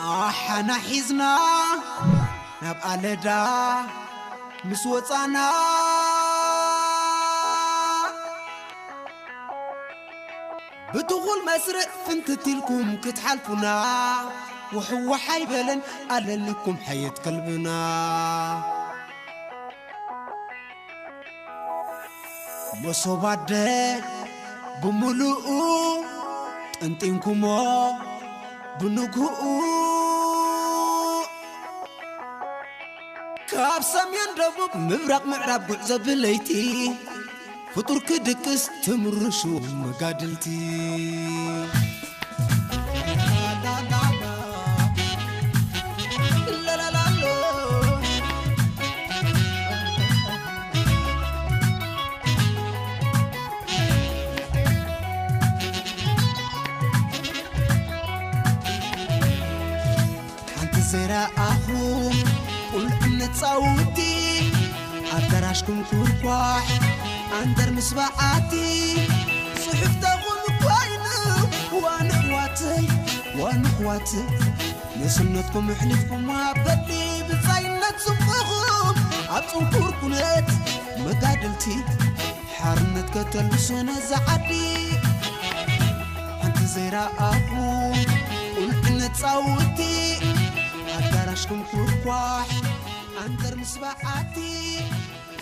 ኣሓና ሒዝና ናብ ኣለዳ ምስ ወፃና፣ ብትኹል መስርዕ ፍንትት ኢልኩም ክትሓልፉና፣ ውሕዋሕ ኣይበለን ኣለልኩም ሓየት ከልብና። መሶብ ኣደ ብምሉኡ ጠንጢንኩሞ ብንግኡ፣ ካብ ሰሜን ደቡብ ምብራቕ ምዕራብ ጉዕዞ ብለይቲ፣ ፍጡር ክድቅስ ትምርሹ መጋድልቲ። ሓንቲ ዘይረኣኹ ቁልዕነት ጻውቲ፣ ኣዳራሽኩም ኩርኳሕ ኣንደር ምስ በዓቲ፣ ጽሑፍተኹም ኮይኑ ዋንሕዋተይ ዋንሕዋተይ፣ ንስነትኩም ኣሕሊፍኩም ኣብ ገድሊ ብጻይነት ስንቅኹም ኣብ ጽንኩር ኩነት መጋድልቲ፣ ሓርነት ከተልብሱ ነዛ ዓዲ። ሓንቲ ዘይረኣኹ ቁልዕነት ጻውቲ፣ ኣዳራሽኩም ኩርኳሕ ኣንደር ምስ በዓቲ፣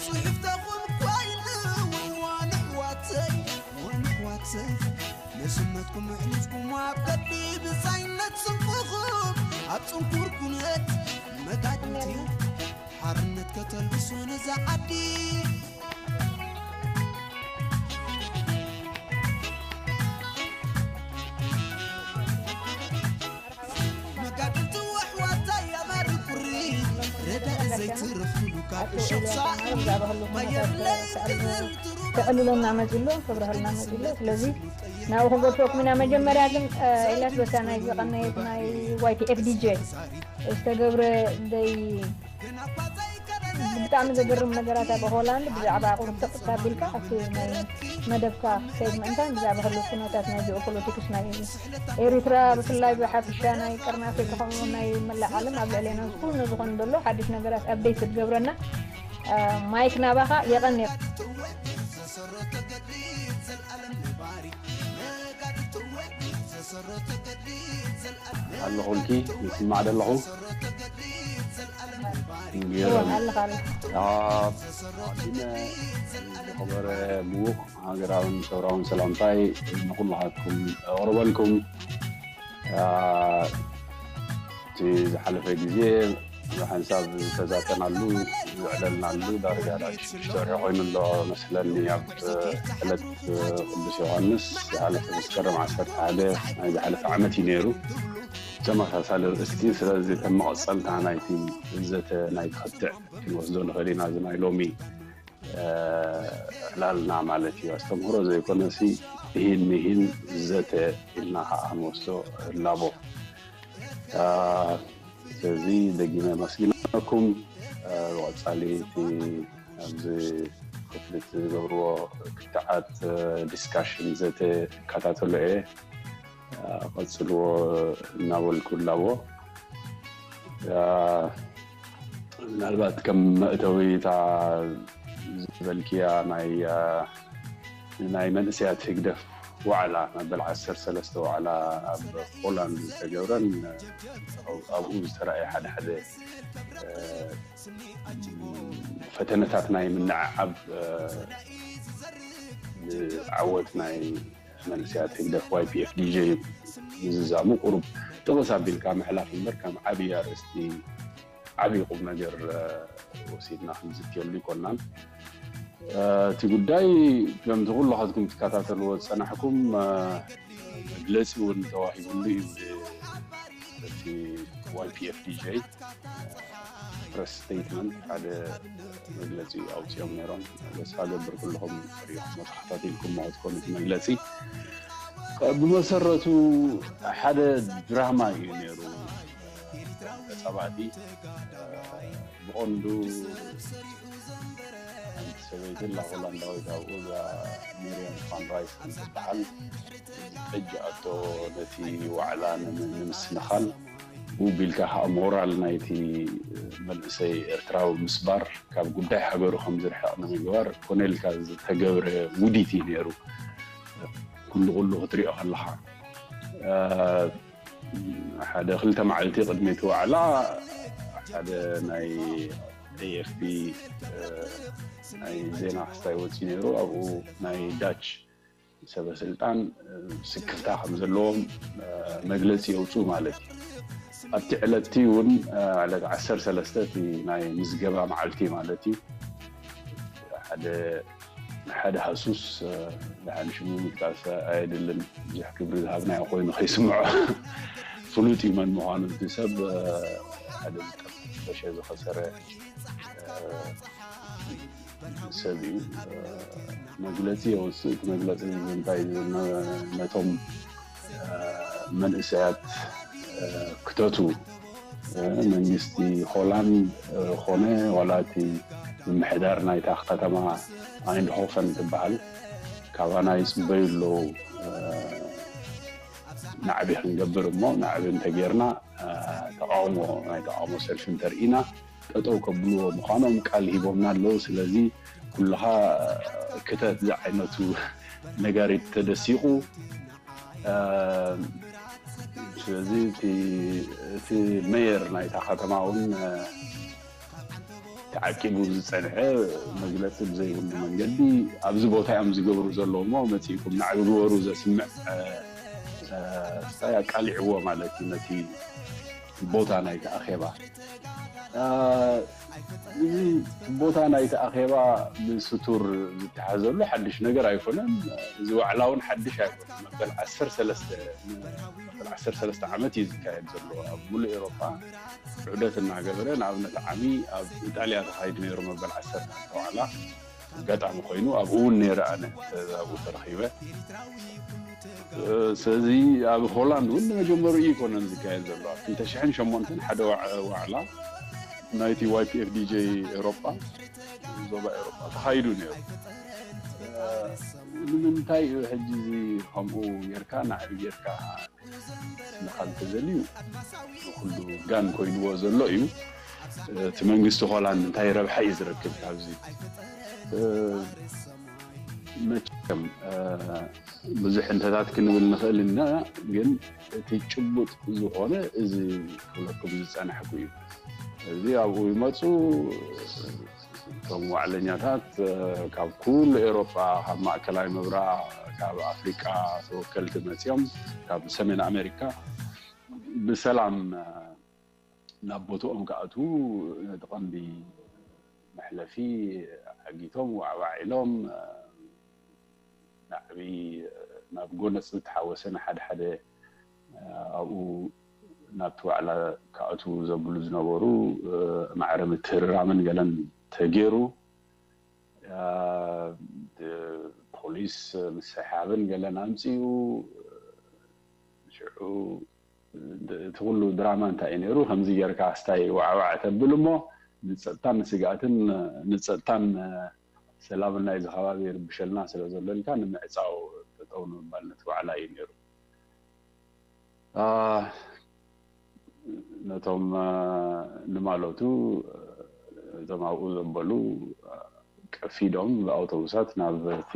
ጽሑፍተኹም ኮይኑ ዋንሕዋተይ ዋንሕዋተይ፣ ንስነትኩም ኣሕሊፍኩም ኣብ ገድሊ ብጻይነት ስንቅኹም ኣብ ጽንኩር ኩነት መጋድልቲ፣ ሓርነት ከተልብሱ ነዛ ዓዲ። መጋድልቲ ኣሕዋተይ ኣማሪ ቁሪ፣ ረዳኢ ዘይትረኽብሉ ካብ እሾኽ ሳእኒ፣ ማየር ለይት ክብል ትሩባ። ከዕልለና መጺሎ፣ ከብረሃልና መጺሎ። ስለዚ ናብኡ ክንገድፈኩም ኢና። መጀመርያ ግን፣ እ፣ ኢላስ በታ ናይ ዝቐነየት ናይ ዋይ ቲ ኤፍ ዲ ጄ ዝተገብረ ደይ ብጣዕሚ ዘገርም ነገራት ኣብ ሆላንድ ብዛዕባ ቁሩብ ተቕጽ ኣቢልካ ኣብቲ ናይ መደብካ ከይድ ምእንታን ብዛዕባ ህሉው ኩነታት ናይ ጂኦፖለቲክስ ናይ ኤሪትራ ብፍላይ ብሓፈሻ ናይ ቀርኒ ኣፍሪካ ከምኡ እውን ናይ መላእ ዓለም ኣብ ልዕሌና ኩሉ ዝኾነ ዘሎ ሓድሽ ነገራት ኣፕዴት ክትገብረና፣ እ፣ ማይክ ናባኻ። የቐንየልና። ኣለኹልኪ፣ ይስማዕ ዶ ኣለኹ? እወ፣ ኣለኻ፣ ኣለኻ። ኣዎ፣ ኣዲነ፣ ዝኸበረ ምዉቕ ሃገራውን ሰውራውን ሰላምታይ ንኹላትኩም ኣቕርበልኩም። ኣ፣ እቲ ዝሓለፈ ግዜ ብሓንሳብ ዝተዛተናሉ፣ ዘዕለልናሉ ዳርጋ ዳሽ ሽዱሽተ ወርሒ ኮይኑ ኣሎ መስለኒ። ኣብ ዕለት ቅዱስ ዮሃንስ ዝሓለፈ መስከረም ዓሰርተ ሓደ ናይ ዝሓለፈ ዓመት እዩ ነይሩ። ተመሳሳሊ ርእስቲ፣ ስለዚ ከም መቐጸልታ ናይቲ ዘተ ናይቲ ክትዕ ክንወስዶ ንኽእል ኢና። እዚ ናይ ሎሚ እ፣ ዕላልና ማለት እዩ። ኣስተምህሮ ዘይኮነሲ፣ እሂን ምሂን ዘተ ኢልና ኸዓ ክንወስዶ ህላቦ። እ፣ ስለዚ ደጊመ ኣመስግነኩም። እ፣ ብቐጻሊ እቲ ኣብዚ ክፍሊ እትገብርዎ ክትዓት፣ እ፣ ዲስካሽን ዘተ እከታተሎ እየ። እ፣ ቀጽልዎ እናበልኩ ህላቦ። እ፣ ምናልባት ከም መእተዊ እታ ዝበልክያ ናይ፣ እ፣ ናይ መንእሰያት ህግደፍ ዋዕላ፣ መበል ዓሰርተ ሰለስተ ዋዕላ ኣብ ፖላንድ ዝተገብረን፣ እ፣ ኣብኡ ዝተራእየ ሓደ ሓደ፣ እ፣ ፈተነታት ናይ ምንዕዓብ፣ እ፣ ዓወት ናይ መንእሰያት ህግደፍ ዋይ ፒ ኤፍ ዲ ጄ ምዝዛሙ ቁሩብ ጥቕስ ኣቢልካ ምሕላፍ እምበር፣ ከም ዓብዪ ኣርእስቲ ዓብዪ ቁም ነገር፣ እ፣ ወሲድና ክንዝትየሉ ኣይኮናን። እ፣ እቲ ጉዳይ ከምቲ ኩላኻትኩም ትከታተልዎ ዝጸናሕኩም፣ እ፣ መግለጺ እውን ተዋሂብሉ እዩ። ብ-፣ እቲ ዋይ ፒ ኤፍ ዲ ጄ ፕረስ ስቴትመንት ሓደ መግለጺ ኣውጺኦም ነይሮም። ተስፋ ገብር ኩልኹም ሪኢኹም ተኸታቲልኩሞ ክትኮኑ እቲ መግለጺ። ብመሰረቱ ሓደ ድራማ እዩ ነይሩ። ተጻባእቲ ብቐንዱ ሓንቲ ሰበይቲ ኣላ ሆላንዳዊት ኣብኡ፣ እዛ ሚርያም ፋን ራይስ ትበሃል። ሕጂ ኣቶ ነቲ ዋዕላ ንም-፣ ንምስንኻል ውብ ኢልካ ከዓ ሞራል ናይቲ መንእሰይ ኤርትራዊ ምስባር፣ ካብ ጉዳይ ሃገሩ ከም ዝርሕቕ ንምግባር ኮነ ኢልካ ዝተገብረ ውዲት እዩ ነይሩ። ኩሉ ኩሉ ክትሪኦ ከለኻ ሓደ ክልተ መዓልቲ ቅድሚ እቲ ዋዕላ ሓደ ናይ ኤኤፍፒ ናይ ዜና ክስታይ ወፂኡ ነይሩ። ኣብኡ ናይ ዳች ሰበ ስልጣን ስክፍታ ከም ዘለዎም መግለፂ የውፅኡ ማለት እዩ። ኣብቲ ዕለት እውን ዕለት ዓሰርተ ሰለስተ እቲ ናይ ምዝገባ መዓልቲ ማለት እዩ ሓደ ሓደ ሃሱስ ደሓን ሽሙ ምጥቃስ ኣየድልን ብዙሕ ክብሪ ዝሃብናዮ ኮይኑ ከይስምዖ ፍሉጥ እዩ መን ምዃኑ እቲ ሰብ ሓደ ዝጠፈሸ ዝኸሰረ ሰብ እዩ። መግለፂ የውፅእ። እቲ መግለፂ እንታይ ነቶም መንእሰያት ክተቱ መንግስቲ ሆላንድ ኮነ ዋላ እቲ ምምሕዳር ናይታ ከተማ ኣይንድሆፈን ትበሃል ካባና ይፅበዩ ኣለዉ። ናዕቢ ክንገብር እሞ ናዕቢ እንተጌርና ተቃውሞ ናይ ተቃውሞ ሰልፊ እንተርኢና ጠጠው ከብልዎ ምዃኖም ቃል ሂቦምና ኣለዉ። ስለዚ ኩልኻ ክተት ዝዓይነቱ ነጋሪት ተደሲቑ ስለዚ እቲ ሜየር ናይታ ከተማ እውን ተዓቂቡ ዝፀንሐ መግለፂ ብዘይብሉ መንገዲ ኣብዚ ቦታ እዮም ዝገብሩ ዘለዉ እሞ መፂእኩም ናዕቢ ግበሩ ዘስምዕ ስታይ ኣቃሊዕዎ ማለት እዩ ነቲ ቦታ ናይቲ ኣኼባ። እዚ ቦታ ናይቲ ኣኼባ ብስቱር ዝተሓዘሉ ሓድሽ ነገር ኣይኮነን። እዚ ዋዕላ እውን ሓድሽ ኣይኮነን። መበል ዓሰርተ ሰለስተ መበል ዓሰርተ ሰለስተ ዓመት እዩ ዝካየድ ዘሎ ኣብ ሙሉእ ኤሮፓ ዑደት እናገበረ። ንኣብነት ዓሚ ኣብ ኢጣልያ ተኻይዱ ነይሩ መበል ዓሰርተ ዋዕላ ኣጋጣሚ ኮይኑ ኣብኡ እውን ነይረ ኣነ ኣብኡ ተረኺበ። ስለዚ ኣብ ሆላንድ እውን ንመጀመሪኡ ይኮነን ዝካየድ ዘሎ ኣብ ክልተ ሽሕን ሸሞንተን ሓደ ዋዕላ ናይቲ ዋይፒኤፍ ዲጄ ኤሮጳ ዞባ ኤሮጳ ተኻይዱ ነይሩ። ንምንታይ እዩ ሕጂ እዚ ከምኡ ጌርካ ናዕቢ ጌርካ ስንኻ እንተዘልዩ ንኩሉ ጋን ኮይንዎ ዘሎ እዩ። እቲ መንግስቲ ሆላንድ እንታይ ረብሓ እዩ ዝረክብ ካብዚ? መቸም ብዙሕ እንተታት ክንብል ንኽእል ኢና፣ ግን እቲ ጭቡጥ ዝኾነ እዚ ክብለኩም ዝጸናሕኩ እዩ። እዚ ኣብኡ ይመፁ እቶም ዋዕለኛታት ካብ ኩሉ ኤሮጳ፣ ካብ ማእከላይ ምብራቕ፣ ካብ ኣፍሪቃ ተወከልቲ መፅኦም፣ ካብ ሰሜን ኣሜሪካ ብሰላም ናብ ቦትኦም ክኣትዉ ነቲ ቀንዲ መሕለፊ ዓጊቶም ዋዕዋዕ ኢሎም ናዕቢ ናብ ጎነፅ ዝተሓወሰ ንሓደ ሓደ ኣብኡ ናብቲ ዋዕላ ክኣትዉ ዘብሉ ዝነበሩ ማዕረ ምትህርራምን ገለን ተገይሩ ፖሊስ ምስሕሓብን ገለን ኣምፅኡ ሽዑ እቲ ኩሉ ድራማ እንታይ እዩ ነይሩ ከምዚ ጌርካ ስታይ ዋዕዋዕ ተብል እሞ ንፀጥታን ንስግኣትን ንፀጥታን ሰላምን ናይዚ ከባቢ ይርብሸልና ስለ ዘሎ ኢልካ ንምዕፃው ጠጠው ንምባል ነቲ ዋዕላ እዩ ነይሩ። ነቶም ንማለቱ እቶም ኣብኡ ዘበሉ ቀፊዶም ብኣውቶቡሳት ናብ እቲ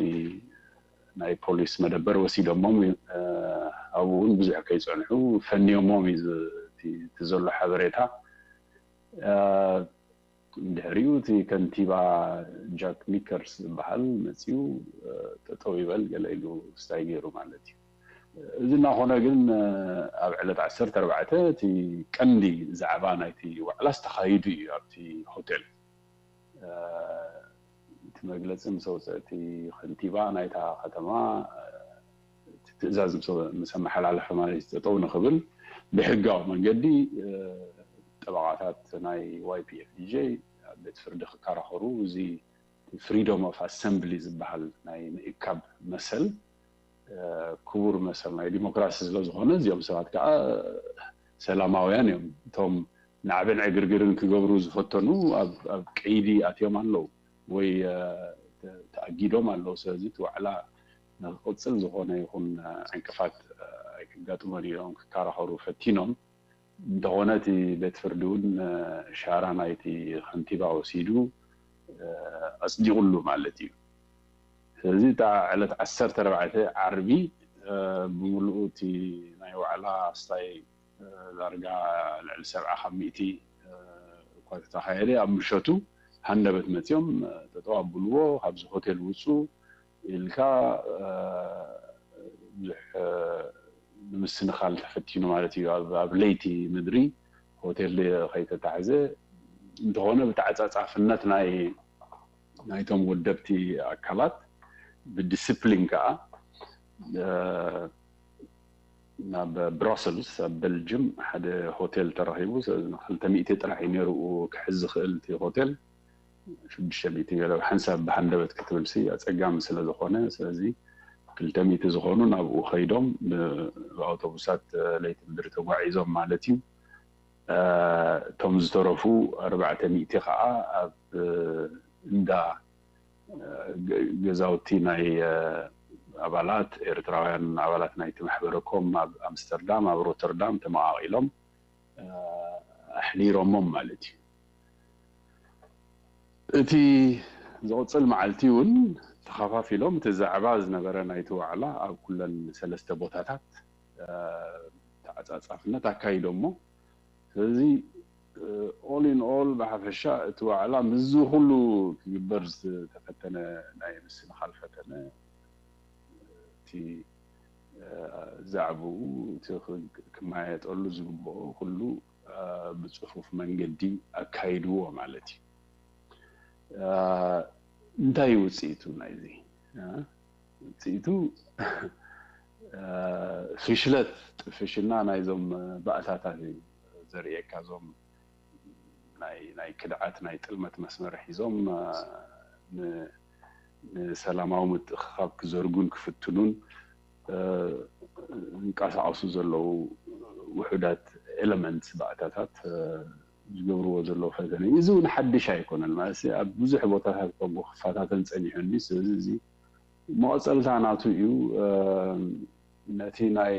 ናይ ፖሊስ መደበር ወሲዶሞም ኣብኡ እውን ብዙሕ ከይፀንሑ ፈንዮሞም እዩ እቲ ዘሎ ሓበሬታ። ድሕሪኡ እቲ ከንቲባ ጃክ ሚከርስ ዝበሃል መፂኡ ጠጠው ይበል ገለ ኢሉ ስታይ ገይሩ ማለት እዩ። እዚ እናኾነ ግን ኣብ ዕለት ዓሰርተ ኣርባዕተ እቲ ቀንዲ ዛዕባ ናይቲ ዋዕላስ ተኻይዱ እዩ ኣብቲ ሆቴል። እቲ መግለፂ ምስ ኣውፅአ እቲ ከንቲባ ናይታ ከተማ እቲ ትእዛዝ ምስ ኣመሓላለፈ ማለት እዩ ጠጠው ንኽብል ብሕጋዊ መንገዲ ጠበቓታት ናይ ዋይፒኤፍ ዲጄ ኣብ ቤት ፍርዲ ክከራኸሩ እዚ ፍሪዶም ኦፍ ኣሰምብሊ ዝበሃል ናይ ምእካብ መሰል ክቡር መሰል ናይ ዲሞክራሲ ስለ ዝኾነ እዚኦም ሰባት ከዓ ሰላማውያን እዮም። እቶም ናዕብን ዕግርግርን ክገብሩ ዝፈተኑ ኣብ ቀይዲ ኣትዮም ኣለዉ ወይ ተኣጊዶም ኣለዉ። ስለዚ እቲ ዋዕላ ንክቕፅል ዝኾነ ይኹን ዕንቅፋት ኣይክጋጥሞን እዮም ክከራኸሩ ፈቲኖም። እንተኾነ እቲ ቤት ፍርዲ እውን ሻራ ናይቲ ከንቲባ ወሲዱ ኣፅዲቑሉ ማለት እዩ። ስለዚ እታ ዕለት ዓሰርተ ኣርባዕተ ዓርቢ ብምሉኡ እቲ ናይ ዋዕላ ስታይ ዳርጋ ልዕሊ ሰብዓ ካብ ሚእቲ እኳ ተተኻየደ ኣብ ምሸቱ ሃንደበት መፅዮም ጠጠው ኣብልዎ፣ ካብዚ ሆቴል ውፁ ኢልካ ብዙሕ ንምስንኻል ተፈቲኑ ማለት እዩ። ኣብ ለይቲ ምድሪ ሆቴል ከይተታሕዘ እንተኾነ ብተዓፃፃፍነት ናይ ናይቶም ወደብቲ ኣካላት ብዲስፕሊን ከዓ ናብ ብራሰልስ ኣብ በልጅም ሓደ ሆቴል ተረኺቡ። ክልተ ሚእቲ ጥራሕ እዩ ነይሩ ክሕዝ ዝኽእል እቲ ሆቴል። ሽዱሽተ ሚእቲ ገለ ሓንሳብ ብሃንደበት ክትብልሲ ኣፀጋሚ ስለ ዝኾነ፣ ስለዚ ክልተ ሚእቲ ዝኾኑ ናብኡ ከይዶም ብኣውቶቡሳት ለይቲ ምድሪ ተጓዒዞም ማለት እዩ። እቶም ዝተረፉ ኣርባዕተ ሚእቲ ከዓ ኣብ እንዳ ገዛውቲ ናይ ኣባላት ኤርትራውያን ኣባላት ናይቲ ማሕበረ ኮም ኣብ ኣምስተርዳም ኣብ ሮተርዳም ተመቓቒሎም ኣሕዲሮሞም ማለት እዩ። እቲ ዝቕፅል መዓልቲ እውን ተኸፋፊሎም እቲ ዛዕባ ዝነበረ ናይቲ ዋዕላ ኣብ ኩለን ሰለስተ ቦታታት ተዓፃፃፍነት ኣካይዶሞ። ስለዚ all in all ብሓፈሻ እቲ ዋዕላ ምስዚ ኩሉ ክግበር ዝተፈተነ ናይ ምስንኻል ፈተነ እቲ ዛዕባኡ እቲ ክመያየጠሉ ዝግብኦ ኩሉ ብፅፉፍ መንገዲ ኣካይድዎ ማለት እዩ። እንታይ ውፅኢቱ ናይዚ? ውፅኢቱ ፍሽለት ጥፍሽና ናይዞም ባእታታት እዩ ዘርእየካ። እዞም ናይ ክድዓት ናይ ጥልመት መስመር ሒዞም ንሰላማዊ ምትእኽኻብ ክዘርጉን ክፍትኑን ዝንቀሳቐሱ ዘለዉ ውሑዳት ኤለመንት ባእታታት ዝገብርዎ ዘለዉ ፈተነ እዩ። እዚ እውን ሓድሽ ኣይኮነን ማለት ኣብ ብዙሕ ቦታታት ኮንጎ ክፈታተን ፀኒሑ እንዲ ስለዚ እዚ መቐፀልታ ናቱ እዩ። ነቲ ናይ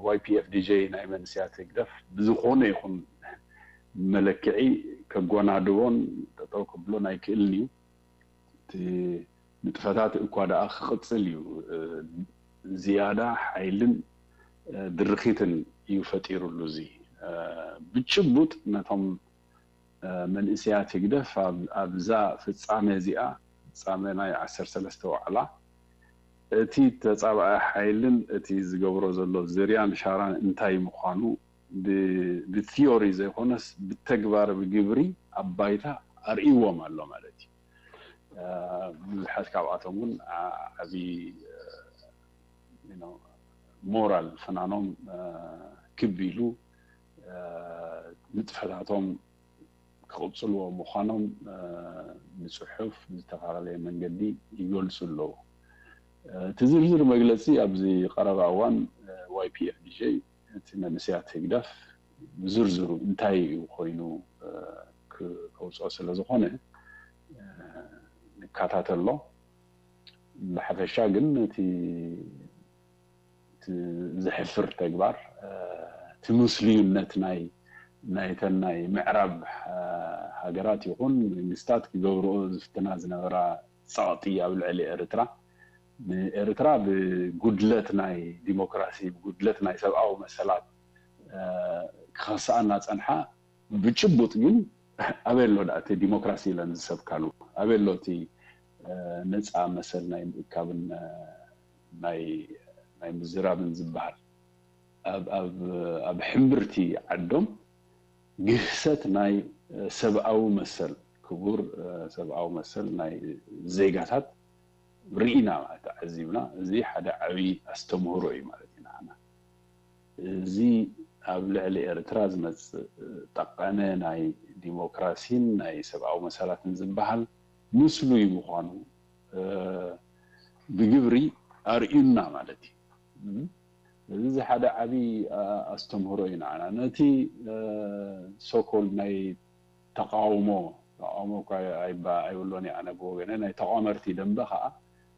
ዋይፒኤፍዲጄ ናይ መንስያት ህግደፍ ብዝኾነ ይኹን መለክዒ ከጓናድቦን ጠጠው ከብሎን ኣይክእልን እዩ። እቲ ንጥፈታት እኳ ደኣ ክቕፅል እዩ። ዝያዳ ሓይልን ድርኺትን እዩ ፈጢሩሉ። እዚ ብጭቡጥ ነቶም መንእሰያት ህግደፍ ኣብዛ ፍጻመ እዚኣ፣ ፍጻመ ናይ ዓሰርተ ሰለስተ ዋዕላ፣ እቲ ተጻባኢ ሓይልን እቲ ዝገብሮ ዘሎ ዝርያን ሻራን እንታይ ምዃኑ ብቲዮሪ ዘይኮነስ ብተግባር ብግብሪ ኣብ ባይታ ኣርእይዎም ኣሎ ማለት እዩ። ብዙሓት ካብኣቶም እውን ዓብዪ ሞራል ፍናኖም ክብ ኢሉ ንጥፈታቶም ክቕፅልዎ ምዃኖም ብፅሑፍ ብዝተፈላለየ መንገዲ ይገልፁ ኣለዉ። እቲ ዝርዝር መግለፂ ኣብዚ ቀረባ እዋን ዋይፒኤፍዲጄ እቲ መንእሰያት ህግደፍ ብዝርዝሩ እንታይ እዩ ኮይኑ ከውፅኦ ስለ ዝኾነ ንከታተሎ። ብሓፈሻ ግን እቲ ዘሕፍር ተግባር እቲ ምስልዩነት ናይ ናይተን ናይ ምዕራብ ሃገራት ይኹን መንግስታት ክገብርኦ ዝፍትና ዝነበራ ፀቕጢ ኣብ ልዕሊ ኤርትራ ንኤርትራ ብጉድለት ናይ ዲሞክራሲ ብጉድለት ናይ ሰብኣዊ መሰላት ክኸስኣ እናፀንሓ ብጭቡጥ ግን ኣበይ ኣሎ ደኣ እቲ ዲሞክራሲ ኢለን ዝሰብካሉ ኣበይ ኣሎ እቲ ነፃ መሰል ናይ ምእካብን ናይ ምዝራብን ዝበሃል ኣብ ሕምብርቲ ዓዶም ግህሰት ናይ ሰብኣዊ መሰል ክቡር ሰብኣዊ መሰል ናይ ዜጋታት ርኢና ማለት ተዓዚብና። እዚ ሓደ ዓብዪ ኣስተምህሮ እዩ ማለት እዩ ንዓና። እዚ ኣብ ልዕሊ ኤርትራ ዝመፅእ ጠቐነ ናይ ዲሞክራሲን ናይ ሰብኣዊ መሰላትን ዝበሃል ምስሉይ ምዃኑ ብግብሪ ኣርእዩና ማለት እዩ። እዚ ሓደ ዓብዪ ኣስተምህሮ እዩ ንዓና። ነቲ ሶኮል ናይ ተቃውሞ ተቃውሞ እኳ ኣይብሎን እየ ኣነ ብወገነ ናይ ተቃወመርቲ ደንበ ከዓ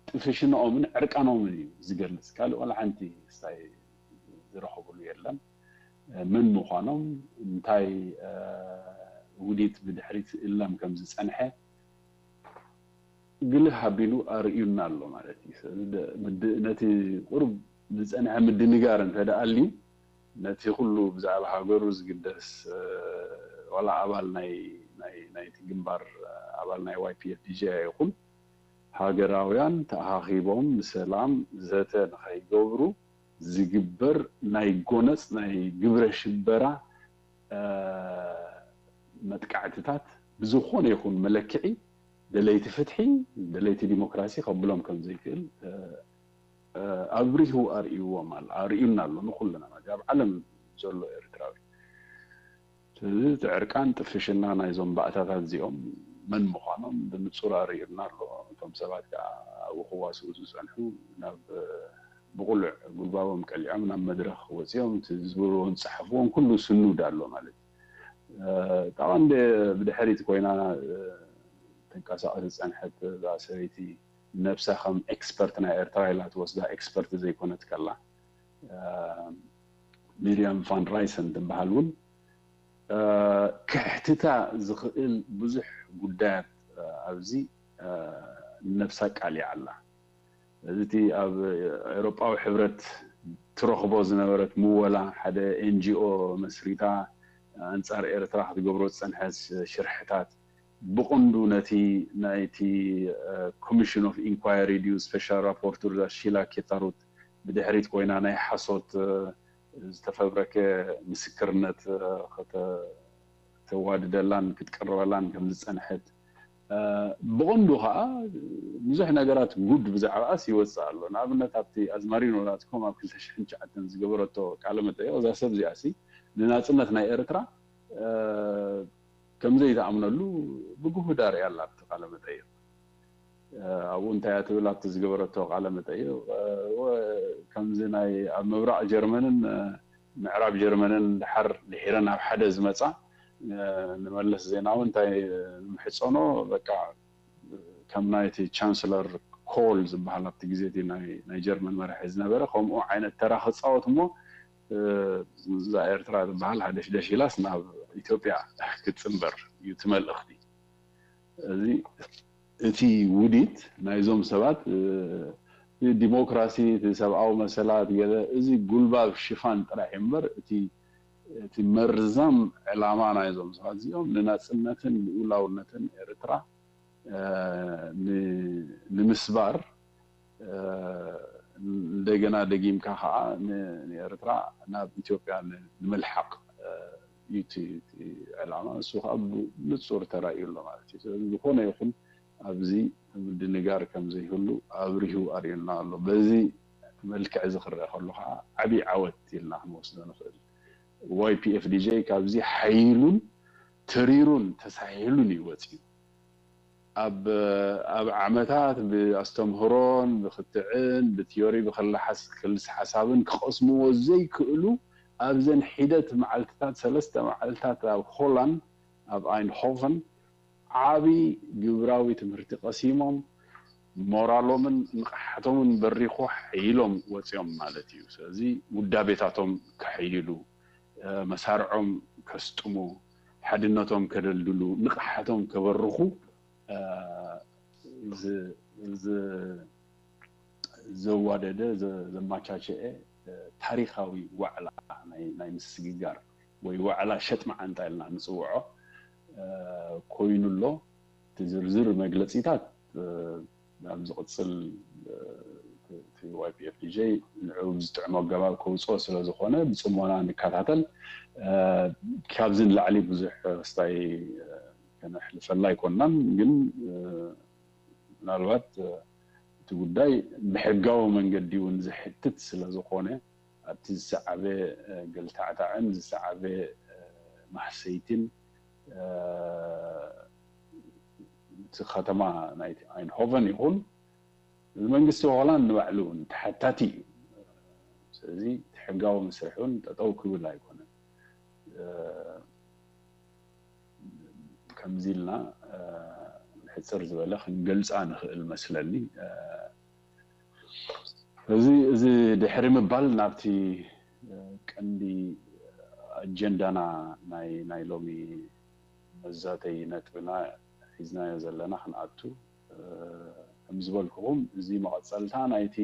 ጥፍሽንኦምን ዕርቃኖምን እዩ ዝገልፅ ካልእ ዋላ ሓንቲ ስታይ ዝረኸብሉ የለን። መን ምዃኖም፣ እንታይ ውዲት ብድሕሪት እላም ከም ዝጸንሐ ግልህ ኣቢሉ ኣርእዩና ኣሎ ማለት እዩ። ነቲ ቁሩብ ዝጸንሐ ምድንጋር እንተ ደኣ ኣልዩ፣ ነቲ ኩሉ ብዛዕባ ሃገሩ ዝግደስ ዋላ ኣባል ናይ ናይቲ ግንባር፣ ኣባል ናይ ዋይ ፒ ኤፍ ዲ ጂ ኣይኹን፣ ሃገራውያን ተኣኻኺቦም ንሰላም ዘተ ንኸይገብሩ ዝግበር ናይ ጎነጽ ናይ ግብረ ሽበራ መጥቃዕትታት ብዝኾነ ይኹን መለክዒ ደለይቲ ፍትሒ፣ ደለይቲ ዲሞክራሲ ከብሎም ከም ዘይክእል ኣብሪሁ ኣርእይዎም ኣሎ፣ ኣርእዩና ኣሎ ንኹልና ማለት ኣብ ዓለም ዘሎ ኤርትራዊ። ስለዚ እቲ ዕርቃን ጥፍሽና ናይዞም ባእታታት እዚኦም መን ምዃኖም ብንጹር ኣርእዩና ኣሎ። እቶም ሰባት ከዓ ኣብኡ ክዋስኡ ዝጸንሑ ናብ ብቑሉዕ ጉልባቦም ቀሊዖም ናብ መድረኽ ወጺኦም እቲ ዝብልዎን ዝጸሓፍዎን ኩሉ ስኑድ ኣሎ ማለት እዩ። እታ ቀንዲ ብድሕሪት ኮይና ተንቀሳቐስ ዝጸንሐት እዛ ሰበይቲ ነብሳ ከም ኤክስፐርት ናይ ኤርትራ ኢላ ትወስዳ ኤክስፐርት ዘይኮነት ከላ፣ ሚርያም ፋን ራይሰን ትበሃል እውን ክሕትታ ዝኽእል ብዙሕ ጉዳያት ኣብዚ ነብሳ ቃልያ ኣላ። እዚ እቲ ኣብ ኤውሮጳዊ ሕብረት ትረኽቦ ዝነበረት ምወላ፣ ሓደ ኤን ጂ ኦ መስሪታ ኣንጻር ኤርትራ ክትገብሮ ዝጸንሐት ሽርሕታት፣ ብቕንዱ ነቲ ናይቲ ኮሚሽን ኦፍ ኢንኳየሪ ድዩ ስፔሻል ራፖርተር እዛ ሺላ ኬታሩት ብድሕሪት ኮይና ናይ ሓሶት ዝተፈብረከ ምስክርነት ከተዋድደላን ክትቅርበላን ከም ዝጸንሐት፣ ብቐንዱ ከዓ ብዙሕ ነገራት ጉድ ብዛዕባኣስ ይወፅእ ኣሎ። ንኣብነት ኣብቲ ኣዝማሪኖ ዳትኮም ኣብ ክልተ ሽሕን ትሽዓተን ዝገበረቶ ቃለ መጠይቕ እዛ ሰብ እዚኣሲ ንናፅነት ናይ ኤርትራ ከም ዘይትኣምነሉ ብግሁድ ኣርእያ ኣላ ኣብቲ ቃለ መጠይቕ። ኣብኡ እንታይ እያ ትብል ኣብቲ ዝገበረቶ ቃለ መጠይቕ፣ ከምዚ ናይ ኣብ ምብራቕ ጀርመንን ምዕራብ ጀርመንን ድሓር ድሒረን ኣብ ሓደ ዝመጻ ንመለስ ዜናዊ እንታይ ንምሕጸኖ፣ በቃ ከም ናይቲ ቻንስለር ኮል ዝበሃል ኣብቲ ግዜ እቲ ናይ ጀርመን መራሒ ዝነበረ ከምኡ ዓይነት ተራ ክጻወት እሞ እዛ ኤርትራ ዝበሃል ሃደሽደሽ ኢላስ ናብ ኢትዮጵያ ክትጽንበር እዩ እቲ መልእኽቲ። እዚ እቲ ውዲት ናይዞም ሰባት ዲሞክራሲ፣ እቲ ሰብኣዊ መሰላት ገለ እዚ ጉልባብ ሽፋን ጥራሕ እምበር እቲ እቲ መርዛም ዕላማ ናይዞም ሰባት እዚኦም ንናጽነትን ልኡላውነትን ኤርትራ ንምስባር እንደገና ደጊምካ ከዓ ንኤርትራ ናብ ኢትዮጵያ ንምልሓቕ እዩ እቲ ዕላማ። እሱ ከዓ ብንጹር ተራእዩ ኣሎ ማለት እዩ። ስለዚ ዝኾነ ይኹን ኣብዚ ምድንጋር ከም ዘይህሉ ኣብሪሁ ኣርእዩና ኣሎ። በዚ መልክዕ እዚ ክረአ ከሎ ከዓ ዓብዪ ዓወት ኢልና ክንወስዶ ንኽእል። ዋይ ፒ ኤፍ ዲ ጀ ካብዚ ሓይሉን ተሪሩን ተሳሒሉን እዩ ወፂኡ። ኣብ ኣብ ዓመታት ብኣስተምህሮን ብክትዕን ብቲዮሪ ብክልስ ሓሳብን ክቐስምዎ ዘይክእሉ ኣብዘን ሒደት መዓልትታት ሰለስተ መዓልትታት ኣብ ሆላንድ ኣብ ኣይንድሆቨን ዓቢ ግብራዊ ትምህርቲ ቀሲሞም ሞራሎምን ንቕሓቶምን በሪኹ ሓይሎም ወፂኦም ማለት እዩ። ስለዚ ውዳቤታቶም ከሐይሉ፣ መሳርዖም ከስጥሙ፣ ሓድነቶም ከደልድሉ፣ ንቕሓቶም ከበርኹ ዘዋደደ ዘማቻቸአ ታሪኻዊ ዋዕላ ናይ ምስግጋር ወይ ዋዕላ ሸጥ መዓንጣ ኢልና ንፅውዖ ኮይኑ ኣሎ። እቲ ዝርዝር መግለፂታት ኣብ ዝቕፅል ዋይ ፒ ኤፍ ዲ ጀ ንዕኡ ብዝጥዕሞ ኣገባብ ከውፅኦ ስለ ዝኾነ ብፅሞና ንከታተል። ካብዚ ንላዕሊ ብዙሕ ክስታይ ከነሕልፈላ ኣይኮናን፣ ግን ምናልባት እቲ ጉዳይ ብሕጋዊ መንገዲ እውን ዘሕትት ስለ ዝኾነ ኣብቲ ዝሰዓበ ገልታዕታዕን ዝሰዓበ ማህሰይትን እቲ ከተማ ናይቲ ኣይንሆቨን ይኹን መንግስቲ ሆላንድ ንባዕሉ እውን ተሓታቲ እዩ። ስለዚ እቲ ሕጋዊ መስርሕ እውን ጠጠው ክብል ኣይኮነን። ከምዚ ኢልና ሕፅር ዝበለ ክንገልፃ ንኽእል መስለኒ። እዚ እዚ ድሕሪ ምባል ናብቲ ቀንዲ ኣጀንዳና ናይ ናይ ሎሚ መዛተይ ነጥብና ሒዝናዮ ዘለና ክንኣቱ፣ ከም ዝበልኩኹም፣ እዚ መቐጸልታ ናይቲ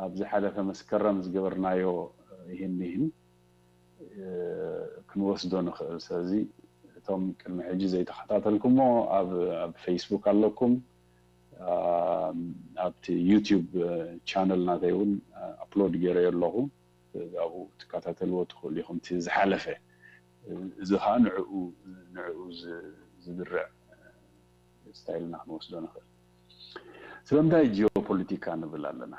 ኣብ ዝሓለፈ መስከረም ዝገበርናዮ ይህን ይህን ክንወስዶ ንኽእል። ስለዚ እቶም ቅድሚ ሕጂ ዘይተኸታተልኩሞ፣ ኣብ ኣብ ፌስቡክ ኣለኩም፣ ኣብቲ ዩቲዩብ ቻነል ናተይ እውን ኣፕሎድ ገይረዮ ኣለኹ። ኣብኡ ትከታተልዎ ትኽእሉ ኢኹም። እቲ ዝሓለፈ፣ እዚ ከዓ ንዕኡ ንዕኡ ዝ- ዝድርዕ ስታይልና ክንወስዶ ንኽእል። ስለምንታይ ጂኦፖለቲካ ንብል ኣለና?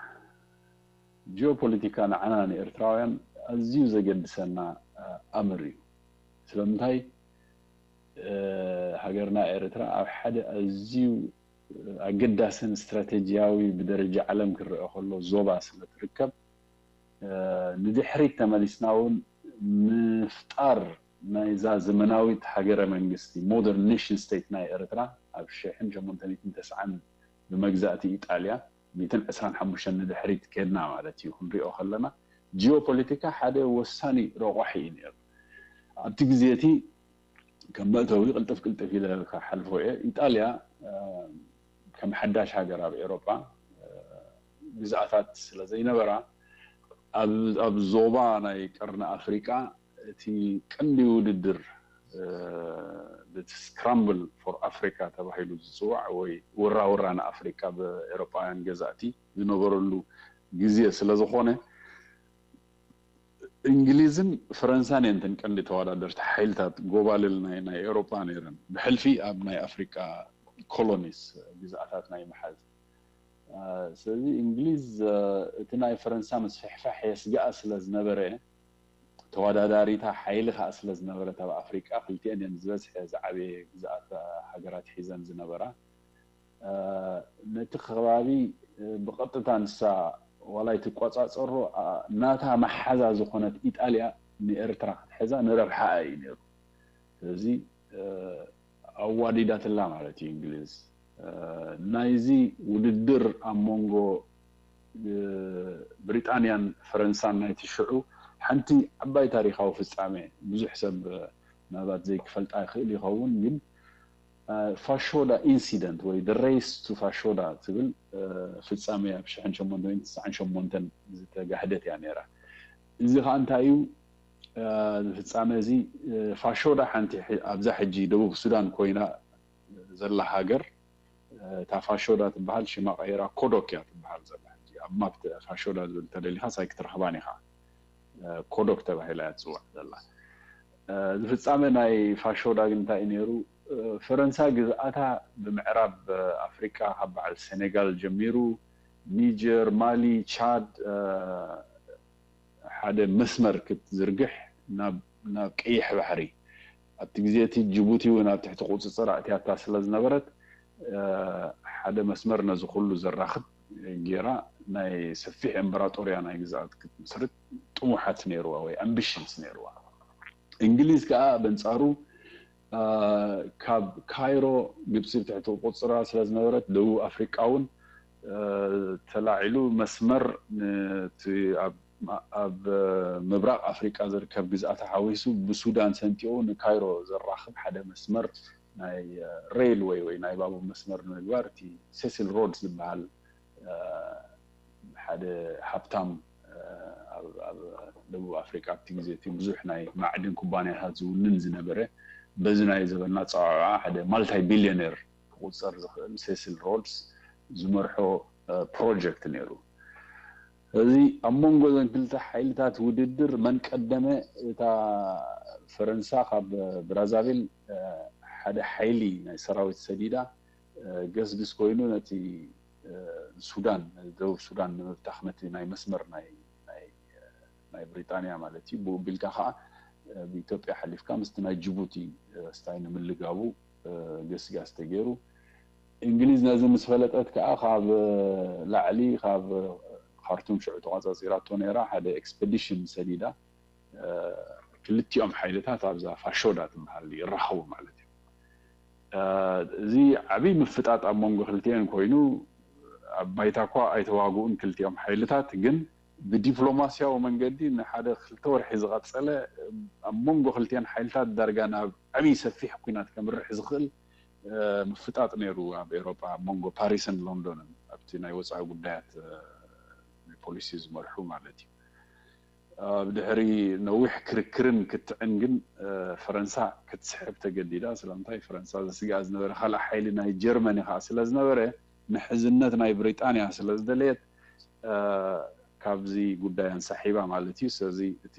ጂኦፖለቲካ ንዓና ንኤርትራውያን ኣዝዩ ዘገድሰና ኣምር እዩ። ስለምንታይ? ሃገርና ኤርትራ ኣብ ሓደ ኣዝዩ ኣገዳስን ስትራቴጂያዊ፣ ብደረጃ ዓለም ክረአ ከሎ፣ ዞባ ስለ ትርከብ፣ ንድሕሪት ተመሊስና እውን ምፍጣር ናይዛ ዘመናዊት ሃገረ መንግስቲ፣ ሞደርን ኔሽን ስቴት ናይ ኤርትራ፣ ኣብ ሽሕን ሸሞንተ ሚእትን ተስዓን ብመግዛእቲ ኢጣልያ፣ ሚእትን ዕስራን ሓሙሽተን ንድሕሪት ከድና ማለት እዩ። ክንሪኦ ከለና፣ ጂኦፖለቲካ ሓደ ወሳኒ ረቋሒ እዩ ነይሩ። ኣብቲ ግዜ እቲ ከም መእተዊ ቅልጥፍ ቅልጥፍ ኢለ ክሓልፎ እየ። ኢጣልያ ከም ሓዳሽ ሃገር ኣብ ኤውሮጳ ግዝኣታት ስለ ዘይነበራ፣ ኣብ ዞባ ናይ ቀርኒ ኣፍሪቃ እቲ ቀንዲ ውድድር፣ እቲ ስክራምብል ፎር ኣፍሪካ ተባሂሉ ዝፅዋዕ፣ ወይ ውራውራ ንኣፍሪካ ብኤውሮጳውያን ገዛእቲ ዝነበረሉ ግዜ ስለ ዝኾነ፣ እንግሊዝን ፈረንሳን እየን እተን ቀንዲ ተወዳደርቲ ሓይልታት ጎባልል ናይ ናይ ኤውሮጳ ነይረን፣ ብሕልፊ ኣብ ናይ ኣፍሪቃ ኮሎኒስ፣ ግዝኣታት ናይ ምሓዝ። ስለዚ እንግሊዝ እቲ ናይ ፈረንሳ ምስፍሕፋሕ የስግኣ ስለ ዝነበረ፣ ተወዳዳሪታ ሓይሊ ከዓ ስለ ዝነበረት፣ ኣብ ኣፍሪቃ ክልቲኤን እየን ዝበዝሐ ዝዓበየ ግዝኣት ሃገራት ሒዘን ዝነበራ። ነቲ ከባቢ ብቐጥታ ንሳ ዋላ ኣይትቆጻጸሮ፣ ናታ መሓዛ ዝኾነት ኢጣልያ ንኤርትራ ክትሕዛ ንረብሓኣ እዩ ነይሩ። ስለዚ ኣዋዲዳትላ ማለት እዩ እንግሊዝ። ናይዚ ውድድር ኣብ መንጎ ብሪጣንያን ፈረንሳን ናይቲ ሽዑ ሓንቲ ዓባይ ታሪኻዊ ፍጻሜ፣ ብዙሕ ሰብ ምናልባት ዘይክፈልጣ ይኽእል ይኸውን፣ ግን ፋሾዳ ኢንሲደንት ወይ the race to ፋሾዳ ትብል ፍጻሜ ኣብ ሽሕን ሸሞንተ ሚእትን ተስዓን ሸሞንተን ዝተጋህደት እያ ነይራ። እዚ ከዓ እንታይ እዩ? እዚ ፍጻሜ እዚ፣ ፋሾዳ ሓንቲ፣ ኣብዛ ሕጂ ደቡብ ሱዳን ኮይና ዘላ ሃገር፣ እታ ፋሾዳ ትበሃል፣ ሽማ ቀይራ ኮዶክ እያ ትበሃል ዘላ። ሕጂ ኣብ ማፕ ፋሾዳ ዝብል ተደሊኻ ሳይ ክትረኽባን ኢኻ። ኮዶክ ተባሂላ እያ ትፅዋዕ ዘላ። እዚ ፍጻሜ ናይ ፋሾዳ ግን እንታይ እዩ ነይሩ? ፈረንሳ ግዝኣታ ብምዕራብ ኣፍሪቃ ካብ በዓል ሴኔጋል ጀሚሩ፣ ኒጀር፣ ማሊ፣ ቻድ፣ ሓደ መስመር ክትዝርግሕ ናብ ናብ ቀይሕ ባሕሪ፣ ኣብቲ ግዜ እቲ ጅቡቲ እውን ኣብ ትሕቲ ቁፅፅር ኣእትያታ ስለ ዝነበረት፣ ሓደ መስመር ነዚ ኩሉ ዘራኽብ ጌራ ናይ ሰፊሕ እምበራጦርያ ናይ ግዝኣት ክትምስርት ጥሙሓት ነይርዋ ወይ ኣምቢሽንስ ነይርዋ። እንግሊዝ ከዓ በንፃሩ ካብ ካይሮ፣ ግብፂ ብትሕቲ ቁፅራ ስለ ዝነበረት፣ ደቡብ ኣፍሪቃ እውን ተላዒሉ መስመር ነቲ ኣብ ኣብ ምብራቕ ኣፍሪቃ ዝርከብ ግዝኣታ ሓዊሱ ብሱዳን ሰንጢቑ ንካይሮ ዘራኽብ ሓደ መስመር ናይ ሬልወይ ወይ ናይ ባቡር መስመር ንምግባር፣ እቲ ሴሲል ሮድስ ዝበሃል ሓደ ሃብታም ኣብ ደቡብ ኣፍሪቃ ኣብቲ ግዜ እቲ ብዙሕ ናይ ማዕድን ኩባንያታት ዝውንን ዝነበረ፣ በዚ ናይ ዘበና ኣጸዋውዓ ሓደ ማልታይ ቢልዮኔር ክቑጸር ዝኽእል ሴሲል ሮድስ ዝመርሖ ፕሮጀክት ነይሩ። እዚ ኣብ መንጎ እዘን ክልተ ሓይልታት ውድድር መን ቀደመ፣ እታ ፈረንሳ ካብ ብራዛቪል ሓደ ሓይሊ ናይ ሰራዊት ሰዲዳ፣ ገስግስ ኮይኑ ነቲ ሱዳን፣ ደቡብ ሱዳን ንምብታኽ፣ ነቲ ናይ መስመር ናይ ናይ ናይ ብሪጣንያ ማለት እዩ። ብኡ ቢልካ ከዓ ብኢትዮጵያ ሓሊፍካ ምስቲ ናይ ጅቡቲ ስታይ ንምልጋቡ ገስጋስ ተገይሩ። እንግሊዝ ነዚ ምስ ፈለጠት ከዓ ካብ ላዕሊ፣ ካብ ካርቱም ሽዑ ተቋጻጺራቶ ነይራ፣ ሓደ ኤክስፐዲሽን ሰዲዳ ክልቲኦም ሓይልታት ኣብዛ ፋሾዳ ትበሃል ይራኸቡ ማለት እዩ። እዚ ዓብይ ምፍጣጥ ኣብ መንጎ ክልቲኤን ኮይኑ፣ ኣብ ባይታ እኳ ኣይተዋግኡን ክልቲኦም ሓይልታት፣ ግን ብዲፕሎማስያዊ መንገዲ ንሓደ ክልተ ወርሒ ዝቐጸለ ኣብ መንጎ ክልቲኣን ሓይልታት ዳርጋ ናብ ዓብዪ ሰፊሕ ኲናት ከምርሕ ዝኽእል ምፍጣጥ ነይሩ። ኣብ ኤሮጳ ኣብ መንጎ ፓሪስን ሎንዶንን ኣብቲ ናይ ወፃኢ ጉዳያት ፖሊሲ ዝመርሑ ማለት እዩ። ብድሕሪ ነዊሕ ክርክርን ክትዕን ግን ፈረንሳ ክትስሕብ ተገዲዳ። ስለምንታይ? ፈረንሳ ዘስግኣ ዝነበረ ካልእ ሓይሊ ናይ ጀርመኒ ከዓ ስለ ዝነበረ፣ ምሕዝነት ናይ ብሪጣንያ ስለ ዝደለየት ካብዚ ጉዳይ ኣንሳሒባ ማለት እዩ። ስለዚ እቲ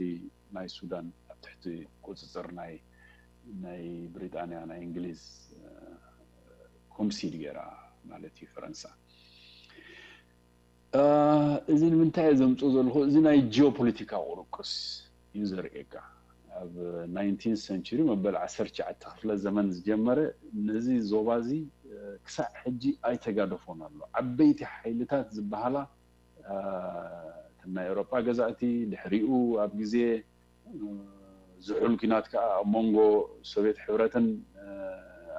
ናይ ሱዳን ኣብ ትሕቲ ቁፅፅር ናይ ናይ ብሪጣንያ ናይ እንግሊዝ ኮንሲድ ገይራ ማለት እዩ ፈረንሳ። እዚ ንምንታይ እየ ዘምፅኦ ዘለኹ? እዚ ናይ ጂኦፖለቲካ ቁርቁስ እዩ ዘርእየካ። ኣብ ናይንቲን ሰንቸሪ መበል ዓሰርተ ትሽዓተ ክፍለ ዘመን ዝጀመረ ነዚ ዞባ እዚ ክሳዕ ሕጂ ኣይተጋደፎን ኣሎ። ዓበይቲ ሓይልታት ዝበሃላ እተን ናይ ኤውሮጳ ገዛእቲ፣ ድሕሪኡ ኣብ ግዜ ዝሑል ኲናት ከዓ ኣብ መንጎ ሶቪየት ሕብረትን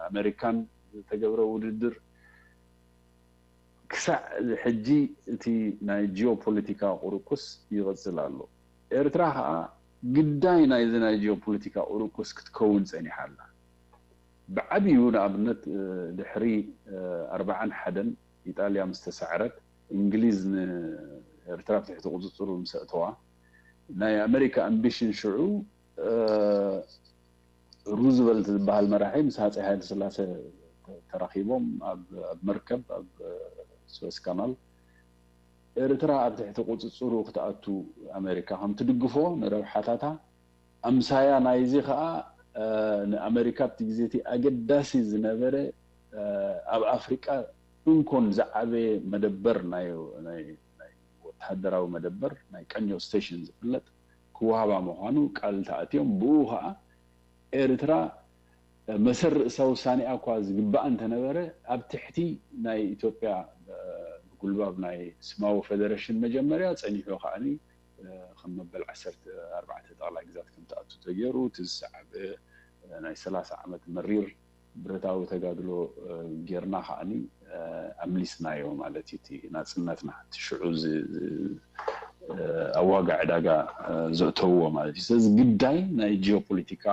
ኣሜሪካን ዝተገብረ ውድድር ክሳዕ ሕጂ እቲ ናይ ጂኦፖለቲካ ቁርቁስ ይቕፅል ኣሎ። ኤርትራ ከዓ ግዳይ ናይዚ ናይ ጂኦፖለቲካ ቁርቁስ ክትከውን ፀኒሓ ኣላ። ብዓብዩ ንኣብነት ድሕሪ ኣርባዓን ሓደን ኢጣልያ ምስ ተሳዕረት፣ እንግሊዝ ንኤርትራ ብትሕቲ ቁፅፅሩ ምስ ኣእተዋ፣ ናይ ኣሜሪካ ኣምቢሽን ሽዑ ሩዝቨልት ዝበሃል መራሒ ምስ ሃፀይ ሃይለ ስላሴ ተራኺቦም ኣብ መርከብ ኣብ ስዌስ ካናል ኤርትራ ኣብ ትሕቲ ቁፅፅሩ ክትኣቱ ኣሜሪካ ከም ትድግፎ ንረብሓታታ ኣምሳያ ናይዚ ከዓ ንኣሜሪካ ኣብቲ ግዜ እቲ ኣገዳሲ ዝነበረ ኣብ ኣፍሪቃ እንኮን ዝዓበየ መደበር ናይ ወታደራዊ መደበር ናይ ቀንጆ ስቴሽን ዝፍለጥ ክወሃባ ምዃኑ ቃል ተኣትዮም። ብኡ ከዓ ኤርትራ መሰል ርእሰ ውሳኔኣ እኳ ዝግባኣ እንተነበረ ኣብ ትሕቲ ናይ ኢትዮጵያ ጉልባብ ናይ ስማዊ ፌደሬሽን መጀመርያ ጸኒሑ ከዓኒ ከም መበል ዓሰርተ ኣርባዕተ ጠቕላይ ግዛት ከም ትኣቱ ተገይሩ። እቲ ዝሰዓበ ናይ ሰላሳ ዓመት መሪር ብረታዊ ተጋድሎ ጌርና ከዓኒ ኣምሊስናዮ ማለት እዩ። እቲ ናጽነትና እቲ ሽዑ ኣብ ዋጋ ዕዳጋ ዘእተውዎ ማለት እዩ። ስለዚ ግዳይ ናይ ጂኦፖለቲካ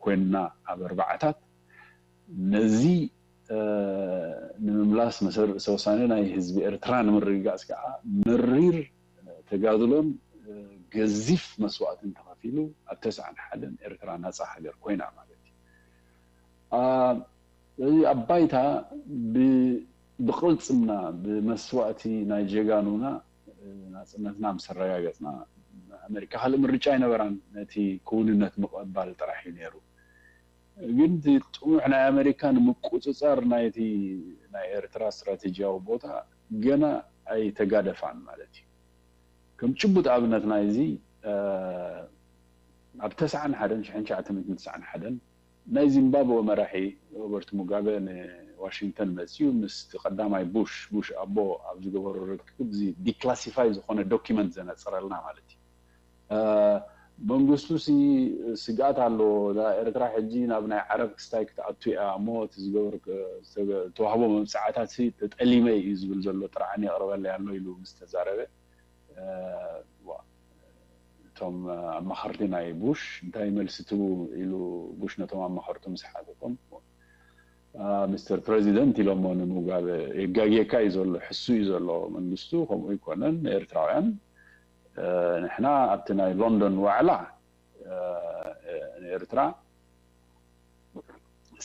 ኮይንና ኣብ ኣርባዓታት ነዚ ንምምላስ መሰል ርእሰ ውሳኔ ናይ ህዝቢ ኤርትራ ንምርግጋጽ ከዓ መሪር ተጋድሎን ገዚፍ መስዋእትን ተኸፊሉ ኣብ ተስዓን ሓደን ኤርትራ ናጻ ሃገር ኮይና ማለት እዩ። እዚ ኣብ ባይታ ብቕልጽምና ብመስዋእቲ ናይ ጀጋኑና ናጽነትና ምስ ኣረጋገጽና ኣሜሪካ ካልእ ምርጫ ኣይነበራን። ነቲ ክውንነት ምቕባል ጥራሕ እዩ ነይሩ። ግን እቲ ጥሙሕ ናይ ኣሜሪካ ንምቁጽጻር ናይቲ ናይ ኤርትራ ስትራቴጂያዊ ቦታ ገና ኣይተጋደፋን ማለት እዩ። ከም ጭቡጥ ኣብነት ናይዚ ኣብ ተስዓን ሓደን ሽሕን ትሽዓተ ሚእትን ተስዓን ሓደን ናይ ዚምባብወ መራሒ ሮበርት ሙጋበ ንዋሽንግተን መፅዩ ምስቲ ቀዳማይ ቡሽ ቡሽ ኣቦ ኣብ ዝገበሩ ርክብ እዚ ዲክላሲፋይ ዝኾነ ዶኪመንት ዘነፅረልና ማለት እዩ። መንግስቱ ሲ ስግኣት ኣለዎ። እዛ ኤርትራ ሕጂ ናብ ናይ ዓረብ ክስታይ ክትኣቱ እያ እሞ እቲ ዝገበር ተዋህቦ መብፅዓታት ሲ ተጠሊመ እዩ ዝብል ዘሎ ጥርዓን የቕርበለይ ኣሎ ኢሉ ምስ ተዛረበ እቶም ኣማኸርቲ ናይ ቡሽ እንታይ መልሲ ትቡ ኢሉ ቡሽ ነቶም ኣማኸርቱ ምስ ሓተቶም ሚስተር ፕሬዚደንት ኢሎሞ ንሙጋበ የጋግየካ እዩ ዘሎ ሕሱ እዩ ዘሎ መንግስቱ ከምኡ ይኮነን ኤርትራውያን ንሕና ኣብቲ ናይ ሎንዶን ዋዕላ ንኤርትራ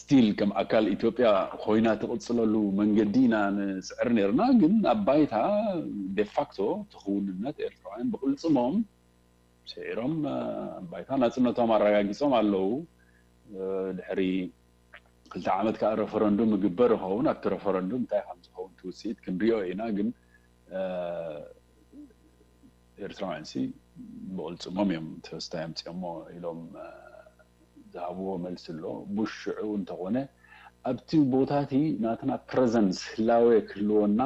ስቲል ከም ኣካል ኢትዮጵያ ኮይና ትቕፅለሉ መንገዲ ኢና ንፅዕር ነርና ግን ኣብ ባይታ ዴፋክቶ ትኽውንነት ኤርትራውያን ብቕልፅሞም ስዒሮም ኣብ ባይታ ናፅነቶም ኣረጋጊፆም ኣለዉ። ድሕሪ ክልተ ዓመት ከዓ ረፈረንዱም ይግበር ይኸውን ኣብቲ ረፈረንዱም እንታይ ከም ዝኸውን ትውፅኢት ክንሪኦ ኢና ግን ኤርትራውያን ሲ ብቕልፅሞም እዮም ተስታይ ኣምፅኦሞ ኢሎም ዝሃብዎ መልሲ ኣሎ። ቡሽ ሽዑ እንተኾነ ኣብቲ ቦታ እቲ ናትና ፕረዘንስ ህላወ ክህልወና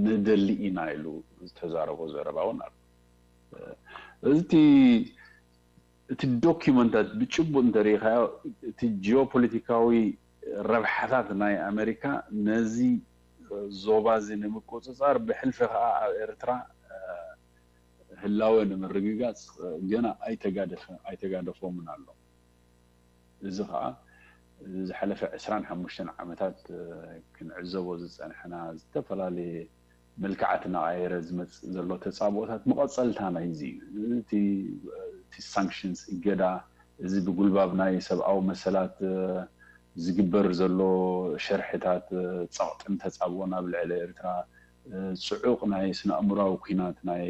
ንደሊ ኢና ኢሉ ዝተዛረቦ ዘረባ እውን ኣሎ። እዚ እቲ ዶኪመንታት ብጭቡጥ እንተሪኢኻዮ እቲ ጂኦፖለቲካዊ ረብሓታት ናይ ኣሜሪካ ነዚ ዞባ እዚ ንምቁፅፃር ብሕልፊ ከዓ ኣብ ኤርትራ ህላወ ንምርግጋጽ ገና ኣይተጋደፈ ኣይተጋደፎምን ኣሎ። እዚ ኸኣ ዝሓለፈ ዕስራን ሓሙሽተን ዓመታት ክንዕዘቦ ዝጸንሐና ዝተፈላለየ መልክዓት እናቐየረ ዝመጽእ ዘሎ ተጻብኦታት መቐጸልታ ናይዚ እዩ። እቲ ሳንክሽንስ፣ እገዳ፣ እዚ ብጉልባብ ናይ ሰብኣዊ መሰላት ዝግበር ዘሎ ሸርሕታት፣ ጸቕጥን ተጻብኦን ኣብ ልዕሊ ኤርትራ፣ ጽዑቕ ናይ ስነ ኣእምራዊ ኲናት፣ ናይ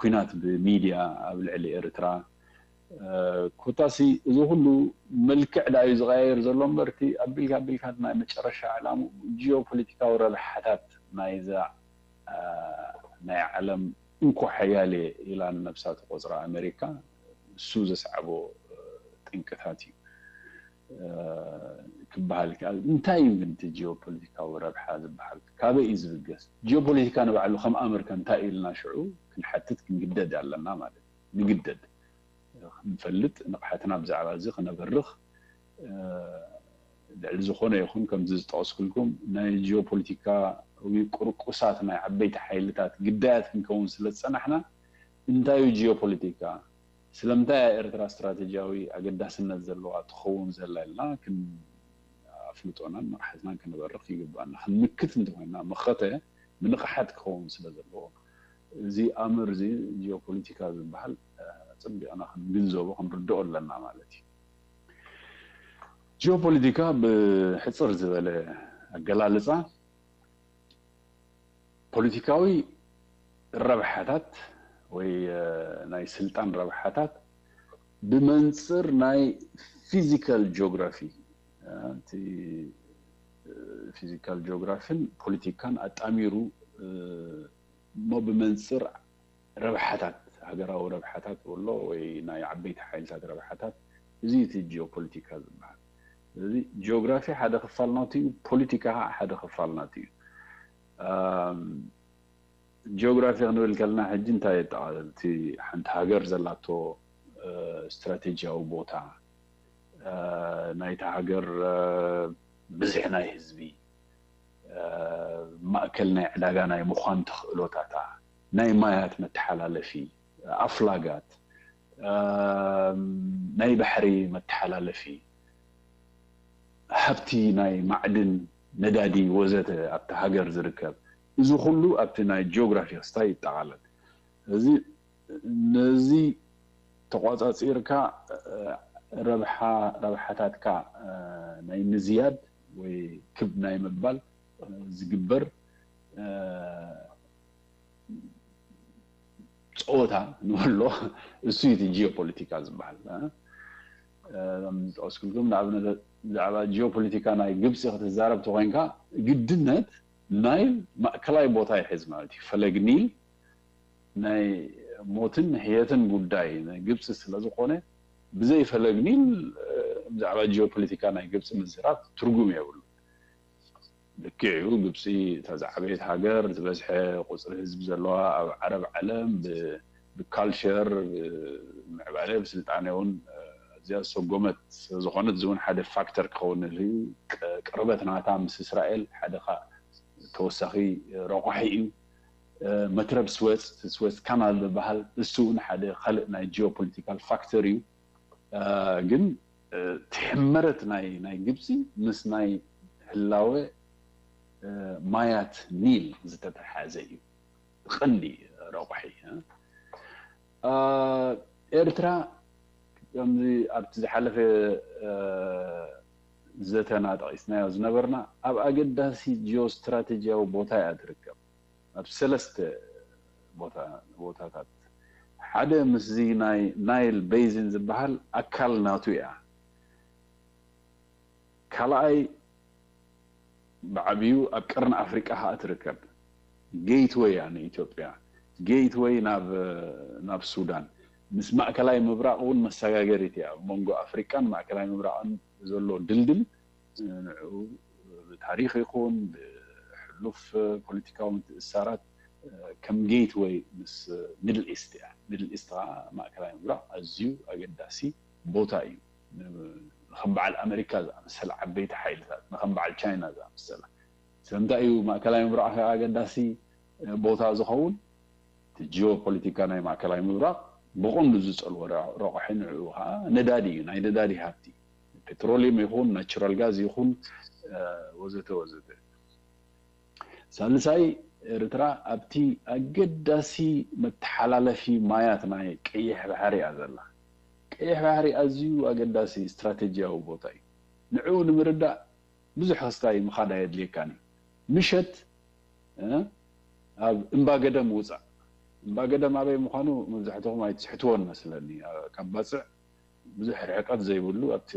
ኲናት ብሚድያ ኣብ ልዕሊ ኤርትራ፣ ኮታሲ እዚ ኩሉ መልክዕ ዳዩ ዝቐያየር ዘሎ እምበር፣ እቲ ኣቢልካ ኣቢልካ ናይ መጨረሻ ዕላሙ ጂኦፖለቲካዊ ረብሓታት ናይዛ ናይ ዓለም እንኮ ሓያል ኢላ ነብሳ ትቆጽራ ኣሜሪካ እሱ ዘስዓቦ ጥንቅታት እዩ ክበሃል ይከኣል። እንታይ እዩ ግን እቲ ጂኦፖለቲካዊ ረብሓ ዝበሃል? ካበይ እዩ ዝብገስ? ጂኦፖለቲካ ንባዕሉ ከም ኣመርከ እንታይ እዩ ኢልና ሽዑ ክንሓትት ክንግደድ ኣለና ማለት እዩ። ንግደድ ክንፈልጥ፣ ንቕሓትና ብዛዕባ እዚ ክነበርኽ፣ ልዕሊ ዝኾነ ይኹን ከምዚ ዝጠቐስኩልኩም ናይ ጂኦፖለቲካዊ ቁርቁሳት ናይ ዓበይቲ ሓይልታት ግዳያት ክንከውን ስለ ዝጸናሕና፣ እንታይ እዩ ጂኦፖለቲካ? ስለምንታይ እያ ኤርትራ ስትራቴጂያዊ ኣገዳስነት ዘለዋ ትኸውን ዘላ ኢልና ክን ኣፍልጦናን ንቕሓትናን ክንበርኽ ይግባና። ክንምክት እንተኾይና መኸተ ብንቕሓት ክኸውን ስለ ዘለዎ፣ እዚ ኣምር እዚ ጂኦፖለቲካ ዝበሃል ኣጸቢቕና ክንግንዘቦ ክንርድኦ ኣለና ማለት እዩ። ጂኦፖለቲካ ብሕጽር ዝበለ ኣገላልጻ ፖለቲካዊ ረብሓታት ወይ ናይ ስልጣን ረብሓታት ብመንጽር ናይ ፊዚካል ጂኦግራፊ፣ እቲ ፊዚካል ጂኦግራፊን ፖለቲካን ኣጣሚሩ እሞ ብመንጽር ረብሓታት፣ ሃገራዊ ረብሓታት ወሎ ወይ ናይ ዓበይቲ ሓይልታት ረብሓታት፣ እዚ እቲ ጂኦፖለቲካ ዝበሃል። ስለዚ ጂኦግራፊ ሓደ ክፋል ናቱ እዩ፣ ፖለቲካ ከዓ ሓደ ክፋል ናቱ እዩ። ጂኦግራፊ ክንብል ከለና ሕጂ እንታይ የጠቓልል? እቲ ሓንቲ ሃገር ዘላቶ ስትራቴጂያዊ ቦታ፣ ናይታ ሃገር ብዝሒ ናይ ህዝቢ፣ ማእከል ናይ ዕዳጋ ናይ ምዃን ተኽእሎታታ፣ ናይ ማያት መተሓላለፊ፣ ኣፍላጋት፣ ናይ ባሕሪ መተሓላለፊ፣ ሃብቲ ናይ ማዕድን፣ ነዳዲ ወዘተ ኣብቲ ሃገር ዝርከብ፣ እዚ ኩሉ ኣብቲ ናይ ጂኦግራፊ ክስታይ ይጠቓለል። እዚ ነዚ ተቋጻጺርካ ረብሓ ረብሓታትካ ናይ ምዝያድ ወይ ክብ ናይ ምባል ዝግበር ፀወታ ንበሎ፣ እሱ እዩ እቲ ጂኦፖለቲካ ዝበሃል። ዝጠቀስኩልኩም ንኣብነት ብዛዕባ ጂኦፖለቲካ ናይ ግብፂ ክትዛረብ ተኮይንካ ግድነት ናይል ማእከላይ ቦታ ይሕዝ ማለት እዩ። ፈለግ ኒል ናይ ሞትን ህየትን ጉዳይ ናይ ግብፂ ስለዝኮነ ብዘይ ፈለግ ኒል ብዛዕባ ጂኦፖለቲካ ናይ ግብፂ ምዝራብ ትርጉም የብሉ። ልክዕ እዩ፣ ግብፂ እታ ዝዓበየት ሃገር ዝበዝሐ ቁፅሪ ህዝቢ ዘለዋ ኣብ ዓረብ ዓለም ብካልቸር ምዕባለ ብስልጣነ እውን እዚኣ ዝሰጎመት ስለዝኮነት እዚ እውን ሓደ ፋክተር ክኸውን ንኽእል እዩ። ቅርበት ናታ ምስ እስራኤል ሓደ ተወሳኺ ረቋሒ እዩ። መትረብ ስወፅ ስወፅ ካናል ዝበሃል እሱ እውን ሓደ ካልእ ናይ ጂኦፖለቲካል ፋክተር እዩ። ግን ትሕመረት ናይ ናይ ግብፂ ምስ ናይ ህላወ ማያት ኒል ዝተተሓዘ እዩ። ቀንዲ ረቋሒ ኤርትራ ከምዚ ኣብቲ ዝሓለፈ ዘተና ጠቒስናዮ ዝነበርና ኣብ ኣገዳሲ ጂኦስትራቴጂያዊ ቦታ እያ ትርከብ። ኣብ ሰለስተ ቦታታት ሓደ ምስዚ ናይ ናይል ቤዚን ዝበሃል ኣካል ናቱ እያ። ካልኣይ ብዓብዩ ኣብ ቀርኒ ኣፍሪቃ ከዓ ትርከብ። ጌትወይ እያ ንኢትዮጵያ፣ ጌትወይ ናብ ሱዳን፣ ምስ ማእከላይ ምብራቕ እውን መሰጋገሪት እያ። ኣብ መንጎ ኣፍሪቃን ማእከላይ ምብራቕን ዘሎ ድልድል ንዑ ብታሪኽ ይኹን ብሕሉፍ ፖለቲካዊ ምትእስሳራት ከም ጌትወይ ምስ ሚድል ኢስት እያ። ሚድል ኢስት ከዓ ማእከላይ ምብራቕ ኣዝዩ ኣገዳሲ ቦታ እዩ። ንከም በዓል ኣመሪካ ዝኣመሰለ ዓበይቲ ሓይልታት፣ ንከም በዓል ቻይና ዝኣመሰለ። ስለምንታይ እዩ ማእከላይ ምብራቕ ከዓ ኣገዳሲ ቦታ ዝኸውን? እቲ ጂኦፖለቲካ ናይ ማእከላይ ምብራቕ ብቐንዱ ዝጸልዎ ረቑሒ ንዕኡ ከዓ ነዳዲ እዩ፣ ናይ ነዳዲ ሃብቲ፣ ፔትሮሊየም ይኹን ናቹራል ጋዝ ይኹን ወዘተ ወዘተ። ሳልሳይ፣ ኤርትራ ኣብቲ ኣገዳሲ መተሓላለፊ ማያት ናይ ቀይሕ ባሕሪ እያ ዘላ። ቀይሕ ባሕሪ ኣዝዩ ኣገዳሲ ስትራቴጂያዊ ቦታ እዩ። ንዕኡ ንምርዳእ ብዙሕ ክስታይ ምኻድ ኣየድልየካን እዩ። ምሸት ኣብ እምባገደም ውፃእ። እምባገደም ኣበይ ምዃኑ መብዛሕትኹም ኣይትስሕትዎን መስለኒ። ካብ ባፅዕ ብዙሕ ርሕቀት ዘይብሉ ኣብቲ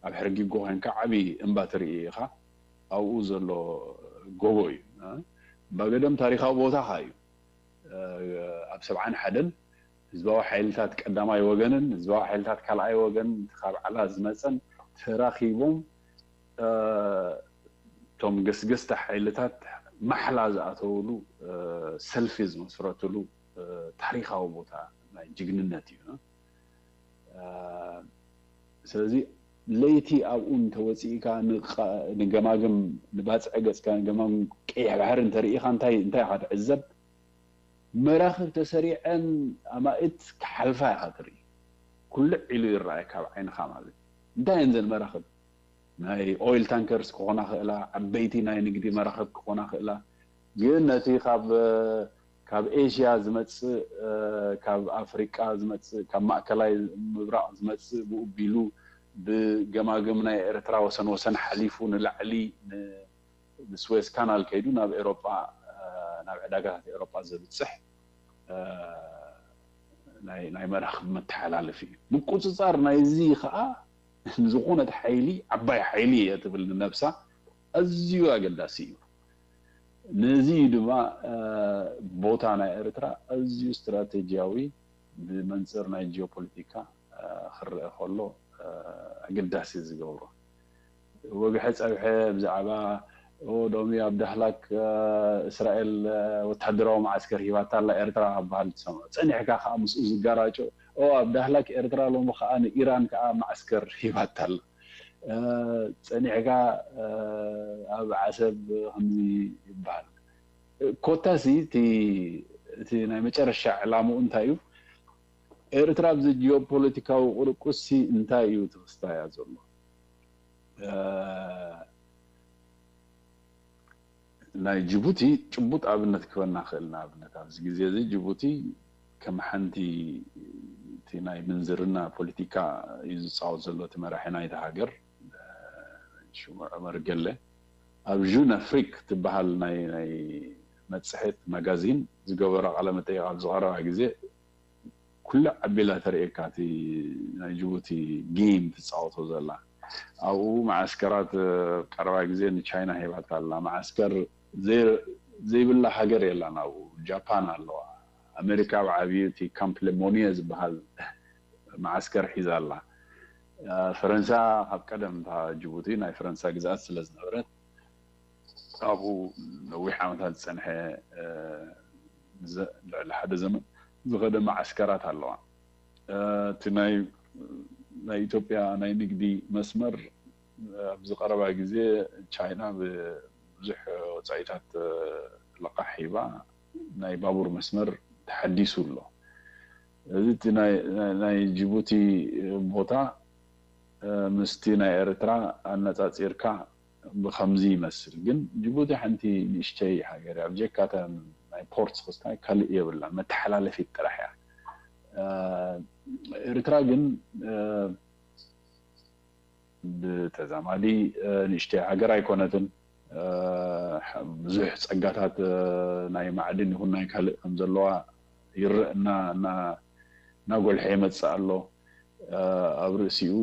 ኣብ ሕርጊጎ ኮይንካ ዓብዪ እምባ ትርኢ ኢኻ። ኣብኡ ዘሎ ጎቦ እዩ። እምባገደም ታሪኻዊ ቦታ ኸዓ እዩ። ኣብ ሰብዓን ሓደን ህዝባዊ ሓይልታት ቀዳማይ ወገንን ህዝባዊ ሓይልታት ካልኣይ ወገን ካብ ዓላ ዝመፀን ተራኺቦም እቶም ገስገስቲ ሓይልታት ማሕላ ዝኣተውሉ ሰልፊ ዝመስረትሉ ታሪኻዊ ቦታ ናይ ጅግንነት እዩ። ስለዚ ለይቲ ኣብኡ እንተወፂእካ ንገማግም ንባፅዐ ገፅካ ንገማግም ቀይሕ ባሕሪ እንተርኢኻ እንታይ እንታይ ኢኻ ትዕዘብ? መራኽብ ተሰሪዐን ኣማእት ክሓልፋ ኢኻ ትርኢ። ኩልዕ ኢሉ ይረኣየካ ኣብ ዓይንኻ ማለት እዩ። እንታይ እየን ዘን መራኽብ? ናይ ኦይል ታንከርስ ክኾና ክእላ፣ ዓበይቲ ናይ ንግዲ መራኽብ ክኾና ክእላ። ግን ነቲ ካብ ካብ ኤሽያ ዝመፅእ፣ ካብ ኣፍሪቃ ዝመፅእ፣ ካብ ማእከላይ ምብራቕ ዝመፅእ ብኡ ቢሉ ብገማግም ናይ ኤርትራ ወሰን ወሰን ሓሊፉ ንላዕሊ ንስዌዝ ካናል ከይዱ ናብ ኤሮጳ፣ ናብ ዕዳጋታት ኤሮጳ ዘብፅሕ ናይ መራኽብ መተሓላለፊ እዩ። ምቁፅፃር ናይዚ ከዓ ንዝኾነት ሓይሊ ዓባይ ሓይሊ እየ ትብል ንነብሳ ኣዝዩ ኣገዳሲ እዩ። ነዚ እዩ ድማ ቦታ ናይ ኤርትራ ኣዝዩ ስትራቴጂያዊ ብመንፅር ናይ ጂኦፖለቲካ ክረአ ከሎ ኣገዳሲ ዝገብሮ። ወግሐ ጸብሐ ብዛዕባ ኦ ዶሚ ኣብ ዳህላክ እስራኤል ወታደራዊ መዓስከር ሂባታ ኣላ ኤርትራ ክበሃል ትሰምዖ። ጸኒሕካ ከዓ ምስኡ ዝጋራጮ ኦ ኣብ ዳህላክ ኤርትራ ሎሚ ከዓ ንኢራን ከዓ መዓስከር ሂባታ ኣላ። ጸኒሕካ ኣብ ዓሰብ ከምዚ ይበሃል። ኮታሲ እቲ ናይ መጨረሻ ዕላምኡ እንታይ እዩ? ኤርትራ ኣብዚ ጂኦፖለቲካዊ ቁርቁሲ እንታይ እዩ ትኽስታያ ዘሎ? ናይ ጅቡቲ ጭቡጥ ኣብነት ክበና ክእል። ንኣብነት ኣብዚ ግዜ እዚ ጅቡቲ ከም ሓንቲ እቲ ናይ ምንዝርና ፖለቲካ እዩ ዝፃወት ዘሎ እቲ መራሒ ናይቲ ሃገር ሽሙ ዑመር ገለ ኣብ ጁን ኣፍሪክ ትበሃል ናይ ናይ መፅሄት ማጋዚን ዝገበሮ ቃለ መጠይቅ ኣብ ዝቀረባ ግዜ ኩሉ ዓቢላ ተርእየካ እቲ ናይ ጅቡቲ ጌም ትፃወቶ ዘላ ኣብኡ መዓስከራት ቀረባ ግዜ ንቻይና ሂባታ ኣላ። መዓስከር ዘይብላ ሃገር የላን ኣብኡ። ጃፓን ኣለዋ። ኣሜሪካ ኣብ ዓብዩ እቲ ካምፕ ሌሞኒየ ዝበሃል መዓስከር ሒዛ ኣላ። ፈረንሳ ካብ ቀደም እታ ጅቡቲ ናይ ፈረንሳ ግዝኣት ስለ ዝነበረት ኣብኡ ነዊሕ ዓመታት ዝፀንሐ ልዕሊ ሓደ ዘመን ዝኸደ መዓስከራት ኣለዋ። እቲ ናይ ናይ ኢትዮጵያ ናይ ንግዲ መስመር ኣብዚ ቀረባ ግዜ ቻይና ብዙሕ ወፃኢታት ለቃሕ ሂባ ናይ ባቡር መስመር ተሓዲሱ ኣሎ። እዚ ናይ ጅቡቲ ቦታ ምስቲ ናይ ኤርትራ ኣነፃፂርካ ብከምዚ ይመስል። ግን ጅቡቲ ሓንቲ ንእሽተይ ሃገር እያ። ብጀካ እተን ናይ ፖርት ክስታይ ካልእ የብላን፣ መተሓላለፊት ጥራሕ እያ። ኤርትራ ግን ብተዛማዲ ንእሽተይ ሃገር ኣይኮነትን። ብዙሕ ፀጋታት ናይ ማዕድን ይኹን ናይ ካልእ ከም ዘለዋ ይረእ እና እናጎልሐ ይመፅእ ኣሎ። ኣብ ርእሲኡ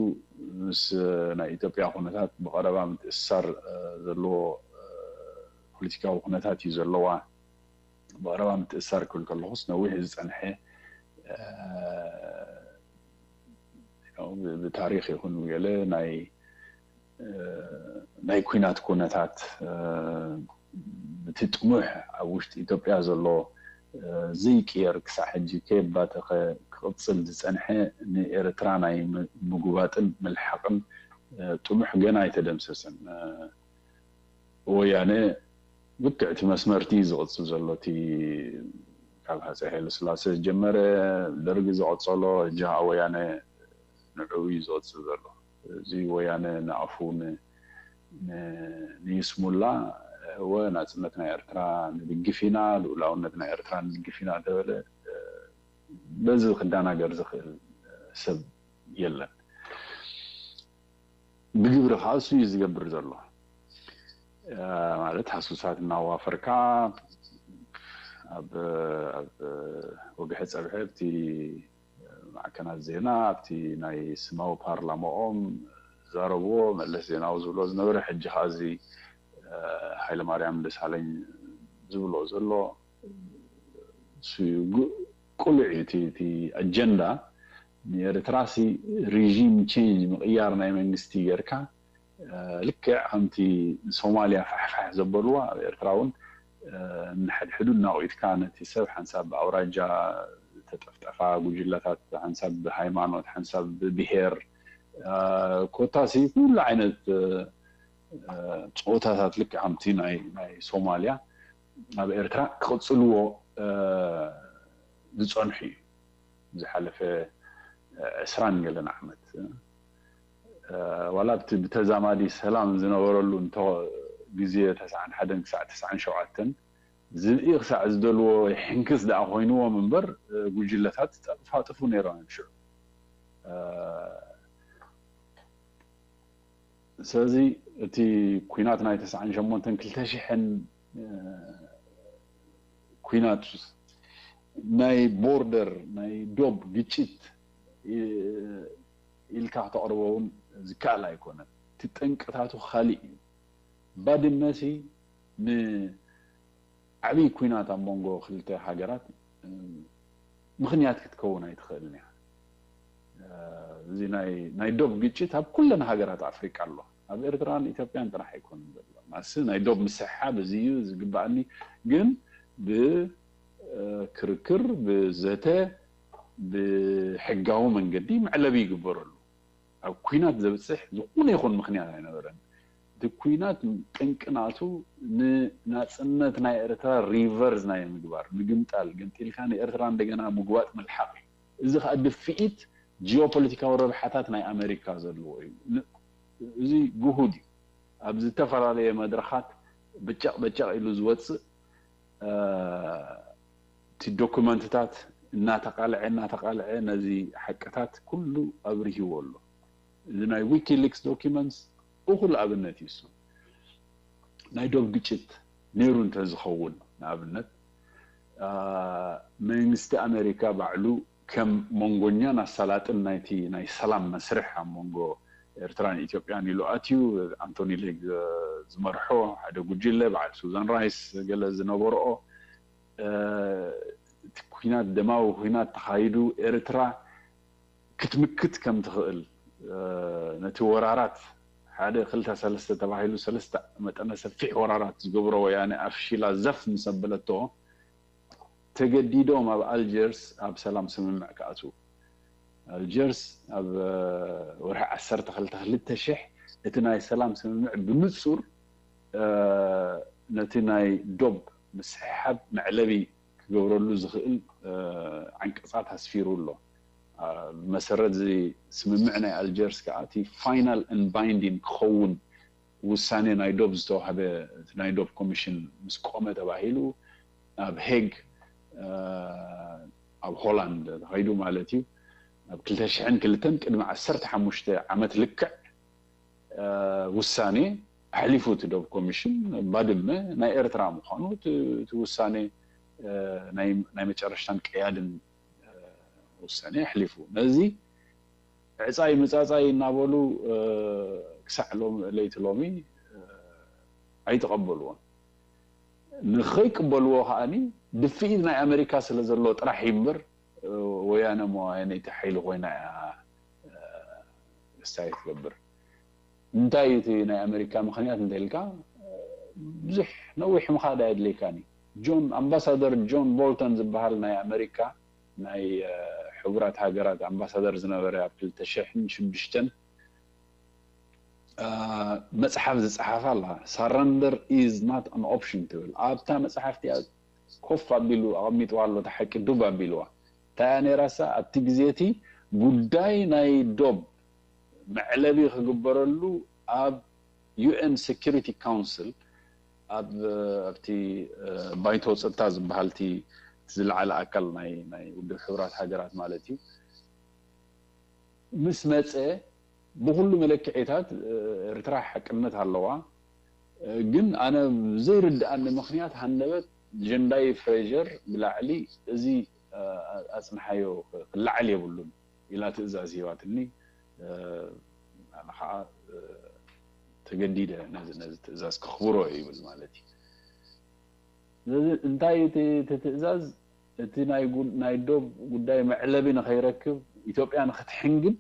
ምስ ናይ ኢትዮጵያ ኩነታት ብቐረባ ምትእስሳር ዘለዎ ፖለቲካዊ ኩነታት እዩ ዘለዋ። ብቐረባ ምትእስሳር ክብል ከለኹስ ነዊሕ ዝፀንሐ ብታሪክ ይኹን ገለ ናይ ናይ ኩናት ኩነታት ብቲ ጥሙሕ ኣብ ውሽጢ ኢትዮጵያ ዘሎ ዘይቅየር ክሳዕ ሕጂ ከየባተኸ ክቕፅል ዝፀንሐ ንኤርትራ ናይ ምጉባጥን ምልሓቕን ጥሙሕ ገና ኣይተደምሰሰን። ወያነ ብክዕቲ መስመርቲ ዝቕፅል ዘሎ እቲ ካብ ሃፀይ ሃይለስላሴ ዝጀመረ፣ ደርጊ ዝቐፀሎ፣ ሕጂ ከዓ ወያነ ንዕኡ እዩ ዝቐፅል ዘሎ። እዚ ወያነ ንኣፉ ን- ን- ንይስሙላ፣ እወ፣ ናፅነት ናይ ኤርትራ ንድግፍ ኢና፣ ልኡላውነት ናይ ኤርትራ ንድግፍ ኢና እንተበለ፣ በዚ ክደናገር ዝኽእል ሰብ የለን። ብግብሪ ከዓ እሱ እዩ ዝገብር ዘሎ። ማለት ሃሱሳት እናዋፈርካ ኣብ ኣብ ወግሐ ፀብሐ ኣብቲ ማዕከናት ዜና ኣብቲ ናይ ስማዊ ፓርላማኦም ዝዛረብዎ፣ መለስ ዜናዊ ዝብሎ ዝነበረ፣ ሕጂ ከዓ እዚ ሃይለማርያም ደሳለኝ ዝብሎ ዘሎ፣ እሱ እዩ። ቁሉዕ እዩ እቲ ኣጀንዳ። ንኤርትራሲ ሪጂም ቼንጅ፣ ምቕያር ናይ መንግስቲ ጌርካ፣ ልክዕ ከምቲ ሶማልያ ፋሕፋሕ ዘበልዋ፣ ኣብ ኤርትራ እውን ንሓድሕዱ እናቑትካ፣ ነቲ ሰብ ሓንሳብ ብኣውራጃ ተጠፍጠፋ፣ ጉጅለታት ሓንሳብ ብሃይማኖት፣ ሓንሳብ ብብሄር፣ ኮታሲ ኩሉ ዓይነት ፀወታታት ልክዕ ከምቲ ናይ ሶማልያ ኣብ ኤርትራ ክቕፅልዎ ዝፀንሑ እዩ። ዝሓለፈ ዕስራን ገለን ዓመት ዋላ ኣብቲ ብተዛማዲ ሰላም ዝነበረሉ እንተ ግዜ ተስዓን ሓደን ክሳዕ ተስዓን ሸውዓተን ዝብኢ ክሳዕ ዝደልዎ ይሕንክስ ደኣ ኮይንዎም እምበር ጉጅለታት ጠጥፋጥፉ ነይሮም እዮም ሽዑ። ስለዚ እቲ ኩናት ናይ ተስዓን ሸሞንተን ክልተ ሽሕን ኩናት ናይ ቦርደር ናይ ዶብ ግጭት ኢልካ ክተቕርቦ እውን ዝከኣል ኣይኮነን። እቲ ጠንቅታቱ ካሊእ እዩ። ባድመሲ ንዓብዪ ኩናት ኣብ መንጎ ክልተ ሃገራት ምኽንያት ክትከውን ኣይትኽእልን እያ። እዚ ናይ ዶብ ግጭት ኣብ ኩለን ሃገራት ኣፍሪቃ ኣሎ። ኣብ ኤርትራን ኢትዮጵያን ጥራሕ ኣይኮንን ዘሎ። ማሲ ናይ ዶብ ምስሕሓብ እዚ እዩ ዝግበኣኒ፣ ግን ብክርክር፣ ብዘተ፣ ብሕጋዊ መንገዲ መዕለቢ ይግበረሉ። ኣብ ኩናት ዘብፅሕ ዝኾነ ይኹን ምኽንያት ኣይነበረን። እቲ ኩናት ቅንቅናቱ ንናፅነት ናይ ኤርትራ ሪቨርስ ናይ ምግባር፣ ምግምጣል፣ ገንጢልካ ንኤርትራ እንደገና ምግባጥ ምልሓቕ እዩ። እዚ ከዓ ድፍኢት ጂኦፖለቲካዊ ረብሓታት ናይ ኣሜሪካ ዘለዎ እዩ። እዚ ግሁድ እዩ። ኣብ ዝተፈላለየ መድረኻት በጨቕ በጨቕ ኢሉ ዝወፅእ እቲ ዶኩመንትታት እናተቃልዐ እናተቃልዐ ነዚ ሓቅታት ኩሉ ኣብርሂዎ ኣሎ። እዚ ናይ ዊኪሊክስ ዶኪመንትስ እኹል ኣብነት እዩ። እሱ ናይ ዶብ ግጭት ነይሩ እንተዝኸውን ንኣብነት መንግስቲ ኣሜሪካ ባዕሉ ከም መንጎኛን ኣሳላጥን ናይቲ ናይ ሰላም መስርሕ ኣብ መንጎ ኤርትራን ኢትዮጵያን ኢሉ ኣትዩ ኣንቶኒ ሌክ ዝመርሖ ሓደ ጉጅለ በዓል ሱዛን ራይስ ገለ ዝነበርኦ እቲ ኩናት ደማዊ ኩናት ተኻይዱ ኤርትራ ክትምክት ከም ትኽእል ነቲ ወራራት ሓደ ክልተ ሰለስተ ተባሂሉ ሰለስተ መጠነ ሰፊሕ ወራራት ዝገብሮ ወያነ ኣፍሺላ ዘፍ ምስ ኣበለቶ ተገዲዶም ኣብ ኣልጀርስ ኣብ ሰላም ስምምዕ ክኣትዉ። ኣልጀርስ ኣብ ወርሒ ዓሰርተ ክልተ ክልተ ሽሕ እቲ ናይ ሰላም ስምምዕ ብንጹር ነቲ ናይ ዶብ ምስሕሓብ መዕለቢ ክገብረሉ ዝኽእል ዓንቀጻት ኣስፊሩ ኣሎ። ብመሰረት እዚ ስምምዕ ናይ ኣልጀርስ ከዓ እቲ ፋይናል ን ባይንዲን ክኸውን ውሳኔ ናይ ዶብ ዝተዋህበ ናይ ዶብ ኮሚሽን ምስ ቆመ ተባሂሉ ኣብ ሄግ ኣብ ሆላንድ ተኸይዱ ማለት እዩ። ኣብ ክልተ ሽሕን ክልተን ቅድሚ ዓሰርተ ሓሙሽተ ዓመት ልክዕ ውሳኔ ኣሕሊፉ እቲ ዶብ ኮሚሽን ባድመ ናይ ኤርትራ ምዃኑ እቲ ውሳኔ ናይ መጨረሽታን ቀያድን ውሳኔ ኣሕሊፉ። ነዚ ዕጻይ ምጻጻይ እናበሉ ክሳዕ ለይቲ ሎሚ ኣይተቐበልዎን። ንኸይቅበልዎ ከዓኒ ድፍኢት ናይ ኣሜሪካ ስለ ዘሎ ጥራሕ እዩ እምበር ወያነ መዋየነይቲ ሓይሊ ኮይና እያ ስታይ ትገብር። እንታይ እቲ ናይ ኣሜሪካ ምኽንያት እንተልካ ብዙሕ ነዊሕ ምኻድ ኣየድልየካን እዩ። ጆን ኣምባሳደር ጆን ቦልተን ዝበሃል ናይ ኣሜሪካ ናይ ሕቡራት ሃገራት ኣምባሳደር ዝነበረ ኣብ ክልተ ሽሕን ሽዱሽተን መፅሓፍ ዝፀሓፈ ኣላ surrender is not an option ትብል። ኣብታ መፅሓፍ እቲኣ ኮፍ ኣቢሉ ኣቐሚጥዋ ኣሎ። እቲ ሓቂ ዱብ ኣቢልዋ። እንታይ እያ ነይራሳ ኣብቲ ግዜ እቲ ጉዳይ ናይ ዶብ መዕለቢ ክግበረሉ ኣብ ዩ ኤን ሴኩሪቲ ካውንስል ኣብ ኣብቲ ባይቶ ፀጥታ ዝበሃል እቲ ዝለዓለ ኣካል ናይ ናይ ውድብ ሕቡራት ሃገራት ማለት እዩ ምስ መፀ ብኩሉ መለክዒታት ኤርትራ ሓቅነት ኣለዋ። ግን ኣነ ዘይርድኣኒ ምክንያት ሃንደበት ጀንዳይ ፍሬሸር ብላዕሊ እዚ ኣፅንሓዮ ክለዓል የብሉን ኢላ ትእዛዝ ሂባትኒ። ኣነ ከዓ ተገዲደ ነዚ ነዚ ትእዛዝ ከኽብሮ ይብል ማለት እዩ። ስለዚ እንታይ እቲ እቲ ትእዛዝ እቲ ናይ ጉ- ናይ ዶብ ጉዳይ መዕለቢ ንኸይረክብ ኢትዮጵያ ንክትሕንግድ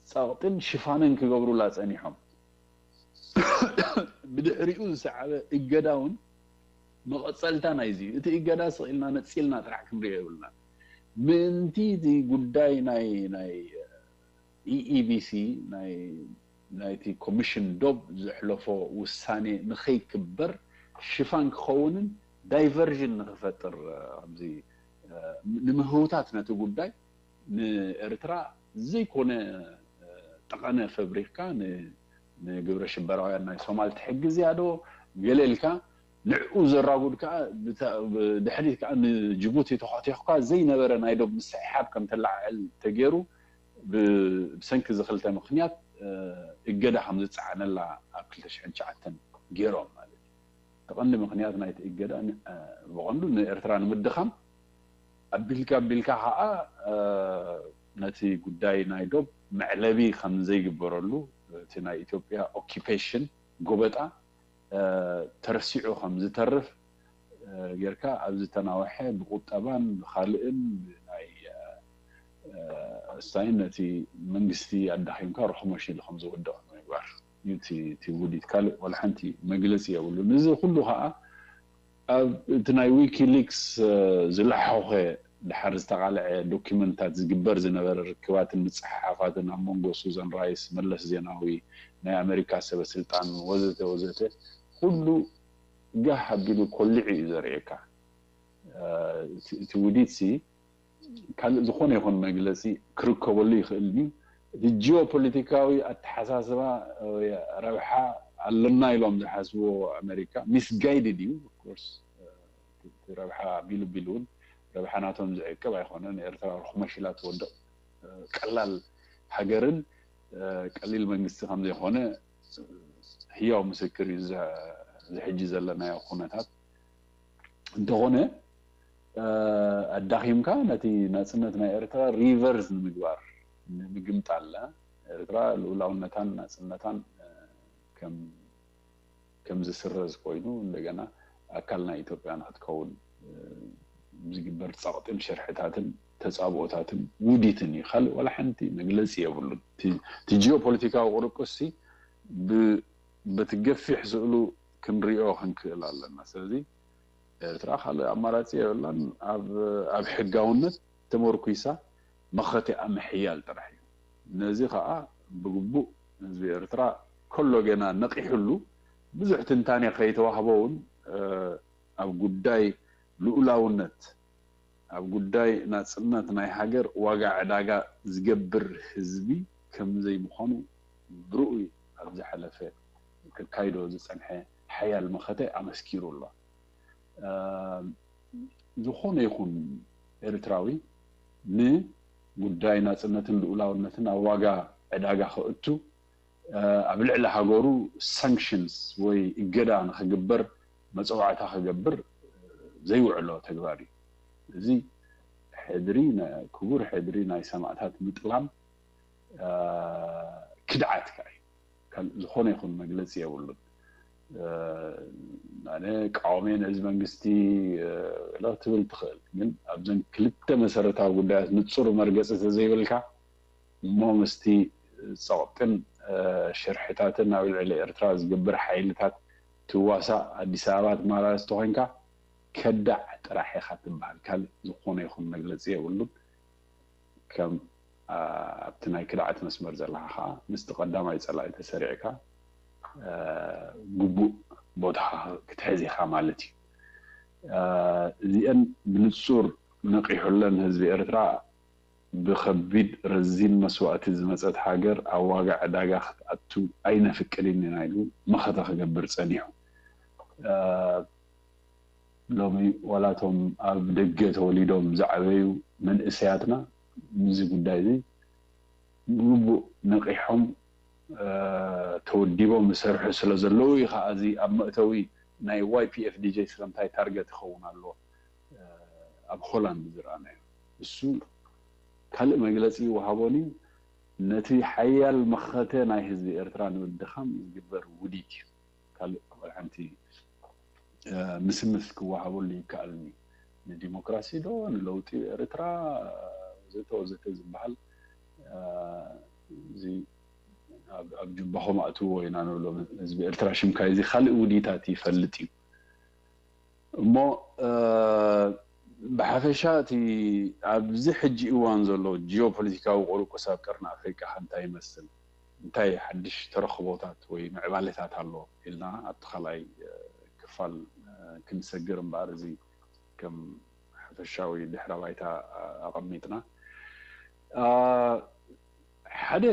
ፀቕጥን ሽፋንን ክገብሩላ ፀኒሖም። ብድሕሪኡ ዝሰዓበ እገዳ እውን መቐፀልታ ናይዚ እዩ። እቲ እገዳ ስቕ ኢልና ነፂልና ጥራሕ ክንሪኦ የብልና። ምእንቲ እቲ ጉዳይ ናይ ናይ ኢኢቢሲ ናይ ናይቲ ኮሚሽን ዶብ ዘሕለፎ ውሳኔ ንኸይክበር ሽፋን ክኸውንን ዳይቨርዥን ንኽፈጥር ከምዚ ንምህውታት ነቲ ጉዳይ ንኤርትራ ዘይኮነ ጠቐነ ፈብሪኽካ ንግብረ ሽበራውያን ናይ ሶማል ትሕግዝ እያ ዶ ገለ ኢልካ ንዕኡ ዘራጉድ ከዓ ድሕሪት ከዓ ንጅቡቲ ተኾቲኽካ ዘይነበረ ናይ ዶብ ምስሕሓብ ከም ተለዓዕል ተገይሩ ብሰንኪ እዚ ክልተ ምክንያት እገዳ ከም ዝፀዓነላ ኣብ ክልተ ሽሕን ትሽዓተን ገይሮም ማለት እዩ። እቲ ቀንዲ ምክንያት ናይቲ እገዳ ብቐንዱ ንኤርትራ ንምድኻም ኣቢልካ ኣቢልካ ከዓ ነቲ ጉዳይ ናይ ዶብ መዕለቢ ከም ዘይግበረሉ እቲ ናይ ኢትዮጵያ ኦኪፔሽን ጎበጣ ተረሲዑ ከም ዝተርፍ ጌርካ ኣብ ዝተናውሐ ብቁጠባን ብካልእን ናይ እሳይን ነቲ መንግስቲ ኣዳኺምካ ርሕሞሽ ኢሉ ከም ዝወድቕ ምግባር እዩ እቲ ውዲት ካልእ ዋላ ሓንቲ መግለፂ የብሉን። እዚ ኩሉ ከዓ ኣብ እቲ ናይ ዊኪሊክስ ዝለሓኸ ድሓር ዝተቓልዐ ዶኪመንታት ዝግበር ዝነበረ ርክባትን ምፅሕሓፋትን ኣብ መንጎ ሱዛን ራይስ፣ መለስ ዜናዊ፣ ናይ ኣሜሪካ ሰበ ስልጣን ወዘተ ወዘተ ኩሉ ጋህ ኣቢሉ ኮሊዑ እዩ ዘርእየካ። እቲ ውዲት ሲ ካልእ ዝኾነ ይኹን መግለፂ ክርከበሉ ይኽእል እዩ። እቲ ጂኦፖለቲካዊ ኣተሓሳስባ ረብሓ ኣለና ኢሎም ዝሓስብዎ ኣሜሪካ ሚስጋይድድ እዩ። ኦፍኮርስ ረብሓ ቢሉ ቢሉ እውን ረብሓ ናቶም ዝዕቅብ ኣይኮነን። ኤርትራ ርኹመሽ ኢላ ትወድቕ ቀላል ሃገርን ቀሊል መንግስቲ ከም ዘይኮነ ህያው ምስክር እዩ እዚ ሕጂ ዘለናዮ ኩነታት። እንተኾነ ኣዳኺምካ ነቲ ናፅነት ናይ ኤርትራ ሪቨርስ ንምግባር ንምግምጣል ኤርትራ ልኡላውነታን ናፅነታን ከም ከም ዝስረዝ ኮይኑ እንደገና ኣካል ናይ ኢትዮጵያ ንክትከውን ዝግበር ፀቕጥን ሽርሕታትን ተፃብኦታትን ውዲትን እዩ። ካልእ ዋላ ሓንቲ መግለፂ የብሉን። እቲ ጂኦፖለቲካዊ ቁርቁስ በቲ ገፊሕ ስእሉ ክንሪኦ ክንክእል ኣለና። ስለዚ ኤርትራ ካልእ ኣማራፂ የብላን። ኣብ ሕጋውነት ተመርኩሳ መኸቲኣ ምሕያል ጥራሕ እዩ። ነዚ ከዓ ብግቡእ ህዝቢ ኤርትራ ከሎ ገና ነቒሕሉ ብዙሕ ትንታኔ ከይተዋህቦ እውን ኣብ ጉዳይ ልኡላውነት ኣብ ጉዳይ ናፅነት ናይ ሃገር ዋጋ ዕዳጋ ዝገብር ህዝቢ ከምዘይምዃኑ ብርኡይ ኣብ ዝሓለፈ ከካይዶ ዝፀንሐ ሓያል መኸተ ኣመስኪሩ ኣሎ። ዝኾነ ይኹን ኤርትራዊ ንጉዳይ ናፅነትን ልኡላውነትን ኣብ ዋጋ ዕዳጋ ከእቱ ኣብ ልዕሊ ሃገሩ ሳንክሽንስ ወይ እገዳ ንክግበር መፀዋዕታ ክገብር ዘይውዕሎ ተግባር እዩ። እዚ ሕድሪ ክቡር ሕድሪ ናይ ሰማእታት ምጥላም ክድዓት ከዓ እዩ። ካልእ ዝኾነ ይኹን መግለፂ የብሉን። ኣነ ቃወሜ ነዚ መንግስቲ ትብል ትኽእል፣ ግን ኣብዘን ክልተ መሰረታዊ ጉዳያት ንፁር መርገፂ ተዘይብልካ እሞ ምስቲ ፀቕጥን ሽርሕታትን ኣብ ልዕሊ ኤርትራ ዝግበር ሓይልታት ትዋሳእ ኣዲስ ኣበባ ትመላለስ ተኾይንካ ከዳዕ ጥራሕ ኢኻ ትበሃል። ካልእ ዝኾነ ይኹን መግለፂ የብሉን። ከም ኣብቲ ናይ ክድዓት መስመር ዘለኻ ከዓ ምስቲ ቀዳማይ ፀላኢ ተሰሪዕካ ግቡእ ቦታኻ ክትሕዝ ኢኻ ማለት እዩ። እዚአን ብንጹር ነቒሑለን ህዝቢ ኤርትራ ብኸቢድ ረዚን መስዋእቲ ዝመጸት ሃገር ኣብ ዋጋ ዕዳጋ ክትኣቱ ኣይነፍቅድን ኢና ኢሉ መኸተ ክገብር ጸኒሑ። ሎሚ ዋላቶም ኣብ ደገ ተወሊዶም ዝዓበዩ መንእሰያትና ምዚ ጉዳይ እዚ ብግቡእ ነቒሖም ተወዲቦም ዝሰርሑ ስለ ዘለዉ እዩ ከዓ እዚ ኣብ መእተዊ ናይ ዋይፒኤፍ ዲጄ ስለምንታይ ታርገት ይኸውን ኣሎ ኣብ ሆላንድ ዝረኣናዮ። እሱ ካልእ መግለፂ ይወሃቦን እዩ። ነቲ ሓያል መኸተ ናይ ህዝቢ ኤርትራ ንምድኻም ዝግበር ውዲት እዩ። ካልእ ሓንቲ ምስምስ ክወሃበሉ ይከኣልኒ። ንዲሞክራሲ ዶ ንለውጢ ኤርትራ ወዘተ ወዘተ ዝበሃል እዚ ኣብ ጁባኹም ኣእትዎ ኢና ንብሎ ህዝቢ ኤርትራ ሽምካ እዚ ካልእ ውዲታት ይፈልጥ እዩ። እሞ ብሓፈሻ እቲ ኣብዚ ሕጂ እዋን ዘሎ ጂኦፖለቲካዊ ቁርቁስ ኣብ ቀርኒ ኣፍሪቃ እንታይ ይመስል፣ እንታይ ሓድሽ ተረኽቦታት ወይ ምዕባለታት ኣሎ ኢልና ኣብቲ ካልኣይ ክፋል ክንሰግር እምበኣር እዚ ከም ሓፈሻዊ ድሕረ ባይታ ኣቐሚጥና ሓደ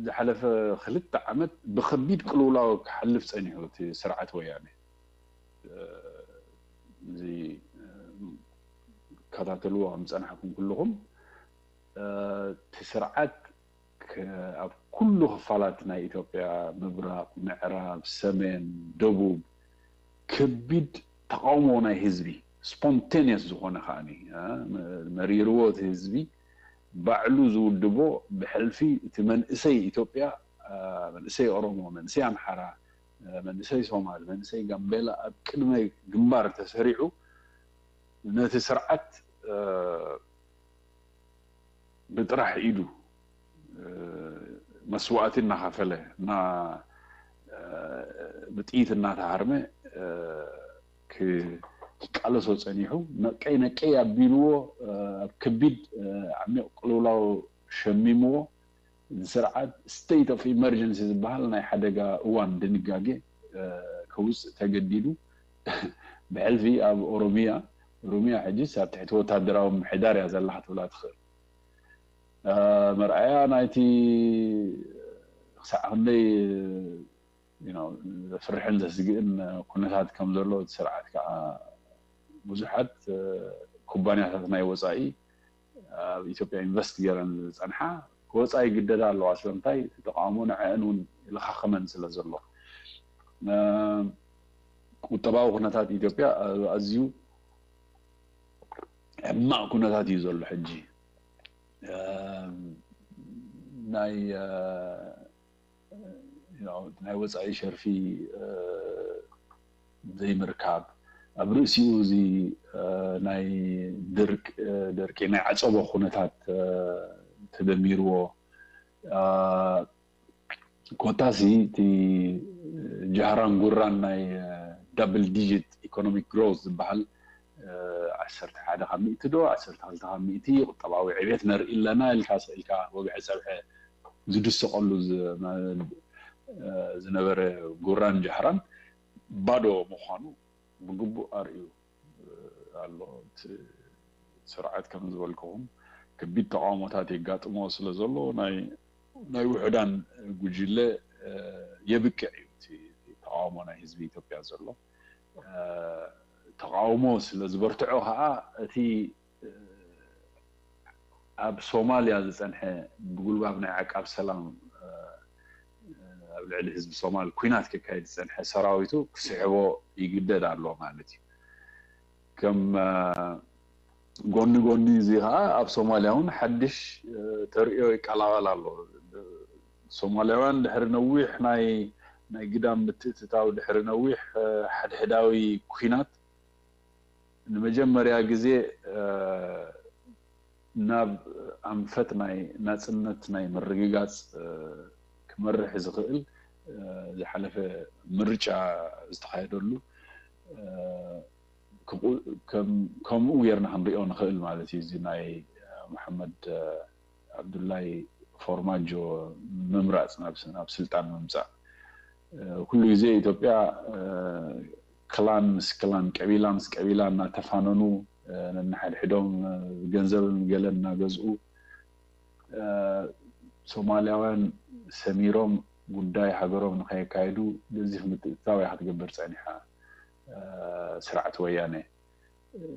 ዝሓለፈ ክልተ ዓመት ብኸቢድ ቅልውላው ክሓልፍ ጸኒሑ እቲ ስርዓት ወያነ። እዚ ከታተልዎ ከም ዝጸናሕኩም ኩልኹም እቲ ስርዓት ኣብ ኩሉ ክፋላት ናይ ኢትዮጵያ ምብራቕ፣ ምዕራብ፣ ሰሜን፣ ደቡብ ከቢድ ተቃውሞ ናይ ህዝቢ ስፖንቴኒየስ ዝኾነ ከዓኒ መሪርዎ እቲ ህዝቢ ባዕሉ ዝውድቦ ብሕልፊ እቲ መንእሰይ ኢትዮጵያ መንእሰይ ኦሮሞ መንእሰይ ኣምሓራ መንእሰይ ሶማል መንእሰይ ጋምቤላ ኣብ ቅድመ ግንባር ተሰሪዑ ነቲ ስርዓት ብጥራሕ ኢዱ መስዋእቲ እናኸፈለ ብጥይት እናተሃርመ ክቃለሶ ጸኒሑ ነቀይ ነቀይ ኣቢልዎ ኣብ ከቢድ ዓሚቕ ቅልውላው ሸሚምዎ እዚ ስርዓት state of emergency ዝበሃል ናይ ሓደጋ እዋን ድንጋጌ ከውፅእ ተገዲዱ ብሕልፊ ኣብ ኦሮሚያ ኦሮሚያ ሕጂስ ኣብ ትሕቲ ወታደራዊ ምሕዳር እያ ዘላ ክትብላ ትኽእል መርኣያ ናይቲ ክሳዕ ክንደይ ዘፍርሕን ዘስግእን ኩነታት ከም ዘሎ እቲ ስርዓት ከዓ ብዙሓት ኩባንያታት ናይ ወፃኢ ኣብ ኢትዮጵያ ኢንቨስት ገይረን ዝፀንሓ ክወፃ ይግደዳ ኣለዋ ስለምንታይ እቲ ተቃውሞ ንዐአን እውን ይለኻኸመን ስለ ዘሎ ቁጠባዊ ኩነታት ኢትዮጵያ ኣዝዩ ሕማቕ ኩነታት እዩ ዘሎ ሕጂ ናይ ናይ ወፃኢ ሸርፊ ዘይምርካብ ኣብ ርእሲኡ እዚ ናይ ድርቂ ናይ ዓፀቦ ኩነታት ተደሚርዎ ኮታሲ እቲ ጃህራን ጉራን ናይ double digit economic growth ዝበሃል ዓሰርተ ሓደ ካብ ሚእቲ ዶ ዓሰርተ ክልተ ካብ ሚእቲ ቁጠባዊ ዕቤት ነርኢ ኣለና ኢልካ ስኢልካ ወግዒ ፀብሐ ዝድሰቀሉ ዝነበረ ጉራን ጃህራን ባዶ ምዃኑ ብግቡእ ኣርእዩ ኣሎ። ስርዓት ከም ዝበልክኹም ከቢድ ተቃውሞታት የጋጥሞ ስለ ዘሎ ናይ ውሑዳን ጉጅለ የብቅዕ እዩ እቲ ተቃውሞ ናይ ህዝቢ ኢትዮጵያ ዘሎ ተቃውሞ ስለ ዝበርትዖ ከዓ እቲ ኣብ ሶማልያ ዝፀንሐ ብጉልባብ ናይ ዓቃብ ሰላም ኣብ ልዕሊ ህዝቢ ሶማል ኩናት ክካየድ ዝፀንሐ ሰራዊቱ ክስሕቦ ይግደድ ኣሎ ማለት እዩ። ከም ጎኒ ጎኒ እዚ ከዓ ኣብ ሶማልያ እውን ሓድሽ ተርእዮ ይቀላቐል ኣሎ። ሶማልያውያን ድሕሪ ነዊሕ ናይ ናይ ግዳም ምትእትታው ድሕሪ ነዊሕ ሓድሕዳዊ ኩናት ንመጀመርያ ግዜ ናብ ኣንፈት ናይ ናፅነት ናይ ምርግጋፅ ክመርሕ ዝኽእል ዝሓለፈ ምርጫ ዝተኻየደሉ ከምኡ ጌርና ክንሪኦ ንኽእል ማለት እዩ። እዚ ናይ መሓመድ ዓብዱላይ ፎርማጆ ምምራፅ ናብ ስልጣን ምምፃእ ኩሉ ግዜ ኢትዮጵያ ክላን ምስ ክላን፣ ቀቢላ ምስ ቀቢላ እናተፋነኑ፣ ነንሓድሕዶም ገንዘብን ገለን እናገዝኡ፣ ሶማልያውያን ሰሚሮም ጉዳይ ሃገሮም ንኸየካይዱ ገዚፍ ምትእትታው እያ ክትገብር ጸኒሓ ስርዓት ወያነ።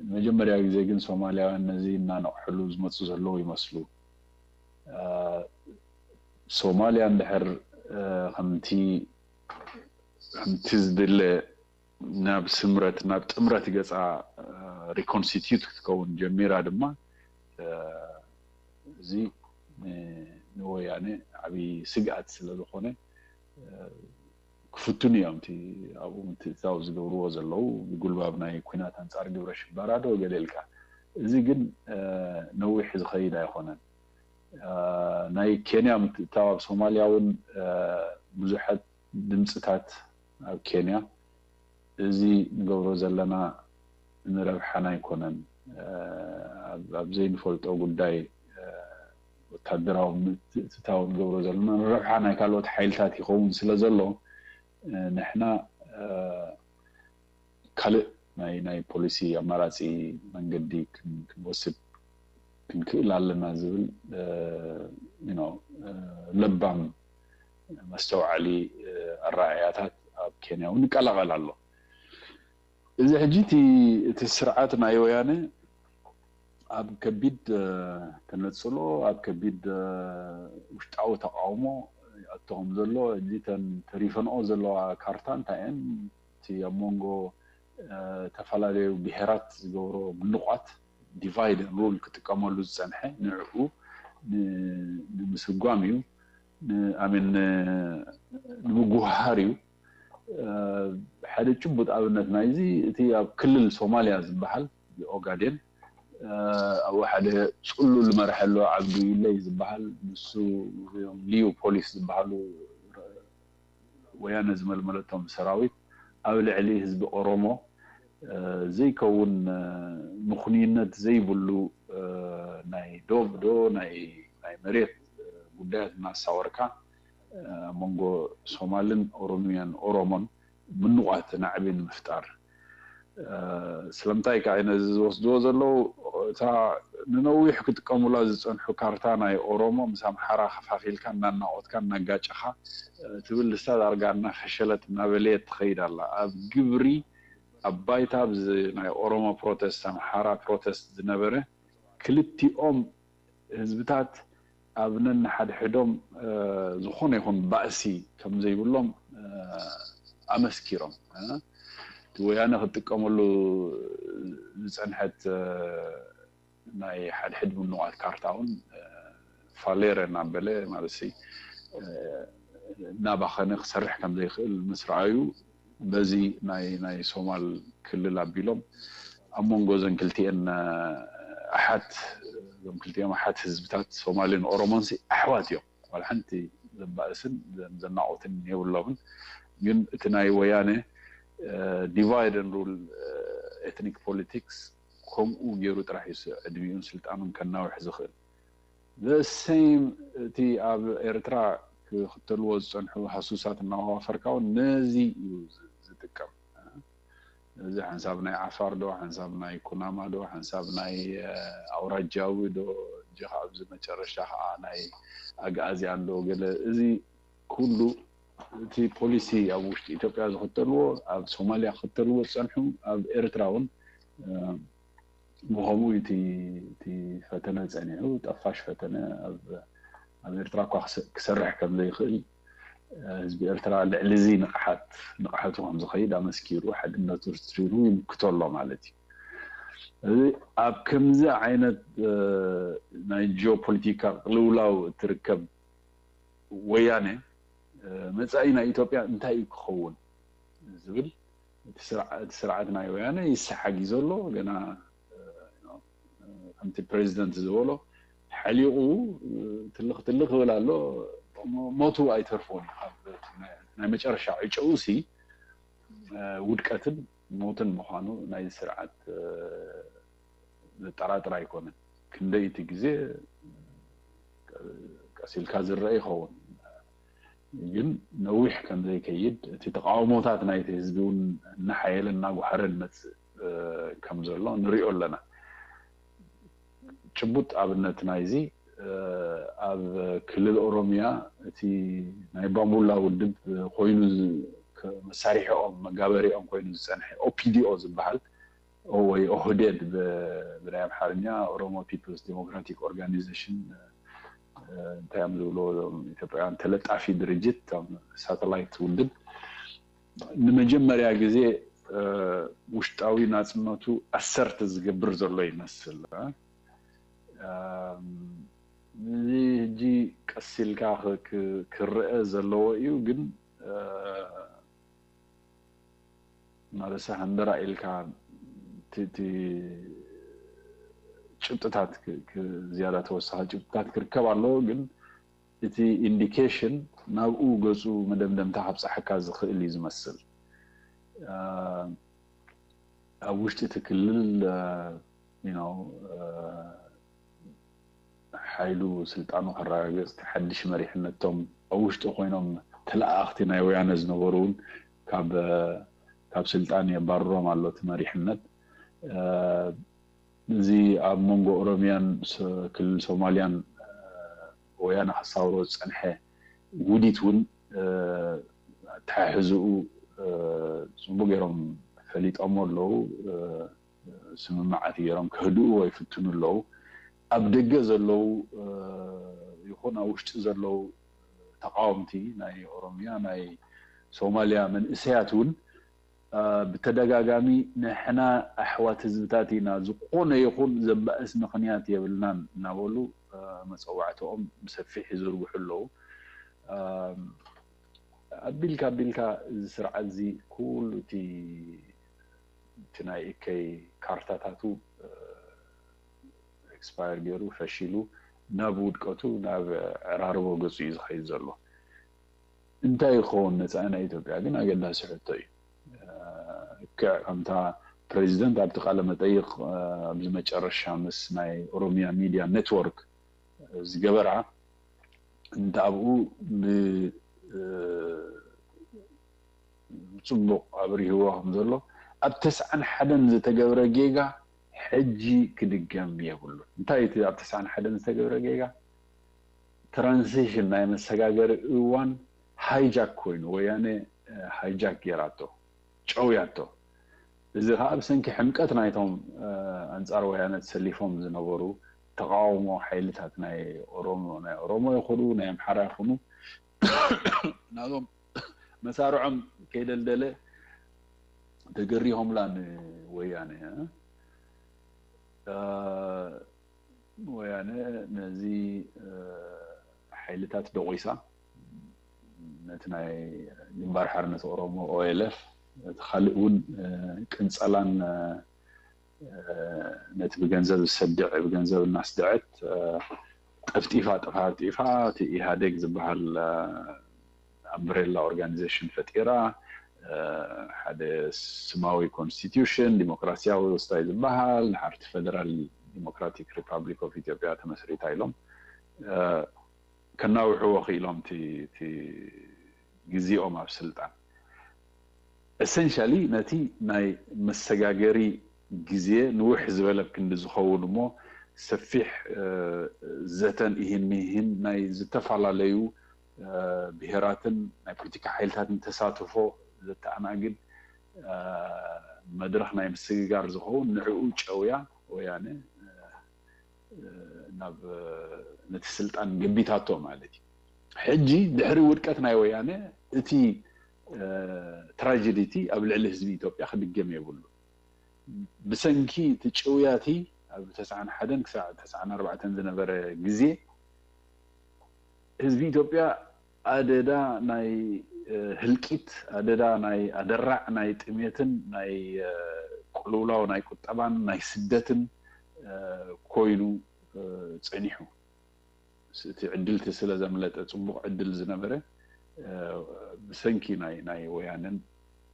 ንመጀመርያ ግዜ ግን ሶማልያውያን ነዚ እናነቕሕሉ ዝመፁ ዘለዉ ይመስሉ። ሶማልያ እንድሕር ከምቲ ከምቲ ዝድለ ናብ ስምረት ናብ ጥምረት ገፃ ሪኮንስቲቱት ክትከውን ጀሚራ ድማ እዚ ንወያነ ዓብዪ ስግኣት ስለ ዝኾነ ክፍትኑ እዮም እቲ ኣብኡ ምትእትታው ዝገብርዎ ዘለዉ ብጉልባብ ናይ ኩናት ኣንፃር ግብረ ሽበራ ዶ ገለ ኢልካ። እዚ ግን ነዊሕ ዝኸይድ ኣይኮነን። ናይ ኬንያ ምትእትታው ኣብ ሶማልያ እውን ብዙሓት ድምፅታት ኣብ ኬንያ እዚ ንገብሮ ዘለና ንረብሓና ኣይኮነን። ኣብ ዘይንፈልጦ ጉዳይ ወታደራዊ ምትእትታው ንገብሮ ዘለና ንረብሓ ናይ ካልኦት ሓይልታት ይኸውን ስለ ዘሎ ንሕና ካልእ ናይ ናይ ፖሊሲ ኣማራፂ መንገዲ ክንወስድ ክንክእል ኣለና ዝብል ለባም መስተውዓሊ ኣረኣእያታት ኣብ ኬንያ እውን ይቀላቐል ኣሎ። እዚ ሕጂ እቲ ስርዓት ናይ ወያነ ኣብ ከቢድ ተነፅሎ ኣብ ከቢድ ውሽጣዊ ተቃውሞ ይኣቱ ከም ዘሎ ሕጂ ተን ተሪፈንኦ ዘለዋ ካርታ እንታይ እየን? እቲ ኣብ መንጎ ዝተፈላለዩ ብሄራት ዝገብሮ ምንቋት ዲቫይድ ሩል ክጥቀመሉ ዝፀንሐ ንዕኡ ንምስጓም እዩ። ኣሜን ንምጉሃር እዩ። ሓደ ጭቡጥ ኣብነት ናይዚ እቲ ኣብ ክልል ሶማልያ ዝበሃል ኦጋዴን ኣብኡ ሓደ ፅሉል መርሐ ኣሎ ዓብዱ ኢለይ ዝበሃል ንሱ ሊዩ ፖሊስ ዝበሃሉ ወያነ ዝመልመለቶም ሰራዊት ኣብ ልዕሊ ህዝቢ ኦሮሞ ዘይከውን ምኽንዩነት ዘይብሉ ናይ ዶብ ዶ ናይ መሬት ጉዳያት እናሳወርካ መንጎ ሶማልን ኦሮሚያን ኦሮሞን ምንቋት ናዕቢ ንምፍጣር ስለምንታይ ከዓ ነዚ ዝወስድዎ ዘለዉ እታ ንነዊሕ ክጥቀሙላ ዝፀንሑ ካርታ ናይ ኦሮሞ ምስ ኣምሓራ ከፋፊልካ እናናቆትካ እናጋጨኻ ትብል ንሳ ዳርጋ እናፈሸለት እናበለየት ትኸይድ ኣላ ኣብ ግብሪ ኣብ ባይታ ናይ ኦሮሞ ፕሮተስት ኣምሓራ ፕሮተስት ዝነበረ ክልቲኦም ህዝብታት ኣብ ነንሓድሕዶም ዝኾነ ይኹን ባእሲ ከም ዘይብሎም ኣመስኪሮም እቲ ወያነ ክትጥቀመሉ ዝፀንሐት ናይ ሓድሕድ ምንዋት ካርታ እውን ፋሌረ እናበለ ማለት እናባኸነ ክሰርሕ ከም ዘይክእል ምስ ረኣዩ በዚ ናይ ናይ ሶማል ክልል ኣቢሎም ኣብ መንጎ ዘን ክልቲኤን ኣሓት ዞም ክልቲኦም ኣሓት ህዝብታት ሶማልን ኦሮሞን ኣሕዋት እዮም። ዋላ ሓንቲ ዘባእስን ዘናቆትን የብሎምን። ግን እቲ ናይ ወያነ ዲቫይድ ን ሩል ኤትኒክ ፖሊቲክስ ከምኡ ገይሩ ጥራሕ እዩ ዕድሚኡን ስልጣኑን ከናውሕ ዝኽእል። ዘሰይም እቲ ኣብ ኤርትራ ክኽተልዎ ዝፀንሑ ሃሱሳት እናዋፈርካ እውን ነዚ እዩ ዝጥቀም። እዚ ሓንሳብ ናይ ዓፋር ዶ ሓንሳብ ናይ ኩናማ ዶ ሓንሳብ ናይ ኣውራጃዊ ዶ እንጂ ኣብዚ መጨረሻ ከዓ ናይ ኣግኣዚያን ዶ ገለ እዚ ኩሉ እቲ ፖሊሲ ኣብ ውሽጢ ኢትዮጵያ ዝኽተልዎ ኣብ ሶማሊያ ክኽተልዎ ዝፀንሑ ኣብ ኤርትራ እውን ብኸምኡ እቲ ፈተነ ፀኒሑ ጠፋሽ ፈተነ ኣብ ኤርትራ እኳ ክሰርሕ ከም ዘይኽእል ህዝቢ ኤርትራ ልዕሊ እዚ ንቕሓት ንቕሓቱ ከም ዝኸይድ ኣመስኪሩ ሓድነቱ ርትሪሩ ይምክቶ ኣሎ ማለት እዩ። እዚ ኣብ ከምዚ ዓይነት ናይ ጂኦፖለቲካ ቅልውላው እትርከብ ወያነ መፃኢ ናይ ኢትዮጵያ እንታይ እዩ ክኸውን ዝብል እቲ ስርዓት ናይ ወያነ ይሰሓጊ ዘሎ ገና ከምቲ ፕሬዚደንት ዝበሎ ሓሊቑ ትልኽ ትልኽ ይብል ኣሎ። ሞቱ ኣይተርፎን እዩ። ናይ መጨረሻ ዕጨኡ ሲ ውድቀትን ሞትን ምዃኑ ናይ ስርዓት ዘጠራጥር ኣይኮነን። ክንደይ እቲ ግዜ ቀሲልካ ዝረአ ይኸውን። ግን ነዊሕ ከም ዘይከይድ፣ እቲ ተቃውሞታት ናይቲ ህዝቢ እውን እናሓየለ እናጓሃረ ንመፅእ ከም ዘሎ ንሪኦ ኣለና። ጭቡጥ ኣብነት ናይዚ፣ ኣብ ክልል ኦሮሚያ እቲ ናይ ባምቡላ ውድብ ኮይኑ፣ መሳሪሕኦም መጋበሪኦም ኮይኑ ዝፀንሐ ኦፒዲኦ ዝበሃል ወይ ኦህዴድ ብናይ ኣምሓርኛ፣ ኦሮሞ ፒፕልስ ዲሞክራቲክ ኦርጋኒዜሽን፣ እንታይ እዮም ዝብልዎ ኢትዮጵያውያን፣ ተለጣፊ ድርጅት፣ ሳተላይት ውድብ፣ ንመጀመርያ ግዜ ውሽጣዊ ናፅነቱ ኣሰርት ዝገብር ዘሎ ይመስል። እዚ ሕጂ ቀስ ኢልካ ክረአ ዘለዎ እዩ። ግን ማለሰ ሃንደራ ኢልካ እቲ ጭብጥታት፣ ዝያዳ ተወሳኺ ጭብጥታት ክርከብ ኣለዎ። ግን እቲ ኢንዲኬሽን ናብኡ ገፁ መደምደምታ ካብፀሓካ ዝኽእል እዩ ዝመስል። ኣብ ውሽጢ እቲ ክልል ሓይሉ ስልጣኑ ከረጋግፅ፣ ሓድሽ መሪሕነቶም ኣብ ውሽጢ ኮይኖም ተለኣኣኽቲ ናይ ወያነ ዝነበሩ እውን ካብ ስልጣን የባርሮም ኣሎ እቲ መሪሕነት። እዚ ኣብ መንጎ ኦሮሚያን ክልል ሶማሊያን ወያነ ከሳውሮ ዝፀንሐ ውዲት እውን ኣተሓሕዝኡ ፅቡቅ ገይሮም ፈሊጦሞ ኣለዉ። ስምምዓት ገይሮም ከህድእዎ ይፍትኑ ኣለዉ። ኣብ ደገ ዘለዉ ይኹን ኣብ ውሽጢ ዘለዉ ተቃወምቲ ናይ ኦሮሚያ፣ ናይ ሶማሊያ መንእሰያት እውን ብተደጋጋሚ ንሕና ኣሕዋት ህዝብታት ኢና፣ ዝኾነ ይኹን ዘባእስ ምኽንያት የብልናን እናበሉ መፀዋዕትኦም ብሰፊሕ ይዝርግሑ ኣለዉ። ኣቢልካ ኣቢልካ እዚ ስርዓት እዚ ኩሉ እቲ ናይ እከይ ካርታታቱ ኤክስፓየር ገይሩ ፈሺሉ ናብ ውድቀቱ ናብ ዕራርቦ ገፁ እዩ ዝኸይድ ዘሎ። እንታይ ይኸውን መፃኢ ናይ ኢትዮጵያ ግን ኣገዳሲ ሕቶ እዩ። ልክዕ ከምታ ፕሬዚደንት ኣብቲ ቃለ መጠይቅ ኣብዚ መጨረሻ ምስ ናይ ኦሮሚያ ሚድያ ኔትወርክ ዝገበራ፣ እንተ ኣብኡ ብፅቡቕ ኣብሪህዎ ከም ዘሎ፣ ኣብ ተስዓን ሓደን ዝተገብረ ጌጋ ሕጂ ክድገም የብሉን። እንታይ እቲ ኣብ ተስዓን ሓደን ዝተገብረ ጌጋ? ትራንዚሽን ናይ መሰጋገሪ እዋን ሃይጃክ ኮይኑ፣ ወያነ ሃይጃክ ጌራቶ፣ ጨውያቶ። እዚ ከዓ ብሰንኪ ሕምቀት ናይቶም ኣንፃር ወያነ ተሰሊፎም ዝነበሩ ተቃውሞ ሓይልታት ናይ ኦሮሞ፣ ናይ ኦሮሞ ይኹኑ ናይ ኣምሓራ ይኹኑ፣ ናቶም መሳርዖም ከይደልደለ ተገሪሆምላ ንወያነ። ወያነ ነዚ ሓይልታት ደቂሳ፣ ነቲ ናይ ግንባር ሓርነት ኦሮሞ፣ ኦኤልኤፍ፣ እቲ ካልእ እውን ቅንፀላን ነቲ ብገንዘብ ዝሰድዕ፣ ብገንዘብ እናስደዐት ጠፍጢፋ፣ ጠፋጢፋ፣ እቲ ኢህኣዴግ ዝበሃል ኣምብሬላ ኦርጋኒዜሽን ፈጢራ፣ ሓደ ስማዊ ኮንስቲትዩሽን፣ ዲሞክራሲያዊ ውሳይ ዝበሃል፣ ንሓርቲ ፌደራል ዲሞክራቲክ ሪፓብሊክ ኦፍ ኢትዮጵያ ተመስሪታ ኢሎም ከናውሕዎ ክኢሎም፣ እቲ ግዜኦም ኣብ ስልጣን። ኤሰንሻሊ ነቲ ናይ መሰጋገሪ ግዜ ንውሕ ዝበለ ክንዲ ዝኸውን እሞ፣ ሰፊሕ ዘተን ኢሂን ሚሂን ናይ ዝተፈላለዩ ብሄራትን ናይ ፖለቲካ ሓይልታትን ተሳትፎ ዘተኣናግድ መድረኽ ናይ ምስግጋር ዝኸውን፣ ንዕኡ ጨውያ ወያነ ናብ ነቲ ስልጣን ገቢታቶ ማለት እዩ። ሕጂ ድሕሪ ውድቀት ናይ ወያነ እቲ ትራጀዲ እቲ ኣብ ልዕሊ ህዝቢ ኢትዮጵያ ክድገም የብሉ። ብሰንኪ እቲ ጭውያ እቲ ኣብ ተስዓን ሓደን ክሳዕ ተስዓን ኣርባዕተን ዝነበረ ግዜ ህዝቢ ኢትዮጵያ ኣደዳ ናይ ህልቂት፣ ኣደዳ ናይ ኣደራዕ ናይ ጥሜትን ናይ ቅልውላው ናይ ቁጠባን ናይ ስደትን ኮይኑ ፀኒሑ። እቲ ዕድልቲ ስለ ዘምለጠ፣ ፅቡቕ ዕድል ዝነበረ ብሰንኪ ናይ ናይ ወያነን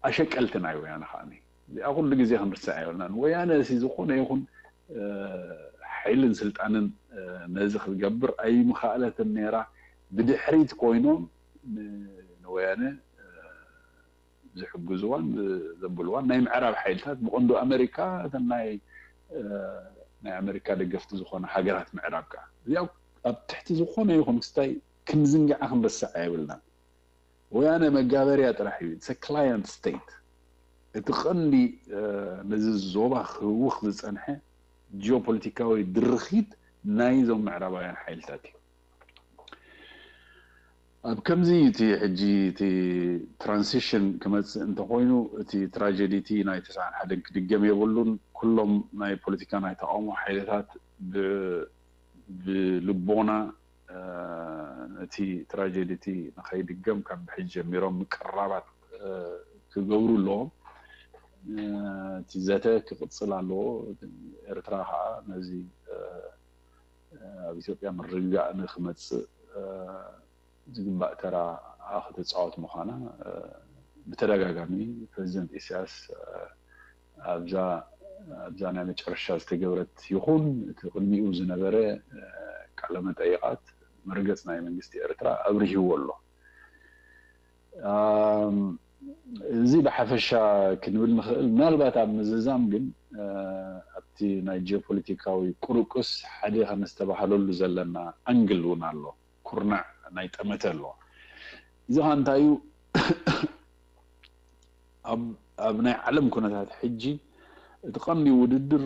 ኣሸቀልቲ ናይ ወያነ ከዓኒ እዚኣ ኩሉ ግዜ ክንርስዕ ኣይብልናን። ወያነ እዚ ዝኾነ ይኹን ሓይልን ስልጣንን ነዚ ክትገብር ኣይምኸኣለትን ነይራ። ብድሕሪት ኮይኖም ንወያነ ዝሕግዝዋን ዘብልዋን ናይ ምዕራብ ሓይልታት፣ ብቐንዱ ኣመሪካ፣ እተን ናይ ናይ ኣመሪካ ደገፍቲ ዝኾነ ሃገራት ምዕራብ ከዓ እዚኣ ኣብ ትሕቲ ዝኾነ ይኹን ክስታይ ክንዝንግዓ ክንረስዓ የብልናን። ወያነ መጋበርያ ጥራሕ እዩ። It's a client state። እቲ ቀንዲ ነዚ ዞባ ክህውኽ ዝፀንሐ ጂኦፖለቲካዊ ድርኺት ናይዞም ምዕራባውያን ሓይልታት እዩ። ኣብ ከምዚ እቲ ሕጂ እቲ ትራንሲሽን ክመፅእ እንተኮይኑ፣ እቲ ትራጀዲ እቲ ናይ ተስዓን ሓደን ክድገም የብሉን። ኩሎም ናይ ፖለቲካ ናይ ተቃውሞ ሓይልታት ብልቦና ነቲ ትራጀዲ እቲ ንኸይድገም ካብ ብሕጂ ጀሚሮም ምቅርራባት ክገብሩ ኣለዎም። እቲ ዘተ ክቕፅል ኣለዎ። ኤርትራ ከዓ ነዚ ኣብ ኢትዮጵያ ምርግጋእ ንክመፅእ ዝግባእ ተራ ክትፃወት ምዃና ብተደጋጋሚ ፕሬዚደንት ኢሳያስ ኣብዛ ኣብዛ ናይ መጨረሻ ዝተገብረት ይኹን እቲ ቅድሚኡ ዝነበረ ቃለ መጠይቓት መርገጽ ናይ መንግስቲ ኤርትራ ኣብሪህዎ ኣሎ። እዚ ብሓፈሻ ክንብል ንኽእል። ምናልባት ኣብ ምዝዛም ግን ኣብቲ ናይ ጂኦፖለቲካዊ ቁርቁስ ሓደ ከነስተባህለሉ ዘለና ኣንግል እውን ኣሎ። ኩርናዕ ናይ ጠመተ ኣለዋ። እዚ ኸ እንታይ እዩ? ኣብ ናይ ዓለም ኩነታት ሕጂ እቲ ቀንዲ ውድድር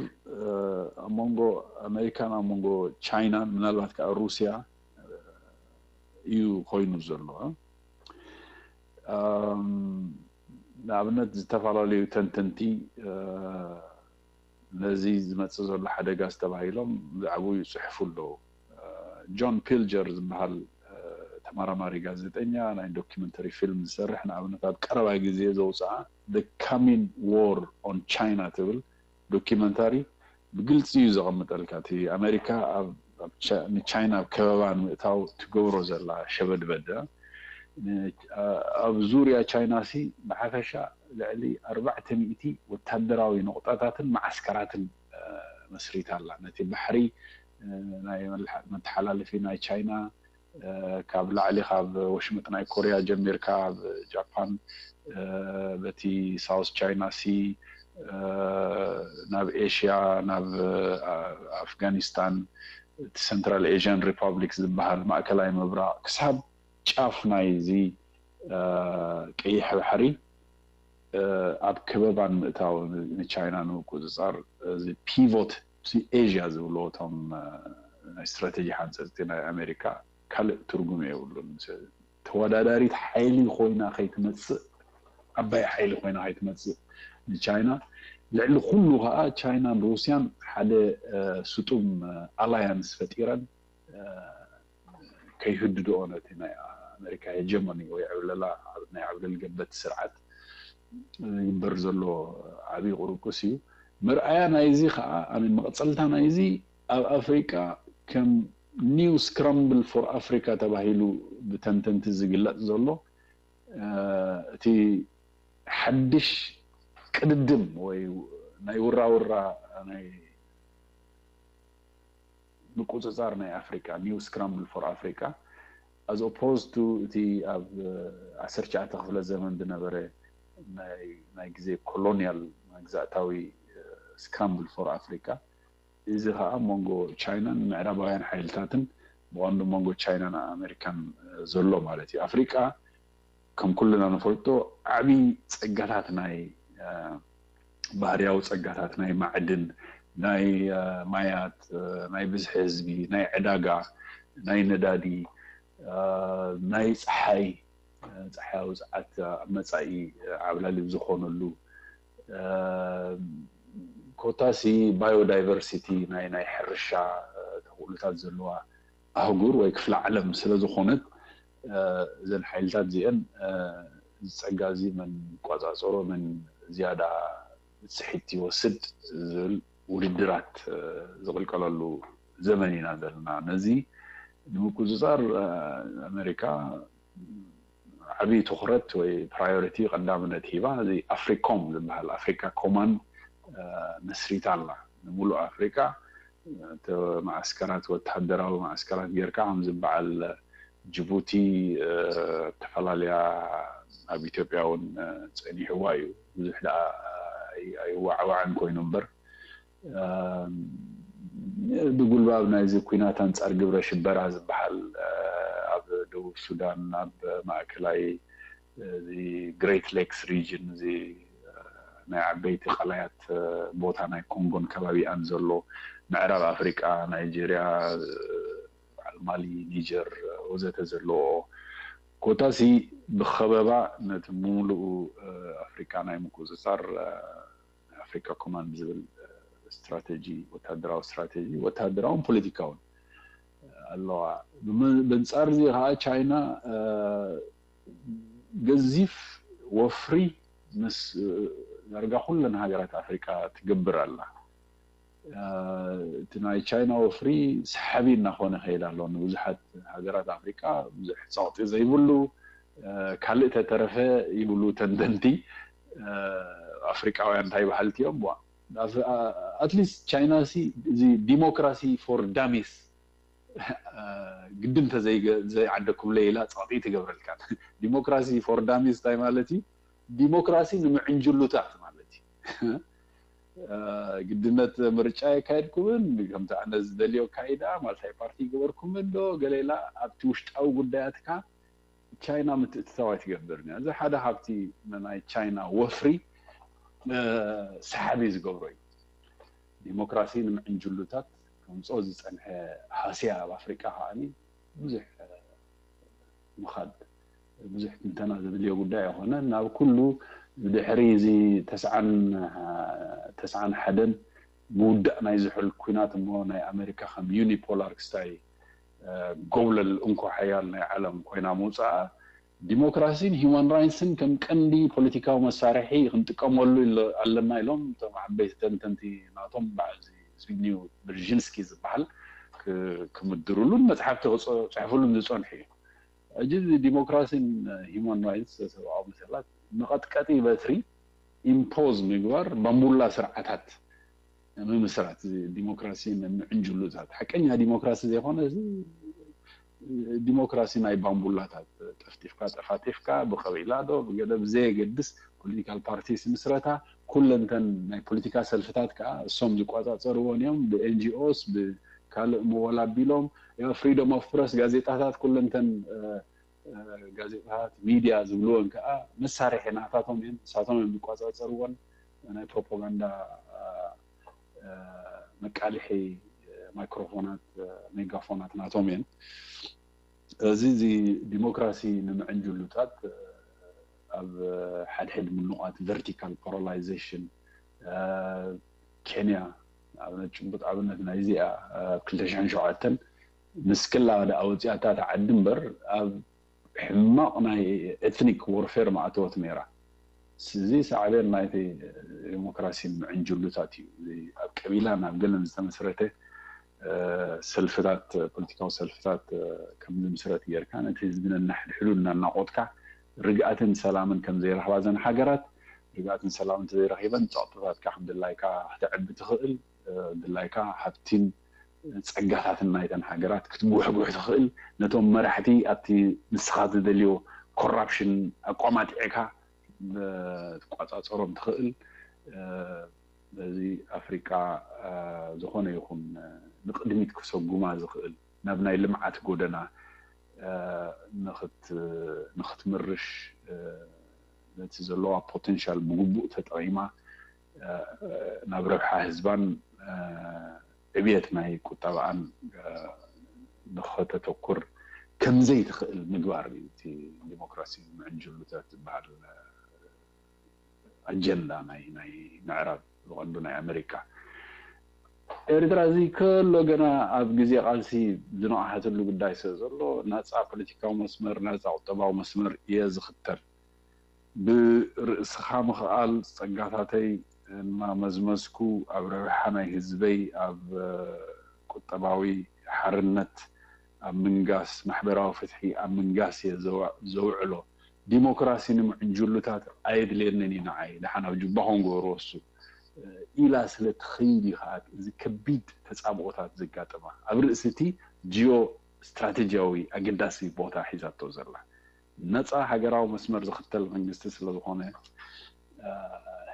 ኣብ መንጎ ኣመሪካን ኣብ መንጎ ቻይናን፣ ምናልባት ከዓ ሩስያ እዩ ኮይኑ ዘሎ። ንኣብነት ዝተፈላለዩ ተንተንቲ ነዚ ዝመፅእ ዘሎ ሓደጋ ዝተባሂሎም ብዛዕባኡ ይፅሕፉ ኣለዉ። ጆን ፒልጀር ዝበሃል ተመራማሪ ጋዜጠኛ፣ ናይ ዶኪመንተሪ ፊልም ዝሰርሕ፣ ንኣብነት ኣብ ቀረባ ግዜ ዘውፅኣ The Coming War on China ትብል ዶኪመንታሪ ብግልፂ እዩ ዘቐምጠልካ። እቲ ኣሜሪካ ንቻይና ኣብ ከበባ ንምእታው ትገብሮ ዘላ ሸበድበደ ኣብ ዙርያ ቻይና ሲ ብሓፈሻ ልዕሊ ኣርባዕተ ሚእቲ ወታደራዊ ነቑጣታትን መዓስከራትን መስሪታ ኣላ። ነቲ ባሕሪ ናይ መተሓላለፊ ናይ ቻይና ካብ ላዕሊ ካብ ወሽመጥ ናይ ኮርያ ጀሚርካ ኣብ ጃፓን በቲ ሳውስ ቻይና ሲ ናብ ኤሽያ ናብ ኣፍጋኒስታን እቲ ሰንትራል ኤዥያን ሪፓብሊክ ዝበሃል ማእከላይ ምብራቕ ክሳብ ጫፍ ናይዚ ቀይሕ ባሕሪ ኣብ ከበባ ንምእታው ንቻይና ንምቁፅፃር እዚ ፒቮት ኤዥያ ዝብልዎ እቶም ናይ ስትራቴጂ ሓንፀፅቲ ናይ ኣሜሪካ ካልእ ትርጉም የብሉን። ተወዳዳሪት ሓይሊ ኮይና ከይትመፅእ፣ ዓባይ ሓይሊ ኮይና ከይትመፅእ ንቻይና፣ ልዕሊ ኩሉ ከዓ ቻይናን ሩስያን ሓደ ስጡም ኣላያንስ ፈጢረን ከይህድድኦ ነቲ ናይ ኣሜሪካ ሄጀሞኒ ወይ ዕብለላ ናይ ዕብለል ገበት ስርዓት ይግበር ዘሎ ዓብዪ ቁርቁስ እዩ። መርኣያ ናይዚ ከዓ ኣሚን መቐፀልታ ናይዚ ኣብ ኣፍሪቃ ከም new scramble for Africa ተባሂሉ ብተንተንቲ ዝግለፅ ዘሎ እቲ ሓድሽ ቅድድም ወይ ናይ ውራውራ ናይ ምቁፅፃር ናይ ኣፍሪቃ፣ new scramble for Africa, as opposed to እቲ ኣብ ዓሰርተ ትሽዓተ ክፍለ ዘመን ዝነበረ ናይ ግዜ ኮሎኒያል መግዛእታዊ scramble for Africa። እዚ ከዓ መንጎ ቻይናን ምዕራባውያን ሓይልታትን ብቐንዱ መንጎ ቻይናን ኣሜሪካን ዘሎ ማለት እዩ። ኣፍሪቃ ከም ኩልና ንፈልጦ ዓብዪ ፀጋታት ናይ ባህርያዊ ፀጋታት ናይ ማዕድን፣ ናይ ማያት፣ ናይ ብዝሒ ህዝቢ፣ ናይ ዕዳጋ፣ ናይ ነዳዲ፣ ናይ ፀሓይ፣ ፀሓያዊ ፀዓት ኣብ መፃኢ ዓብላሊ ዝኾነሉ ኮታሲ ባዮዳይቨርሲቲ ናይ ናይ ሕርሻ ተኽእሎታት ዘለዋ ኣህጉር ወይ ክፍለ ዓለም ስለ ዝኾነት እዘን ሓይልታት እዚአን ዝፀጋ እዚ መን ይቋፃፀሮ መን ዝያዳ ብፅሒት ይወስድ ዝብል ውድድራት ዝቕልቀለሉ ዘመን ኢና ዘለና። ነዚ ንምቁፅፃር ኣሜሪካ ዓብዪ ትኹረት ወይ ፕራዮሪቲ ቀዳምነት ሂባ እዚ ኣፍሪኮም ዝበሃል ኣፍሪካ ኮማንድ መስሪታ ኣላ። ንምሉእ ኣፍሪካ መዓስከራት ወታደራዊ መዓስከራት ጌርካ ከምዚ በዓል ጅቡቲ ተፈላለያ ኣብ ኢትዮጵያ እውን ፀኒሕዋ እዩ። ብዙሕ ደኣ ኣይዋዕዋዕን ኮይኑ እምበር ብጉልባብ ናይዚ ኩናት ኣንፃር ግብረ ሽበራ ዝበሃል ኣብ ደቡብ ሱዳን፣ ኣብ ማእከላይ እዚ ግሬት ሌክስ ሪጅን፣ እዚ ናይ ዓበይቲ ቀላያት ቦታ ናይ ኮንጎን ከባቢኣን ዘሎ፣ ምዕራብ ኣፍሪቃ፣ ናይጄርያ፣ በዓል ማሊ፣ ኒጀር ወዘተ ዘለዎ ኮታሲ ብኸበባ ነቲ ሙሉኡ ኣፍሪቃ ናይ ምቁፅፃር ኣፍሪካ ኮማንድ ዝብል ስትራቴጂ፣ ወታደራዊ ስትራቴጂ፣ ወታደራውን ፖለቲካውን ኣለዋ። ብንፃር እዚ ከዓ ቻይና ገዚፍ ወፍሪ ምስ ዳርጋ ኩለን ሃገራት ኣፍሪካ ትገብር ኣላ። እቲ ናይ ቻይና ወፍሪ ሰሓቢ እናኾነ ይኸይድ ኣሎ። ንብዙሓት ሃገራት ኣፍሪቃ ብዙሕ ፀቕጢ ዘይብሉ፣ ካልእ ተተረፈ ይብሉ ተንተንቲ፣ ኣፍሪቃውያን እንታይ በሃልቲ እዮም? ኣትሊስት ቻይና ሲ እዚ ዲሞክራሲ ፎር ዳሚስ ግድን እንተዘይዓደኩምለይ ኢላ ፀቕጢ ትገብረልካ። ዲሞክራሲ ፎር ዳሚስ እንታይ ማለት እዩ? ዲሞክራሲ ንምዕንጅሉታት ማለት እዩ። ግድነት ምርጫ የካየድኩምን፣ ከምቲ ኣነ ዝደልዮ ኣካይዳ፣ ማልታይ ፓርቲ ይገበርኩምን ዶ ገሌላ ኣብቲ ውሽጣዊ ጉዳያትካ ቻይና ምትእትታው ኣይትገብርን እያ። እዚ ሓደ ካብቲ ናይ ቻይና ወፍሪ ሰሓቢ ዝገብሮ እዩ። ዲሞክራሲ ንምዕንጅሉታት ከምፅኦ ዝፀንሐ ሃስያ ኣብ ኣፍሪቃ ከዓኒ ብዙሕ ምኻድ ብዙሕ ትንተና ዘድልዮ ጉዳይ ኣይኮነን። ናብ ኩሉ ብድሕሪ እዚ ተስዓን ሓደን ምውዳእ ናይ ዝሑል ኩናት እሞ ናይ ኣሜሪካ ከም ዩኒፖላር ክስታይ ጎብለል እንኮ ሓያል ናይ ዓለም ኮይና ምውፃኣ ዲሞክራሲን ሂማን ራይትስን ከም ቀንዲ ፖለቲካዊ መሳርሒ ክንጥቀመሉ ኣለና ኢሎም እቶም ዓበይቲ ተንተንቲ ናቶም በዓል ዝቢግኒው ብርዥንስኪ ዝበሃል ክምድርሉን መፅሓፍቲ ክፅሕፍሉን ዝፀንሑ እዩ። ሕጂ እዚ ዲሞክራሲን ሂማን ራይትስ ሰብኣዊ መሰላት መቐጥቀጢ በትሪ ኢምፖዝ ምግባር ባምቡላ ስርዓታት ምምስራት ዲሞክራሲ ምዕንጅሉታት ሓቀኛ ዲሞክራሲ ዘይኮነ ዲሞክራሲ ናይ ባምቡላታት ጠፍጢፍካ ጠፋጢፍካ ብቀቢላ ዶ ብገለ ብዘየገድስ ፖለቲካል ፓርቲስ ምስረታ ኩለንተን ናይ ፖለቲካ ሰልፍታት ከዓ እሶም ዝቋፃፀርዎን እዮም ብኤንጂኦስ ብካልእ መወል ኣቢሎም ፍሪደም ኦፍ ፕረስ ጋዜጣታት ኩለንተን ጋዜጣታት ሚድያ ዝብልወን ከዓ መሳርሒ ናታቶም እየን ንሳቶም እዮም ዝቋፃፀርዎን ናይ ፕሮፓጋንዳ መቃልሒ ማይክሮፎናት ሜጋፎናት ናቶም እየን። እዚ እዚ ዲሞክራሲ ንምዕንጅሉታት ኣብ ሓድሕድ ምኑቓት ቨርቲካል ፖላራይዜሽን ኬንያ ኣብነት ጭቡጥ ኣብነት ናይዚኣ ኣብ ክልተ ሽሕን ሸውዓተን ምስ ክላ ደኣ ወፂኣታ ተዓዲ እምበር ኣብ ሕማቕ ናይ ኤትኒክ ወርፌር መኣተወት ነይራ። እዚ ሳዕቤን ናይቲ ዲሞክራሲ ምዕንጅሉታት እዩ። ኣብ ቀቢላ ናብ ገለን ዝተመስረተ ሰልፍታት ፖለቲካዊ ሰልፍታት ከም ዝምስረት ጌርካ ነቲ ህዝቢ ነናሕድሕዱ እናናቆትካ ርግኣትን ሰላምን ከም ዘይረኽባ ዘን ሃገራት ርግኣትን ሰላምን እንተዘይረኺበን ፀቕጥታትካ ከም ድላይካ ክተዕቢ ትኽእል ድላይካ ሃብቲን ፀጋታትን ናይተን ሃገራት ክትጉሕጉሕ ትኽእል ነቶም መራሕቲ ኣብቲ ንስኻ ዝደልዮ ኮራፕሽን ኣቋማጢዕካ ትቋፃፀሮም ትኽእል በዚ ኣፍሪቃ ዝኾነ ይኹን ንቅድሚት ክሰጉማ ዝኽእል ናብ ናይ ልምዓት ጎደና ንክትምርሽ ነቲ ዘለዋ ፖቴንሻል ብግቡእ ተጠቒማ ናብ ረብሓ ህዝባን ዕብየት ናይ ቁጠባኣን ንኸተተኩር ከምዘይትኽእል ምግባር እዩ እቲ ዲሞክራሲ ምዕንጅሉታት ዝበሃል ኣጀንዳ ናይ ናይ ምዕራብ ብቐንዱ ናይ ኣመሪካ። ኤርትራ እዚ ከሎ ገና ኣብ ግዜ ቃልሲ ዝነቕሓትሉ ጉዳይ ስለ ዘሎ ናፃ ፖለቲካዊ መስመር ናፃ ቁጠባዊ መስመር እየ ዝኽተል። ብርእስኻ ምኽኣል ጸጋታተይ እናመዝመዝኩ ኣብ ረብሓ ናይ ህዝበይ ኣብ ቁጠባዊ ሓርነት ኣብ ምንጋስ ማሕበራዊ ፍትሒ ኣብ ምንጋስ እየ ዘውዕሎ። ዲሞክራሲ ንምዕንጅሉታት ኣየድልየንን እዩ ንዓይ። ደሓን ኣብ ጁባ ክንገብሮ እሱ ኢላ ስለ ትኸይድ እዩ ከዓ እዚ ከቢድ ተፃብኦታት ዘጋጥማ። ኣብ ርእሲ እቲ ጂኦ ስትራቴጂያዊ ኣገዳሲ ቦታ ሒዛቶ ዘላ። ነፃ ሃገራዊ መስመር ዝኽተል መንግስቲ ስለ ዝኾነ፣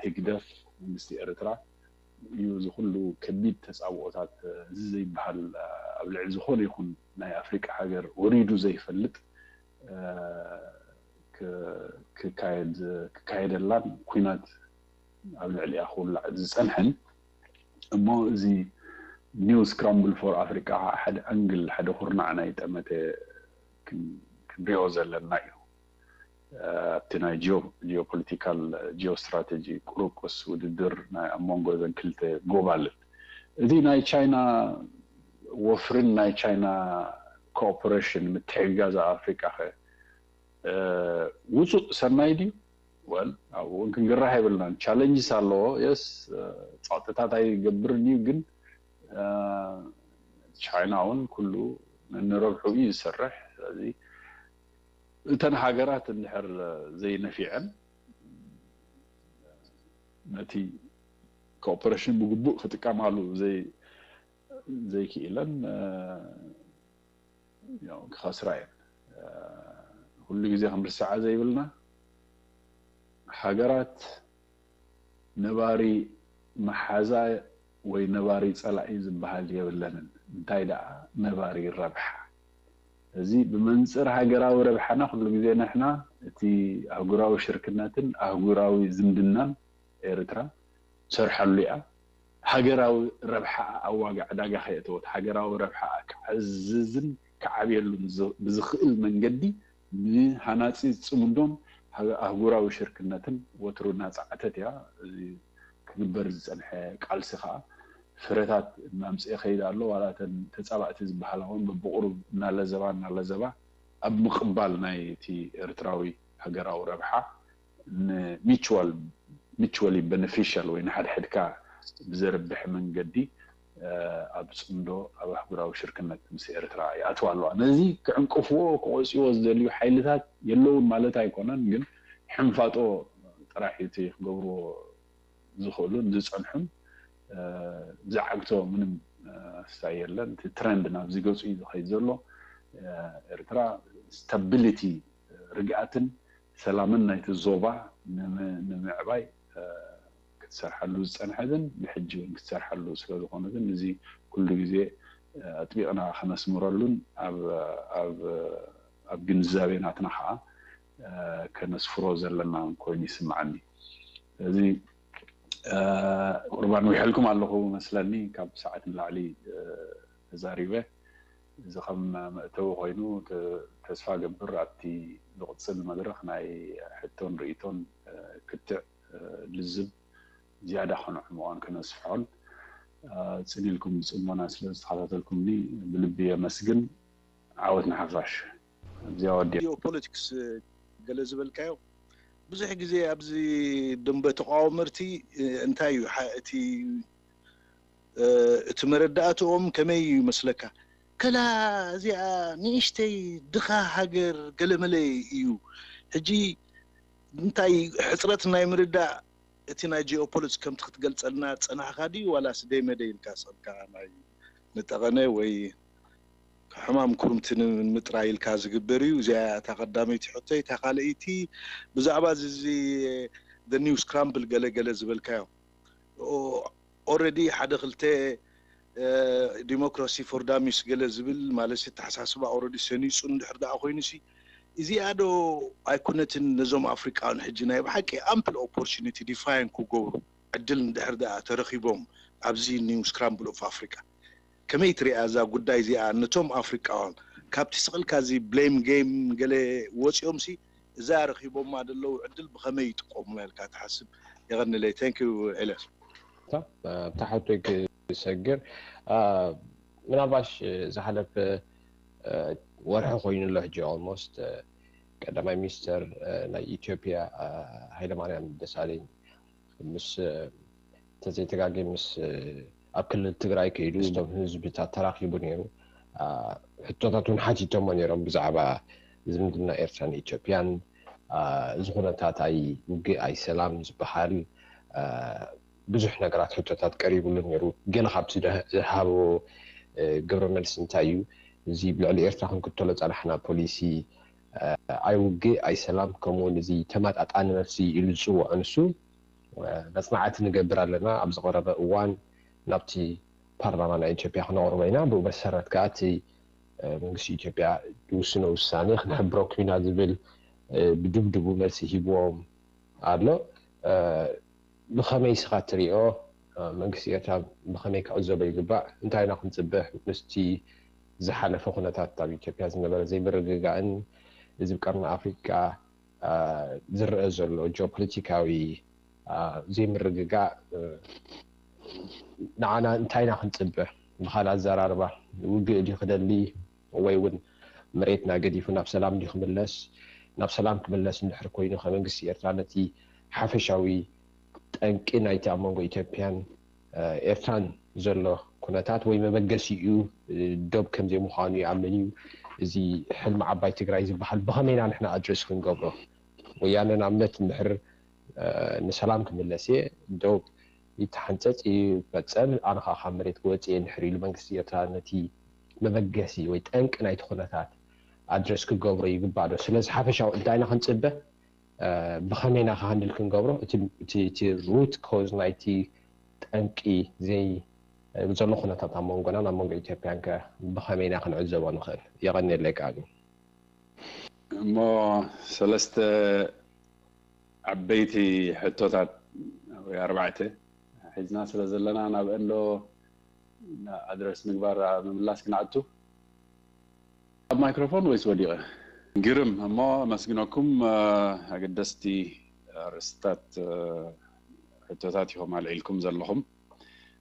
ህግደፍ መንግስቲ ኤርትራ እዩ እዚ ኩሉ ከቢድ ተፃብኦታት፣ እዚ ዘይበሃል ኣብ ልዕሊ ዝኾነ ይኹን ናይ ኣፍሪቃ ሃገር ወሪዱ ዘይፈልጥ ክካየደላን ኩናት ኣብ ልዕሊኣ ክውላዕ ዝፀንሐን። እሞ እዚ new scramble for Africa ሓደ ኣንግል፣ ሓደ ኩርናዕ ናይ ጠመተ ክንሪኦ ዘለና እዩ። ኣብቲ ናይ ጂኦፖለቲካል፣ ጂኦስትራቴጂ ቁርቁስ ውድድር ኣብ መንጎ ዘን ክልተ ጎባልል፣ እዚ ናይ ቻይና ወፍርን ናይ ቻይና ኮኦፐሬሽን፣ ምትሕግጋዝ ኣፍሪቃ ከ ውፁእ ሰናይ ድዩ? ወል ኣብኡ እውን ክንግራህ የብልናን። ቻለንጅስ ኣለዎ። የስ፣ ፃዕጥታት ኣይገብርን እዩ፣ ግን ቻይና እውን ኩሉ ንረብሑ እዩ ዝሰርሕ። ስለዚ እተን ሃገራት እንድሕር ዘይነፊዐን፣ ነቲ ኮኦፐሬሽን ብግቡእ ክጥቀማሉ ዘይክኢለን ክኸስራ እየን። ኩሉ ግዜ ክንርስዓ ዘይብልና፣ ሃገራት ነባሪ መሓዛ ወይ ነባሪ ፀላኢ ዝበሃል የብለንን። እንታይ ደኣ ነባሪ ረብሓ። እዚ ብመንፅር ሃገራዊ ረብሓና ኩሉ ግዜ ንሕና እቲ ኣህጉራዊ ሽርክነትን ኣህጉራዊ ዝምድናን ኤርትራ ትሰርሓሉ እያ። ሃገራዊ ረብሓ ኣብ ዋጋ ዕዳጋ ከየእተወት፣ ሃገራዊ ረብሓ ክዓዝዝን ክዓብየሉን ብዝኽእል መንገዲ ንሃናፂ ፅምዶን ኣህጉራዊ ሽርክነትን ወትሩ እናፀዓተት እያ። እዚ ክግበር ዝፀንሐ ቃልሲ ከዓ ፍረታት እናምፅአ ከይድ ኣሎ። ዋላ እተን ተፃባእቲ ዝበሃላ እውን በብቁሩብ እናለዘባ እናለዘባ ኣብ ምቕባል ናይ እቲ ኤርትራዊ ሃገራዊ ረብሓ ንሚቹዋል ሚቹዋሊ በነፊሻል ወይ ንሓድሕድካ ብዘርብሕ መንገዲ ኣብ ፅምዶ ኣብ ኣህጉራዊ ሽርክነት ምስ ኤርትራ ይኣትዋ ኣለዋ። ነዚ ክዕንቅፍዎ ክቆፅዎ ዝደልዩ ሓይልታት የለውን ማለት ኣይኮነን፣ ግን ሕንፋጦ ጥራሕ እዩ እቲ ክገብርዎ ዝኽእሉን ዝፀንሑን። ዝዓግቶ ምንም ስታይ የለን። እቲ ትረንድ ናብዚ ገፁ እዩ ዝኸይድ ዘሎ። ኤርትራ ስታቢሊቲ፣ ርግኣትን ሰላምን ናይቲ ዞባ ንምዕባይ ክትሰርሓሉ ዝፀንሐትን ብሕጂ እውን ክትሰርሓሉ ስለ ዝኾነትን፣ እዚ ኩሉ ግዜ ኣጥቢቕና ከነስምረሉን ኣብ ግንዛቤ ናትና ከዓ ከነስፍሮ ዘለና ኮይኑ ይስምዓኒ። ስለዚ ቁርባን ውሒልኩም ኣለኹ መስለኒ፣ ካብ ሰዓት ንላዕሊ ተዛሪበ። እዚ ከም መእተዊ ኮይኑ፣ ተስፋ ገብር ኣብቲ ዝቕፅል መድረኽ ናይ ሕቶን ርእይቶን ክትዕ ልዝብ ዝያዳ ከነዕምቖን ከነስፍሖን። ፅን ኢልኩም ብፅሞና ስለ ዝተኸታተልኩምኒ ብልቢ የመስግን። ዓወት ንሓፋሽ። ኣብዚኣ ወዲኣ። ጂኦፖለቲክስ ገለ ዝበልካዮ ብዙሕ ግዜ ኣብዚ ደንበ ተቃወመርቲ እንታይ እዩ እቲ እቲ መረዳእትኦም ከመይ እዩ ይመስለካ? ከላ እዚኣ ንእሽተይ ድኻ ሃገር ገለመለ እዩ። ሕጂ እንታይ ሕፅረት ናይ ምርዳእ እቲ ናይ ጂኦፖለቲክስ ከምቲ ክትገልፀልና ፀናሕካ ድዩ ዋላስ ደይ መደይ ኢልካ ስቕልካ ናይ ንጠቐነ ወይ ሕማም ኩርምቲ ንምጥራይ ኢልካ ዝግበር እዩ? እዚኣ እታ ቀዳመይቲ ሕቶይ። እታ ካልኣይቲ ብዛዕባ እዚ new scramble ገለ ገለ ዝበልካዮ already ሓደ ክልተ democracy for dummies ገለ ዝብል ማለት ኣተሓሳስባ already ሰኒፁ እንድሕር ደኣ ኮይኑ ሲ እዚኣ ዶ ኣይኮነትን ነዞም ኣፍሪቃውያን ሕጂ ናይ ብሓቂ ample opportunity define ክገብሩ ዕድል እንድሕር ደኣ ተረኺቦም ኣብዚ new scramble of Africa ከመይ ትሪኣ እዛ ጉዳይ እዚኣ ነቶም ኣፍሪቃውያን ካብቲ ስቕልካ እዚ blame game ገለ ወፂኦም ሲ እዛ ረኺቦማ ዘለዉ ዕድል ብኸመይ ይጥቀሙላ ኢልካ ትሓስብ? የቐንለይ። Thank you ኤልያስ። ኣብታ ሕቶይ ክሰግር ምናልባሽ ዝሓለፈ ወርሒ ኮይኑ ኣሎ ሕጂ almost ቀዳማይ ሚኒስተር ናይ ኢትዮጵያ ሃይለማርያም ደሳለኝ ምስ ተዘይተጋገ ምስ ኣብ ክልል ትግራይ ከይዱ ምስቶም ህዝብታት ተራኺቡ ነይሩ። ሕቶታት እውን ሓቲቶሞ ነይሮም ብዛዕባ ዝምድና ኤርትራን ኢትዮጵያን እዚ ኩነታት ኣይ ውግእ ኣይ ሰላም ዝበሃል ብዙሕ ነገራት ሕቶታት ቀሪብሉ ነይሩ። ገለ ካብቲ ዝሃቦ ግብረ መልሲ እንታይ እዩ? እዚ ብልዕሊ ኤርትራ ክንክተሎ ጸናሕና ፖሊሲ፣ እ፣ ኣይውግእ ኣይሰላም፣ ከምኡውን እዚ ተመጣጣኒ መልሲ ኢሉ ዝጽውዖ ንሱ፣ እ፣ መጽናዕቲ ንገብር ኣለና። ኣብ ዝቐረበ እዋን ናብቲ ፓርላማ ናይ ኢትዮጵያ ክነቕርቦ ኢና። ብኡ መሰረት ከኣ እቲ፣ እ፣ መንግስቲ ኢትዮጵያ ዝውስኖ ውሳኔ ክንሕብረኩም ኢና ዝብል፣ እ፣ ብድብድቡ መልሲ ሂብዎም ኣሎ። እ፣ ብኸመይ ስኻ ትሪኦ? እ፣ መንግስቲ ኤርትራ ብኸመይ ክዕዘቦ ይግባእ? እንታይ ኢና ክንጽበ ምስቲ ዝሓለፈ ኩነታት ኣብ ኢትዮጵያ ዝነበረ ዘይምርግጋእን እዚ ኣብ ቀርኒ ኣፍሪቃ፣ እ፣ ዝረአ ዘሎ ጂኦፖለቲካዊ፣ እ፣ ዘይምርግጋእ፣ እ፣ ንዓና እንታይ ኢና ክንጽበ? ብኻልእ ኣዘራርባ ውግእ ድዩ ክደሊ ወይ እውን መሬትና ገዲፉ ናብ ሰላም ድዩ ክምለስ? ናብ ሰላም ክምለስ እንድሕር ኮይኑ ከመንግስቲ ኤርትራ ነቲ ሓፈሻዊ ጠንቂ ናይቲ ኣብ መንጎ ኢትዮጵያን፣ እ፣ ኤርትራን ዘሎ ኩነታት ወይ መበገሲኡ፣ እ፣ ዶብ ከም ዘይምዃኑ ይኣምን እዩ። እዚ ሕልሚ ዓባይ ትግራይ ዝበሃል ብኸመይ ኢና ንሕና ኣድረስ ክንገብሮ? ወያነ ንኣብነት እንድሕር፣ እ፣ ንሰላም ክምለስ እየ፣ ዶብ ይተሓንጸጽ ይፈጸም፣ ኣነ ኸኣ ካብ መሬት ክወጽእ እየ እንድሕር ኢሉ መንግስቲ ኤርትራ ነቲ መበገሲ ወይ ጠንቂ ናይቲ ኩነታት ኣድረስ ክገብሮ ይግባእ ዶ? ስለዚ ሓፈሻዊ እንታይ ኢና ክንጽበ? እ፣ ብኸመይ ኢና ክሃንድል ክንገብሮ? እቲ፣ እቲ፣ እቲ ሩት ኮዝ ናይቲ ጠንቂ ዘይ-፣ ዘሎ ኩነታት ኣብ መንጎናን ኣብ መንጎ ኢትዮጵያን ከ ብኸመይ ኢና ክንዕዘቦ ንኽእል? የቐንየለይ ቃል። እሞ ሰለስተ ዓበይቲ ሕቶታት ወይ ኣርባዕተ ሒዝና ስለ ዘለና ናብ እንዶ ኣድረስ ምግባር ኣብ ምምላስ ክንኣቱ። ኣብ ማይክሮፎን ወይስ ወዲቐ? ግርም፣ እሞ ኣመስግነኩም። እ፣ ኣገደስቲ ኣርእስታት፣ እ፣ ሕቶታት ኢኹም ኣልዒልኩም ዘለኹም።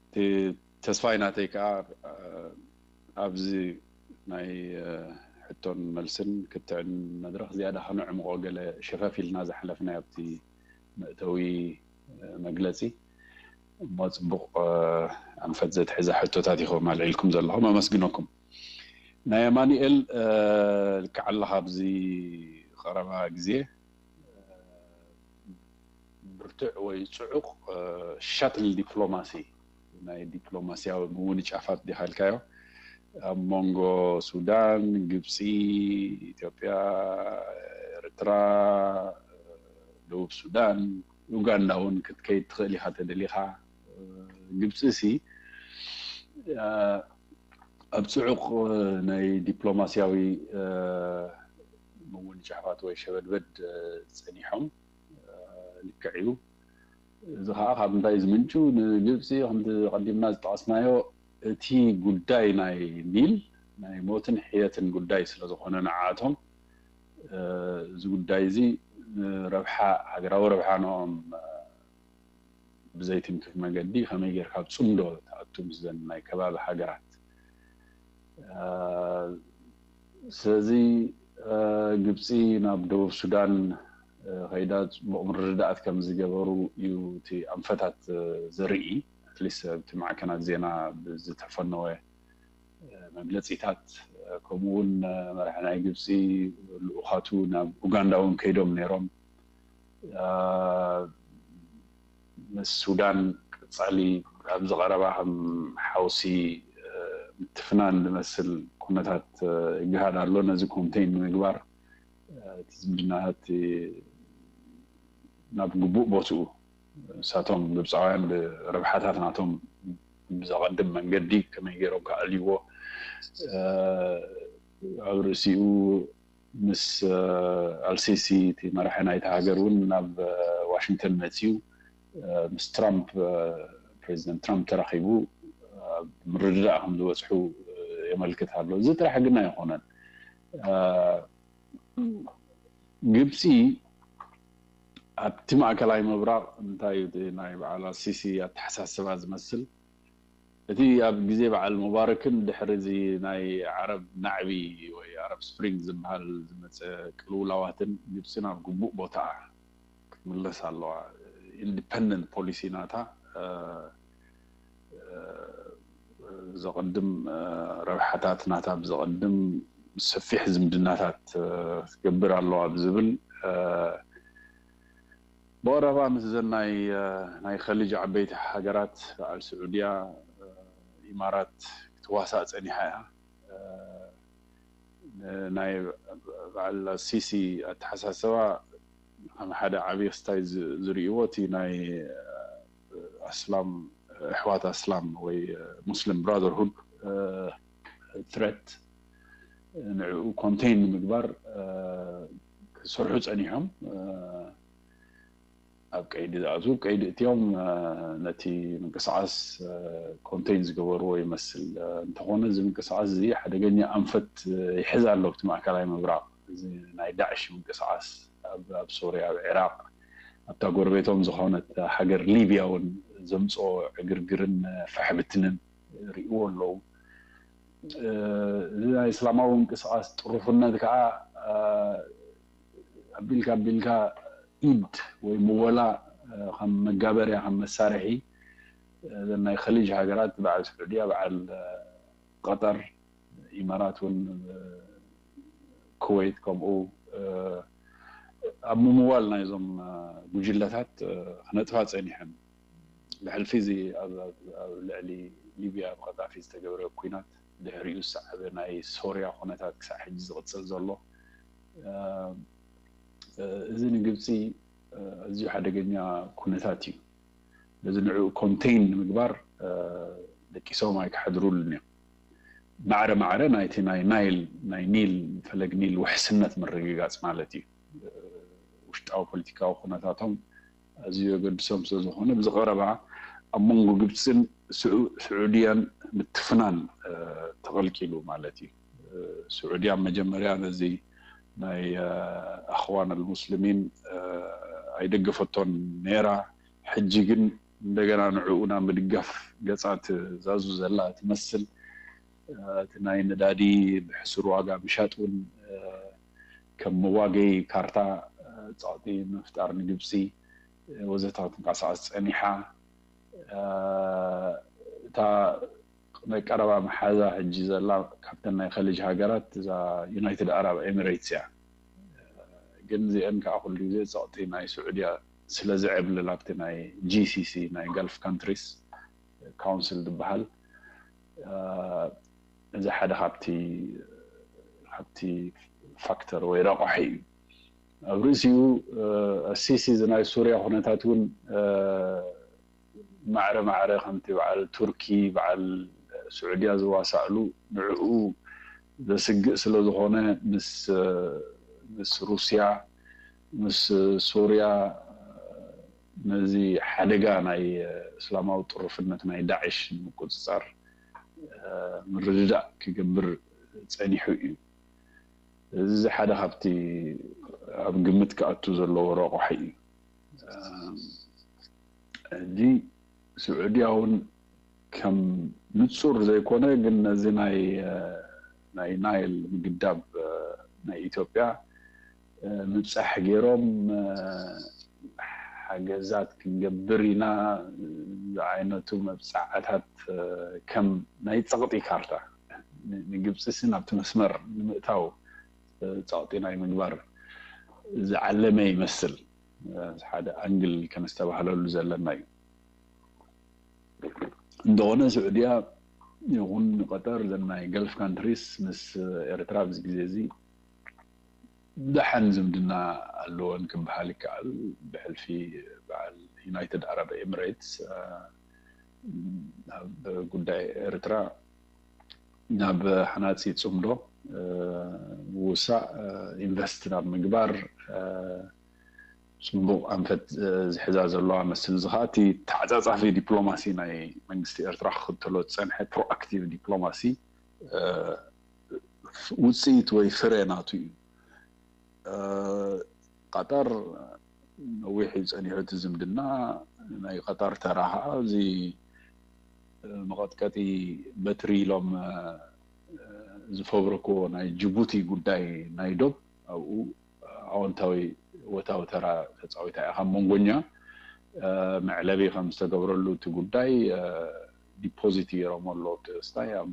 እቲ ተስፋይ ናተይ ከኣ፣ እ፣ ኣብዚ ናይ፣ እ፣ ሕቶን መልስን ክትዕን መድረኽ ዝያዳ ከነዕምቖ ገለ ሸፈፍ ኢልና ዝሓለፍናዮ ኣብቲ መእተዊ፣ እ፣ መግለጺ እሞ ጽቡቕ፣ እ፣ ኣንፈት ዘትሕዛ ሕቶታት ኢኹም ኣልዒልኩም ዘለኹም። ኣመስግነኩም። ናይ ኣማኑኤል፣ እ፣ ልክዕ ኣለኻ። ኣብዚ ቀረባ ግዜ፣ እ፣ ብርቱዕ ወይ ጽዑቕ፣ እ፣ ሻትል ዲፕሎማሲ፣ ናይ ዲፕሎማሲያዊ ምውንጫፋት ዲኻ ኢልካዮ፣ ኣብ መንጎ ሱዳን፣ ግብጺ፣ ኢትዮጵያ፣ ኤርትራ፣ ደቡብ ሱዳን፣ ኡጋንዳ እውን ክትከይድ ትኽእል ኢኻ ተደሊኻ። ግብጺ ሲ፣ እ፣ ኣብ ጽዑቕ ናይ ዲፕሎማሲያዊ፣ እ፣ ምውንጫፋት ወይ ሸበድበድ፣ እ፣ ጸኒሖም፣ እ፣ ልክዕ እዩ። እዚ ኸኣ ካብ ምንታይ እዩ ዝምንጩ? ንግብጺ ከምቲ ቀዲምና ዝጠቐስናዮ እቲ ጉዳይ ናይ ኒል ናይ ሞትን ሕየትን ጉዳይ ስለ ዝኾነ ንዓኣቶም፣ እ፣ እዚ ጉዳይ እዚ ንረብሓ፣ ሃገራዊ ረብሓ ንኦም፣ እ፣ ብዘይትንክፍ መገዲ ከመይ ጌርካ ኣብ ጽምዶ ትኣቱ ምስዘን ናይ ከባቢ ሃገራት? እ፣ ስለዚ፣ እ፣ ግብጺ ናብ ደቡብ ሱዳን፣ እ፣ ከይዳ ጽቡቕ ምርድዳኣት ከም ዝገበሩ እዩ እቲ ኣንፈታት፣ እ፣ ዘርኢ። ኣትሊስት ኣብቲ ማዕከናት ዜና ብዝተፈነወ፣ እ፣ መግለጺታት፣ እ፣ ከምኡ እውን፣ እ፣ መራሒ ናይ ግብጺ ልኡኻቱ ናብ ኡጋንዳ እውን ከይዶም ነይሮም። እ፣ ምስ ሱዳን ቀጻሊ ኣብዚ ቀረባ ከም ሓውሲ፣ እ፣ ምትፍናን ዝመስል ኩነታት፣ እ፣ ይግሃድ ኣሎ። ነዚ ኮንቴን ንምግባር፣ እ፣ እቲ ዝምድናታት ናብ ግቡእ ቦትኡ፣ ንሳቶም ግብጻውያን ብረብሓታት ናቶም ብዘቐድም መንገዲ ከመይ ገይሮም ከዕልይዎ፣ እ፣ ኣብ ርእሲኡ ምስ፣ እ፣ ኣልሲሲ እቲ መራሒ ናይቲ ሃገር እውን ናብ፣ እ፣ ዋሽንግተን መጺኡ፣ እ፣ ምስ ትራምፕ፣ እ፣ ፕሬዚደንት ትራምፕ ተራኺቡ፣ እ፣ ኣብ ምርድዳእ ከም ዝበጽሑ፣ እ፣ የመልክት ኣሎ። እዚ ጥራሕ ግን ኣይኾነን። እ፣ ግብጺ ኣብቲ ማእከላይ ምብራቕ እንታይ እዩ እቲ ናይ በዓል ኣልሲሲ ኣተሓሳስባ ዝመስል? እቲ ኣብ ግዜ በዓል ሙባረክን ድሕሪ እዚ ናይ ዓረብ ናዕቢ ወይ ዓረብ ስፕሪንግ ዝበሃል ዝመጸ ቅልውላዋትን ግብጺ ናብ ግቡእ ቦታኣ ክትምለስ ኣለዋ። ኢንዲፐንደንት ፖሊሲ ናታ፣ እ፣ እ፣ ዘቐድም፣ እ፣ ረብሓታት ናታ ብዘቐድም ሰፊሕ ዝምድናታት፣ እ፣ ክትገብር ኣለዋ ብዝብል፣ እ፣ ብቐረባ ምስዘን ናይ፣ እ፣ ናይ ኸሊጅ ዓበይቲ ሃገራት በዓል ስዑድያ፣ እ፣ ኢማራት ክትዋሳእ ጸኒሓ እያ። እ፣ ናይ በዓል ኣሲሲ ኣተሓሳስባ ከም ሓደ ዓብዪ ክስታይ ዝ- ዝርእይዎ እቲ ናይ ኣስላም ኣሕዋት ኣስላም ወይ ሙስሊም ብራዘርሁድ ትረት ንዕኡ ኮንቴን ንምግባር ክሰርሑ ጸኒሖም። ኣብ ቀይዲ ዝኣትዉ ቀይዲ እትዮም ነቲ ምንቅስቃስ ኮንቴን ዝገበርዎ ይመስል። እንተኾነ እዚ ምንቅስቃስ እዚ ሓደገኛ ኣንፈት ይሕዝ ኣሎ ኣብቲ ማእከላይ ምብራቕ። እዚ ናይ ዳዕሽ ምንቅስቃስ ኣብ ሶርያ፣ ኣብ ዒራቕ፣ ኣብታ ጎረቤቶም ዝኾነት ሃገር ሊብያ እውን ዘምፅኦ ዕግርግርን ፈሕብትንን ርእዎ ኣለዉ። እዚ ናይ እስላማዊ ምንቅስቃስ ጥሩፍነት ከዓ ኣቢልካ ኣቢልካ ኢድ ወይ ምወላ ከም መጋበርያ ከም መሳርሒ ናይ ከሊጅ ሃገራት በዓል ስዑድያ በዓል ቀጠር ኢማራት እውን ኩወይት ከምኡ ኣብ ምምዋል ናይዞም ጉጅለታት ክነጥፋ ፀኒሐን። ብሕልፊ እዚ ኣብ ልዕሊ ሊብያ ብቀጣፊ ዝተገብረ ኩናት ድሕሪኡ ዝሰዓበ ናይ ሶርያ ኩነታት ክሳዕ ሕጂ ዝቕፅል ዘሎ እዚ ንግብፂ ኣዝዩ ሓደገኛ ኩነታት እዩ። ነዚ ንዕኡ ኮንቴን ንምግባር ደቂሶም ኣይክሓድሩሉን እዮም። ማዕረ ማዕረ ናይቲ ናይ ናይል ናይ ኒል ፈለግ ኒል ውሕስነት ምርግጋፅ ማለት እዩ። ውሽጣዊ ፖለቲካዊ ኩነታቶም ኣዝዩ የገድሶም ስለዝኾነ ብዝቐረባ ኣብ መንጎ ግብፅን ስዑድያን ምትፍናን ተቐልቂሉ ማለት እዩ። ስዑድያ መጀመርያ ነዚ ናይ ኣኽዋን ኣልሙስሊሚን ኣይደገፈቶን ነይራ። ሕጂ ግን እንደገና ንዕኡ ናብ ምድጋፍ ገፃ ትዛዙ ዘላ ትመስል። እቲ ናይ ነዳዲ ብሕሱር ዋጋ ምሻጥ እውን ከም መዋገይ ካርታ ፀቕጢ ምፍጣር ንግብፂ ወዘተ ክትንቀሳቐስ ፀኒሓ። እታ ናይ ቀረባ መሓዛ ሕጂ ዘላ ካብተን ናይ ከሊጅ ሃገራት እዛ ዩናይትድ ኣረብ ኤሚሬትስ እያ። ግን እዚአን ከዓ ኩሉ ግዜ ፀቕጢ ናይ ስዑድያ ስለ ዝዕብልል ኣብቲ ናይ ጂሲሲ ናይ ጋልፍ ካንትሪስ ካውንስል ዝበሃል እዚ ሓደ ካብቲ ካብቲ ፋክተር ወይ ረቋሒ እዩ። ኣብ ርእሲኡ ኣሲሲ እዚ ናይ ሱርያ ኩነታት እውን ማዕረ ማዕረ ከምቲ በዓል ቱርኪ በዓል ስዑድያ ዝዋሳእሉ ንዕኡ ዘስግእ ስለ ዝኾነ ምስ ምስ ሩስያ ምስ ሶርያ ነዚ ሓደጋ ናይ እስላማዊ ጥሩፍነት ናይ ዳዕሽ ንምቁፅፃር ምርድዳእ ክገብር ፀኒሑ እዩ። እዚ ሓደ ካብቲ ኣብ ግምት ክኣቱ ዘለዎ ረቋሒ እዩ። ሕጂ ስዑድያ እውን ከም ንፁር ዘይኮነ ግን ነዚ ናይ ናይ ናይል ምግዳብ ናይ ኢትዮጵያ ምብፃሕ ገይሮም ሓገዛት ክንገብር ኢና ዝዓይነቱ መብፃዕታት ከም ናይ ፀቕጢ ካርታ ንግብፂ ሲ ናብቲ መስመር ንምእታው ፀቕጢ ናይ ምግባር ዝዓለመ ይመስል። ሓደ ኣንግል ከነስተባህለሉ ዘለና እዩ። እንደኾነ ስዑድያ ይኹን ቀጠር ዘን ናይ ገልፍ ካንትሪስ ምስ ኤርትራ ኣብዚ ግዜ እዚ ደሓን ዝምድና ኣለወን ክበሃል ይከኣል። ብሕልፊ በዓል ዩናይትድ ኣረብ ኤምሬትስ ኣብ ጉዳይ ኤርትራ ናብ ሓናፂ ፅምዶ ውሳእ ኢንቨስት ናብ ምግባር ፅቡቕ ኣንፈት ዝሕዛ ዘለዋ መስል እዚ ከዓ እቲ ተዓፃፃፊ ዲፕሎማሲ ናይ መንግስቲ ኤርትራ ክኽተሎ ዝፀንሐ ፕሮኣክቲቭ ዲፕሎማሲ ውፅኢት ወይ ፍረ ናቱ እዩ። ቀጠር ነዊሕ እዩ ፀኒሑ እቲ ዝምድና። ናይ ቀጠር ተራ ከዓ እዚ መቐጥቀጢ በትሪ ኢሎም ዝፈብረክዎ ናይ ጅቡቲ ጉዳይ ናይ ዶብ ኣብኡ ኣወንታዊ ወታዊ ተራ ተፃዊታ እያ። ካብ መንጎኛ መዕለቢ ከም ዝተገብረሉ እቲ ጉዳይ ዲፖዚት ገይሮም ኣሎ። እቲ ክስታይ ኣብ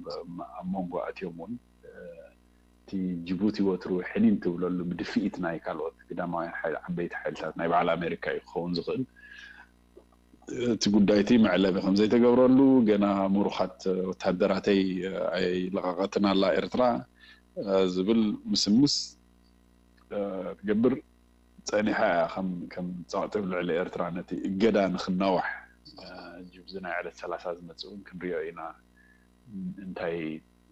መንጎ ኣትዮም እውን እቲ ጅቡቲ ወትሩ ሕኒን ትብለሉ ብድፍኢት ናይ ካልኦት ግዳማውያን ዓበይቲ ሓይልታት ናይ በዓል ኣሜሪካ እዩ ክኸውን ዝኽእል። እቲ ጉዳይ እቲ መዕለቢ ከም ዘይተገብረሉ ገና ምሩኻት ወታደራተይ ኣይለቐቐትን ኣላ ኤርትራ። ዝብል ምስምስ ትገብር ጸኒሓ እያ። ከም ጸቕጢ ኣብ ልዕሊ ኤርትራ ነቲ እገዳ ንክናዋሕ ሕጂ ብዚ ናይ ዕለት ሰላሳ ዝመጽእ እውን ክንሪኦ ኢና። እንታይ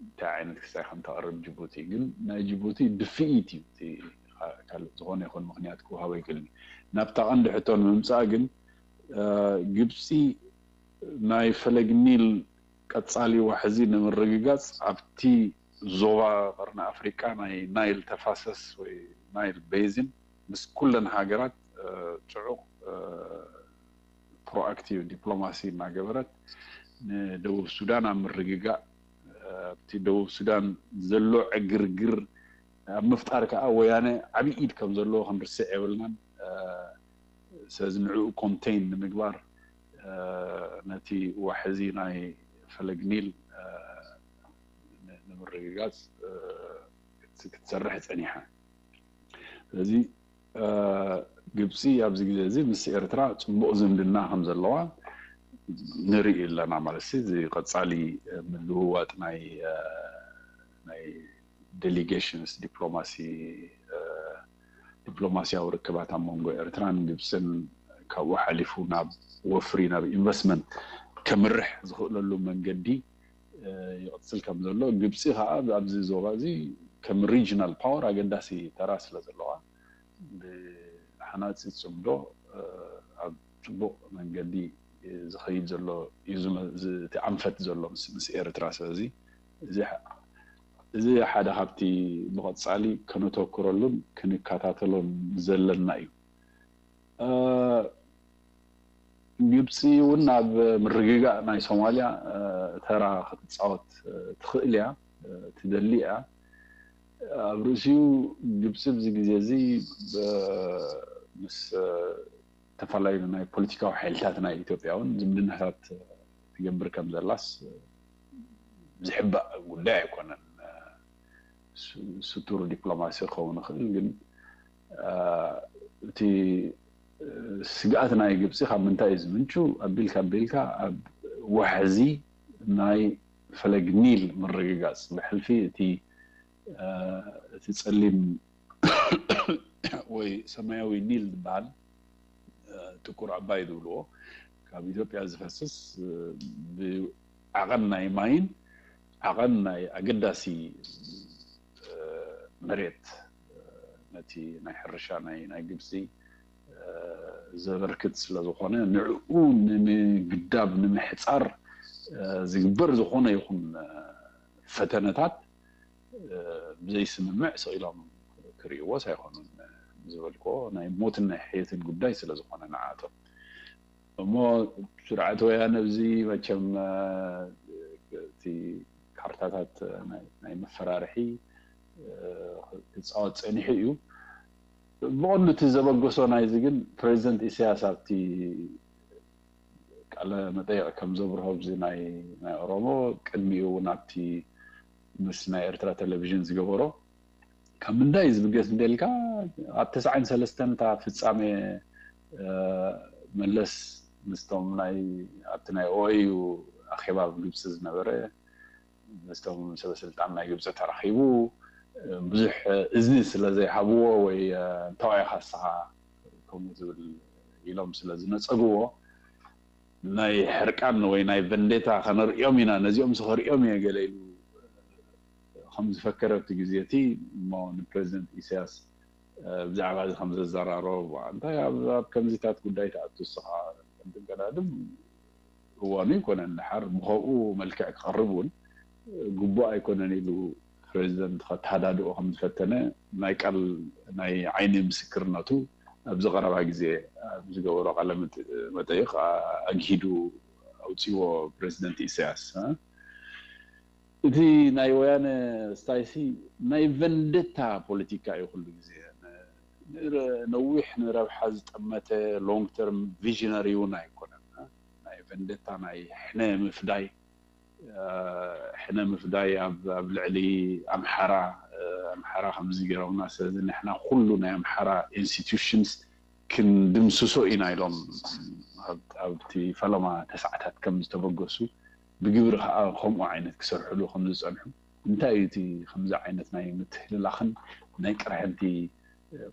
እንታይ ዓይነት ክሳይ ከም ተቕርብ ጅቡቲ ግን ናይ ጅቡቲ ድፍኢት እዩ። ካልእ ዝኾነ ይኹን ምኽንያት ክወሃቦ ይክእል። ናብታ ቀንዲ ሕቶ ንምምፃእ ግን ግብፂ ናይ ፈለግ ኒል ቀፃሊ ዋሕዚ ንምርግጋፅ ኣብቲ ዞባ ቀርኒ ኣፍሪቃ ናይ ናይል ተፋሰስ ወይ ናይል ቤዚን ምስ ኩለን ሃገራት ጥዑቕ ፕሮኣክቲቭ ዲፕሎማሲ እናገበረት ንደቡብ ሱዳን ኣብ ምርግጋእ ኣብቲ ደቡብ ሱዳን ዘሎ ዕግርግር ኣብ ምፍጣር ከዓ ወያነ ዓብዪ ኢድ ከም ዘለዎ ክንርስዕ የብልናን። ስለዚ ንዕኡ ኮንቴን ንምግባር ነቲ ዋሕዚ ናይ ፈለግ ኒል ንምርግጋፅ ክትሰርሕ ፀኒሓ። ስለዚ ግብፂ ኣብዚ ግዜ እዚ ምስ ኤርትራ ፅቡቕ ዝምድና ከም ዘለዋ ንርኢ ኣለና ማለት እዚ ቀፃሊ ምልውዋጥ ናይ ናይ ዴሊጌሽንስ ዲፕሎማሲ ዲፕሎማሲያዊ ርክባት ኣብ መንጎ ኤርትራን ግብፅን ካብኡ ሓሊፉ ናብ ወፍሪ ናብ ኢንቨስትመንት ከምርሕ ዝኽእለሉ መንገዲ ይቕፅል ከም ዘሎ ግብፂ ከዓ ኣብዚ ዞባ እዚ ከም ሪጅናል ፓወር ኣገዳሲ ተራ ስለ ዘለዋ ብሓናፂ ፅምዶ ኣብ ፅቡቕ መንገዲ ዝኸይድ ዘሎ እዩ እቲ ኣንፈት ዘሎ ምስ ኤርትራ። ስለዚ እዚ ሓደ ካብቲ ብቐፃሊ ከነተኩረሉን ክንከታተሎን ዘለና እዩ። ግብፂ እውን ኣብ ምርግጋእ ናይ ሶማልያ ተራ ክትፃወት ትኽእል እያ፣ ትደሊ እያ። ኣብ ርእሲኡ ግብፂ ብዚ ግዜ እዚ ምስ ዝተፈላለዩ ናይ ፖለቲካዊ ሓይልታት ናይ ኢትዮጵያ እውን ዝምድናታት ትገብር ከም ዘላስ ዝሕባእ ጉዳይ ኣይኮነን። ስቱር ዲፕሎማሲ ክኸውን ይኽእል፣ ግን እቲ ስግኣት ናይ ግብፂ ካብ ምንታይ እዩ ዝምንጩ ኣቢልካ ኣቢልካ ኣብ ዋሕዚ ናይ ፈለግ ኒል ምርግጋፅ ብሕልፊ እቲ እቲ ፀሊም ወይ ሰማያዊ ኒል ዝበሃል ጥቁር ኣባይ ዝብልዎ ካብ ኢትዮጵያ ዝፈስስ ብዓቐን ናይ ማይን ዓቐን ናይ ኣገዳሲ መሬት ነቲ ናይ ሕርሻ ናይ ናይ ግብፂ ዘበርክት ስለ ዝኾነ ንዕኡ ንምግዳብ ንምሕፃር ዝግበር ዝኾነ ይኹን ፈተነታት ብዘይስምምዕ ስቕ ኢሎም ክርእይዎስ ኣይኮኑን። ዝበልክዎ ናይ ሞትን ናይ ሕየትን ጉዳይ ስለ ዝኾነ ንዓቶም እሞ ስርዓት ወያነ እዚ መቸም እቲ ካርታታት ናይ መፈራርሒ ክፃወት ፀኒሑ እዩ። ብቐንዱ እቲ ዘበገሶ ናይዚ ግን ፕሬዚደንት ኢሳያስ ኣብቲ ቃለ መጠይቕ ከም ዘብርሆ ኣብዚ ናይ ናይ ኦሮሞ ቅድሚኡ እውን ኣብቲ ምስ ናይ ኤርትራ ቴሌቪዥን ዝገበሮ ካብ ምንታይ እዩ ዝብገስ እንተልካ ኣብ ተስዓን ሰለስተን እታ ፍጻሜ መለስ ምስቶም ናይ ኣብቲ ናይ ኦኤዩ ኣኼባ ኣብ ግብፂ ዝነበረ ምስቶም ሰበስልጣን ናይ ግብፂ ተራኺቡ ብዙሕ እዝኒ ስለ ዘይሃብዎ ወይ እንታዋይ ካስኻ ከምኡ ዝብል ኢሎም ስለ ዝነፀግዎ ናይ ሕርቃን ወይ ናይ ቨንዴታ ከነርእዮም ኢና ነዚኦም ከርእዮም እየ ገለ ኢሉ ከም ዝፈከረ ኣብቲ ግዜ እቲ እሞ ንፕሬዚደንት ኢሳያስ ብዛዕባ እዚ ከም ዘዘራረቦ እንታይ ኣብ ከምዚታት ጉዳይ ተኣቱ እስኻ ቀዳድም እዋኑ ኣይኮነን ድሓር ብኸምኡ መልክዕ ክቐርብ እውን ግቡእ ኣይኮነን ኢሉ ፕሬዚደንት ከተሃዳድኦ ከም ዝፈተነ ናይ ቃል ናይ ዓይኒ ምስክርነቱ ኣብዚ ቀረባ ግዜ ኣብ ዝገበሮ ቃለ መጠይቕ ኣግሂዱ ኣውፅዎ ፕሬዚደንት ኢሳያስ። እቲ ናይ ወያነ ስታይሲ ናይ ቨንደታ ፖለቲካ እዩ ኩሉ ግዜ ነዊሕ ንረብሓ ዝጠመተ ሎንግ ተርም ቪዥነሪ እውን ኣይኮነን። ናይ ቨንደታ ናይ ሕነ ምፍዳይ ሕነ ምፍዳይ ኣብ ልዕሊ ኣምሓራ ኣምሓራ ከምዚ ገይሮምና ስለዚ ንሕና ኩሉ ናይ ኣምሓራ ኢንስቲቱሽንስ ክንድምስሶ ኢና ኢሎም ኣብቲ ፈለማ ተስዓታት ከም ዝተበገሱ ብግብሪ ከዓ ከምኡ ዓይነት ክሰርሕሉ ከም ዝፀንሑ እንታይ እዩ እቲ ከምዚ ዓይነት ናይ ምትህልላኽን ናይ ቅርሕንቲ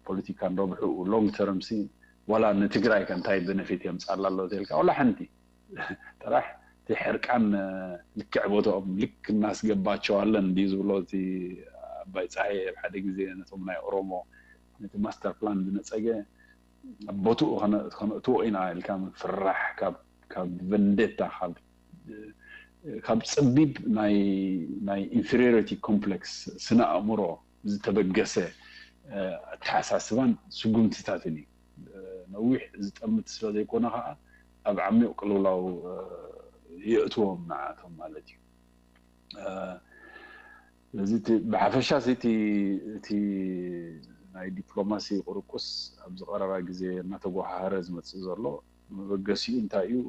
ፖለቲካን ረብሑ long term ሲ ዋላ ንትግራይ ከ እንታይ benefit የምፃላ ኣሎ ተልካ ዋላ ሓንቲ ጥራሕ እቲ ሕርቃን ልክዕ ቦታኦም ልክ እናስገባቸዋለን እንዲ ዝብሎ እቲ ኣባይ ፀሃየ ሓደ ግዜ ነቶም ናይ ኦሮሞ ነቲ master plan ዝነፀገ ቦትኡ ከነእትዎ ኢና ኢልካ ምፍራሕ ካብ vendetta ካብ ፀቢብ ናይ inferiority complex ስነ ኣእምሮ ዝተበገሰ ኣተሓሳስባን ስጉምትታትን እዩ። ነዊሕ ዝጠምት ስለዘይኮነ ከዓ ኣብ ዓሚቕ ቅልውላው የእትዎም ንዓቶም ማለት እዩ። ስለዚ ብሓፈሻ እቲ ናይ ዲፕሎማሲ ቁርቁስ ኣብዚ ቀረባ ግዜ እናተጓሃረ ዝመፅእ ዘሎ መበገሲኡ እንታይ እዩ?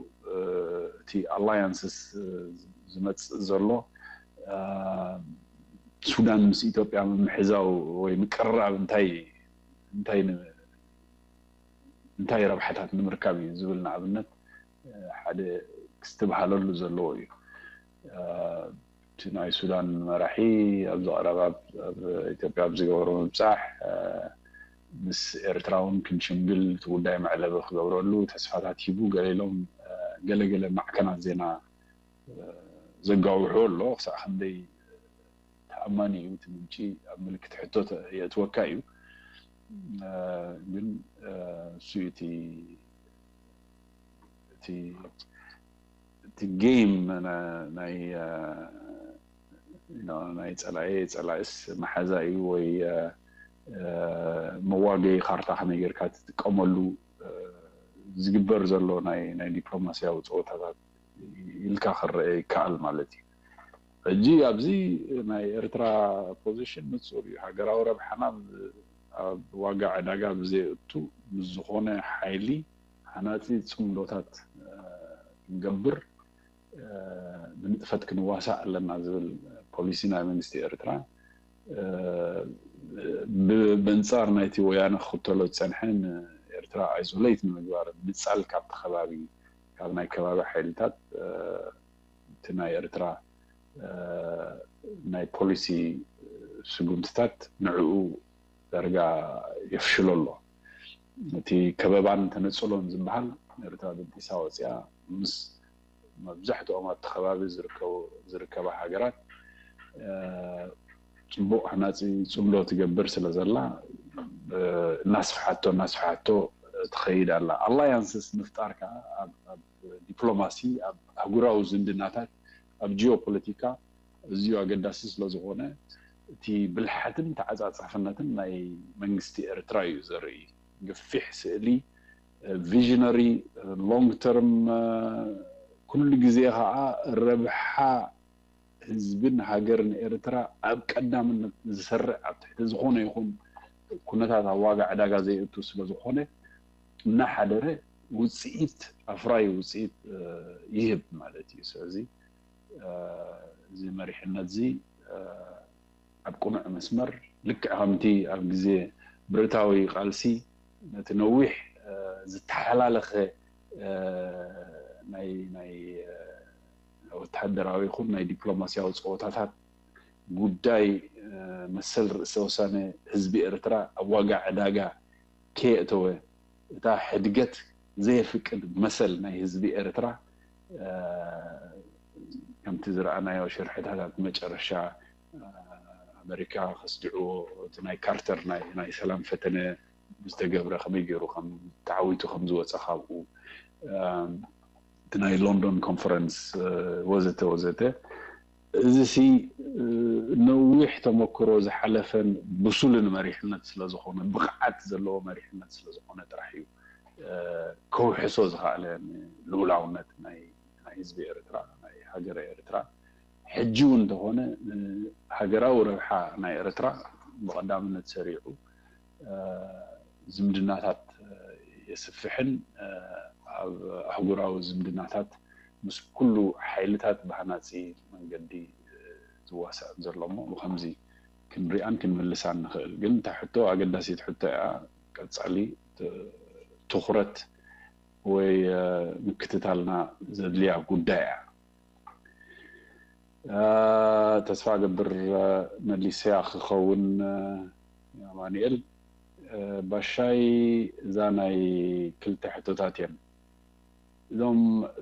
እቲ alliances ዝመፅእ ዘሎ ሱዳን ምስ ኢትዮጵያ ምምሕዛው ወይ ምቅርራብ እንታይ እንታይ እንታይ ረብሓታት ንምርካብ እዩ ዝብል ንኣብነት ሓደ ክስትብሃለሉ ዘለዎ እዩ። እቲ ናይ ሱዳን መራሒ ኣብዚ ቀረባ ኣብ ኢትዮጵያ ኣብ ዝገበሮ ምብፃሕ ምስ ኤርትራ እውን ክንሽምግል እቲ ጉዳይ መዕለቢ ክገብረሉ ተስፋታት ሂቡ ገለ ኢሎም ገለገለ ማዕከናት ዜና ዘጋውሑ ኣሎ። ክሳዕ ክንደይ ተኣማኒ እዩ እቲ ምንጪ ኣብ ምልክት ሕቶ የእትወካ እዩ። ግን እሱ እቲ እቲ game ናይ ናይ ፀላኢ ፀላኢስ መሓዛ እዩ ወይ መዋገይ ካርታ ከመይ ጌርካ ትጥቀመሉ ዝግበር ዘሎ ናይ ናይ ዲፕሎማሲያዊ ፀወታታት ኢልካ ክረአ ይከኣል ማለት እዩ። ሕጂ ኣብዚ ናይ ኤርትራ position ንፁር እዩ። ሃገራዊ ረብሓና ኣብ ዋጋ ዕዳጋ ብዘየእቱ ምስ ዝኾነ ሓይሊ ሃናፂ ፅምዶታት ክንገብር ብንጥፈት ክንዋሳእ ኣለና ዝብል policy ናይ መንግስቲ ኤርትራ ብንፃር ናይቲ ወያነ ክኽተሎ ዝፀንሐ ንኤርትራ isolate ንምግባር ምንፃል ካብቲ ከባቢ ካብ ናይ ከባቢ ሓይልታት እቲ ናይ ኤርትራ ናይ policy ስጉምትታት ንዕኡ ዳርጋ የፍሽሎ ኣሎ። እቲ ከበባን ተነፅሎን ዝበሃል ኤርትራ ደጢሳ ወፂኣ ምስ መብዛሕትኦም ኣብቲ ከባቢ ዝርከባ ሃገራት ፅቡቕ ሃናፂ ፅምዶ ትገብር ስለ ዘላ እናስፍሓቶ እናስፍሓቶ ትኸይድ ኣላ። Alliances ምፍጣር ከዓ ኣብ ዲፕሎማሲ ኣብ ኣህጉራዊ ዝምድናታት ኣብ ጂኦፖለቲካ እዚዩ ኣገዳሲ ስለዝኾነ እቲ ብልሓትን ተዓፃፃፍነትን ናይ መንግስቲ ኤርትራ እዩ ዘርኢ። ገፊሕ ስእሊ visionary long term ኩሉ ግዜ ከዓ ረብሓ ህዝብን ሃገርን ኤርትራ ኣብ ቀዳምነት ዝሰርዕ ኣብ ትሕቲ ዝኾነ ይኹን ኩነታት ኣብ ዋጋ ዕዳጋ ዘይእቱ ስለዝኾነ እናሓደረ ውፅኢት ኣፍራይ ውፅኢት ይህብ ማለት እዩ። ስለዚ እዚ መሪሕነት እዚ ኣብ ቅኑዕ መስመር ልክዕ ከምቲ ኣብ ግዜ ብረታዊ ቃልሲ ነቲ ነዊሕ ዝተሓላለኸ ናይ ናይ ወታደራዊ ይኹን ናይ ዲፕሎማሲያዊ ፀወታታት ጉዳይ መሰል ርእሰ ውሳነ ህዝቢ ኤርትራ ኣብ ዋጋ ዕዳጋ ከየእተወ እታ ሕድገት ዘየፍቅድ መሰል ናይ ህዝቢ ኤርትራ ከምቲ ዝረኣናዮ ሽርሕታት ኣብ መጨረሻ ኣመሪካ ከስድዕዎ እቲ ናይ ካርተር ናይ ሰላም ፈተነ ዝተገብረ ከመይ ገይሩ ተዓዊቱ ከም ዝወፀ ካብኡ እቲ ናይ ሎንዶን ኮንፈረንስ ወዘተ ወዘተ እዚ ሲ ነዊሕ ተመክሮ ዝሓለፈን ብሱልን መሪሕነት ስለዝኾነ ብቕዓት ዘለዎ መሪሕነት ስለዝኾነ ጥራሕ እዩ ከውሕሶ ዝኸኣለ ንልኡላውነት ናይ ህዝቢ ኤርትራ ናይ ሃገረ ኤርትራ ሕጂ እውን እንተኾነ ሃገራዊ ረብሓ ናይ ኤርትራ ብቐዳምነት ሰሪዑ ዝምድናታት የስፍሕን ኣብ ኣህጉራዊ ዝምድናታት ምስ ኩሉ ሓይልታት ብሃናፂ መንገዲ ዝዋሳእን ዘሎ እሞ ብከምዚ ክንሪኣን ክንምልሳን ንኽእል። ግን እታ ሕቶ ኣገዳሲት ሕቶ እያ። ቀፃሊ ትኹረት ወይ ምክትታልና ዘድልያ ጉዳይ እያ። ተስፋ ገብር መሊሰያ ክኸውን። ኣማኒኤል ባሻይ፣ እዛ ናይ ክልተ ሕቶታት እየን። እዞም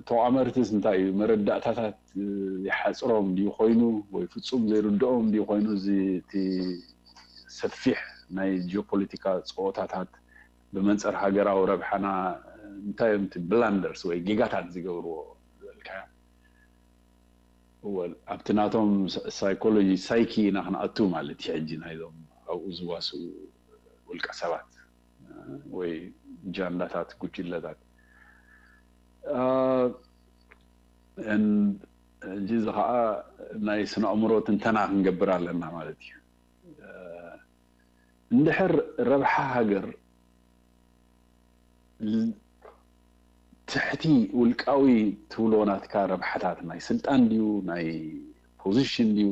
ተቋመርትስ እንታይ እዩ መረዳእታታት ይሓፅሮም ድዩ ኮይኑ ወይ ፍፁም ዘይርድኦም ድዩ ኮይኑ፣ እዚ እቲ ሰፊሕ ናይ ጂኦፖለቲካ ፀወታታት ብመንፅር ሃገራዊ ረብሓና እንታይ እዮም እቲ ብላንደርስ ወይ ጌጋታት ዝገብርዎ ዝበልካዮ? ወል ኣብቲ ናቶም ሳይኮሎጂ ሳይኪ ኢና ክንኣቱ ማለት እዩ። ሕጂ ናይዞም ኣብኡ ዝዋስኡ ውልቀ ሰባት ወይ ጃንዳታት፣ ጉጅለታት ሕጂ እዚ ከዓ ናይ ስነ ኣእምሮ ትንተና ክንገብር ኣለና ማለት እዩ። እንድሕር ረብሓ ሃገር ትሕቲ ውልቃዊ ትብሎ ናትካ ረብሓታት ናይ ስልጣን ድዩ ናይ ፖዚሽን ድዩ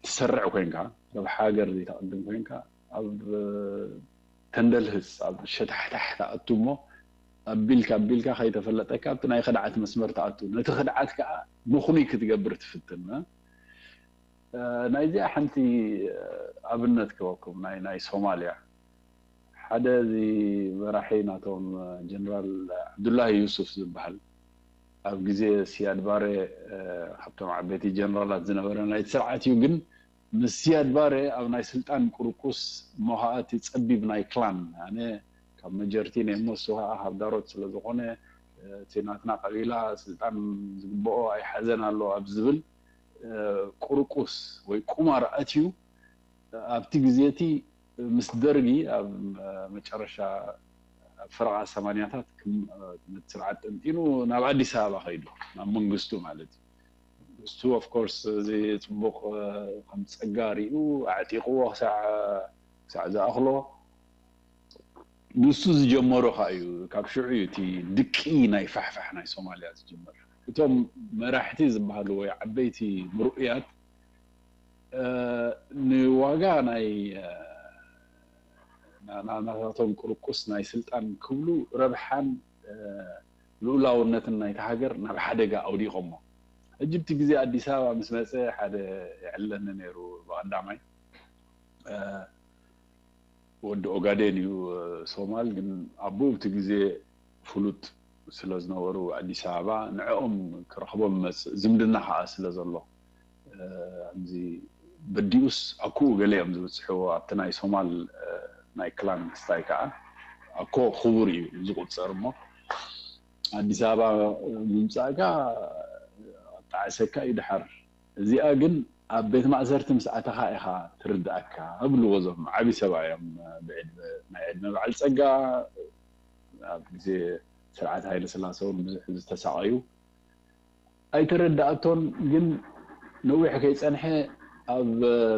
ትሰርዕ ኮይንካ፣ ረብሓ ሃገር ዘይተቐድም ኮይንካ፣ ኣብ ተንደልህስ ኣብ ሸታሕታሕ ትኣቱ እሞ ኣቢልካ ኣቢልካ ከይተፈለጠካ ኣብቲ ናይ ክድዓት መስመር ትኣቱ። ነቲ ክድዓት ከዓ ምኽኑይ ክትገብር ትፍትን። ናይዚኣ ሓንቲ ኣብነት ክበኩም ናይ ናይ ሶማልያ ሓደ እዚ መራሒ ናቶም ጀነራል ዓብዱላሂ ዩሱፍ ዝበሃል ኣብ ግዜ ሲያድ ባሬ ካብቶም ዓበይቲ ጀነራላት ዝነበረ ናይ ስርዓት እዩ። ግን ምስ ሲያድ ባሬ ኣብ ናይ ስልጣን ቁርቁስ እሞ ከዓ እቲ ፀቢብ ናይ ክላን ኣነ ካብ መጀርቲ ነሞ እሱ ከዓ ካብ ዳሮት ስለዝኮነ እቲ ናትና ቀቢላ ስልጣን ዝግበኦ ኣይሓዘን ኣሎ ኣብ ዝብል ቁርቁስ ወይ ቁማር ኣትዩ ኣብቲ ግዜ እቲ ምስ ደርጊ ኣብ መጨረሻ ኣብ ፈረቓ ሰማንያታት ነቲ ስርዓት ጠንጢኑ ናብ ኣዲስ ኣበባ ከይዱ ናብ መንግስቱ ማለት እዩ። መንግስቱ ኦፍኮርስ እዚ ፅቡቕ ከም ፀጋ ሪኡ ኣዕጢቕዎ ክሳዕ ዝኣኽሎ ንሱ ዝጀመሮ ከዓ እዩ። ካብ ሽዑ እዩ እቲ ድቂ ናይ ፋሕፋሕ ናይ ሶማልያ ዝጀመር። እቶም መራሕቲ ዝበሃሉ ወይ ዓበይቲ ምርኡያት ንዋጋ ናይ ናታቶም ቁርቁስ ናይ ስልጣን ክብሉ ረብሓን ልኡላውነትን ናይቲ ሃገር ናብ ሓደጋ ኣውዲቖሞ። ሕጂ ብቲ ግዜ ኣዲስ ኣበባ ምስ መፀ ሓደ ይዕለኒ ነይሩ። ብቐዳማይ ወዲ ኦጋዴን እዩ ሶማል፣ ግን ኣቦኡ ብቲ ግዜ ፍሉጥ ስለ ዝነበሩ ኣዲስ ኣበባ ንዕኦም ክረኽቦም መጽእ ዝምድና ከዓ ስለ ዘሎ ኣብዚ በዲኡስ ኣኩኡ ገለ እዮም ዝበፅሕዎ ኣብቲ ናይ ሶማል ናይ ክላን ክስታይ ከዓ ኣኮ ክቡር እዩ ዝቁፀር እሞ ኣዲስ ኣበባ ምምፃእካ ኣጣዕሰካ እዩ ድሓር። እዚኣ ግን ኣብ ቤት ማእሰርቲ ምስ ኣተኻ ኢኻ ትርድኣካ እብልዎ። እዞም ዓቢ ሰብኣይ እዮም ብዕድመ ናይ ዕድመ በዓል ፀጋ ኣብ ግዜ ስርዓት ሃይለ ስላሰ እውን ብዙሕ ዝተሳቐዩ ኣይተረዳኣቶን። ግን ነዊሕ ከይፀንሐ ኣብ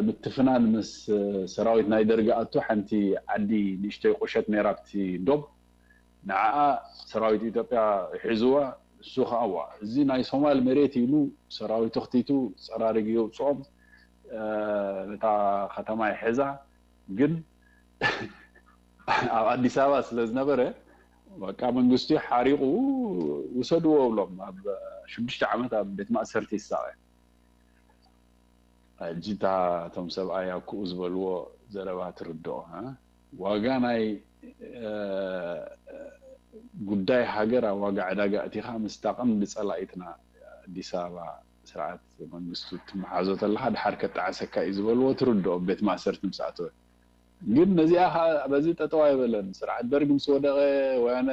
ምትፍናን ምስ ሰራዊት ናይ ደርጊ ኣቱ ሓንቲ ዓዲ ንእሽተይ ቁሸት ነይራ ኣብቲ ዶብ ንዓኣ ሰራዊት ኢትዮጵያ ሒዝዋ። እሱ ከዓ ዋ እዚ ናይ ሶማል መሬት ኢሉ ሰራዊቱ ክቲቱ ፀራሪጉ የውፅኦም። ነታ ከተማ ይሕዛ ግን ኣብ ኣዲስ ኣበባ ስለ ዝነበረ በቃ መንግስቱ ሓሪቑ ውሰድዎ ብሎም ኣብ ሽዱሽተ ዓመት ኣብ ቤት ማእሰርቲ ይሳቐ። ሕጂ እታ እቶም ሰብኣይ ኣኩኡ ዝበልዎ ዘረባ ትርድኦ። ዋጋ ናይ ጉዳይ ሃገር ኣብ ዋጋ ዕዳጋ እቲኻ ምስታ ቀንዲ ፀላኢትና ኣዲስ ኣበባ ስርዓት መንግስቱ ትመሓዞ ተለካ ድሓር ከጣዕሰካ እዩ ዝበልዎ ትርድኦ ቤት ማእሰርቲ ምስ ኣተወ። ግን ነዚኣ ከዓ በዚ ጠጠው ኣይበለን። ስርዓት ደርግ ምስ ወደቐ ወያነ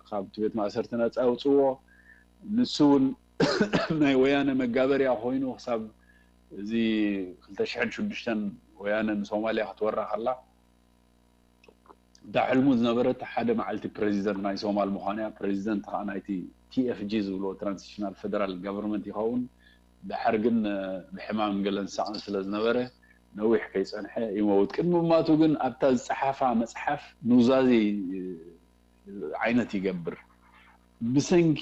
ካብቲ ቤት ማእሰርቲ ነፃ ኣውፅዎ። ንሱ እውን ናይ ወያነ መጋበርያ ኮይኑ ክሳብ እዚ ክልተ ሽሕን ሽዱሽተን ወያነ ንሶማልያ ክትወራ ከላ እታ ሕልሙ ዝነበረት ሓደ መዓልቲ ፕሬዚደንት ናይ ሶማል ምዃን እያ። ፕሬዚደንት ከዓ ናይቲ ቲ ኤፍ ጂ ዝብልዎ ትራንዚሽናል ፌደራል ጋቨርንመንት ይኸውን። ድሓር ግን ብሕማም ገለን ሳቕን ስለ ዝነበረ ነዊሕ ከይፀንሐ ይመውት። ቅድሚ ምማቱ ግን ኣብታ ዝፀሓፋ መፅሓፍ ኑዛዜ ዓይነት ይገብር። ብሰንኪ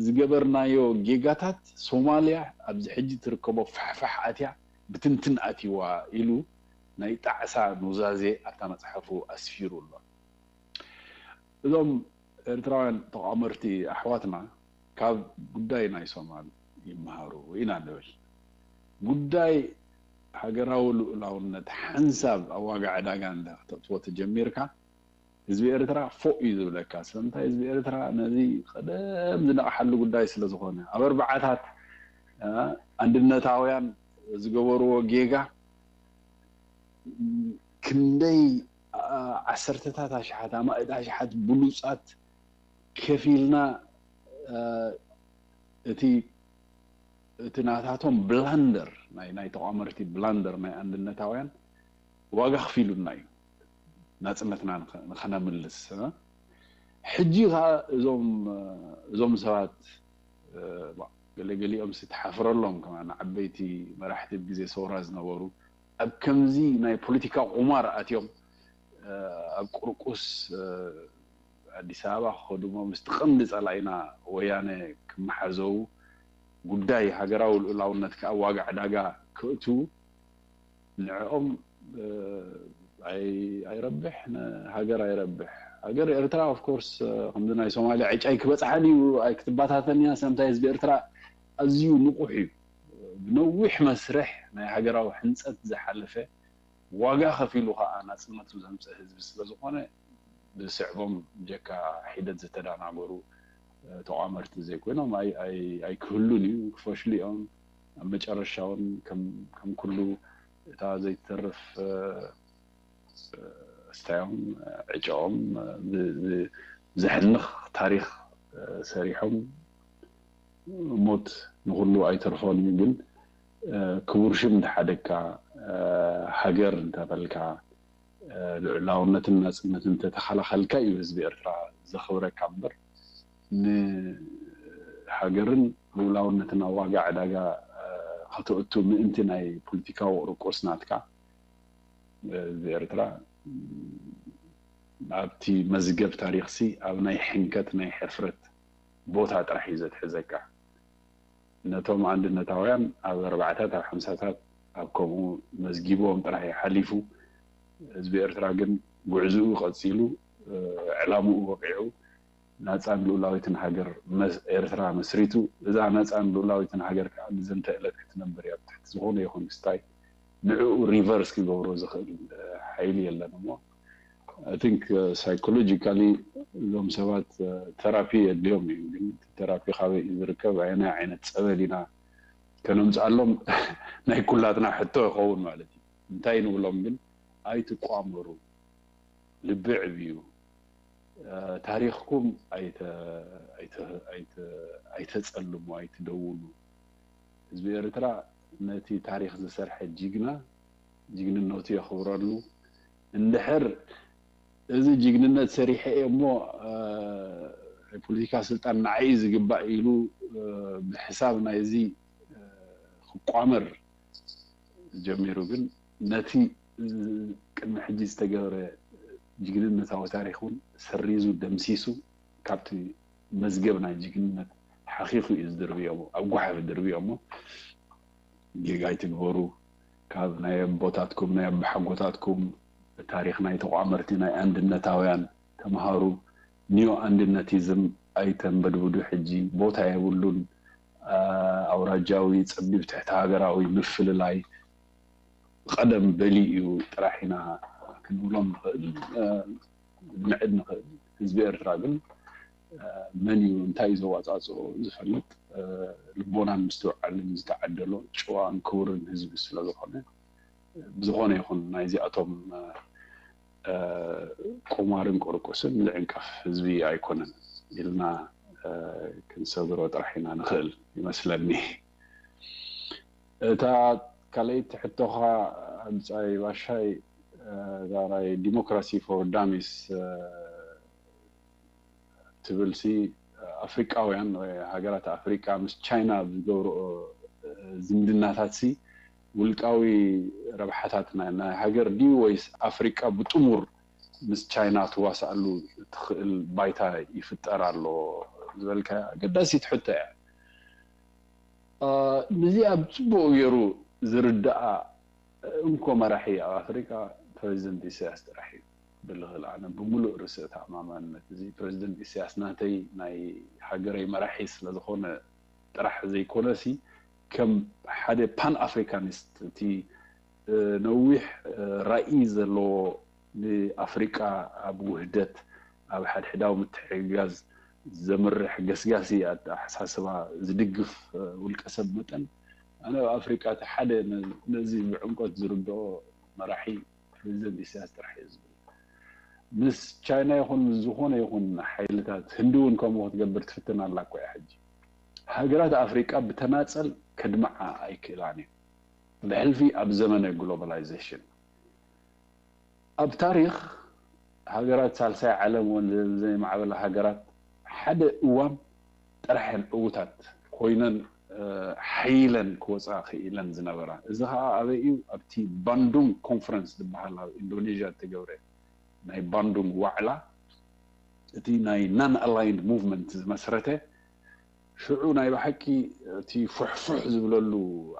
ዝገበርናዮ ጌጋታት ሶማልያ ኣብዚ ሕጂ ትርከቦ ፋሕፋሕ ኣትያ ብትንትን ኣትይዋ ኢሉ ናይ ጣዕሳ ኑዛዜ ኣብታ መፅሓፉ ኣስፊሩ ኣሎ። እዞም ኤርትራውያን ተቋመርቲ ኣሕዋትና ካብ ጉዳይ ናይ ሶማል ይመሃሩ ኢና ንብል። ጉዳይ ሃገራዊ ልኡላውነት ሓንሳብ ኣብ ዋጋ ዕዳጋ እንተ ከተእትዎ ተጀሚርካ፣ ህዝቢ ኤርትራ ፎእ እዩ ዝብለካ። ስለምንታይ? ህዝቢ ኤርትራ ነዚ ቀደም ዝነቕሓሉ ጉዳይ ስለ ዝኾነ፣ ኣብ ኣርባዓታት፣ እ፣ ኣንድነታውያን ዝገበርዎ ጌጋ ክንደይ፣ እ፣ ዓሰርተታት ኣሽሓት፣ ኣማኢት ኣሽሓት ብሉጻት ከፊልና፣ እ፣ እቲ እቲ ናታቶም ብላንደር፣ ናይ ናይ ተቋመርቲ ብላንደር፣ ናይ ኣንድነታውያን ዋጋ ክፊሉና እዩ፣ ናጽነትና ንኸ- ንኸነምልስ። እ? ሕጂ ኸኣ እዞም፣ እ፣ እዞም ሰባት፣ እ፣ ባ- ገለገሊኦም ሲ ትሓፍረሎም፣ ከማን ዓበይቲ መራሕቲ ኣብ ግዜ ሰውራ ዝነበሩ፣ ኣብ ከምዚ ናይ ፖለቲካ ቁማር ኣትዮም፣ እ፣ ኣብ ቁርቁስ፣ እ፣ ኣዲስ ኣበባ ክኸዱ እሞ ምስቲ ቀንዲ ጸላኢና ወያነ ክመሓዘዉ፣ ጉዳይ ሃገራዊ ልኡላውነት ከኣ ዋጋ ዕዳጋ ክእትዉ፣ ንዕኦም፣ እ፣ ኣይ- ኣይረብሕ፣ ንሃገር ኣይረብሕ። ሃገር ኤርትራ፣ ኦፍ ኮርስ፣ እ፣ ከምዚ ናይ ሶማልያ ዕጫ ኣይክበጽሓን እዩ፣ ኣይክትበታተን እያ። ስለምንታይ? ህዝቢ ኤርትራ ኣዝዩ ንቑሕ እዩ። ብነዊሕ መስርሕ ናይ ሃገራዊ ሕንጸት ዝሓለፈ፣ ዋጋ ከፊሉ ከኣ ናጽነቱ ዘምጽእ ህዝቢ ስለ ዝኾነ፣ ዝስዕቦም ብጀካ ሒደት ዝተደናገሩ፣ እ፣ ተቋመርቲ ዘይኮይኖም ኣይ- ኣይ- ኣይክህሉን እዩ። ክፈሽሉ እዮም። ኣብ መጨረሻ እውን ከም ከም ኩሉ እታ ዘይትተርፍ፣ እ፣ እ፣ ስታዮም፣ እ፣ ዕጫኦም፣ እ፣ ብ- ብ- ዘሕንኽ ታሪኽ፣ እ፣ ሰሪሖም፣ ሞት ንኹሉ ኣይተርፎን እዩ። ግን፣ እ፣ ክቡር ሽም እንተሓደግካ፣ እ፣ ሃገር እንተበልካ፣ እ፣ ልዑላውነትን ናጽነትን እንተተኸላኸልካ እዩ ህዝቢ ኤርትራ ዘኽብረካ እምበር፣ ንሃገርን ልኡላውነትን ኣብ ዋጋ ዕዳጋ፣ እ፣ ከተእቱ ምእንቲ ናይ ፖለቲካዊ ቁርቁስ ናትካ፣ እ፣ ህዝቢ ኤርትራ፣ እ፣ ኣብቲ መዝገብ ታሪኽሲ ኣብ ናይ ሕንከት፣ ናይ ሕፍረት ቦታ ጥራሕ እዩ ዘትሕዘካ። ነቶም ኣንድነታውያን ኣብ ኣርባዓታት፣ ኣብ ሓምሳታት ኣብ ከምኡ መዝጊቦም ጥራሕ እዩ ሓሊፉ። ህዝቢ ኤርትራ ግን ጉዕዝኡ ቀጺሉ፣ እ፣ ዕላምኡ ወቂዑ፣ ናጻን ልኡላዊትን ሃገር መስ- ኤርትራ መስሪቱ። እዛ ናጻን ልኡላዊትን ሃገር ከኣ ንዘንተ ዕለት ክትነብር እያ። ኣብ ትሕቲ ዝኾነ ይኹን ክስታይ ንዕኡ ሪቨርስ ክገብሮ ዝኽእል፣ እ፣ ሓይሊ የለን እሞ፣ I think, እ፣ ሳይኮሎጂካሊ እዞም ሰባት፣ እ፣ ተራፒ የድልዮም እዩ። ግን እቲ ተራፒ ካበይ እዩ ዝርከብ? ኣየናይ ዓይነት ጸበል ኢና ከነምጽኣሎም? ናይ ኩላትና ሕቶ ይኸውን ማለት እዩ። እንታይ ንብሎም ግን? ኣይትቋመሩ፣ ልቢ ዕብዩ፣ እ፣ ታሪኽኩም ኣይተ- ኣይተ- ኣይተ- ኣይተጸልሙ፣ ኣይትደውኑ። ህዝቢ ኤርትራ ነቲ ታሪኽ ዝሰርሐ ጅግና ጅግንነቱ የኽብረሉ። እንድሕር እዚ ጅግንነት ሰሪሐ እየ እሞ፣ እ፣ ናይ ፖለቲካ ስልጣን ንዓይ እዩ ዝግባእ ኢሉ፣ እ፣ ብሕሳብ ናይዚ፣ እ፣ ክቋመር ጀሚሩ፣ ግን ነቲ ቅድሚ ሕጂ ዝተገብረ ጅግንነታዊ ታሪኽ እውን ሰሪዙ፣ ደምሲሱ፣ ካብቲ መዝገብ ናይ ጅግንነት ሓኺኹ እዩ ዝድርብዮ፣ ኣብ ጓሓፍ ይድርብዮ እሞ፣ ጌጋ ኣይትግበሩ። ካብ ናይ ኣቦታትኩም፣ ናይ ኣቦሓጎታትኩም ታሪኽ ናይ ተቋመርቲ፣ ናይ ኣንድነታውያን ተምሃሩ። ኒዮ ኣንድነቲዝም ኣይተንበድብዱ። ሕጂ ቦታ የብሉን። አ፣ ኣውራጃዊ፣ ጸቢብ፣ ትሕቲ ሃገራዊ ምፍልላይ ቀደም በሊ እዩ ጥራሕ ኢና ክንብሎም ንኽእል፣ እ፣ ንምዕድ ንኽእል። ህዝቢ ኤርትራ ግን፣ እ፣ መን እዩ፣ እንታይ እዩ ዘዋጻጽኦ ዝፈልጥ፣ እ፣ ልቦናን ምስትውዓልን ዝተዓደሎ ጭዋን ክቡርን ህዝቢ ስለ ዝኾነ፣ ብዝኾነ ይኹን ናይዚኣቶም፣ እ፣ እ፣ ቁማርን ቁርቁስን ልዕንቀፍ ህዝቢ ኣይኮነን ኢልና፣ እ፣ ክንሰግሮ ጥራሕ ኢና ንኽእል ይመስለኒ። እታ ካልኣይቲ ሕቶኻ፣ ብጻይ ባሻይ፣ እ፣ እዛ ናይ ዲሞክራሲ ፎር ዳሚስ፣ እ፣ ትብል ሲ፣ ኣፍሪቃውያን ወይ ሃገራት ኣፍሪቃ ምስ ቻይና ዝገብርኦ፣ እ፣ ዝምድናታት ሲ፣ ውልቃዊ ረብሓታት ናይ ናይ ሃገር ድዩ ወይስ ኣፍሪቃ ብጥሙር ምስ ቻይና ትዋሳኣሉ ትኽእል ባይታ ይፍጠር ኣሎ ዝበልካያ ኣገዳሲት ሕቶ እያ። እ፣ ነዚኣ ብጽቡቕ ገይሩ ዝርድኣ እንኮ መራሒ ኣብ ኣፍሪቃ ፕረዚደንት ኢሳያስ ጥራሕ እዩ። ብልኽእል ኣነ ብምሉእ ርእሰ ተኣማማንነት፣ እዚ ፕረዚደንት ኢሳያስ ናተይ ናይ ሃገረይ መራሒ ስለ ዝኾነ ጥራሕ ዘይኮነሲ ከም ሓደ ፓን ኣፍሪካኒስት እቲ ነዊሕ ራኢ ዘለዎ ንኣፍሪቃ ኣብ ውህደት ኣብ ሓድሕዳዊ ምትሕግጋዝ ዘምርሕ ገስጋሲ ኣተሓሳስባ ዝድግፍ ውልቀሰብ መጠን ኣነ ኣብ ኣፍሪቃ እቲ ሓደ ነዚ ብዕምቆት ዝርድኦ መራሒ ፕሬዚደንት ኢሳያስ ጥራሕ እዩ ዝብል። ምስ ቻይና ይኹን ምስ ዝኾነ ይኹን ሓይልታት ህንዲ እውን ከምኡ ክትገብር ትፍትን ኣላ እኮ እያ ሕጂ። ሃገራት ኣፍሪቃ ብተናጸል ከድምዓ ኣይክእላን እዩ። ብሕልፊ ኣብ ዘመነ ግሎባላይዜሽን ኣብ ታሪኽ ሃገራት ሳልሳይ ዓለም ወን ዘይማዕበላ ሃገራት ሓደ እዋን ጥራሕ እየን ዕዉታት ኮይነን ሓይለን ክወፃ ክኢለን ዝነበራ። እዚ ከዓ ኣበይ እዩ? ኣብቲ ባንዱንግ ኮንፈረንስ ዝበሃል ኣብ ኢንዶኔዥያ እተገብረ ናይ ባንዱንግ ዋዕላ እቲ ናይ non aligned movement ዝመስረተ ሽዑ ናይ ብሓቂ እቲ ፉሕፉሕ ዝብለሉ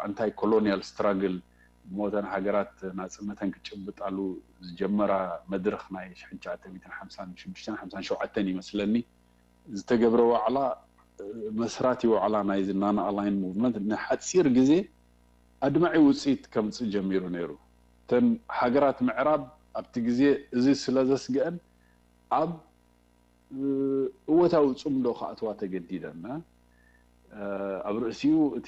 ኣንታይ ኮሎኒያል ስትራግል ሞተን ሃገራት ናፅነተን ክጭብጣሉ ዝጀመራ መድረክ ናይ ሽሕን ትሽዓተ ሚእትን ሓምሳን ሽዱሽተን ሓምሳን ሸውዓተን ይመስለኒ ዝተገብረ ዋዕላ መስራቲ ዋዕላ ናይዚ non aligned movement ንሓፂር ግዜ ኣድማዒ ውፅኢት ከምፅእ ጀሚሩ ነይሩ። እተን ሃገራት ምዕራብ ኣብቲ ግዜ እዚ ስለ ዘስግአን ኣብ እወታዊ ፅምዶ ክኣትዋ ተገዲደን። ኣብ ርእሲኡ እቲ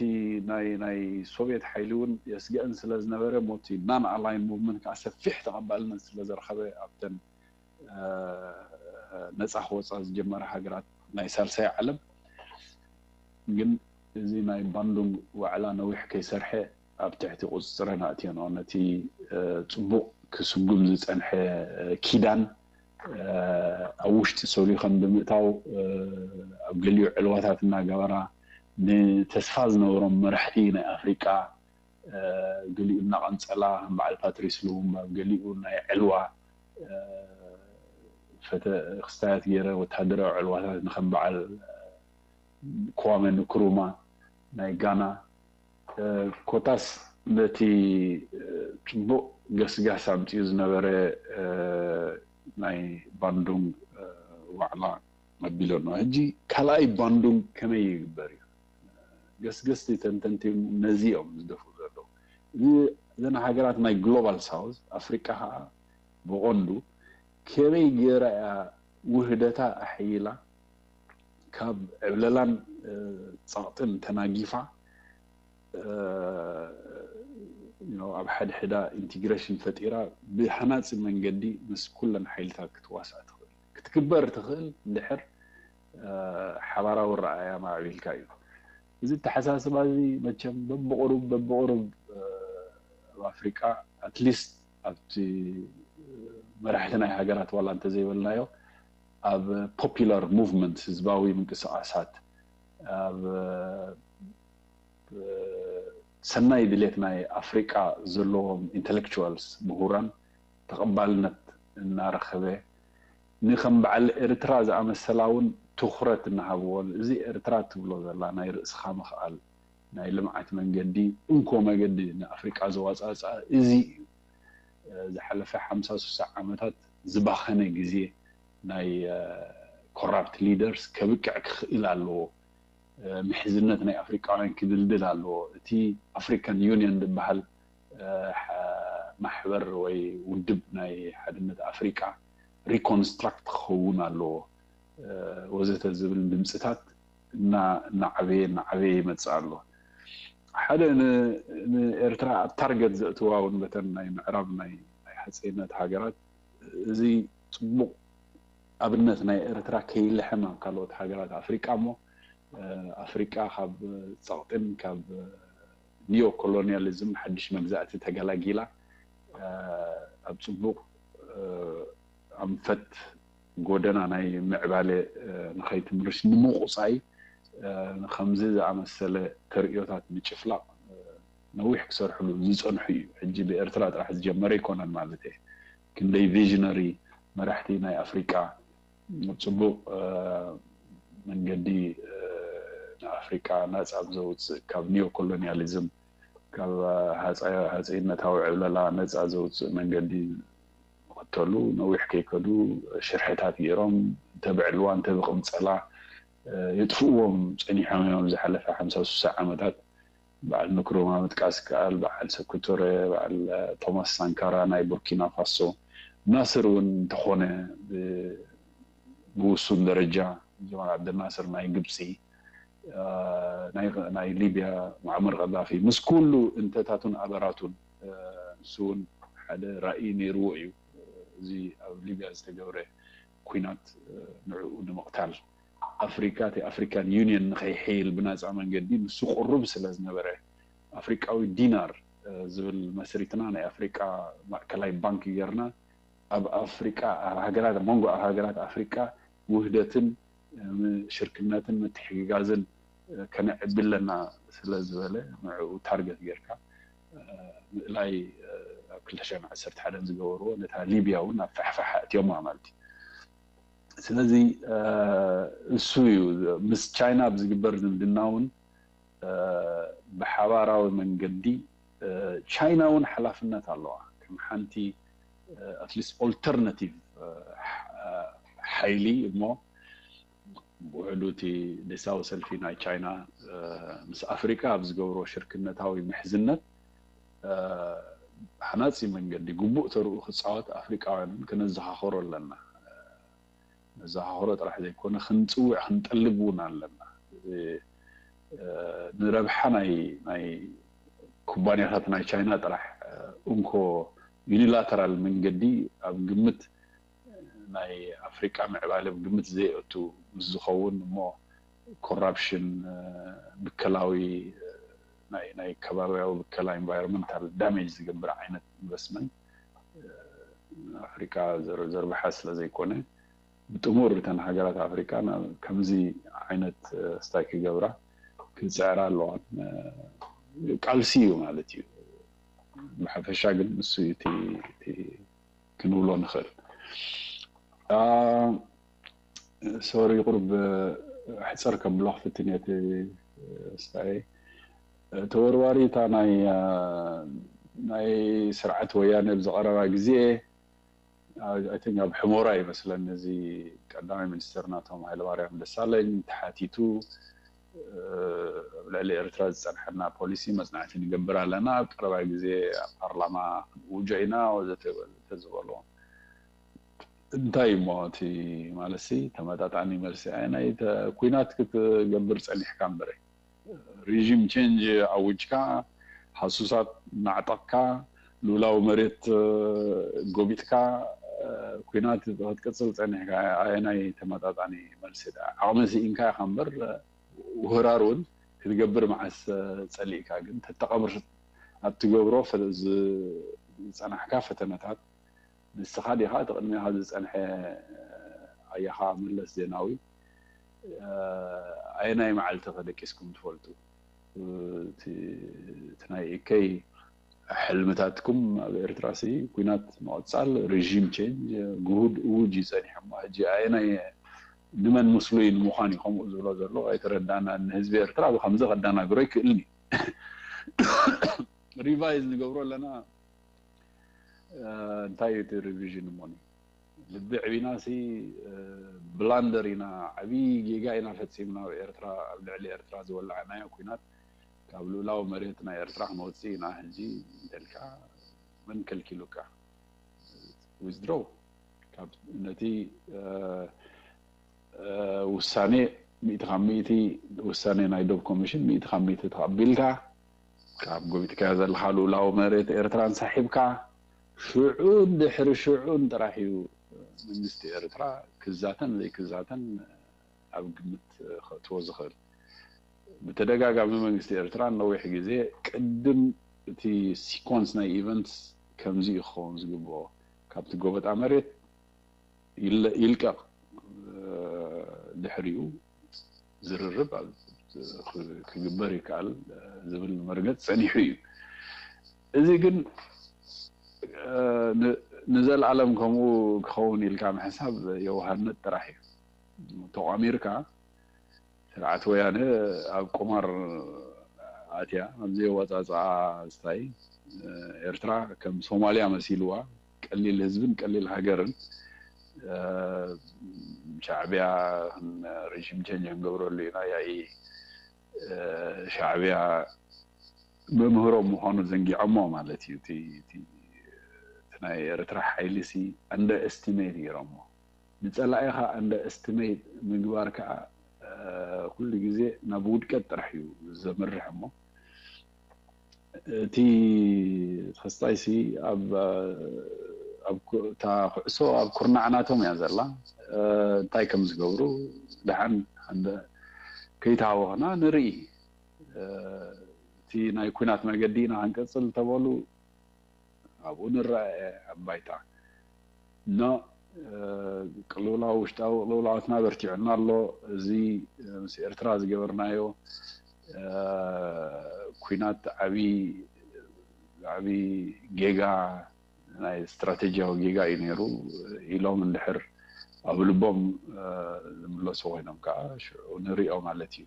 ናይ ናይ ሶቪየት ሓይሊ እውን የስግአን ስለ ዝነበረ ሞቲ non aligned movement ከዓ ሰፊሕ ተቐባልነት ስለ ዘርኸበ ኣብተን ነፃ ክወፃ ዝጀመረ ሃገራት ናይ ሳልሳይ ዓለም ግን እዚ ናይ ባንዱንግ ዋዕላ ነዊሕ ከይሰርሐ ኣብ ትሕቲ ቁፅፅረን ኣእትዮንኦ ነቲ ፅቡቕ ክስጉም ዝፀንሐ ኪዳን ኣብ ውሽጢ ሰሊኸን ብምእታው ኣብ ገሊኡ ዕልዋታት እናገበራ ንተስፋ ዝነበሮም መራሕቲ ናይ ኣፍሪቃ ገሊኡ እናቐንፀላ ከም በዓል ፓትሪስ ሉሙምባ ገሊኡ ናይ ዕልዋ ፈተ ክስታያት ገይረ ወታደራዊ ዕልዋታት ንከም በዓል ክዋመ ንክሩማ ናይ ጋና ኮታስ ነቲ ፅቡቕ ገስጋስ ኣምፅኡ ዝነበረ ናይ ባንዱንግ ዋዕላ ኣቢሎ ኣሎ። ሕጂ ካልኣይ ባንዱንግ ከመይ ይግበር እዩ? ገስገስቲ ተንተንቲ ነዚ እዮም ዝደፍኡ ዘለዉ። እዚ እዘን ሃገራት ናይ ግሎባል ሳውዝ ኣፍሪቃ ከዓ ብቐንዱ ከመይ ገይራ እያ ውህደታ ኣሕይላ ካብ ዕብለላን ጸቕጥን ተናጊፋ ኣብ ሓድሕዳ ኢንቲግሬሽን ፈጢራ ብሃናፂ መንገዲ ምስ ኩለን ሓይልታት ክትዋሳእ ትኽእል ክትግበር ትኽእል እንድሕር ሓባራዊ ረኣያ ማዕቢልካ እዩ። እዚ ተሓሳስባ እዚ መቸም በብቕሩብ በብቕሩብ ኣብ ኣፍሪቃ ኣትሊስት ኣብቲ መራሕቲ ናይ ሃገራት ዋላ እንተዘይበልናዮ ኣብ ፖፑላር ሙቭመንት ህዝባዊ ምንቅስቃሳት ኣብ ሰናይ ድሌት ናይ ኣፍሪቃ ዘለዎም ኢንተሌክቹዋልስ ምሁራን ተቐባልነት እናረኸበ ንከም በዓል ኤርትራ ዝኣመሰላ እውን ትኹረት እናሃብዎን እዚ ኤርትራ ትብሎ ዘላ ናይ ርእስኻ ምኽኣል ናይ ልምዓት መንገዲ እንኮ መገዲ ንኣፍሪቃ ዘዋፃፅኣ እዚ እዩ። ዝሓለፈ ሓምሳ ስሳ ዓመታት ዝባኸነ ግዜ ናይ ኮራፕት ሊደርስ ከብቅዕ ክኽእል ኣለዎ። ምሕዝነት ናይ ኣፍሪቃውያን ክድልድል ኣለዎ። እቲ ኣፍሪካን ዩኒየን ዝበሃል ማሕበር ወይ ውድብ ናይ ሓድነት ኣፍሪቃ ሪኮንስትራክት ክኸውን ኣለዎ ወዘተ ዝብል ድምፅታት እናዓበየ እናዓበየ ይመፅእ ኣሎ። ሓደ ንኤርትራ ኣብ ታርገት ዘእትዋ እውን በተን ናይ ምዕራብ ናይ ሓፀይነት ሃገራት እዚ ፅቡቕ ኣብነት ናይ ኤርትራ ከይልሕም ኣብ ካልኦት ሃገራት ኣፍሪቃ እሞ ኣፍሪቃ ካብ ፀቕጥን ካብ ኒዮ ኮሎኒያሊዝም ሓድሽ መግዛእቲ ተገላጊላ ኣብ ፅቡቕ ኣንፈት ጎደና ናይ ምዕባለ ንኸይትምርሽ ንምቑፃይ ንከምዚ ዝኣመሰለ ተርእዮታት ምጭፍላቕ ነዊሕ ክሰርሕሉ ዝፀንሑ እዩ። ሕጂ ብኤርትራ ጥራሕ ዝጀመረ ኣይኮነን ማለት እየ። ክንደይ ቪዥነሪ መራሕቲ ናይ ኣፍሪቃ ጽቡቕ መንገዲ ንኣፍሪቃ ናጻ ኣብ ዘውጽእ ካብ ኒዮ ኮሎኒያሊዝም ካብ ሃጸይነታዊ ዕብለላ ነጻ ዘውጽእ መንገዲ ምኽተሉ ነዊሕ ከይከዱ ሽርሕታት ገይሮም እንተ ብዕልዋ እንተ ብቕምጸላ የጥፍእዎም ጸኒሖም እዮም። ዝሓለፈ ሓምሳ ስሳ ዓመታት በዓል ንክሩማ ምጥቃስ ይከኣል፣ በዓል ሰኩቶረ፣ በዓል ቶማስ ሳንካራ ናይ ቡርኪና ፋሶ፣ ናስር እውን እንተኾነ ብውሱን ደረጃ፣ ጀማል ዓብደልናስር ናይ ግብፂ፣ ናይ ሊብያ ሙዓመር ቀዳፊ ምስ ኩሉ እንተታቱን ኣበራቱን፣ ንሱ እውን ሓደ ራእይ ነይርዎ እዩ። እዚ ኣብ ሊብያ ዝተገብረ ኩናት ንዕኡ ንምቕታል ኣፍሪካ እቲ ኣፍሪካን ዩኒየን ንኸይሕይል ብናፃ መንገዲ ንሱ ቅሩብ ስለ ዝነበረ ኣፍሪቃዊ ዲናር ዝብል መስሪትና ናይ ኣፍሪቃ ማእከላይ ባንክ ጌርና ኣብ ኣፍሪቃ ኣብ ሃገራት መንጎ ኣብ ሃገራት ኣፍሪቃ ውህደትን ሽርክነትን ምትሕግጋዝን ከነዕቢ ኣለና ስለ ዝበለ ንዕኡ ታርገት ጌርካ ምእላይ ኣብ ክልተ ሺሕን ዓሰርተ ሓደን ዝገበርዎ ነታ ሊብያ እውን ኣብ ፋሕፋሕ ኣእትዮማ ማለት እዩ። ስለዚ እሱ እዩ ምስ ቻይና ኣብ ዝግበር ዝምድና እውን ብሓባራዊ መንገዲ ቻይና እውን ሓላፍነት ኣለዋ ከም ሓንቲ ኣትሊስት ኦልተርናቲቭ ሓይሊ እሞ ውዕሉ እቲ ደሳዊ ሰልፊ ናይ ቻይና ምስ ኣፍሪቃ ኣብ ዝገብሮ ሽርክነታዊ ምሕዝነት ብሃናፂ መንገዲ ግቡእ ተርኡ ክፃወት ኣፍሪቃውያን እውን ክነዘኻኸሮ ኣለና። ነዘኻኸሮ ጥራሕ ዘይኮነ ክንፅውዕ ክንጠልብ እውን ኣለና። ንረብሓ ናይ ኩባንያታት ናይ ቻይና ጥራሕ እንኮ ዩኒላተራል መንገዲ ኣብ ግምት ናይ ኣፍሪቃ ምዕባለ ኣብ ግምት ዘየእቱ ምስ ዝኸውን እሞ ኮራፕሽን ብከላዊ ናይ ከባቢያዊ ብከላ ኢንቫይሮንመንታል ዳሜጅ ዝገብር ዓይነት ኢንቨስትመንት ኣፍሪካ ዘርብሓ ስለ ዘይኮነ ብጥሙር እተን ሃገራት ኣፍሪካ ከምዚ ዓይነት ስታይ ክገብራ ክፅዕራ ኣለዋን ቃልሲ እዩ ማለት እዩ። ብሓፈሻ ግን ንሱ እቲ ክንብሎ ንኽእል። ሶሪ ቁርብ ሕፅር ከብሎ ክፍትን እየ እቲ ስታይ ተወርዋሪ እታ ናይ ናይ ስርዓት ወያነ ብዝቐረባ ግዜ ኣብ ሕሞራ ይመስለኒ እዚ ቀዳማይ ሚኒስትር ናቶም ሃይለማርያም ደሳለኝ ተሓቲቱ ኣብ ልዕሊ ኤርትራ ዝፀንሐና ፖሊሲ መፅናዕቲ ንገብር ኣለና ኣብ ቀረባ ግዜ ኣብ ፓርላማ ክንውጆ ኢና ወዘተ ዝበልዎ እንታይ እሞ እቲ ማለት ተመጣጣኒ መልሲ ናይ ኩናት ክትገብር ፀኒሕካ እምበረ ሪም ቼንጅ ኣውጅካ ሃሱሳት ናዕጠቕካ ሉላዊ መሬት ጎቢጥካ ኩናት ክትቅፅል ፀኒሕካ ኣየናይ ተመጣጣኒ መልሲ ዓቕሚ ስኢንካ ኢኻ እምበር ውህራር እውን ክትገብር መዓስ ፀሊእካ ግን ተተቐብር ኣብ ትገብሮ ዝፀናሕካ ፈተነታት ንስኻ ዲኻ እቲ ቅድሜኻ ዝፀንሐ ኣያኻ መለስ ዜናዊ ኣየናይ መዓልቲ ከደቂስኩም ትፈልጡ እቲ ናይ እከይ ሕልምታትኩም ኣብ ኤርትራ ሲ ኩናት ምቕፃል ሪም ቼንጅ ግሁድ እውጅ ይፀኒሖ እሞ ሕጂ ኣየናይ ንመን ምስሉይ ንምዃን እዩ ከምኡ ዝብሎ ዘሎ ኣይተረዳና ንህዝቢ ኤርትራ ብከምዚ ከዳናግሮ ይክእልን እዩ ሪቫይዝ ንገብሮ ኣለና እንታይ እዩ እቲ ሪቪዥን እሞኒ ልቢ ዕቢና ሲ ብላንደር ኢና ዓብዪ ጌጋ ኢና ፈፂምና ኣብ ኤርትራ ኣብ ልዕሊ ኤርትራ ዝወላዕናዮ ኩናት ካብ ልኡላዊ መሬት ናይ ኤርትራ ክንወፅእ ኢና ሕጂ እንተልካ መን ከልኪሉካ ዊዝድሮው ካብ ነቲ ውሳኔ ሚእቲ ካብ ሚእቲ ውሳኔ ናይ ዶብ ኮሚሽን ሚእቲ ካብ ሚእቲ ተቐቢልካ ካብ ጎቢጥካዮ ዘለኻ ልኡላዊ መሬት ኤርትራ እንሳሒብካ ሽዑን ድሕሪ ሽዑን ጥራሕ እዩ መንግስቲ ኤርትራ ክዛተን ዘይክዛተን ኣብ ግምት ከእትዎ ዝኽእል። ብተደጋጋሚ መንግስቲ ኤርትራ ነዊሕ ግዜ ቅድም እቲ ሲኮንስ ናይ ኢቨንትስ ከምዚ እዩ ክኸውን ዝግብኦ። ካብቲ ጎበጣ መሬት ይልቀቕ ድሕሪኡ ዝርርብ ክግበር ይከኣል ዝብል መርገፅ ፀኒሑ እዩ። እዚ ግን ንዘለኣለም ከምኡ ክኸውን ኢልካ ምሕሳብ የውሃነት ጥራሕ እዩ። ተቋሚርካ ስርዓት ወያነ ኣብ ቁማር ኣትያ ኣብዚ ኣወፃፅኣ ስታይ ኤርትራ ከም ሶማልያ መሲልዋ ቀሊል ህዝብን ቀሊል ሃገርን ሻዕብያ ሬጂም ቸንጅ ክንገብረሉ ኢና ያኢ ሻዕብያ መምህሮም ምዃኑ ዘንጊዖሞ ማለት እዩ። እቲ ናይ ኤርትራ ሓይሊ ሲ under estimate ገይሮሞ። ንፀላኢኻ under estimate ምግባር ከዓ ኩሉ ግዜ ናብ ውድቀት ጥራሕ እዩ ዘምርሕ። እሞ እቲ ተኸስታይ ሲ ኣብ እታ ኩዕሶ ኣብ ኩርናዕናቶም እያ ዘላ። እንታይ ከም ዝገብሩ ደሓን ከይተሃወኽና ንርኢ። እቲ ናይ ኩናት መገዲ ኢና ክንቀፅል እንተበሉ ኣብኡ ንረአ ኣብ ባይታ። ኖ፣ ቅልውላው፣ ውሽጣዊ ቅልውላዋትና በርቲዑና ኣሎ። እዚ ምስ ኤርትራ ዝገበርናዮ ኩናት ዓብዪ ጌጋ፣ ናይ ስትራቴጂያዊ ጌጋ እዩ ነይሩ ኢሎም እንድሕር ኣብ ልቦም ዝምለሱ ኮይኖም ከዓ ሽዑ ንሪኦ ማለት እዩ።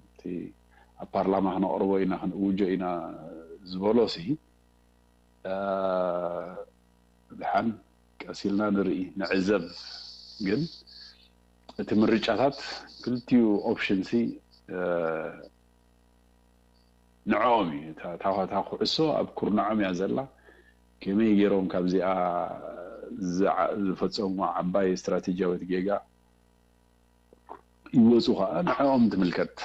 እቲ ኣብ ፓርላማ ክነቕርቦ ኢና ክንእውጆ ኢና ዝበሎ ሲ ድሓን ቀስ ኢልና ንርኢ ንዕዘብ። ግን እቲ ምርጫታት ክልቲኡ ኦፕሽን ሲ ንዕኦም እዩ። እታ ኩዕሶ ኣብ ኩርናዖም እያ ዘላ። ከመይ ገይሮም ካብዚኣ ዝፈፀሙ ዓባይ ስትራቴጂያዊት ጌጋ ይወፁ ከዓ ንዕኦም ትምልከት።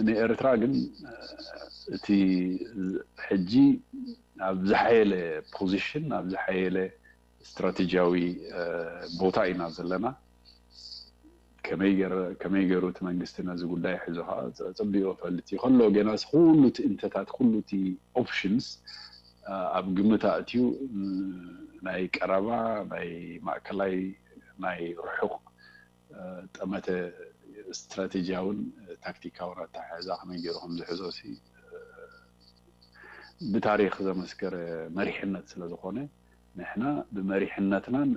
ንኤርትራ ግን እቲ ሕጂ ኣብ ዝሓየለ ፖዚሽን ኣብ ዝሓየለ ስትራቴጂያዊ ቦታ ኢና ዘለና። ከመይ ገይሩ እቲ መንግስቲ ነዚ ጉዳይ ሒዙ ከዓ ፀቢቑ ፈልጥ እዩ ከሎ ገና ኩሉ እቲ እንተታት ኩሉ እቲ ኦፕሽንስ ኣብ ግምት ኣእትዩ ናይ ቀረባ ናይ ማእከላይ ናይ ርሑቕ ጠመተ ስትራቴጂያውን ታክቲካውን ኣተሓሕዛ ከመይ ገይሩ ከም ዝሕዞ ሲ ብታሪክ ዘመስከረ መሪሕነት ስለ ዝኾነ ንሕና ብመሪሕነትናን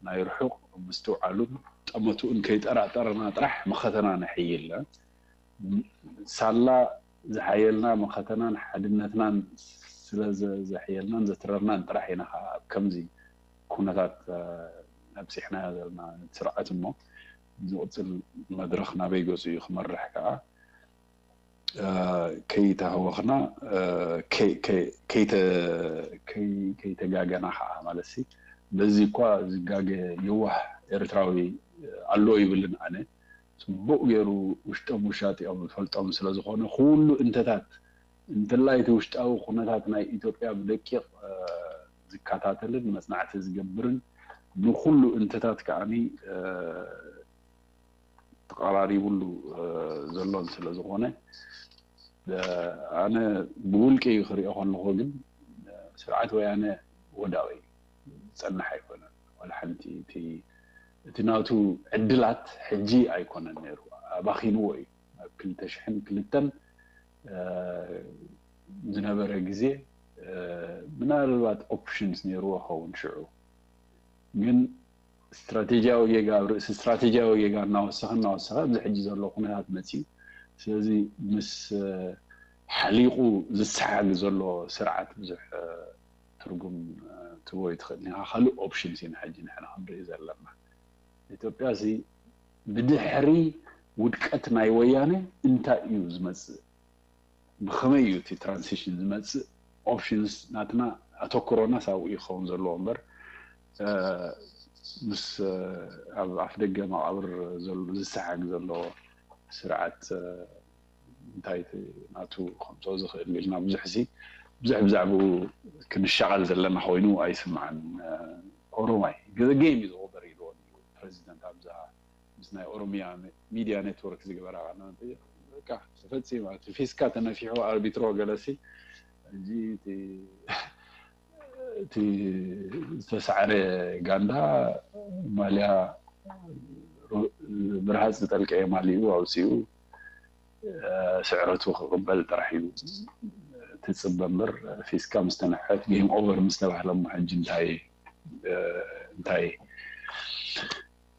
ናይ ርሑቕ ምስትውዓሉን ጠመትኡን ከይጠራጠርና ጥራሕ መኸተና ነሕይል። ሳላ ዝሓየልና መኸተናን ሓድነትናን ስለ ዘሕየልናን ዘትረርናን ጥራሕ ኢና ከዓ ኣብ ከምዚ ኩነታት ኣብፂሕናዮ ዘለና ስርዓት እሞ ዝቕፅል መድረኽ ናበይ ገፁ እዩ ክመርሕ ከዓ ከይተሃወኽና ከይተጋገና ከዓ ማለት ሲ በዚ እኳ ዝጋገ የዋህ ኤርትራዊ ኣሎ ይብልን ኣነ። ፅቡቕ ገይሩ ውሽጦም ውሻጢኦም ዝፈልጦም ስለ ዝኾነ ኩሉ እንተታት እንተላይ እቲ ውሽጣዊ ኩነታት ናይ ኢትዮጵያ ብደቂቕ ዝከታተልን መፅናዕቲ ዝገብርን ንኩሉ እንተታት ከዓኒ ተቐራሪቡሉ ዘሎን ስለ ዝኾነ ኣነ ብውልቂ ክሪኦ ከለኹ ግን ስርዓት ወያነ ወዳዊ ዝፀንሕ ኣይኮነን። ዋላ ሓንቲ እቲ ናቱ ዕድላት ሕጂ ኣይኮነን ነይሩ፣ ኣባኺንዎ እዩ። ኣብ ክልተ ሽሕን ክልተን ዝነበረ ግዜ ምናልባት ኦፕሽንስ ነይርዎ ኸውን ሽዑ ግን ስትራቴጂያዊ ጌጋ ኣብ ርእሲ ስትራቴጂያዊ ጌጋ እናወሰኸ እናወሰኸ ኣብዚ ሕጂ ዘሎ ኩነታት መፅዩ። ስለዚ ምስ ሓሊቑ ዝሰሓግ ዘሎ ስርዓት ብዙሕ ትርጉም ትቦ ይትኽእል ኒኻ ካልእ ኦፕሽን ሲ ንሕጂ ንሕና ክንርኢ ዘለና ኢትዮጵያ ሲ ብድሕሪ ውድቀት ናይ ወያነ እንታይ እዩ ዝመፅእ ብኸመይ እዩ እቲ ትራንሲሽን ዝመፅእ ኦፕሽንስ ናትና ኣተኩሮና ሳብኡ ይኸውን ዘለዎ እምበር ምስ ኣብ ኣፍ ደገ መቃብር ዝሰሓግ ዘሎ ስርዓት እንታይ ናቱ ከምፅኦ ዝኽእል ኢልና ብዙሕ ሲ ብዙሕ ብዛዕባኡ ክንሻቐል ዘለና ኮይኑ ኣይስምዓን። ኦሮማይ ገዘ ጌም እዩ ዝቑበር ኢልዎ ፕሬዚደንት ኣብዛ ምስ ናይ ኦሮሚያ ሚድያ ኔትወርክ ዝገበራ ቃና በቃ ተፈፂማ እቲ ፊስካ ተነፊሑ ኣርቢትሮ ገለሲ እዚ እቲ ዝተሳዕረ ጋንዳ ማልያ ብርሃፅ ዝጠልቀየ ማሊኡ ኣውፅኡ ስዕረቱ ክቕበል ጥራሕ እዩ ትፅበ እምበር ፊስካ ምስ ተነሐት ጌም ኦቨር ምስ ተባህለ እሞ ሕጂ እንታይ እንታይ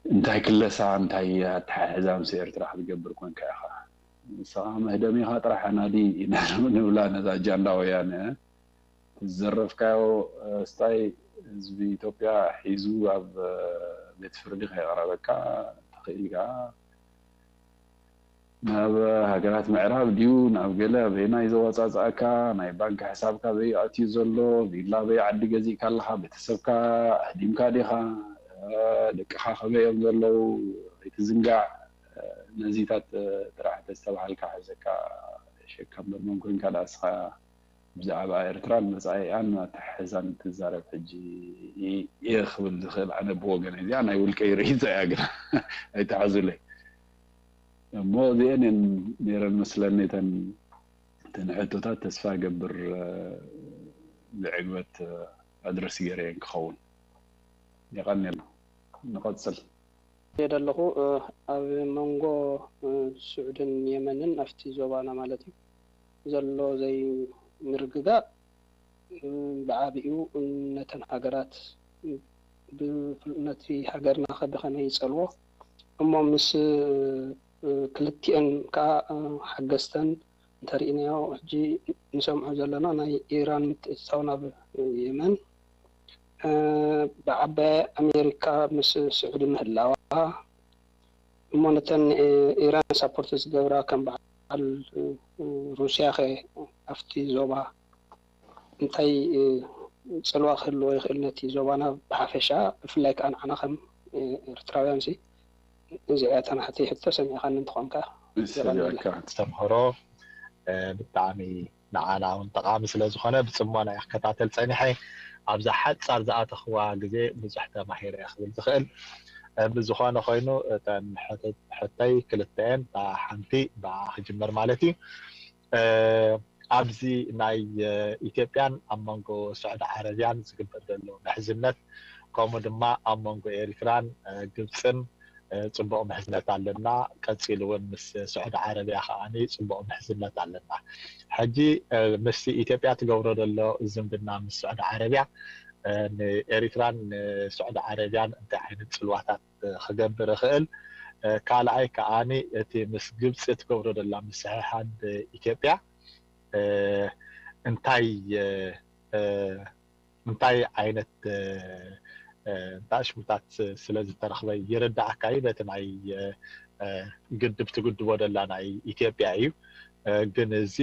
እንታይ ክለሳ እንታይ ኣተሓሕዛ ምስ ኤርትራ ክትገብር ኮንካ ኢኻ ንስኻ መህደሚኻ ጥራሕ ኣናዲ ኢና ንብላ ነዛ ጃንዳ ወያነ ዝዘረፍካዮ ስታይ ህዝቢ ኢትዮጵያ ሒዙ ኣብ ቤት ፍርዲ ከየቕረበካ ተኽኢልካ ናብ ሃገራት ምዕራብ ድዩ ናብ ገለ ኣበየናይ ዘዋፃፅኣካ ናይ ባንክ ሕሳብካ በይ ኣትዩ ዘሎ ቪላ በይ ዓዲ ገዚእካ ኣለካ ቤተሰብካ ኣህዲምካ ዲካ ደቅካ ከመይ እዮም ዘለዉ ኣይትዝንጋዕ ነዚታት ጥራሕ ተስተባሃልካ ሕዘካ ሸካ ምርመን ኮይንካ ዳስካ ብዛዕባ ኤርትራን መጻኢኣን ኣተሓሕዛን ትዛረብ ሕጂ እየ ክብል ዝኽእል ኣነ ብወገን እዚኣ ናይ ውልቀ ይርእይቶ እያ ግን ኣይተሓዙለይ እሞ እዚአን እየን ነይረን መስለኒ እተን እተን ሕቶታት ተስፋ ገብር ብዕግበት ኣድረስ ገይረየን ክኸውን የቐንየልና ንቐጽል እየ ዘለኹ ኣብ መንጎ ስዑድን የመንን ኣብቲ ዞባና ማለት እዩ ዘሎ ዘይምርግጋእ ብዓቢኡ ነተን ሃገራት ነቲ ሃገርና ከ ብኸመይ ይጸልዎ እሞ ምስ ክልቲአን ከዓ ሓገዝተን እንተሪእናዮ ሕጂ ንሰምዖ ዘለና ናይ ኢራን ምትእትታው ናብ የመን ብዓባይ ኣሜሪካ ምስ ስዑዲ ምህላዋ እሞ ነተን ኢራን ሳፖርት ዝገብራ ከም በዓል ሩስያ ከ ኣብቲ ዞባ እንታይ ፅልዋ ክህልዎ ይኽእል ነቲ ዞባና ብሓፈሻ ብፍላይ ከዓ ንዓና ከም ኤርትራውያን ሲ እዚኣ ተናሕቲ ሕቶ ሰሚዕካኒ እንትኾንካ ተምህሮ ብጣዕሚ ንዓና እውን ጠቓሚ ስለ ዝኾነ ብፅሞና እየ ክከታተል ፀኒሐ ኣብዛ ሓፃር ዝኣተኽዋ ግዜ ብዙሕ ተማሂረ እየ ክብል ዝኽእል ብዝኾነ ኮይኑ እተን ሕቶይ ክልተኤን ሓንቲ ብኣ ክጅምር ማለት እዩ ኣብዚ ናይ ኢትዮጵያን ኣብ መንጎ ስዑዲ ዓረብያን ዝግበር ዘሎ ምሕዝነት ከምኡ ድማ ኣብ መንጎ ኤሪትራን ግብፅን ፅቡቕ ምሕዝነት ኣለና ቀፂሉ እውን ምስ ስዑዲ ዓረብያ ከዓ ፅቡቕ ምሕዝነት ኣለና ሕጂ ምስ ኢትዮጵያ ትገብሮ ዘሎ ዝምድና ምስ ስዑዲ ዓረብያ ንኤሪትራን ንስዑዲ ዓረብያን እንታይ ዓይነት ፅልዋታት ክገብር ይኽእል ካልኣይ ከዓኒ እቲ ምስ ግብፂ ትገብሮ ዘላ ምስሕሓብ ኢትዮጵያ እንታይ እንታይ ዓይነት እንታይ ሽሙታት ስለ ዝተረኽበ ይርዳእካ እዩ በቲ ናይ ግድብ ትግድቦ ዘላ ናይ ኢትዮጵያ እዩ ግን እዚ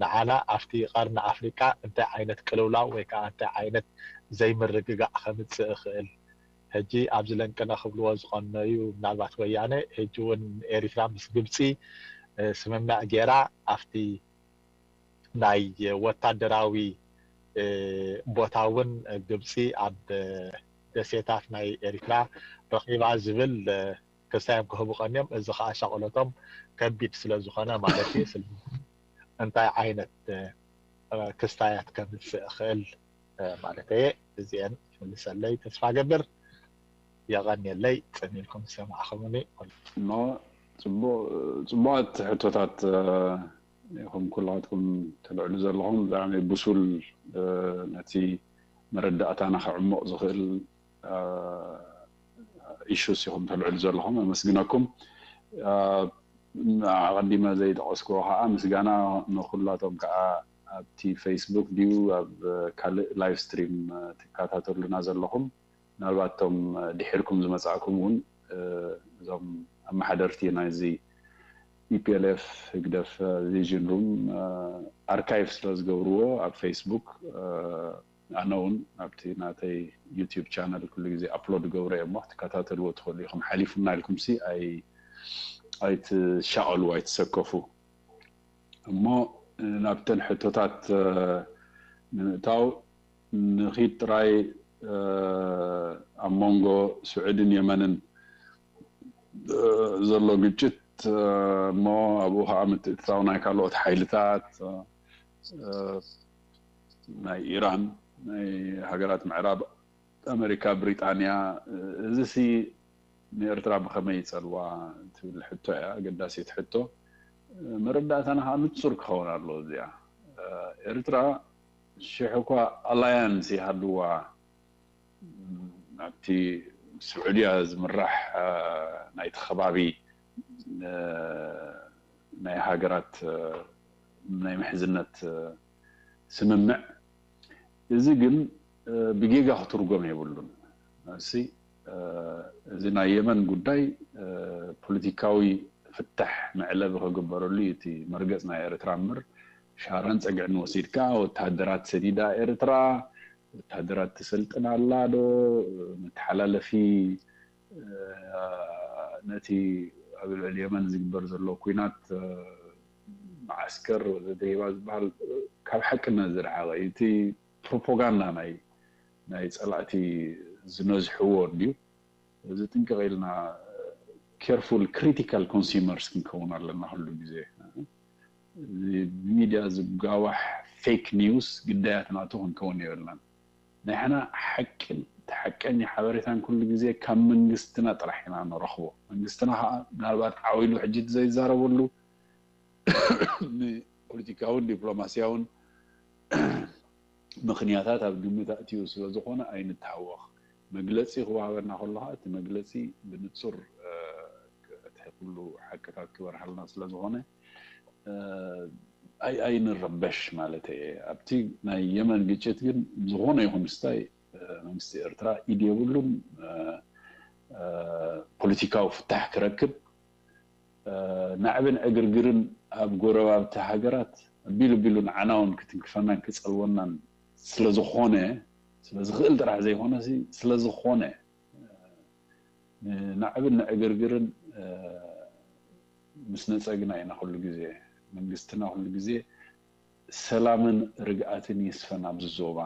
ንዓና ኣብቲ ቀርኒ ኣፍሪቃ እንታይ ዓይነት ቅልውላው ወይ ከዓ እንታይ ዓይነት ዘይምርግጋእ ከምፅእ ይኽእል ሕጂ ኣብዚ ለንቅነ ክብልዎ ዝቐነዩ ምናልባት ወያነ ሕጂ እውን ኤሪትራ ምስ ግብፂ ስምምዕ ጌራ ኣብቲ ናይ ወታደራዊ ቦታ እውን ግብፂ ኣብ ደሴታት ናይ ኤሪትራ ረኺባ ዝብል ክስታዮም ክህቡ ቀንዮም እዚ ከዓ ሻቕሎቶም ከቢድ ስለ ዝኾነ ማለት እዩ ስለ እንታይ ዓይነት ክስታያት ከምፅእ ይኽእል ማለት እየ እዚአን ይምልሰለይ ተስፋ ገብር የቐንየለይ ፅን ኢልኩም ዝሰማዕኹምኒ እሞ ፅቡቓት ሕቶታት ኢኹም ኩላትኩም ተልዕሉ ዘለኹም ብጣዕሚ ብሱል ነቲ መረዳእታና ከዕሞቕ ዝኽእል ኢሹስ ኢኹም ተልዕሉ ዘለኹም ኣመስግነኩም ኣቐዲመ ዘይጠቐስክዎ ከዓ ምስጋና ንኩላቶም ከዓ ኣብቲ ፌስቡክ ድዩ ኣብ ካልእ ላይቭ ስትሪም ትከታተሉና ዘለኹም ምናልባት እቶም ድሒርኩም ዝመፃእኩም እውን እዞም ኣመሓደርቲ ናይዚ ኢፒኤልኤፍ ህግደፍ ቪዥን ሩም ኣርካይቭ ስለ ዝገብርዎ ኣብ ፌስቡክ ኣነ እውን ኣብቲ ናተይ ዩቲብ ቻነል ኩሉ ግዜ ኣፕሎድ ገብረ እሞ ክትከታተልዎ ትኽእሉ ኢኹም ሓሊፉና ኢልኩም ሲ ኣይትሻቐሉ ኣይትሰከፉ እሞ ናብተን ሕቶታት ንምእታው ንኺድ ጥራይ ኣብ መንጎ ስዑድን የመንን ዘሎ ግጭት እሞ ኣብኡ ከዓ ምትእትታው ናይ ካልኦት ሓይልታት ናይ ኢራን ናይ ሃገራት ምዕራብ ኣመሪካ ብሪጣንያ እዚ ሲ ንኤርትራ ብኸመይ ይፀልዋ ትብል ሕቶ እያ ኣገዳሲት ሕቶ መረዳእታና ከዓ ንፁር ክኸውን ኣለዎ እዚኣ ኤርትራ ሽሕ እኳ ኣላያንስ ይሃልዋ ኣብቲ ስዑድያ ዝምራሕ ናይቲ ከባቢ ናይ ሃገራት ናይ ምሕዝነት ስምምዕ እዚ ግን ብጌጋ ክትርጎም የብሉን። እሲ እዚ ናይ የመን ጉዳይ ፖለቲካዊ ፍታሕ መዕለቢ ክግበረሉ እዩ እቲ መርገፅ ናይ ኤርትራ እምበር፣ ሻራን ፀግዕን ወሲድካ ወታደራት ሰዲዳ ኤርትራ፣ ወታደራት ትሰልጥን ኣላ ዶ፣ መተሓላለፊ ነቲ ኣብ ልዕሊ የመን ዝግበር ዘሎ ኩናት መዓስከር ወዘተ ሂባ ዝበሃል ካብ ሓቅነት ዝረሓቐ እዩ። እቲ ፕሮፓጋንዳ ናይ ናይ ፀላእቲ ዝነዝሕዎ እንድዩ። እዚ ጥንቅቕ ኢልና careful critical consumers ክንከውን ኣለና። ኩሉ ግዜ ሚድያ ዝጋዋሕ ፌክ ኒውስ ግዳያት ናቱ ክንከውን የብልናን። ንሕና ሓቅን እቲ ሓቀኛ ሓበሬታን ኩሉ ግዜ ካብ መንግስትና ጥራሕ ኢና ንረኽቦ። መንግስትና ከዓ ምናልባት ዓው ኢሉ ሕጂ ዘይዛረበሉ ንፖለቲካውን ዲፕሎማሲያውን ምኽንያታት ኣብ ግምት ኣእትዩ ስለዝኾነ ኣይንተሃወኽ። መግለፂ ክወሃበና ከሎ ከዓ እቲ መግለፂ ብንፁር እቲ ኩሉ ሓቅታት ክበርሃልና ስለዝኾነ ኣይንረበሽ ማለት እየ። ኣብቲ ናይ የመን ግጭት ግን ዝኾነ ይኹን ስታይ መንግስቲ ኤርትራ ኢድ የብሉን። ፖለቲካዊ ፍታሕ ክረክብ ናዕብን ዕግርግርን ኣብ ጎረባብቲ ሃገራት ቢሉ ቢሉ ንዓናውን ክትንክፈናን ክፀልወናን ስለዝኾነ ስለዝኽእል ጥራሕ ዘይኮነ ስለዝኾነ ናዕብን ንዕግርግርን ምስ ነፀግና ኢና ኩሉ ግዜ መንግስትና ኩሉ ግዜ ሰላምን ርግኣትን ይስፈን ኣብዚ ዞባ።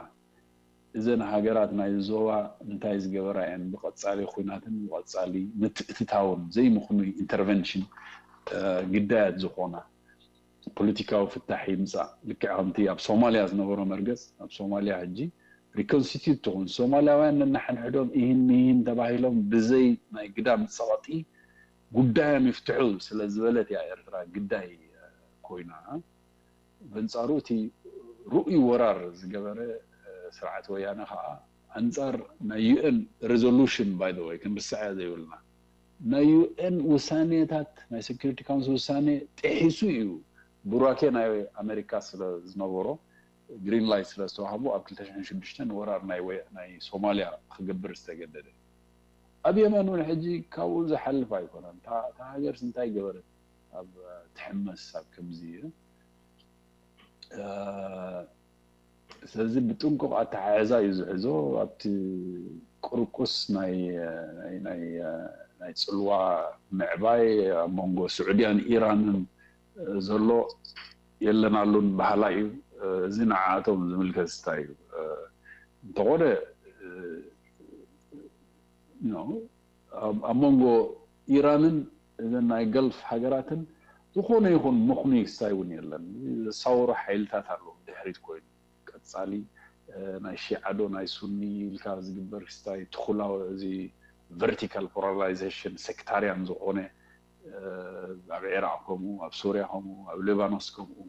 እዘን ሃገራት ናይ ዞባ እንታይ ዝገበራ እየን ብቐፃሊ ኩናትን ብቐፃሊ ምትእትታውን ዘይምኽኑይ ኢንተርቨንሽን ግዳያት ዝኾና ፖለቲካዊ ፍታሕ ይምፃእ። ልክዕ ከምቲ ኣብ ሶማልያ ዝነበሮ መርገፅ ኣብ ሶማልያ ሕጂ ሪኮንስቲቱት ትኹን ሶማልያውያን ነናሓንሕዶም ኢህን ምሂን ተባሂሎም ብዘይ ናይ ግዳም ፀቐጢ ጉዳዮም ይፍትሑ ስለዝበለት እያ ኤርትራ ግዳይ ኮይና። በንፃሩ እቲ ርኡይ ወራር ዝገበረ ስርዓት ወያነ ከዓ ኣንፃር ናይ ዩኤን ሬዞሉሽን ባይ ወይ ክንርስዐ ዘይብልና ናይ ዩኤን ውሳኔታት ናይ ሴኩሪቲ ካውንስል ውሳኔ ጥሒሱ እዩ። ቡራኬ ናይ ኣሜሪካ ስለ ዝነበሮ ግሪን ላይት ስለ ዝተዋህቦ ኣብ ክልተ ሽሕን ሽዱሽተን ወራር ናይ ሶማልያ ክገብር ዝተገደደ። ኣብ የመን እውን ሕጂ ካብኡ ዝሓልፍ ኣይኮነን። እታ ሃገርስ እንታይ ገበረት ኣብ ትሕመስ ኣብ ከምዚ ስለዚ ብጥንቁቕ ኣተሓሕዛ እዩ ዝሕዞ። ኣብቲ ቁርቁስ ናይ ናይ ጽልዋ ምዕባይ ኣብ መንጎ ስዑድያን ኢራንን ዘሎ የለናሉን ባህላ እዩ። እዚ ንዓኣቶም ዝምልከት ስታ እዩ። እንተኾነ ኣብ መንጎ ኢራንን እዘን ናይ ገልፍ ሃገራትን ዝኾነ ይኹን ምኽኑይ ክስታይ እውን የለን። ዘሳወሩ ሓይልታት ኣለዉ ድሕሪት ኮይኑ ቀፃሊ ናይ ሺዓዶ ናይ ሱኒ ኢልካ ዝግበር ክስታይ ትኹላዊ እዚ ቨርቲካል ፖላራይዜሽን ሴክታሪያን ዝኾነ ኣብ ዒራቕ ከምኡ ኣብ ሱርያ ከምኡ ኣብ ሊባኖስ ከምኡ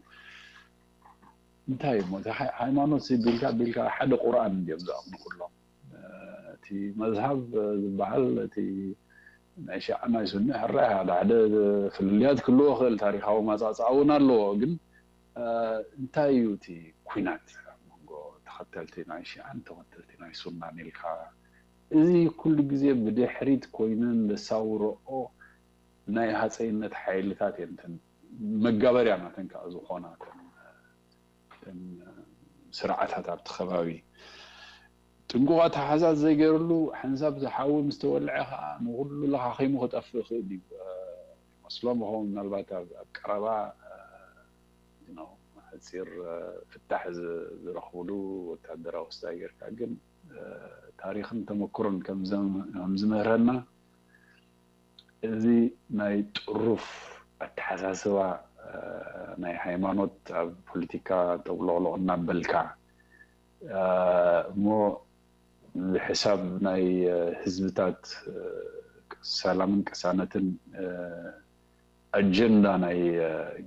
እንታይ እሞ ሃይማኖት ቢልካ ቢልካ ሓደ ቁርኣን እንዲዮም ዝኣምኑ ኩሎም። እቲ መዝሃብ ዝበሃል እቲ ናይ ሺዓ ናይ ሱኒ ሕራይ ሓደ ሓደ ፍልልያት ክልዎ ክእል ታሪካዊ ማፃፃ እውን ኣለዎ። ግን እንታይ እዩ እቲ ኩናት ኣብ መንጎ ተኸተልቲ ናይ ሺዓን ተኸተልቲ ናይ ሱናን ኢልካ እዚ ኩሉ ግዜ ብድሕሪት ኮይነን ዘሳውረኦ ናይ ሃፀይነት ሓይልታት እየን መጋበርያ ናተን ከዓ ዝኾና ስርዓታት ኣብቲ ከባቢ ጥንቁቕ ኣተሓሕዛ ዘይገይርሉ ሓንሳብ ዝሓዊ ምስ ተወልዐ ከዓ ንኩሉ ለኻኺሙ ክጠፍእ ይኽእል እዩ። መስሎም ኸው ምናልባት ኣብ ቀረባ ሓፂር ፍታሕ ዝረኽብሉ ወታደራዊ ስታይ ጌርካ ግን ታሪክን ተመክሮን ከምዝምህረና እዚ ናይ ጥሩፍ ኣተሓሳስባ ናይ ሃይማኖት ኣብ ፖለቲካ ጠብሎቕሎቕ እናበልካ እሞ ብሕሳብ ናይ ህዝብታት ሰላምን ቅሳነትን ኣጀንዳ ናይ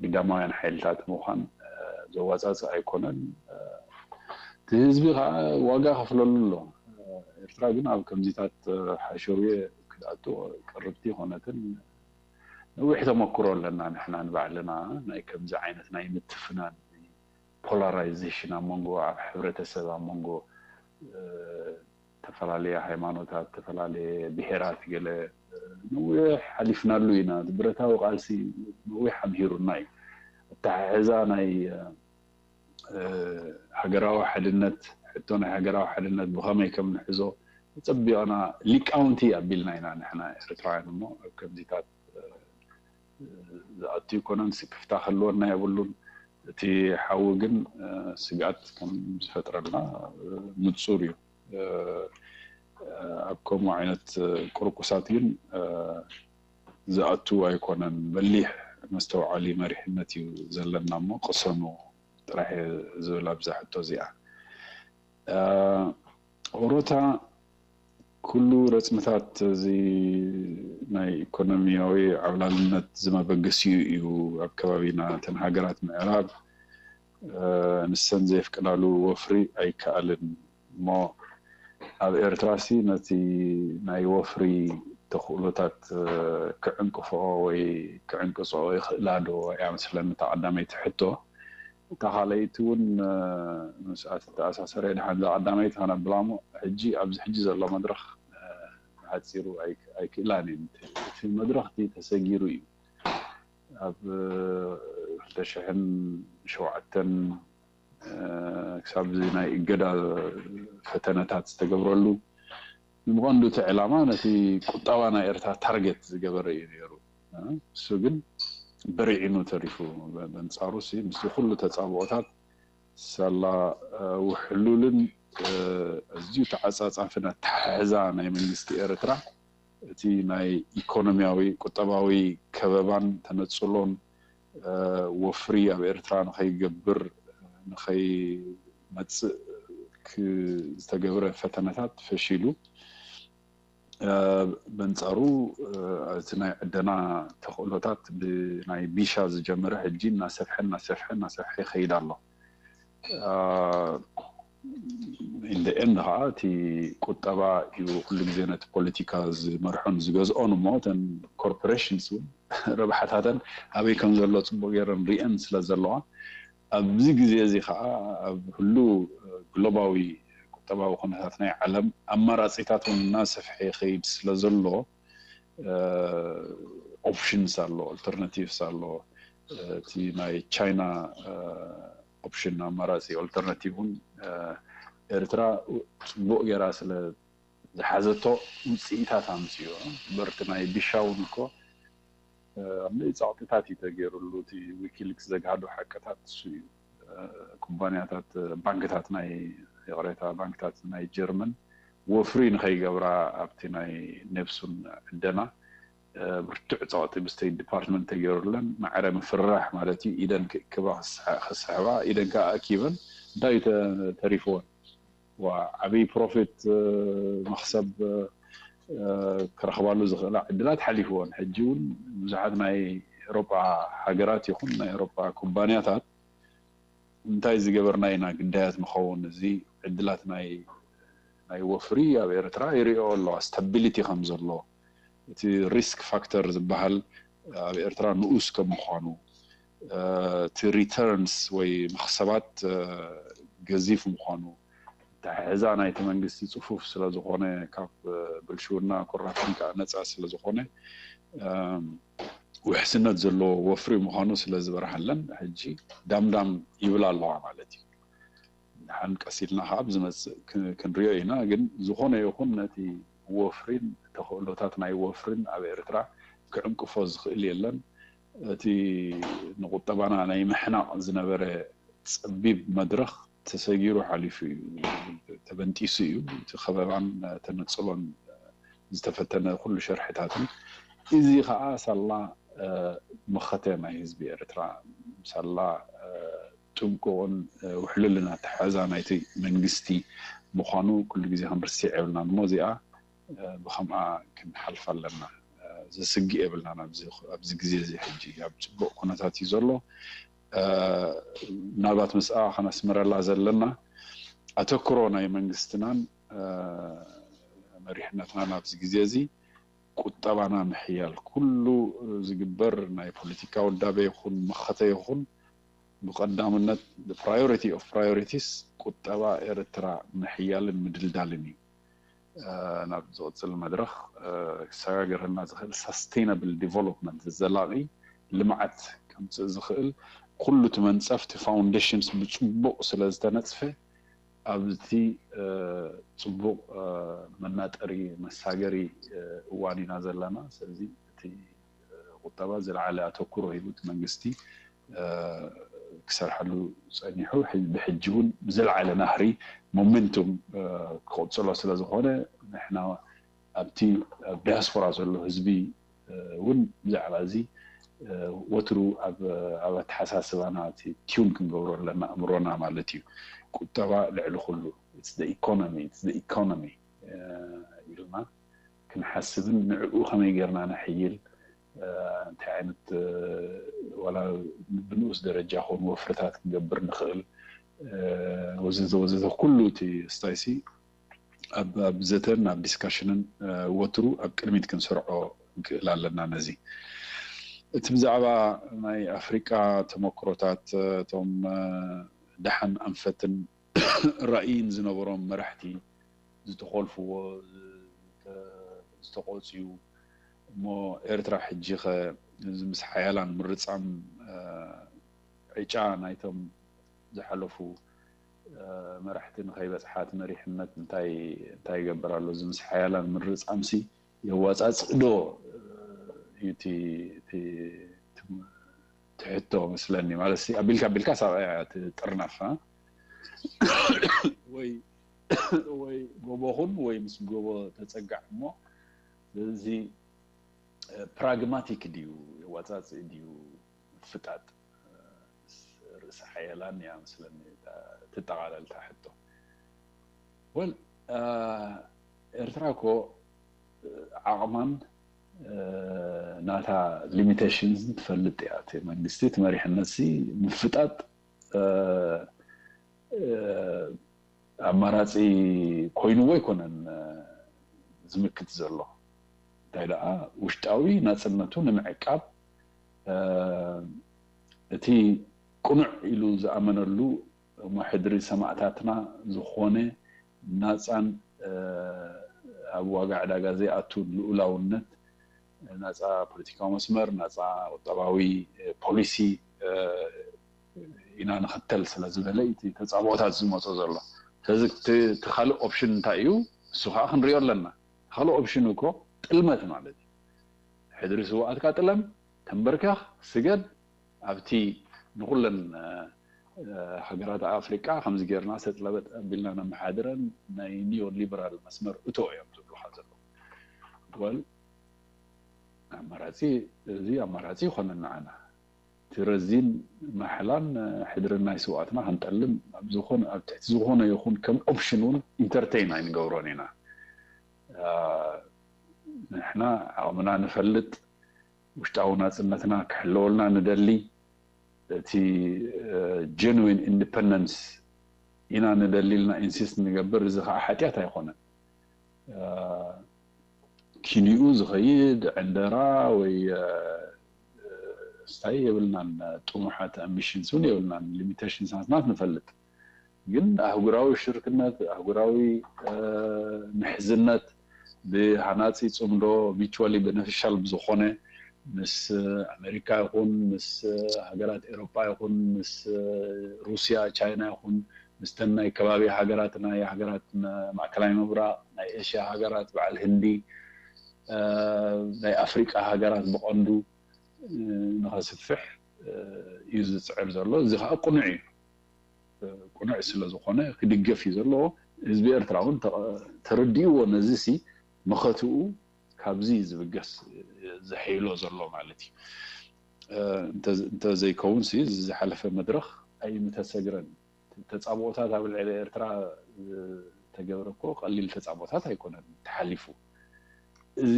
ግዳማውያን ሓይልታት ምዃን ዘዋፃፅእ ኣይኮነን። እቲ ህዝቢ ከዓ ዋጋ ከፍለሉ ኣሎ። ኤርትራ ግን ኣብ ከምዚታት ሓሸውየ ክትኣቱ ቅርብቲ ይኮነትን። ነዊሕ ተመክሮ ኣለና ንሕና ንባዕልና ናይ ከምዚ ዓይነት ናይ ምትፍናን ፖላራይዜሽን ኣብ መንጎ ኣብ ሕብረተሰብ ኣብ መንጎ ተፈላለየ ሃይማኖታት፣ ተፈላለየ ብሄራት ገለ ነዊሕ ሓሊፍናሉ ኢና። እቲ ብረታዊ ቃልሲ ነዊሕ ኣምሂሩና እዩ። ኣተሓሕዛ ናይ ሃገራዊ ሓድነት፣ ሕቶ ናይ ሃገራዊ ሓድነት ብኸመይ ከም ንሕዞ ጸቢቕና ሊቃውንቲ ኣቢልና ኢና ንሕና ኤርትራውያን። እሞ ኣብ ከምዚታት ዝኣቱ ይኮነን፣ ስክፍታ ክህልወና የብሉን። እቲ ሓዊ ግን ስግኣት ከም ዝፈጥረልና ንጹር እዩ። ኣብ ከምኡ ዓይነት ቁርቁሳት ግን ዝኣቱ ኣይኮነን። በሊሕ መስተውዓሊ መሪሕነት እዩ ዘለና እሞ ቅሰኑ ጥራሕ ዝብል ኣብዛ ሕቶ እዚኣ። ኦሮታ ኩሉ ረፅምታት እዚ ናይ ኢኮኖሚያዊ ዓብላልነት ዝመበገሲኡ እዩ። ኣብ ከባቢና እተን ሃገራት ምዕራብ ንሰን ዘየፍቅዳሉ ወፍሪ ኣይከኣልን እሞ ኣብ ኤርትራሲ ነቲ ናይ ወፍሪ ተኽእሎታት ክዕንቅፍኦ ወይ ክዕንቅፅኦ ይኽእላ ዶ እያ መስለኒ እታ ቀዳመይቲ ሕቶ። እታ ካልኣይቲ እውን ምስኣ ትተኣሳሰር እየ። ድሓን እዛ ቀዳመይቲ ከነብላ እሞ ሕጂ ኣብዚ ሕጂ ዘሎ መድረኽ ብሓፂሩ ኣይክእላን እየን። እቲ መድረኽ እቲ ተሰጊሩ እዩ። ኣብ ክልተ ሽሕን ሸውዓተን ክሳብ እዚ ናይ እገዳ ፈተነታት ዝተገብረሉ ብቐንዱ እቲ ዕላማ ነቲ ቁጠባ ናይ ኤርትራ ታርጌት ዝገበረ እዩ ነይሩ። እሱ ግን በሪዒኑ ተሪፉ። በንጻሩ ምስቲ ኩሉ ተጻብኦታት ሳላ ውሕሉልን ኣዝዩ ተዓጻጻፍን ኣተሓሕዛ ናይ መንግስቲ ኤርትራ እቲ ናይ ኢኮኖሚያዊ ቁጠባዊ ከበባን ተነጽሎን ወፍሪ ኣብ ኤርትራ ንኸይገብር ንኸይመጽእ ዝተገብረ ፈተነታት ፈሺሉ። በንጻሩ እቲ ናይ ዕደና ተኽእሎታት ብናይ ቢሻ ዝጀመረ ሕጂ እናሰፍሐ እናሰፍሐ እናሰፍሐ ይኸይድ ኣሎ። ኢንደ ኤንድ ከዓ እቲ ቁጠባ እዩ ኩሉ ግዜ ነቲ ፖለቲካ ዝመርሖን ዝገዝኦን እሞ እተን ኮርፖሬሽንስ እውን ረብሓታተን ኣበይ ከም ዘሎ ፅቡቅ ገይረን ሪአን ስለ ዘለዋ ኣብዚ ግዜ እዚ ከዓ ኣብ ህሉ ግሎባዊ ቁጠባዊ ኩነታት ናይ ዓለም ኣማራፂታት እውን እናሰፍሐ ይኸይድ ስለ ዘሎ ኦፕሽንስ ኣሎ፣ ኦልተርናቲቭስ ኣሎ። እቲ ናይ ቻይና ኦፕሽን ኣማራፂ ኦልተርናቲቭ እውን ኤርትራ ፅቡቅ ገይራ ስለ ዝሓዘቶ ውፅኢታት ኣምፅዮ። በርቲ ናይ ቢሻ እውን እኮ ኣብ ጸቕጥታት እዩ ተገይሩሉ። እቲ ዊኪሊክስ ዘግሃዶ ሓቅታት እሱ እዩ። ኩባንያታት ባንክታት ናይ ይቕሬታ ባንክታት ናይ ጀርመን ወፍሪ ንኸይገብራ ኣብቲ ናይ ኔፕሱን ዕደና ብርቱዕ ጸቕጢ ብስቴት ዲፓርትመንት ተገይሩለን ማዕረ ምፍርራሕ ማለት እዩ። ኢደን ክእክባ ክስሕባ ኢደን ከዓ ኣኪበን እንታይ እዩ ተሪፍወን? ዓብይ ፕሮፊት መክሰብ ክረኽባሉ ዝኽእላ ዕድላት ሓሊፍዎን ሕጂ እውን ብዙሓት ናይ ኤሮጳ ሃገራት ይኹን ናይ ኤሮጳ ኩባንያታት እንታይ ዝገበርና ኢና ግዳያት ንኸውን እዚ ዕድላት ናይ ናይ ወፍሪ ኣብ ኤርትራ ይሪኦ ኣለዋ ስታቢሊቲ ከም ዘሎ እቲ ሪስክ ፋክተር ዝበሃል ኣብ ኤርትራ ንኡስ ከም ምዃኑ እቲ ሪተርንስ ወይ መኽሰባት ገዚፍ ምዃኑ ኣተሓሕዛ ናይቲ መንግስቲ ፅፉፍ ስለ ዝኾነ ካብ ብልሽውና ኮራፕሽን ከዓ ነፃ ስለ ዝኾነ ውሕስነት ዘለዎ ወፍሪ ምዃኑ ስለ ዝበርሃለን ሕጂ ዳምዳም ይብል ኣለዋ ማለት እዩ። ድሓን ቀስ ኢልና ከዓ ብዝመፅእ ክንሪኦ ኢና። ግን ዝኾነ ይኹን ነቲ ወፍሪን ተኽእሎታት ናይ ወፍሪን ኣብ ኤርትራ ክዕንቅፎ ዝኽእል የለን። እቲ ንቁጠባና ናይ ምሕናቕ ዝነበረ ጸቢብ መድረኽ ተሰጊሩ ሓሊፉ እዩ፣ ተበንጢሱ እዩ። እቲ ከበባን ተነጽሎን ዝተፈተነ ኩሉ ሸርሕታትን እዚ ከዓ ሳላ መኸተ ናይ ህዝቢ ኤርትራ ሳላ ጥንቁቕን ውሕሉልን ኣተሓሕዛ ናይቲ መንግስቲ ምዃኑ ኩሉ ግዜ ክንርስዕ የብልናን እሞ እዚኣ ብከምኣ ክንሓልፋ ኣለና። ዘስግእ የብልናን ኣብዚ ግዜ እዚ ሕጂ ኣብ ፅቡቅ ኩነታት እዩ ዘሎ። ምናልባት ምስኣ ከነስምረላ ዘለና ኣተክሮ ናይ መንግስትናን መሪሕነትናን ኣብዚ ግዜ እዚ ቁጠባና ምሕያል ኩሉ ዝግበር ናይ ፖለቲካ ውዳበ ይኹን መኸተ ይኹን ብቐዳምነት፣ priority of priorities፣ ቁጠባ ኤርትራ ምሕያልን ምድልዳልን እዩ። ናብ ዝቕፅል መድረኽ ክሰጋገረና ዝኽእል sustainable development፣ ዘላቒ ልምዓት ከምፅእ ዝኽእል ኩሉ እቲ መንፀፍ፣ እቲ foundations ብፅቡቕ ስለ ዝተነፅፈ፣ ኣብዚ ፅቡቕ መናጠሪ መሳገሪ እዋን ኢና ዘለና። ስለዚ እቲ ቁጠባ ዝለዓለ ኣተኩሮ ሂቡ እቲ መንግስቲ ክሰርሓሉ ፀኒሑ፣ ብሕጂ እውን ብዝለዓለ ናህሪ፣ ሞመንቱም ክቕፅሎ ስለ ዝኾነ፣ ንሕና ኣብቲ ኣብ ዲያስፖራ ዘሎ ህዝቢ እውን ብዛዕባ እዚ ወትሩ ኣብ ኣተሓሳስባና እቲ tune ክንገብሮ ኣለና፣ ኣእምሮና ማለት እዩ። ቁጠባ ልዕሊ ኩሉ፣ it's the economy, it's the economy ኢልና ክንሓስብን ንዕኡ ከመይ ጌርና ነሕይል፣ እንታይ ዓይነት ዋላ ብንኡስ ደረጃ ኾን ወፍርታት ክንገብር ንኽእል፣ ወዘተ ወዘተ፣ ኩሉ እቲ ስታይሲ ኣብ ዘተን ኣብ ዲስካሽንን ወትሩ ኣብ ቅድሚት ክንሰርዖ ንክእል ኣለና። ነዚ እቲ ብዛዕባ ናይ ኣፍሪቃ ተመክሮታት፣ እቶም ደሓን ኣንፈትን ራእይን ዝነበሮም መራሕቲ ዝተኾልፍዎ፣ ዝተቆፅዩ፣ እሞ ኤርትራ ሕጂ ኸ እዚ ምስ ሓያላን ምርፃም ዕጫ ናይቶም ዝሓለፉ መራሕቲ ንኸይበፅሓ እቲ መሪሕነት እንታይ እንታይ ይገብር ኣሎ? እዚ ምስ ሓያላን ምርፃምሲ የዋፃፅእ ዶ እዩ እቲ ትሕቶ መስለኒ። ማለት ኣቢልካ ኣቢልካ ሳብኣያ ትጥርነፍ ወይ ወይ ጎቦኹን ወይ ምስ ጎቦ ተፀጋዕ እሞ፣ ስለዚ ፕራግማቲክ ድዩ የዋፃፅእ ድዩ ምፍጣጥ ርእሰ ሓያላን እያ መስለኒ ትጠቓለልታ ሕቶ። ወል ኤርትራ እኮ ዓቕማን ናታ ሊሚቴሽንስ ትፈልጥ እያ። እቲ መንግስቲ እቲ መሪሕነት ሲ ምፍጣጥ ኣማራፂ ኮይንዎ ኣይኮነን ዝምክት ዘሎ። እንታይ ደኣ ውሽጣዊ ናፅነቱ ንምዕቃብ እቲ ቅኑዕ ኢሉ ዝኣመነሉ እሞ ሕድሪ ሰማእታትና ዝኾነ ናፃን ኣብ ዋጋ ዕዳጋ ዘይኣቱን ልኡላውነት፣ ናፃ ፖለቲካዊ መስመር፣ ናፃ ቁጠባዊ ፖሊሲ ኢና ንኽተል ስለ ዝበለ እቲ ተፃብኦታት ዝመፆ ዘሎ። ስለዚ እቲ ካልእ ኦፕሽን እንታይ እዩ? እሱ ከዓ ክንሪኦ ኣለና። ካልእ ኦፕሽን እኮ ጥልመት ማለት እዩ። ሕድሪ ስውኣትካ ጥለም፣ ተንበርከኽ፣ ስገድ፣ ኣብቲ ንኹለን ሃገራት ኣፍሪቃ ከምዚ ጌርና ሰጥለበጥ ኣቢልና ነመሓድረን ናይ ኒዮ ሊበራል መስመር እቶ እዮም ዝብሉኻ ዘለዉ። ወል ኣማራፂ፣ እዚ ኣማራፂ ይኾነን ንዓና። እቲ ረዚን ማሕላን ሕድርን ናይ ስውኣትና ክንጠልም ኣብ ዝኾነ ኣብ ትሕቲ ዝኾነ ይኹን ከም ኦፕሽን እውን ኢንተርቴይን ኣይንገብሮን ኢና። ንሕና ዓቕምና ንፈልጥ፣ ውሽጣዊ ናፅነትና ክሕለወልና ንደሊ፣ እቲ ጀንዊን ኢንዲፐንደንስ ኢና ንደሊ ኢልና ኢንሲስት ንገብር። እዚ ከዓ ሓጢኣት ኣይኮነን። ኪኒኡ ዝኸይድ ዕንደራ ወይ ስታይ የብልናን፣ ጥሙሓት ኣምቢሽንስ እውን የብልናን። ሊሚቴሽንስ ናትና ንፈልጥ፣ ግን ኣህጉራዊ ሽርክነት፣ ኣህጉራዊ ምሕዝነት ብሃናፂ ፅምዶ፣ ሚቹዋሊ ቤነፊሻል ብዝኾነ ምስ ኣሜሪካ ይኹን ምስ ሃገራት ኤሮፓ ይኹን ምስ ሩስያ፣ ቻይና ይኹን ምስተን ናይ ከባቢ ሃገራት፣ ናይ ሃገራት ማእከላይ ምብራቕ፣ ናይ ኤሽያ ሃገራት፣ በዓል ህንዲ፣ ናይ ኣፍሪቃ ሃገራት ብቐንዱ ንኸስፍሕ እዩ ዝፅዕር ዘሎ። እዚ ከዓ ቅኑዕ እዩ። ቅኑዕ ስለ ዝኾነ ክድገፍ እዩ ዘለዎ። ህዝቢ ኤርትራ እውን ተረዲእዎ ነዚ ሲ መኸትኡ ካብዚ ዝብገስ ዘሐይሎ ዘሎ ማለት እዩ። እንተዘይከውን ሲ እዚ ዝሓለፈ መድረኽ ኣይምተሰግረን። ተፃብኦታት ኣብ ልዕሊ ኤርትራ ዝተገብረ እኮ ቀሊል ተፃብኦታት ኣይኮነን ተሓሊፉ። እዚ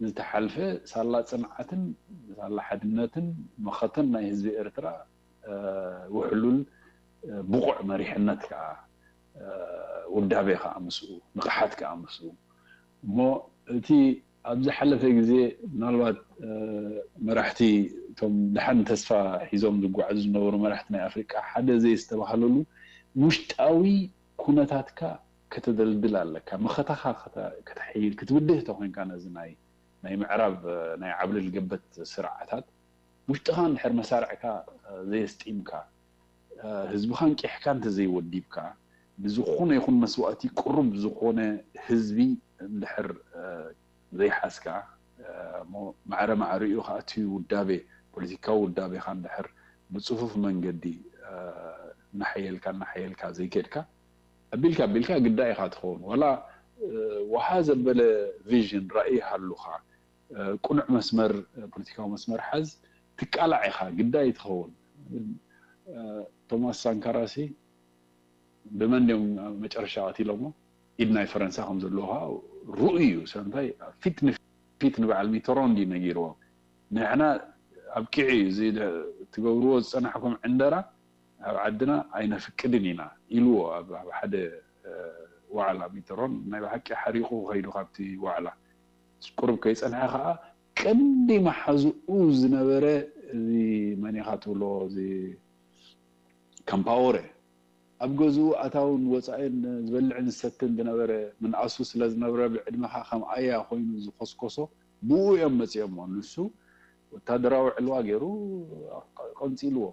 ዝተሓልፈ ሳላ ፅንዓትን ሳላ ሓድነትን መኸተን ናይ ህዝቢ ኤርትራ ውሕሉል ብቑዕ መሪሕነት ከዓ ውዳቤ ከዓ ምስኡ፣ ንቕሓት ከዓ ምስኡ። እሞ እቲ ኣብ ዝሓለፈ ግዜ ምናልባት መራሕቲ እቲ እቶም ደሓን ተስፋ ሒዞም ዝጓዓዙ ዝነበሩ መራሕቲ ናይ ኣፍሪቃ ሓደ ዘየስተባህለሉ ውሽጣዊ ኩነታትካ ከተደልድል ኣለካ። መኸታኻ ከተ- ከተሐይል ክትብድህ ተኮይንካ ነዚ ናይ ናይ ምዕራብ ናይ ዓብልል ገበት ስርዓታት ውሽጥኻ እንድሕር መሳርዕካ ዘየስጢምካ ህዝብኻ እንቂሕካ እንተዘይወዲብካ ንዝኾነ ይኹን መስዋእቲ ቅሩብ ዝኾነ ህዝቢ እንድሕር ዘይሓዝካ እሞ ማዕረ ማዕሪኡ ከዓ እቲ ውዳቤ ፖለቲካዊ ውዳቤኻ እንድሕር ብፅፉፍ መንገዲ እናሓየልካ እናሓየልካ ዘይከድካ ኣቢልካ ኣቢልካ ግዳ ኢኻ ትኸውን ዋላ ወሃ ዘበለ ቪዥን ራእይ ሃሉኻ ቅኑዕ መስመር ፖለቲካዊ መስመር ሓዝ ትቃላዕ ኢኻ ግዳይ ትኸውን ቶማስ ሳንካራሲ ብመን ድዮም መጨረሻ ቀቲሎሞ ኢድ ናይ ፈረንሳ ከም ዘለዎ ከዓ ርኡ እዩ ስለምንታይ ፊት ንፊት ንበዓል ሚተሮን ድዩ ነጊርዎም ንሕና ኣብቂዑ እዩ እዚ ትገብርዎ ዝፀናሕኩም ዕንደራ ኣብ ዓድና ኣይነፍቅድን ኢና ኢልዎ ኣብ ሓደ ዋዕላ ሚተሮን ናይ ብሓቂ ሓሪቑ ከይዱ ካብቲ ዋዕላ ቁሩብ ከይፀንሐ ከዓ ቀንዲ መሓዝኡ ዝነበረ እዚ መን ኢኻ ትብሎ እዚ ካምፓወረ ኣብ ገዝኡ ኣታውን ወፃኢን ዝበልዕን ዝሰትን ዝነበረ ምንኣሱ ስለ ዝነበረ ብዕድመኻ ከም ኣያ ኮይኑ ዝኮስኮሶ ብኡ እዮም መፂኦሞ ንሱ ወታደራዊ ዕልዋ ገይሩ ቀንፂልዎ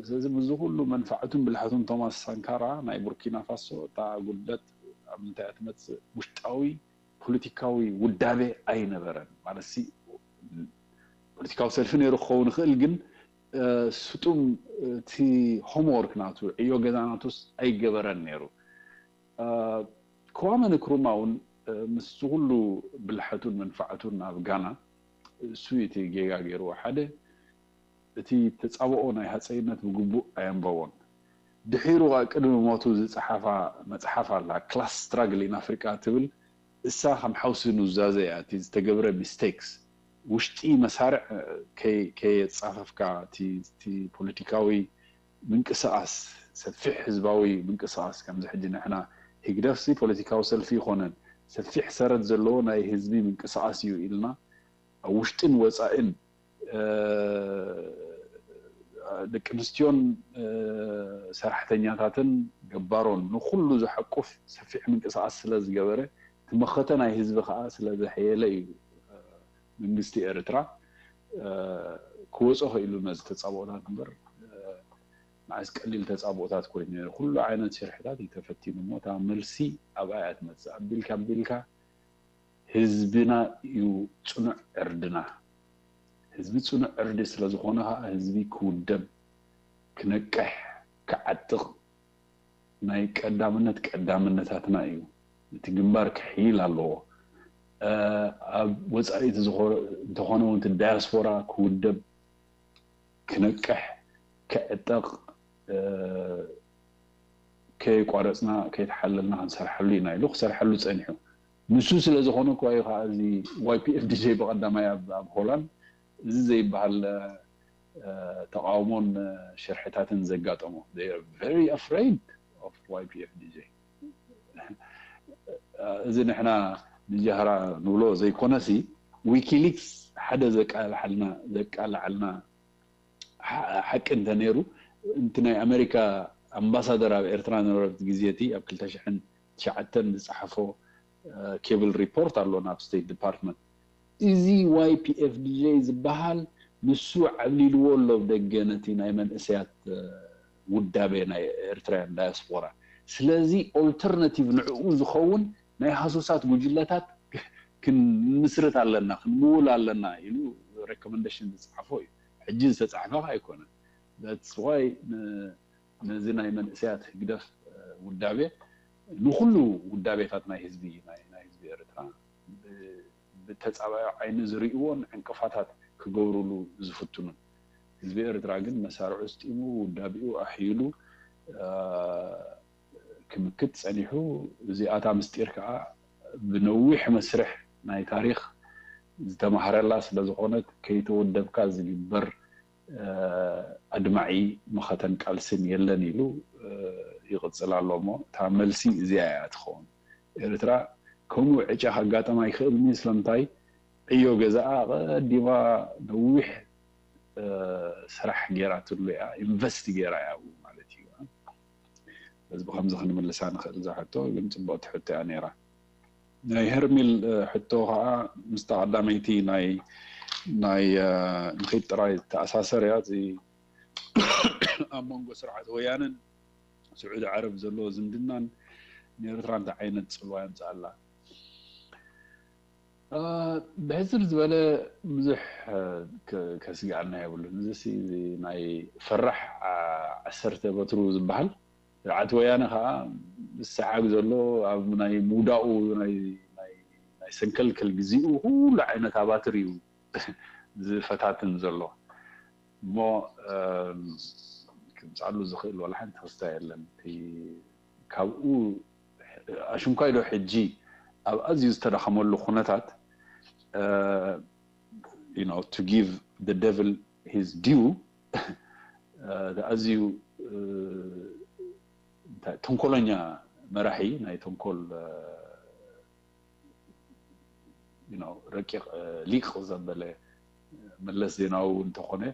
ስለዚ ምስዚ ኩሉ መንፋዕቱን ብልሓቱን ቶማስ ሳንካራ ናይ ቡርኪና ፋሶ እታ ጉድለት ኣብ ምንታይ እያ ትመፅእ ውሽጣዊ ፖለቲካዊ ውዳቤ ኣይነበረን ማለት ፖለቲካዊ ሰልፊ ነይሩ ክኸውን ይኽእል ግን ስጡም እቲ ሆምወርክ ናቱ ዕዮ ገዛ ናቱስ ኣይገበረን ነይሩ ክዋመ ንክሩማ እውን ምስ ኩሉ ብልሓቱን መንፋዕቱን ኣብ ጋና እሱ እቲ ጌጋ ገይርዎ ሓደ እቲ ተፃብኦ ናይ ሃፀይነት ብግቡእ ኣየንበቦን ድሒሩ ቅድሚ ሞቱ ዝፀሓፋ መፅሓፍ ኣላ class struggle in Africa ትብል እሳ ከም ሓውሲ ኑዛዘ እያ እቲ ዝተገብረ mistakes ውሽጢ መሳርዕ ከየፃፈፍካ እቲ ፖለቲካዊ ምንቅስቃስ ሰፊሕ ህዝባዊ ምንቅስቃስ ከምዚ ሕጂ ንሕና ህግደፍሲ ፖለቲካዊ ሰልፊ ይኮነን ሰፊሕ ሰረት ዘለዎ ናይ ህዝቢ ምንቅስቃስ እዩ ኢልና ኣብ ውሽጥን ወፃእን ደቂ ኣንስትዮን ሰራሕተኛታትን ገባሮን ንኩሉ ዝሓቁፍ ሰፊሕ ምንቅስቃስ ስለ ዝገበረ ትመኸተ ናይ ህዝቢ ከዓ ስለ ዘሐየለ እዩ መንግስቲ ኤርትራ ክወፆ ክኢሉ ነዚ ተፃብኦታት እምበር መዓስ ቀሊል ተፃብኦታት ኮይኑ ነይሩ ኩሉ ዓይነት ሽርሕታት እዩ ተፈቲኑ እሞ እታ መልሲ ኣብኣ እያ ትመፅእ ኣቢልካ ኣቢልካ ህዝብና እዩ ፅኑዕ ዕርድና ህዝቢ ፅኑዕ ዕርዲ ስለ ዝኾነ ከዓ ህዝቢ ክውደብ ክነቅሕ ክዓጥቕ ናይ ቀዳምነት ቀዳምነታትና እዩ እቲ ግንባር ክሕይል ኣለዎ ኣብ ወፃኢ እንተኾነ እውን ዳያስፖራ ክውደብ ክነቅሕ ክዕጠቕ ከየቋረፅና ከይተሓለልና ክንሰርሐሉ ኢና ኢሉ ክሰርሐሉ ፀኒሑ ንሱ ስለ ዝኾነ እኳ እዩ ከዓ እዚ ዋይፒኤፍዲጀ ብቐዳማይ ኣብ ሆላንድ እዚ ዘይበሃል ተቃውሞን ሽርሕታትን ዘጋጠሞ very afraid of ዋይፒኤፍዲጀ እዚ ንሕና ንጃህራ ንብሎ ዘይኮነሲ ዊኪሊክስ ሓደ ዘቃልዓልና ዘቃልዓልና ሓቂ እንተነይሩ እቲ ናይ ኣሜሪካ ኣምባሳደር ኣብ ኤርትራ ነበረት ግዜ እቲ ኣብ ክልተ ሽሕን ትሽዓተን ዝፀሓፎ ኬብል ሪፖርት ኣሎ ናብ ስቴት ዲፓርትመንት እዚ ዋይፒኤፍዲጀ ዝበሃል ንሱ ዓብሊልዎ ኣሎ ደገ ነቲ ናይ መንእሰያት ውዳቤ ናይ ኤርትራያን ዳያስፖራ ስለዚ ኦልተርናቲቭ ንዕኡ ዝኸውን ናይ ሃሱሳት ጉጅለታት ክንምስርት ኣለና ክንምውል ኣለና ኢሉ ሬኮመንደሽን ዝፅሓፎ እዩ ሕጂ ዝተፃሕፈ ኣይኮነን that's why ነዚ ናይ መንእሰያት ህግደፍ ውዳቤ ንኩሉ ውዳቤታት ናይ ህዝቢ ናይ ህዝቢ ኤርትራ ብተፃባዮ ዓይኒ ዝርእዎን ዕንቅፋታት ክገብሩሉ ዝፍትኑን ህዝቢ ኤርትራ ግን መሳርዑ ስጢሙ ውዳቤኡ ኣሕይሉ ክምክት ጸኒሑ እዚኣታ ምስጢር ከኣ ብነዊሕ መስርሕ ናይ ታሪኽ ዝተማህረላ ስለ ዝኾነት ከይተወደብካ ዝግበር ኣድማዒ መኸተን ቃልስን የለን ኢሉ ይቕጽል ኣሎ እሞ እታ መልሲ እዚኣ እያ ትኸውን ኤርትራ ከምኡ ዕጫ ከጋጠማ ይኽእል ኒ ስለምንታይ ዕዮ ገዛኣ ቀዲማ ነዊሕ ስራሕ ገይራትሉ እያ፣ ኢንቨስት ገይራ እያ ማለት እዩ። በዚ ብከምዚ ክንምልሳ ንኽእል እዛ ሕቶ ግን ፅቡቕቲ ሕቶ እያ ነይራ። ናይ ሄርሚል ሕቶ ከዓ ምስታ ቀዳመይቲ ናይ ናይ ንኺድ ጥራይ ተኣሳሰር እያ። እዚ ኣብ መንጎ ስርዓት ወያንን ስዑዲ ዓረብ ዘሎ ዝምድናን ንኤርትራ እንታይ ዓይነት ፅልዋ የምፅኣላ? ብሕፅር ዝበለ ብዙሕ ከስግኣና የብሉን። እዚ ናይ ፈራሕ ዓሰርተ በትሩ ዝበሃል ስርዓት ወያነ ከዓ ዝሰሓግ ዘሎ ኣብ ናይ ምውዳኡ ናይ ሰንከልከል ግዜኡ ኩሉ ዓይነት ኣባትር እዩ ዝፈታትን ዘሎ እሞ ክምፃሉ ዝኽእል ዋላ ሓንቲ ክስታ የለን። ካብኡ ኣሽንኳይ ዶ ሕጂ ኣብ ኣዝዩ ዝተዳኸመሉ ኩነታት to give the devil his due ኣዝዩ ተንኮለኛ መራሒ ናይ ተንኮል ረቂቕ ሊቕ ዘበለ መለስ ዜናዊ እንተኾነ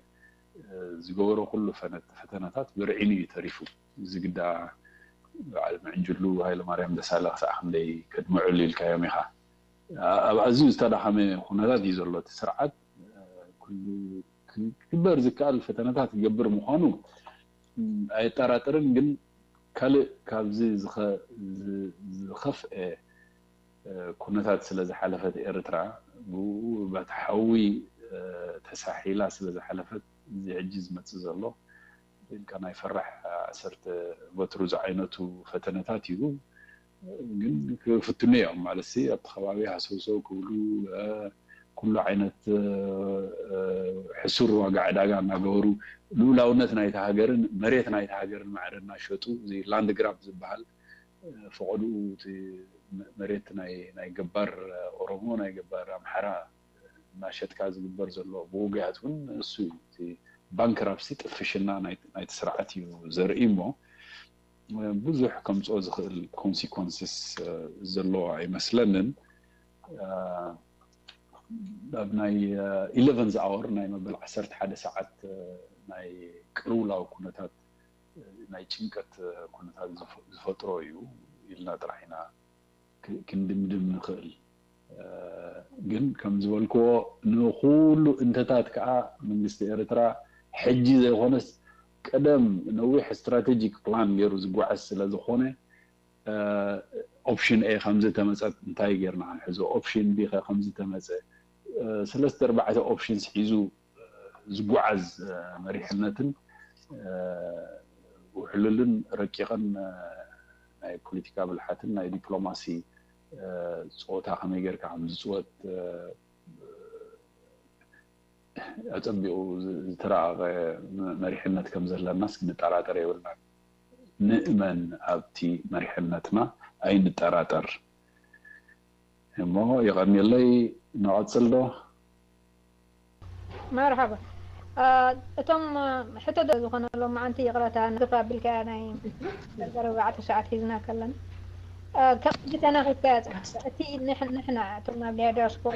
ዝገበሮ ኩሉ ፈተነታት ብርዒኑ እዩ ተሪፉ። እዚ ግዳ በዓል ምዕንጅሉ ሃይለማርያም ደሳለ ክሳዕ ክንደይ ከድምዕሉ ኢልካዮም ኢኻ። ኣብ ኣዝዩ ዝተዳኸመ ኩነታት እዩ ዘሎ እቲ ስርዓት። ኩሉ ክግበር ዝከኣል ፈተነታት ክገብር ምዃኑ ኣየጠራጥርን። ግን ካልእ ካብዚ ዝኸፍአ ኩነታት ስለ ዝሓለፈት ኤርትራ ብኡ በቲ ሓዊ ተሳሒላ ስለ ዝሓለፈት እዚ ሕጂ ዝመፅእ ዘሎ ኢልካ ናይ ፈራሕ ዓሰርተ በትሩ ዝዓይነቱ ፈተነታት እዩ። ግን ክፍትኑ እዮም ማለት ኣብቲ ከባቢ ሃሰውሰው ክብሉ ኩሉ ዓይነት ሕሱር ዋጋ ዕዳጋ እናገበሩ ልኡላውነት ናይታ ሃገርን መሬት ናይታ ሃገርን ማዕረ እናሸጡ እዚ ላንድ ግራብ ዝበሃል ፈቐድኡ መሬት ናይ ገባር ኦሮሞ ናይ ገባር ኣምሓራ እናሸጥካ ዝግበር ዘሎ ብውግያት እውን እሱ እዩ። ባንክራፕሲ ጥፍሽና ናይቲ ስርዓት እዩ ዘርኢ እሞ ብዙሕ ከምፅኦ ዝኽእል ኮንሲኮንስስ ዘለዎ ኣይመስለንን። ኣብ ናይ ኢለቨንዝ ኣወር ናይ መበል ዓሰርተ ሓደ ሰዓት ናይ ቅልውላው ኩነታት ናይ ጭንቀት ኩነታት ዝፈጥሮ እዩ ኢልና ጥራሕ ኢና ክንድምድም ንኽእል። ግን ከም ዝበልክዎ ንኩሉ እንተታት ከዓ መንግስቲ ኤርትራ ሕጂ ዘይኮነስ ቀደም ነዊሕ ስትራቴጂክ ፕላን ገይሩ ዝጓዓዝ ስለ ዝኾነ ኦፕሽን ኤ ከምዚ ተመፀት እንታይ ጌርና ክንሕዞ፣ ኦፕሽን ቢ ከ ከምዚ ተመፀ፣ ሰለስተ ኣርባዕተ ኦፕሽንስ ሒዙ ዝጓዓዝ መሪሕነትን ውሕሉልን ረቂቕን ናይ ፖለቲካ ብልሓትን ናይ ዲፕሎማሲ ፀወታ ከመይ ጌርካ ከም ዝፅወት ኣፀቢቑ ዝተራቐቐ መሪሕነት ከም ዘለናስ ክንጠራጠር የብልናን። ንእመን ኣብቲ መሪሕነትና ኣይንጠራጠር። እሞ የቐንየለይ። ንቐፅል ዶ? መርሓባ። እቶም ሕቶ ዝኾነ ሎማዓንቲ ይቕረታ ንግፍ ኣቢልካ ናይ ኣርባዕተ ሰዓት ሒዝና ከለና ከም ሕጂ ተናኺፍካያ ፀኒሕካ እቲ ንሕና እቶም ኣብ ዲያስፖራ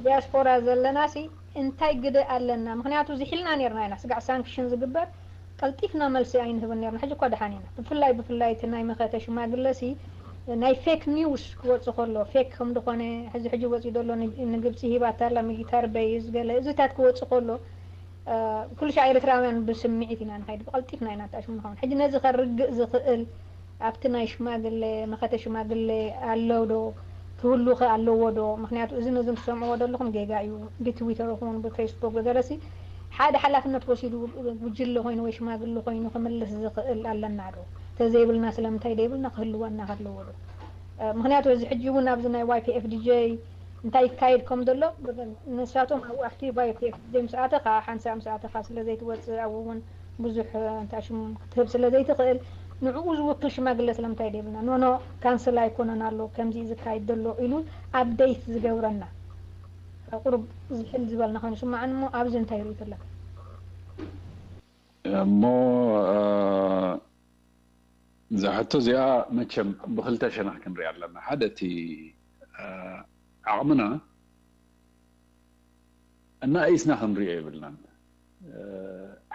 ዲያስፖራ ዘለና ሲ እንታይ ግደ ኣለና? ምክንያቱ ዝሒልና ነርና ኢና ስጋዕ ሳንክሽን ዝግበር ቀልጢፍና መልሲ ኣይንህብን ነርና። ሕጂ እኳ ደሓን ኢና። ብፍላይ ብፍላይ እቲ ናይ መኸተ ሽማግለ ሲ ናይ ፌክ ኒውስ ክወፅእ ከሎ ፌክ ከም ዝኾነ ሕዚ ሕጂ ወፂኡ ዘሎ ንግብፂ ሂባታ ኣላ ሚሊታሪ በይዝ ገለ እዚታት ክወፅእ ከሎ ኩሉ ሻዕ ኤርትራውያን ብስምዒት ኢና ንኸይድ ብቐልጢፍና ኢና ንታሽሙ ንኸውን ሕጂ ነዚ ከርግእ ዝኽእል ኣብቲ ናይ ሽማግለ መኸተ ሽማግለ ኣሎ ዶ ክህሉ ከ ኣለዎ ዶ? ምክንያቱ እዚ ነዚ ትሰምዕዎ ዘለኹም ጌጋ እዩ። ብትዊተር ይኹን ብፌስቡክ ብገለሲ ሓደ ሓላፍነት ወሲዱ ጉጅለ ኮይኑ ወይ ሽማግለ ኮይኑ ክምልስ ዝኽእል ኣለና ዶ? ተዘይብልና ስለምንታይ ደይብልና ክህልወና ከለዎ ዶ? ምክንያቱ እዚ ሕጂ እውን ኣብዚ ናይ ዋይ ፒ ኤፍ ዲ ጀይ እንታይ ይካየድ ከም ዘሎ ንሳቶም ኣብኡ ኣብቲ ዋይ ፒ ኤፍ ዲ ጀይ ምስ ኣተኻ ሓንሳእ ምስ ኣተኻ ስለ ዘይትወፅእ ኣብኡ እውን ብዙሕ እንታይ ሽም ክትህብ ስለ ዘይትኽእል ንዕኡ ዝውክል ሽማግለ ስለምንታይ ደይብልና ኖኖ ካንስል ኣይኮነን ኣሎ ከምዚ ዝካየድ ዘሎ ኢሉ ኣብደይት ዝገብረና ቁሩብ ዝሕል ዝበልና ኮይኑ ስማዓን እሞ ኣብዚ እንታይ ርእይቶ ኣለካ እሞ እዛ ሕቶ እዚኣ መቸም ብክልተ ሸነኽ ክንሪኣ ኣለና ሓደ እቲ ዓቕምና እናኣይስና ክንሪኦ የብልናን።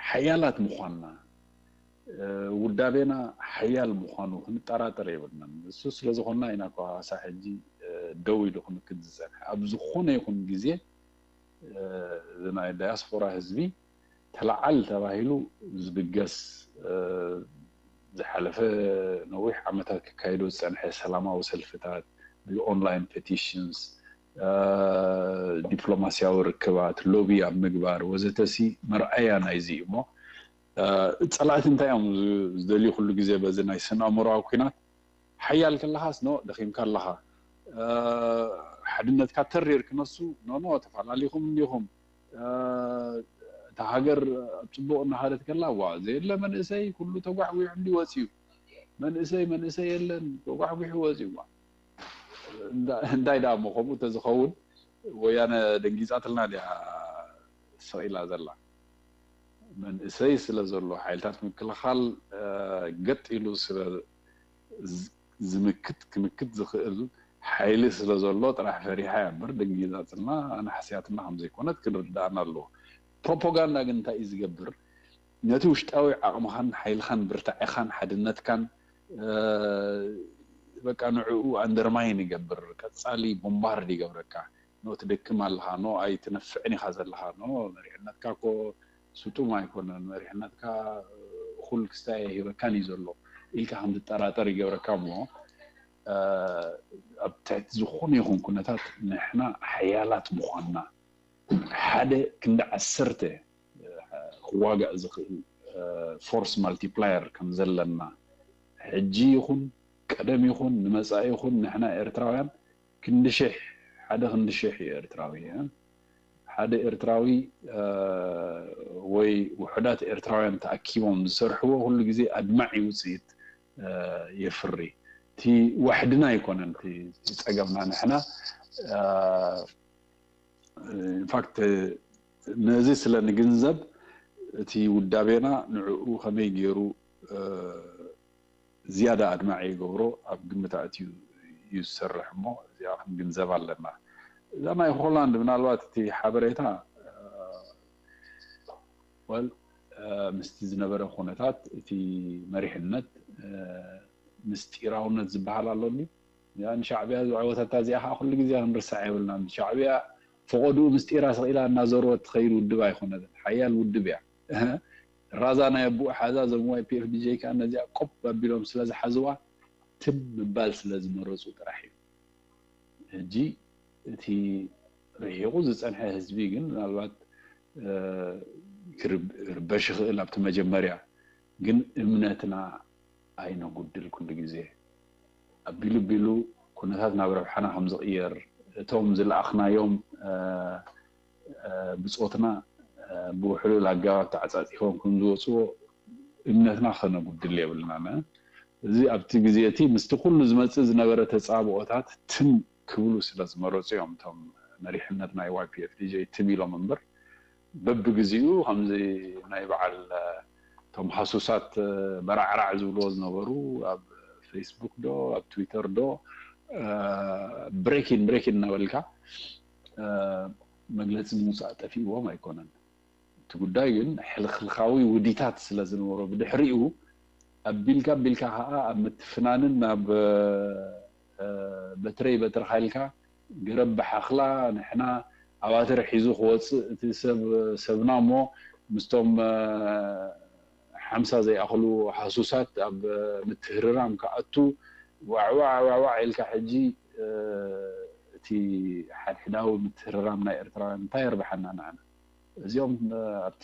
ሓያላት ምዃንና፣ ውዳቤና ሓያል ምዃኑ ክንጠራጠር የብልናን። እሱ ስለ ዝኾንና ኢና እኳ ክሳብ ሕጂ ደው ኢሉ ክምክት ዝጸንሐ። ኣብ ዝኾነ ይኹን ግዜ እዚ ናይ ዳያስፖራ ህዝቢ ተለዓል ተባሂሉ ዝብገስ፣ ዝሓለፈ ነዊሕ ዓመታት ክካየዶ ዝጸንሐ ሰላማዊ ሰልፍታት፣ ብኦንላይን ፔቲሽንስ፣ ዲፕሎማሲያዊ ርክባት፣ ሎቢ ኣብ ምግባር ወዘተሲ መርኣያ ናይዚ እዩ እሞ፣ ጸላእቲ እንታይ እዮም ዝደልዩ? ኩሉ ግዜ በዚ ናይ ስነ ኣእምሮኣዊ ኲናት ሓያል ከለኻስ ኖ ደኺምካ ኣለኻ፣ ሓድነትካ ተሪር ክነሱ ኖ ኖ ተፈላለኹም እንዲኹም፣ እታ ሃገር ኣብ ጽቡቕ እናኸደት ከላ ዋ ዘየለ መንእሰይ ኩሉ ተጓሕጒሑ እንዲ ወፅዩ፣ መንእሰይ መንእሰይ የለን ተጓሕጒሑ ወፅዩ። ዋ እንታይ ደኣ እሞ ከምኡ እንተዝኸውን ወያነ ደንጊፃትልና ድያ ስቕ ኢላ ዘላ? መንእሰይ ስለ ዘሎ ሓይልታት ምክልኻል ገጥ ኢሉ ስለ ዝምክት ክምክት ዝኽእል ሓይሊ ስለ ዘሎ ጥራሕ ፈሪሓ እያ እምበር ደንጊፃትና ኣናሕስያትና ከምዘይኮነት ክንርዳእና ኣለዎ። ፕሮፓጋንዳ ግን እንታይ እዩ ዝገብር? ነቲ ውሽጣዊ ዓቕምኻን ሓይልኻን ብርታዕኻን ሓድነትካን በቃ ንዕኡ ኣንደርማይን ይገብር። ቀፃሊ ቦምባርድ ይገብረካ። ኖ ትደክም ኣለኻ፣ ኖ ኣይትነፍዕን ኢኻ ዘለኻ፣ ኖ መሪሕነትካ እኮ ስጡም ኣይኮነን፣ መሪሕነትካ እኹል ክስታይ ኣይህበካን እዩ ዘሎ ኢልካ ከም ትጠራጠር ይገብረካ። እሞ ኣብ ትሕቲ ዝኾነ ይኹን ኩነታት ንሕና ሓያላት ምዃንና ሓደ ክንዲ ዓሰርተ ክዋጋእ ዝኽእል ፎርስ ማልቲፕላየር ከም ዘለና ሕጂ ይኹን ቀደም ይኹን ንመጻኢ ይኹን ንሕና ኤርትራውያን ክንዲ ሽሕ ሓደ ክንዲ ሽሕ እዩ ኤርትራዊ። ሓደ ኤርትራዊ ወይ ውሑዳት ኤርትራውያን ተኣኪቦም ዝሰርሕዎ ኩሉ ግዜ ኣድማዒ ውፅኢት የፍሪ። እቲ ዋሕድና ኣይኮነን እቲ ጸገምና ንሕና። ኢንፋክት ነዚ ስለ ንግንዘብ እቲ ውዳቤና ንዕኡ ከመይ ገይሩ ዝያዳ ኣድማዒ ይገብሮ ኣብ ግምት ኣእትዩ እዩ ዝሰርሕ እሞ እዚኣ ክንግንዘብ ኣለና። እዛ ናይ ሆላንድ ምናልባት እቲ ሓበሬታ ወል ምስቲ ዝነበረ ኩነታት እቲ መሪሕነት ምስጢራውነት ዝበሃል ኣሎ ድዩ? እዚኣ ንሻዕብያ ዝዓወተታ እዚኣ ከዓ ኩሉ ግዜ ክንርሳዕ የብልናን። ሻዕብያ ፈቐድኡ ምስጢራ ስቕ ኢላ እናዘረወት ትኸይድ ውድብ ኣይኮነትን። ሓያል ውድብ እያ። ራዛ ናይ ኣቦኡ ሓዛ እዞም ዋይ ፒ ኤፍ ዲ ጀይ ከዓ ነዚኣ ቆብ ኣቢሎም ስለ ዝሓዝዋ ትም ምባል ስለ ዝመረፁ ጥራሕ እዩ። ሕጂ እቲ ርሒቑ ዝፀንሐ ህዝቢ ግን ምናልባት ክርበሽ ይኽእል ኣብቲ መጀመርያ፣ ግን እምነትና ኣይነጉድል ኩሉ ግዜ። ኣቢሉ ኣቢሉ ኩነታት ናብ ረብሓና ከም ዝቕየር፣ እቶም ዝለኣኽናዮም ብጾትና ብውሕሉል ኣገባብ ተዓጻጺፎም ከም ዝወጽዎ እምነትና ከነጉድል የብልናን። እዚ ኣብቲ ግዜ እቲ ምስቲ ኩሉ ዝመጽእ ዝነበረ ተጻብኦታት ትም ክብሉ ስለ ዝመረጹ እዮም እቶም መሪሕነት ናይ ዋይ ፒ ኤፍ ዲ ጀይ ትም ኢሎም እምበር በብግዚኡ ከምዚ ናይ በዓል እቶም ሃሱሳት በራዕራዕ ዝብልዎ ዝነበሩ ኣብ ፌስቡክ ዶ ኣብ ትዊተር ዶ ብሬኪን ብሬኪን እናበልካ መግለፂ ምውፃእ ጠፊእዎም ኣይኮነን። እቲ ጉዳይ ግን ሕልኽልኻዊ ውዲታት ስለ ዝነበሮ ብድሕሪኡ ኣቢልካ ኣቢልካ ከዓ ኣብ ምትፍናንን ናብ በትረይ በትርኻ ኢልካ ገረብ ብሓኽላ ንሕና ኣባትር ሒዙ ክወፅእ እቲ ሰብ ሰብና እሞ ምስቶም ሓምሳ ዘይኣኽሉ ሃሱሳት ኣብ ምትህርራም ክኣቱ ዋዕዋዕ ዋዕዋዕ ኢልካ ሕጂ እቲ ሓድሕዳዊ ምትህርራም ናይ ኤርትራውያን እንታይ የርብሓና ንዓና? እዚኦም ኣብቲ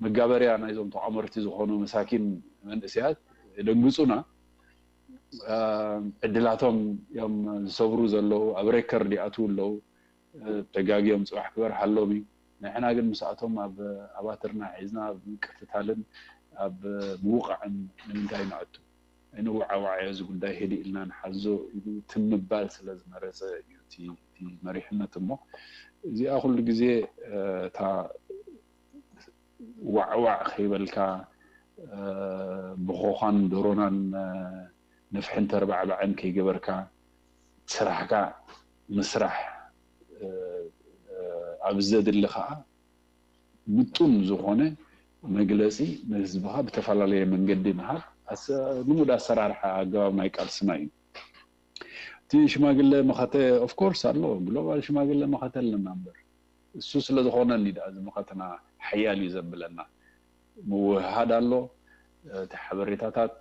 መጋበርያ ናይዞም ተቋመርቲ ዝኾኑ መሳኪን መንእሰያት የደንግፁና። ዕድላቶም እዮም ዝሰብሩ ዘለዉ፣ ኣብ ሬከርድ ይኣትዉ ኣለዉ። ተጋግዮም ፅባሕ ክበርሃሎም እዩ። ንሕና ግን ምስኣቶም ኣብ ኣባትርና ሒዝና ኣብ ምቅትታልን ኣብ ምውቃዕን ንምንታይ ንኣቱ? ኣይንወዓዋዓዮ፣ እዚ ጉዳይ ህድእ ኢልና ንሓዞ ኢሉ ትም ምባል ስለ ዝመረፀ እዩ እቲ መሪሕነት። እሞ እዚኣ ኩሉ ግዜ እታ ዋዕዋዕ ከይበልካ ብኾዃን ዶሮናን ንፍሕን ተርባዕባዕን ከይገበርካ ስራሕካ ምስራሕ ኣብ ዘድሊ ከዓ ምጡን ዝኾነ መግለፂ ንህዝብኻ ብተፈላለየ መንገዲ ምሃብ ልሙድ ኣሰራርሓ ኣገባብ ናይ ቃልስና እዩ። እቲ ሽማግለ መኸተ ኦፍኮርስ ኣሎ፣ ግሎባል ሽማግለ መኸተ ኣለና እምበር እሱ ስለዝኾነ እንዲ እዚ መኸተና ሓያል እዩ ዘብለና። ምውህሃድ ኣሎ። እቲ ሓበሬታታት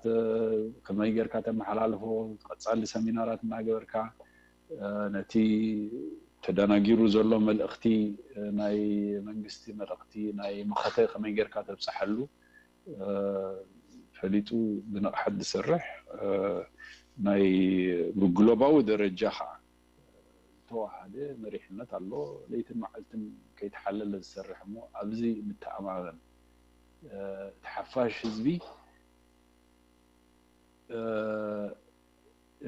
ከመይ ጌርካ ተመሓላልፎ፣ ቀፃሊ ሰሚናራት እናገበርካ ነቲ ተደናጊሩ ዘሎ መልእኽቲ፣ ናይ መንግስቲ መልእኽቲ፣ ናይ መኸተ ከመይ ጌርካ ተብፅሓሉ ፈሊጡ ብንቕሓት ዝሰርሕ ናይ ብግሎባዊ ደረጃ ከዓ ዝተዋሃደ መሪሕነት ኣሎ። ለይትን መዓልትን ከይተሓለለ ዝሰርሕ እሞ ኣብዚ ንተኣማመን። እቲ ሓፋሽ ህዝቢ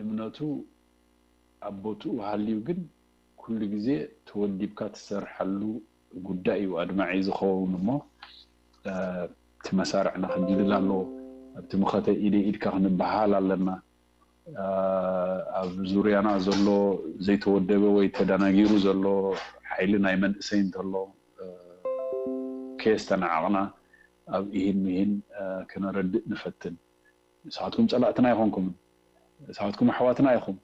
እምነቱ ኣብ ቦትኡ ሃልዩ ግን ኩሉ ግዜ ተወዲብካ ትሰርሐሉ ጉዳይ እዩ ኣድማዒ ዝኸውን እሞ እቲ መሳርዕና ክድልድል ኣለዎ። ኣብቲ መኸተ ኢደ ኢድካ ክንበሃል ኣለና። ኣብ ዙርያና ዘሎ ዘይተወደበ ወይ ተደናጊሩ ዘሎ ሓይሊ ናይ መንእሰይ እንተሎ ከየስተናዓቕና ኣብ ኢሂን ሚሂን ከነረድእ ንፈትን። ንስኻትኩም ፀላእትና ኣይኮንኩምን፣ ንስኻትኩም ኣሕዋትና ኢኹም።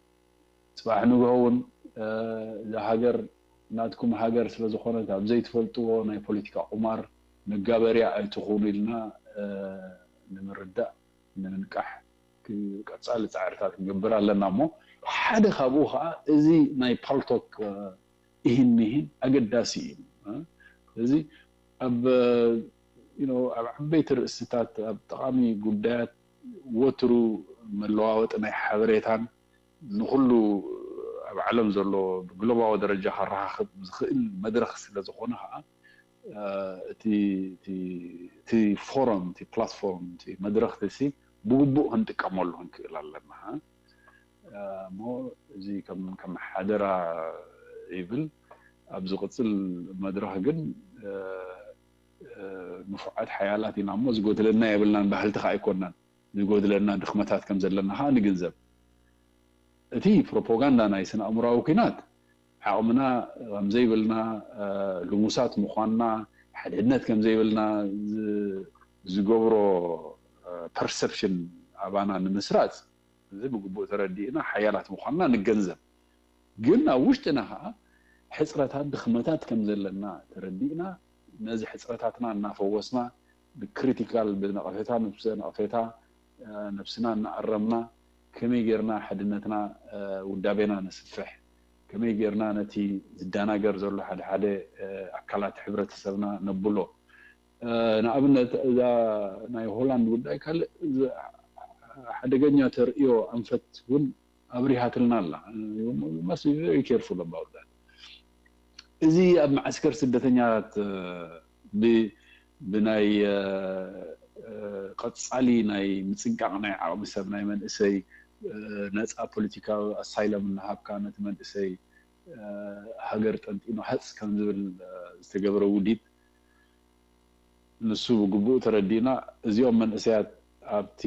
ፅባሕ ንግሆ እውን እዛ ሃገር ናትኩም ሃገር ስለዝኾነት ኣብ ዘይትፈልጥዎ ናይ ፖለቲካ ቁማር መጋበርያ ኣይትኹኑ ኢልና ንምርዳእ ንምንቃሕ ቀፃሊ ፃዕርታት ክንገብር ኣለና እሞ ሓደ ካብኡ ከዓ እዚ ናይ ፓልቶክ ኢሂን ሚሂን ኣገዳሲ እዩ። እዚ ኣብ ኣብ ዓበይቲ ርእስታት ኣብ ጠቓሚ ጉዳያት ወትሩ መለዋወጢ ናይ ሓበሬታን ንኩሉ ኣብ ዓለም ዘሎ ብግሎባዊ ደረጃ ከረኻኽብ ዝኽእል መድረኽ ስለዝኾነ ከዓ እቲ ፎረም እቲ ፕላትፎርም እቲ መድረኽ ሲ ብግቡእ ክንጥቀመሉ ክንክእል ኣለና እሞ እዚ ከም ሓደራ ይብል። ኣብ ዝቕፅል መድረኽ ግን ንፉዓት ሓያላት ኢና እሞ ዝጎድለና የብልናን ባህልቲ ከዓ ኣይኮናን። ዝጎድለና ድኽመታት ከም ዘለና ከዓ ንግንዘብ። እቲ ፕሮፓጋንዳ ናይ ስነ ኣእምራዊ ኩናት ዓቕምና ከምዘይብልና ልሙሳት ምዃንና ሓድነት ከምዘይብልና ዝገብሮ ፐርሰፕሽን ኣባና ንምስራፅ እዚ ብግቡእ ተረዲእና ሓያላት ምዃንና ንገንዘብ። ግን ኣብ ውሽጥና ከዓ ሕፅረታት ድኽመታት ከም ዘለና ተረዲእና ነዚ ሕፅረታትና እናፈወስና ብክሪቲካል ብነቐፌታ ነብሰ ነቐፌታ ነብስና እናኣረምና ከመይ ጌርና ሓድነትና ውዳቤና ነስፍሕ፣ ከመይ ጌርና ነቲ ዝደናገር ዘሎ ሓደ ሓደ ኣካላት ሕብረተሰብና ነብሎ። ንኣብነት እዛ ናይ ሆላንድ ጉዳይ ካልእ ሓደገኛ ተርእዮ ኣንፈት እውን ኣብሪሃትልና ኣላ። Very careful about that። እዚ ኣብ መዓስከር ስደተኛታት ብናይ ቀፃሊ ናይ ምፅንቃቕ ናይ ዓቕሚ ሰብ ናይ መንእሰይ ነፃ ፖለቲካዊ ኣሳይለም እናሃብካ ነቲ መንእሰይ ሃገር ጠንጢኑ ሃፅ ከም ዝብል ዝተገብረ ውዲት ንሱ ብግቡእ ተረዲእና እዚኦም መንእሰያት ኣብቲ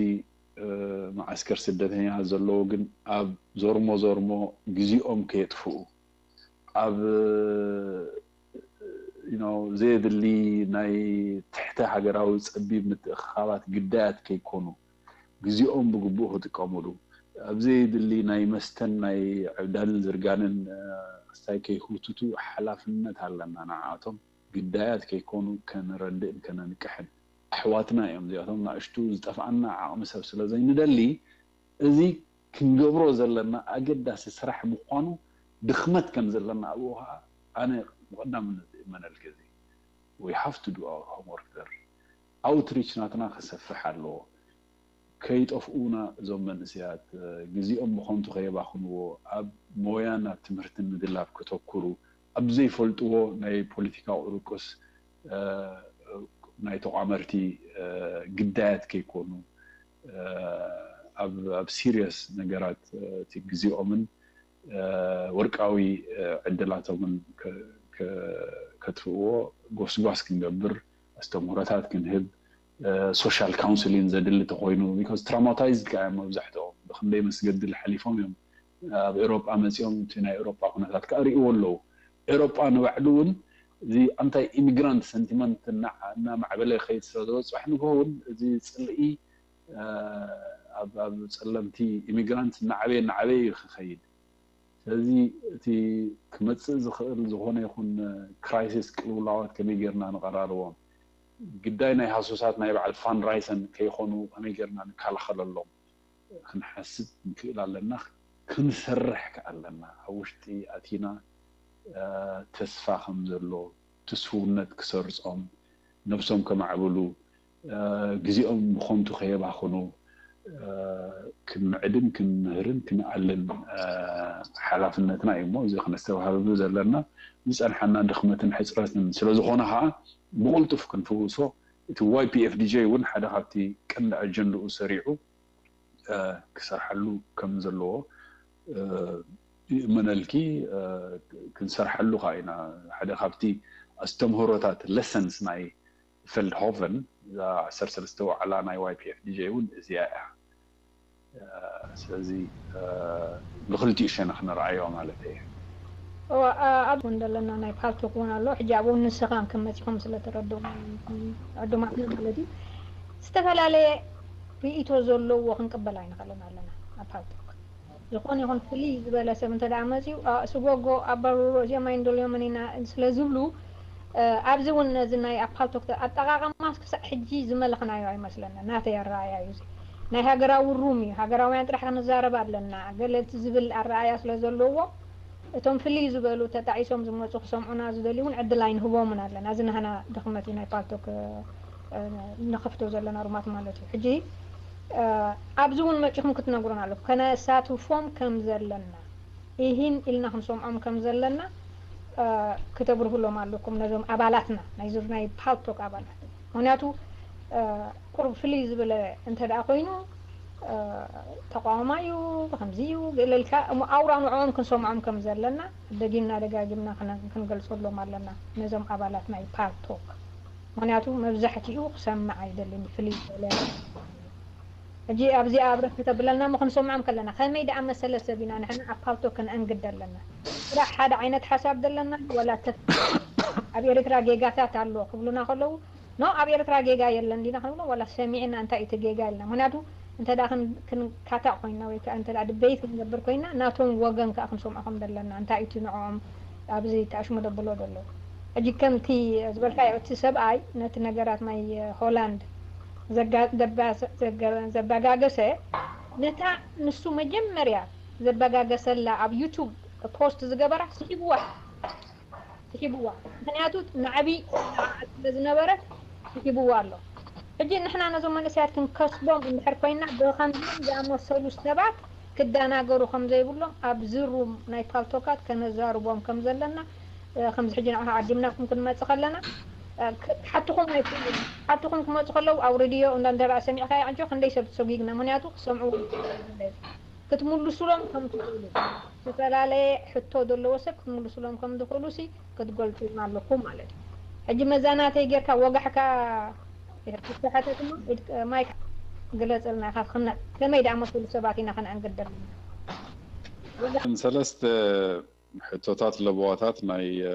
መዓስከር ስደተኛ ዘለዉ ግን ኣብ ዞርሞ ዞርሞ ግዜኦም ከየጥፍኡ ኣብ ዘየድሊ ናይ ትሕተ ሃገራዊ ፀቢብ ምትእኽኻባት ግዳያት ከይኮኑ ግዜኦም ብግቡእ ክጥቀምሉ ኣብ ዘየድሊ ናይ መስተን ናይ ዕብዳንን ዝርጋንን ክስታይ ከይህውትቱ ሓላፍነት ኣለና። ንዓኣቶም ግዳያት ከይኮኑ ከነረድእን ከነንቅሕን። ኣሕዋትና እዮም እዚኣቶም። ናእሽቱ ዝጠፍኣና ዓቕሚ ሰብ ስለ ዘይንደሊ እዚ ክንገብሮ ዘለና ኣገዳሲ ስራሕ ምዃኑ ድኽመት ከም ዘለና ኣብኡ ከዓ ኣነ ብቐዳምነት ዝእመነልኪ እዚ we have to do our homework there። ኣውትሪች ናትና ክሰፍሕ ኣለዎ። ከይጠፍኡና እዞም መንእሰያት ግዜኦም ብኸንቱ ከየባኽንዎ ኣብ ሞያን ኣብ ትምህርትን ምድላብ ከተኩሩ ኣብ ዘይፈልጥዎ ናይ ፖለቲካ ቁርቁስ ናይ ተቋመርቲ ግዳያት ከይኮኑ ኣብ ሲሪየስ ነገራት እቲ ግዜኦምን ወርቃዊ ዕድላቶምን ከጥፍእዎ ጎስጓስ ክንገብር ኣስተምህሮታት ክንህብ social counselling ዘድሊ ተኮይኑ because traumatized ከኣ እዮም መብዛሕትኦም ብክንደይ መስገድል ሓሊፎም እዮም ኣብ ኤሮጳ መጺኦም እቲ ናይ ኤሮጳ ኩነታት ከኣ ርእይዎ ኣለዉ ኤሮጳ ንባዕሉ እውን እዚ ኣንታይ ኢሚግራንት ሰንቲመንት እናማዕበለ ከይድ ስለ ዘሎ፣ ፅባሕ ንግሆ እውን እዚ ፅልኢ ኣብ ጸለምቲ ኢሚግራንት እናዓበየ እናዓበየ እዩ ክኸይድ። ስለዚ እቲ ክመፅእ ዝኽእል ዝኾነ ይኹን ክራይሲስ ቅልውላዋት ከመይ ጌርና ንቐራርቦም፣ ግዳይ ናይ ሃሱሳት ናይ በዓል ፋንድራይሰን ከይኾኑ ከመይ ጌርና ንከላኸለሎም ክንሓስብ ንክእል ኣለና። ክንሰርሕ ከ ኣለና። ኣብ ውሽጢ ኣቲና ተስፋ ከም ዘሎ፣ ትስውነት ክሰርጾም፣ ነብሶም ከማዕብሉ፣ ግዜኦም ብኸንቱ ከየባኽኑ ክንምዕድን ክንምህርን ክንኣልን ሓላፍነትና እዩ። እሞ እዚ ክነስተባህለሉ ዘለና ዝጸንሓና ድኽመትን ሕጽረትን ስለ ዝኾነ ኸዓ ብቕልጡፍ ክንፍውሶ፣ እቲ ዋይ ፒ ኤፍ ዲ ጀይ እውን ሓደ ካብቲ ቀንዲ ኣጀንድኡ ሰሪዑ ክሰርሓሉ ከም ዘለዎ ይእመነልኪ። ክንሰርሓሉ ከዓ ኢና። ሓደ ካብቲ ኣስተምህሮታት ለሰንስ ናይ ፌልድሆቨን እዛ ዓሰርተ ሰለስተ ዋዕላ ናይ ዋይ ፒ ኤፍ ዲ ጀይ እውን እዚኣ እያ። ስለዚ ብክልቲኡ ሸነኽ ንረኣዮ ማለት እየ። ኣብ እውን ዘለና ናይ ፓልቶክ እውን ኣሎ። ሕጂ ኣብኡ ንስኻን ከም መፂኹም ስለተረድኡ ዕዱማትና ማለት እዩ። ዝተፈላለየ ርእቶ ዘለዎ ክንቅበል ኣይንኽእልን ኣለና ኣብ ፓልቶክ። ዝኾነ ይኹን ፍልይ ዝበለ ሰብ እንተ ደኣ መፂኡ፣ "ኣ፣ ስጎጎ ኣባርሮ፣ እዚኦም ኣይንደልዮምን ኢና" ስለ ዝብሉ፣ እ፣ ኣብዚ እውን ነዚ ናይ ኣብ ፓልቶክ ኣጠቓቕማስ ክሳዕ ሕጂ ዝመለኽናዮ ኣይመስለና። ናተይ ኣረኣእያ እዩ እዚ። ናይ ሃገራዊ ሩም እዩ። ሃገራውያን ጥራሕ ክንዛረብ ኣለና። ገለ እቲ ዝብል ኣረኣእያ ስለ ዘለዎ፣ እቶም ፍልይ ዝበሉ ተጣዒሶም ዝመፁ ክሰምዑና ዝደልዩ እውን ዕድል ኣይንህቦምን ኣለና። እዚ ናህና ድኽመት እዩ፣ ናይ ፓልቶክ፣ እ፣ ንኸፍቶ ዘለና ሩማት ማለት እዩ። ሕጂ፣ እ፣ ኣብዚ እውን መፂኹም ክትነግሩና ኣለኩም። ከነሳትፎም ከም ዘለና፣ ኢሂን ኢልና ክንሰምዖም ከም ዘለና፣ እ፣ ክተብርሁሎም ኣለኩም ነዞም ኣባላትና፣ ናይ ዙር ናይ ፓልቶክ ኣባላት። ምኽንያቱ፣ እ፣ ቁሩብ ፍልይ ዝበለ እንተ ደኣ ኮይኑ፣ እ፣ ተቃዋማይ እዩ፣ ከምዚ እዩ፣ ገለ ኢልካ፣ እሞ ኣውራ ንዕኦም ክንሰምዖም ከም ዘለና ደጊምና ደጋጊምና ክነ-፣ ክንገልጸሎም ኣለና ነዞም ኣባላት ናይ ፓልቶክ። ምኽንያቱ መብዛሕትኡ ክሰምዕ ኣይደልን እዩ፣ ፍልይ ዝበለ። ሕጂ ኣብዚኣ ኣብረክ ክተብለና እሞ ክንሰምዖም ከለና፣ ከመይ ደኣ መሰለ ሰብ ኢና ንሕና ኣብ ፓልቶክ ክነእንግድ ኣለና? ጥራሕ ሓደ ዓይነት ሓሳብ ዘለና ዋላ ተፍ-፣ ኣብ ኤርትራ ጌጋታት ኣሎ ክብሉና ከለዉ፣ ኖ፣ ኣብ ኤርትራ ጌጋ የለን ዲና ክንብሎ፣ ዋላ ሰሚዕና እንታይ እቲ ጌጋ ኢልና? ምኽንያቱ እንተ ደኣ ክን-፣ ክንካታዕ ኮይና ወይ ከኣ እንተ ደኣ ድበይት ክንገብር ኮይና፣ ናቶም ወገን ከኣ ክንሰምዖ ከም ዘለና፣ እንታይ እቲ ንዕኦም ኣብዚ ተኣሽሙ ደብሎ ዘሎ? ሕጂ ከምቲ ዝበልካዮ፣ እቲ ሰብኣይ ነቲ ነገራት ናይ ሆላንድ ዘጋ-፣ ዘባ-፣ ዘገ-፣ ዘበጋገሰ፣ ነታ ንሱ መጀመርያ ዘበጋገሰላ ኣብ ዩቱብ ፖስት ዝገበራ ስሒብዋ፣ ስሒብዋ። ምኽንያቱ ናዕቢ ስለ ዝነበረት ስሒብዋ ኣሎ። ሕጂ ንሕና ነዞም መንእሰያት ክንከስቦም እንድሕር ኮይና፣ ብኸምዚኦም ዝኣመሰሉ ሰባት ክደናገሩ ከም ዘይብሎም ኣብዚ ሩም ናይ ፓልቶካት ከነዛርቦም ከም ዘለና፣ እ፣ ከምዚ ሕጂ ንዓኻ ዓዲምናኩም ክንመጽእ ከለና፣ እ፣ ክ-፣ ሓትኹም ኣይክእሉን። ሓትኹም ክመጹ ከለዉ ኣብ ሬድዮ እንዳ እንተ ደኣ ሰሚዕካዮ፣ ኣጆ፣ ክንደይ ሰብ ተሰጒግና፣ ምኽንያቱ ክሰምዕዎ ክትምልሱሎም ከም ትኽእሉ፣ ዝተፈላለየ ሕቶ ዘለዎ ሰብ ክትምልሱሎም ከም ትኽእሉ ሲ ክትገልጹልና ኣለኩም ማለት እዩ። ሕጂ መዛናተይ ጌርካ ወጋሕካ ተሓተት እሞ ኢድ-፣ ማይክ ግለጽልና ኢኻ። ክነ-፣ ከመይ ደኣ መሰሉ ሰባት ኢና ከነኣንግድ ዘለና? ወጋሕ- ሰለስተ ሕቶታት ለበዋታት ናይ፣ እ፣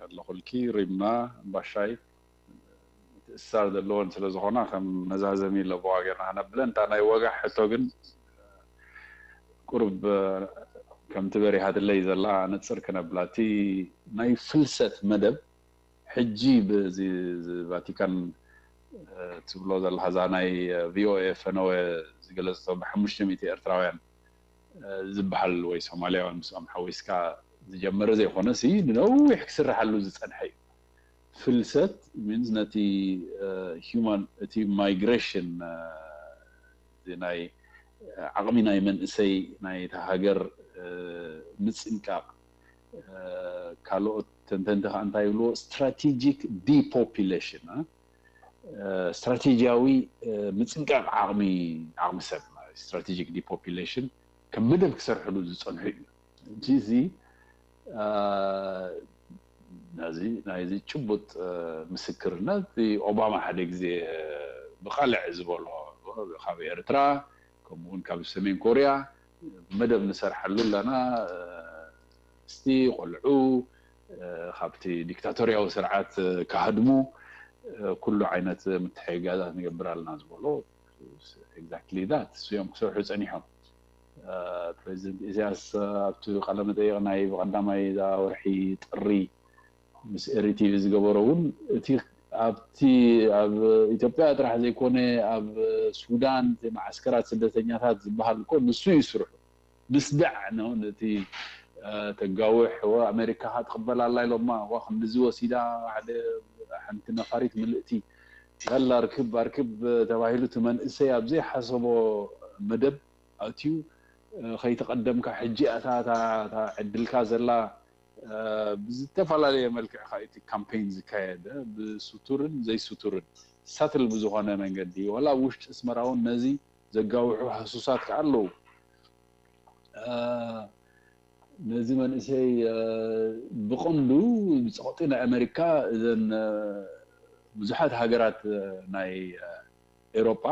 ኣለኹልኪ ሪምና ባሻይ ምትእስሳር ዘለወን ስለ ዝኾና ከም መዛዘሚ ለበዋ ጌርና ከነብለን። እታ ናይ ወጋሕ ሕቶ ግን ቁሩብ፣ እ፣ ከምቲ በሪሃትለይ ዘላ ንጽር ክነብላ። እቲ ናይ ፍልሰት መደብ ሕጂ ብዚ፣ እዚ ቫቲካን፣ እ፣ ትብሎ ዘለኻ እዛ ናይ፣ እ፣ ቪ ኦ ኤ ፈነወ ዝገለጸቶ ብሓሙሽተ ሚእቲ ኤርትራውያን፣ እ፣ ዝበሃል ወይ ሶማልያውያን ምስኦም ሓዊስካ ዝጀመረ ዘይኮነ ሲ ንነዊሕ ክስርሓሉ ዝጸንሐ እዩ። ፍልሰት ሚንስ ነቲ፣ እ፣ ሂውማን፣ እቲ ማይግሬሽን፣ እ፣ እዚ ናይ፣ እ፣ ዓቕሚ ናይ መንእሰይ ናይታ ሃገር፣ እ፣ ምጽንቃቕ፣ እ፣ ካልኦት ተንተንቲ ከኣ እንታይ ይብልዎ? ስትራቴጂክ ዲፖፒሌሽን፣ እ፣ እ፣ ስትራቴጂያዊ፣ እ፣ ምጽንቃቕ ዓቕሚ፣ ዓቕሚ ሰብ፣ ስትራቴጂክ ዲፖፒሌሽን ከም መደብ ክሰርሕሉ ዝጸንሑ እዩ። ሕጂ እዚ፣ እ፣ ነዚ፣ ናይዚ ጭቡጥ፣ እ፣ ምስክርነት ኦባማ ሓደ ግዜ፣ እ፣ ብቃልዕ ዝበሎ፣ ካብ ኤርትራ ከምኡ እውን ካብ ሰሜን ኮርያ መደብ ንሰርሓሉ ኣለና፣ እ፣ እስቲ ቆልዑ፣ ካብቲ ዲክታቶርያዊ ስርዓት ክሃድሙ ኩሉ ዓይነት ምትሕግጋዛት ንገብር ኣለና ዝበሎ exactly that እሱ እዮም ክሰርሑ ጸኒሖም። ፕሬዚደንት ኢሳያስ ኣብቲ ቃለ መጠይቕ ናይ ብቐዳማይ እዛ ወርሒ ጥሪ ምስ ኤሪ ቲቪ ዝገበሮ እውን እቲ ኣብቲ ኣብ ኢትዮጵያ ጥራሕ ዘይኮነ ኣብ ሱዳን ማዓስከራት ስደተኛታት ዝበሃል እኮ ንሱ እዩ ስርሑ። ምስዳዕ ነው ነቲ ተጋውሕ ኣሜሪካ ክትቅበል ኣላ ኢሎማ ዋ ክንድዚ ወሲዳ ሓደ ሓንቲ ነፋሪት ምልእቲ ያላ ርክብ ኣርክብ ተባሂሉ እቲ መንእሰይ ኣብ ዘይሓሰቦ መደብ ኣትዩ ከይተቀደምካ ሕጂ ኣታ ዕድልካ ዘላ ብዝተፈላለየ መልክዕ ካብ እቲ ካምፔን ዝካየደ ብስቱርን ዘይስቱርን ሳትል ብዝኾነ መንገዲ ዋላ ውሽጢ ኣስመራ እውን ነዚ ዘጋውሑ ሃሱሳት ከዓ ኣለዉ። ነዚ መንእሰይ ብቐንዱ ብፀቕጢ ናይ ኣሜሪካ እዘን ብዙሓት ሃገራት ናይ ኤሮጳ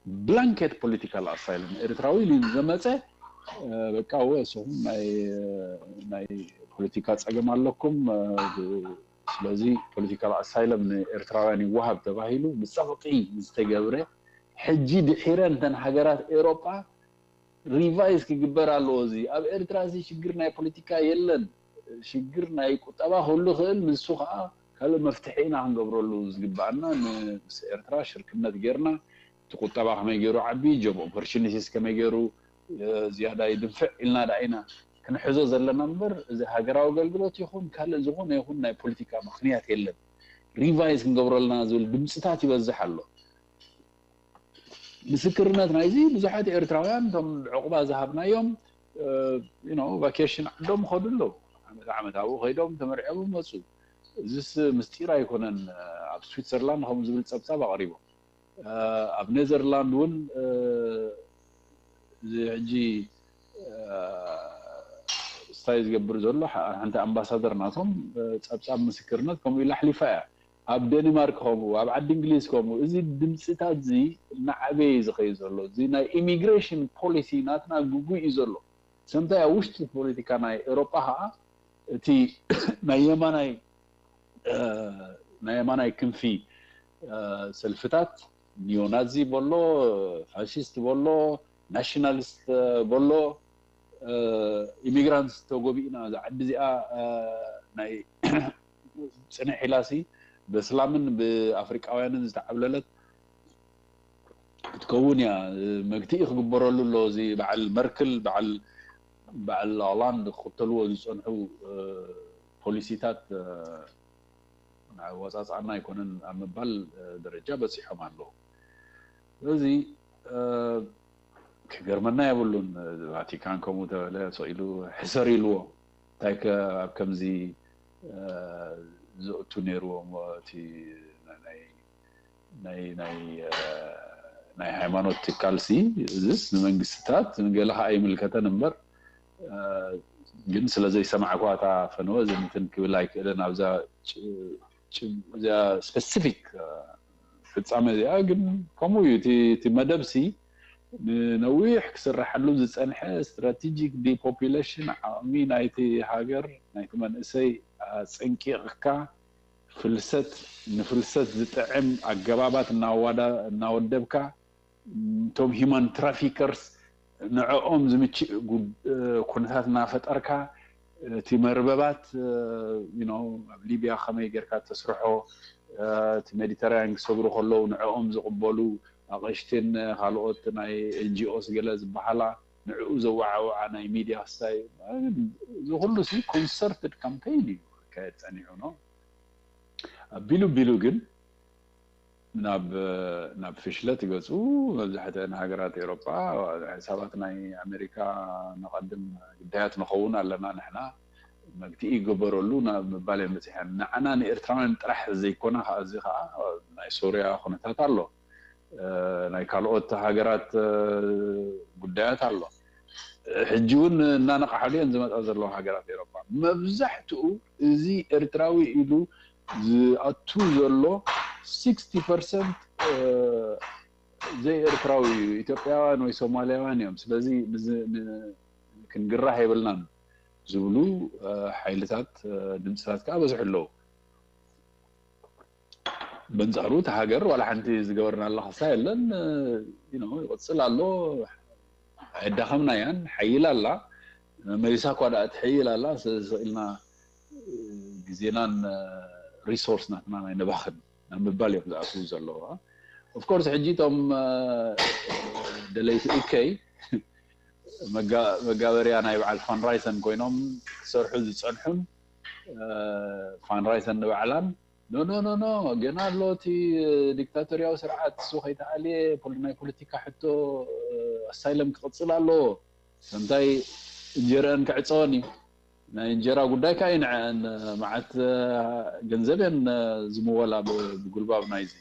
ብላንኬት ፖለቲካል ኣሳይለም ኤርትራዊ ኢሉ ዘመፀ በቃ ወ እስኹም ናይ ፖለቲካ ፀገም ኣለኩም ስለዚ ፖለቲካል ኣሳይለም ንኤርትራውያን ይወሃብ ተባሂሉ ብፀቕጢ ዝተገብረ ሕጂ ድሒረን እተን ሃገራት ኤሮጳ ሪቫይዝ ክግበር ኣለዎ። እዚ ኣብ ኤርትራ እዚ ሽግር ናይ ፖለቲካ የለን፣ ሽግር ናይ ቁጠባ ክህሉ ይኽእል። ንሱ ከዓ ካልእ መፍትሒ ኢና ክንገብረሉ ዝግበኣና። ምስ ኤርትራ ሽርክነት ጌርና እቲ ቁጠባ ከመይ ገይሩ ዓቢ፣ ጆብ ኦፖርቹኒቲስ ከመይ ገይሩ ዝያዳ ይድንፍዕ ኢልና ደኣ ኢና ክንሕዞ ዘለና እምበር እዚ ሃገራዊ ኣገልግሎት ይኹን ካልእ ዝኾነ ይኹን ናይ ፖለቲካ ምኽንያት የለን። ሪቫይዝ ክንገብረልና ዝብል ድምፅታት ይበዝሕ ኣሎ። ምስክርነት ናይዚ ብዙሓት ኤርትራውያን እቶም ዕቑባ ዝሃብናዮም ቫኬሽን ዓዶም ይኸዱ ኣለዉ። ዓመት ዓመት ኣብኡ ከይዶም ተመርዕዮም መፁ። እዚስ ምስጢር ኣይኮነን። ኣብ ስዊትዘርላንድ ከምኡ ዝብል ፀብፃብ ኣቕሪቦም። ኣብ ኔዘርላንድ እውን እዚ ሕጂ ስታይ ዝገብር ዘሎ ሓንቲ ኣምባሳደር ናቶም ፀብፃብ ምስክርነት ከምኡ ኢላ ኣሕሊፋ እያ። ኣብ ደንማርክ ከምኡ ኣብ ዓዲ እንግሊዝ ከምኡ እዚ ድምፅታት እዚ እናዓበየ እዩ ዝኸይድ ዘሎ። እዚ ናይ ኢሚግሬሽን ፖሊሲ ናትና ግጉይ እዩ ዘሎ። ሰምታይ ኣብ ውሽጢ ፖለቲካ ናይ ኤሮጳ ከዓ እቲ ናይ የማናይ ናይ የማናይ ክንፊ ሰልፍታት ኒዮናዚ በሎ ፋሽስት በሎ ናሽናሊስት በሎ ኢሚግራንት ተጎቢእና እዛ ዓዲ እዚኣ ናይ ፅንሕ ኢላሲ ብእስላምን ብኣፍሪቃውያንን ዝተዓብለለት ክትከውን እያ። መግትኢ ክግበረሉ ኣሎ። እዚ በዓል መርክል በዓል በዓል ሆላንድ ክኽተልዎ ዝፀንሑ ፖሊሲታት ኣወፃፅኣና ኣይኮነን ኣብ ምባል ደረጃ በፂሖም ኣለዉ። ስለዚ ክገርመና የብሉን። ቫቲካን ከምኡ ተበለ ሰቕ ኢሉ ሕሰር ኢልዎ እንታይ ከ ኣብ ከምዚ ዝእቱ ነይርዎ እሞ እቲ ናይ ናይ ናይ ናይ ሃይማኖት ትካል ሲ እዚስ ንመንግስትታት ንገለ ከዓ ይምልከተን እምበር ግን ስለ ዘይሰማዕኳ እታ ፈነወ ዝንትን ክብል ኣይክእልን ኣብዛ እዚኣ ስፐሲፊክ ፍፃመ እዚኣ ግን ከምኡ እዩ እቲ መደብ ሲ ንነዊሕ ክስረሐሉ ዝፀንሐ ስትራቴጂክ ዲፖፑሌሽን ዓቕሚ ናይቲ ሃገር ናይቲ መንእሰይ ኣፀንቂቕካ ፍልሰት ንፍልሰት ዝጥዕም ኣገባባት እናወደብካ እቶም ሂማን ትራፊከርስ ንዕኦም ዝምችእ ኩነታት እናፈጠርካ እቲ መርበባት ኣብ ሊቢያ ከመይ ጌርካ ተስርሖ እቲ ሜዲተራያን ክሰግሩ ከለዉ ንዕኦም ዝቕበሉ ኣቐሽትን ካልኦት ናይ ኤንጂኦስ ገለ ዝበሃላ ንዕኡ ዘወዓውዓ ናይ ሚድያ ክስታይ እዚ ኩሉ ሲ ኮንሰርትድ ካምፔይን እዩ ክካየድ ጸኒሑ ነው። ኣቢሉ ቢሉ ግን ናብ ናብ ፍሽለት ይገፁ። መብዛሕትአን ሃገራት ኤሮጳ ሕሳባት ናይ ኣሜሪካ ነቐድም ግዳያት ንኸውን ኣለና ንሕና መግትኢ ይገበረሉ ናብ ምባል እየን በፂሐን። ንዓና ንኤርትራውያን ጥራሕ ዘይኮና ከዓ እዚ ከዓ ናይ ሶርያ ኩነታት ኣሎ። ናይ ካልኦት ሃገራት ጉዳያት ኣሎ። ሕጂ እውን እናነቃሓሉ እየን ዝመፃ ዘለዋ ሃገራት ኤሮፓ። መብዛሕትኡ እዚ ኤርትራዊ ኢሉ ዝኣቱ ዘሎ ስክስቲ ፐርሰንት ዘይኤርትራዊ እዩ። ኢትዮጵያውያን ወይ ሶማሊያውያን እዮም። ስለዚ ክንግራህ የብልናን። ዝብሉ ሓይልታት ድምፅታት ከዓ በዝሑ ኣለዉ። በንፃሩ እቲ ሃገር ዋላ ሓንቲ ዝገበርናላ ክሳ የለን። ይቕፅል ኣሎ። ኣይዳኸምናያን። ሓይል ኣላ። መሊሳ እኳ ደኣ ትሕይል ኣላ። ስኢልና ግዜናን ሪሶርስ ናትና ናይ ነባኽን ናብ ምባል እዮም ዝኣትዉ ዘለዉ። ኦፍኮርስ ሕጂ እቶም ደለይቲ እከይ መጋበርያ ናይ በዓል ፋንራይሰን ኮይኖም ክሰርሑ ዝፀንሑን ፋንራይሰን ንባዕላን ኖ ኖ ኖ ኖ ገና ኣሎ እቲ ዲክታቶርያዊ ስርዓት እሱ ከይተኣልየ ናይ ፖለቲካ ሕቶ ኣሳይለም ክቕፅል ኣለዎ። ሰምታይ እንጀረአን ክዕፀወን እዩ። ናይ እንጀራ ጉዳይ ከዓ ይንዐአን መዓት ገንዘብ እየን ዝምወላ ብጉልባብ ናይዚ።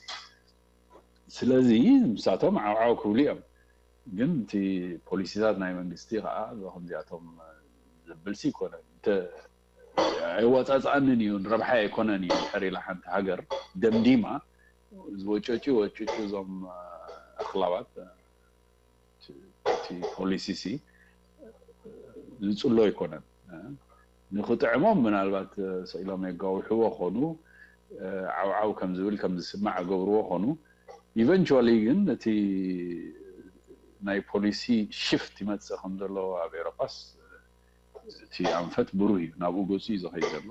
ስለዚ ንሳቶም ዓውዓው ክብሉ እዮም። ግን እቲ ፖሊሲታት ናይ መንግስቲ ከዓ ከምዚኣቶም ዘብል ሲ ይኮነን። ኣይወፃፃኣንን እዩ፣ ረብሓ ኣይኮነን እዩ። ድሕር ኢላ ሓንቲ ሃገር ደምዲማ ዝወጨጩ ወጭጩ እዞም ኣኽላባት እቲ ፖሊሲ ሲ ዝፅሎ ኣይኮነን። ንክጥዕሞም ምናልባት ስኢሎም የጋውሕዎ ኾኑ፣ ዓውዓው ከም ዝብል ከም ዝስማዕ ገብርዎ ኾኑ። ኢቨንቹዋሊ ግን እቲ ናይ ፖሊሲ ሽፍት ይመፅእ ከም ዘሎ ኣብ ኤሮፓስ እቲ ኣንፈት ብሩህ እዩ፣ ናብኡ ገፁ እዩ ዝኸይድ ዘሎ።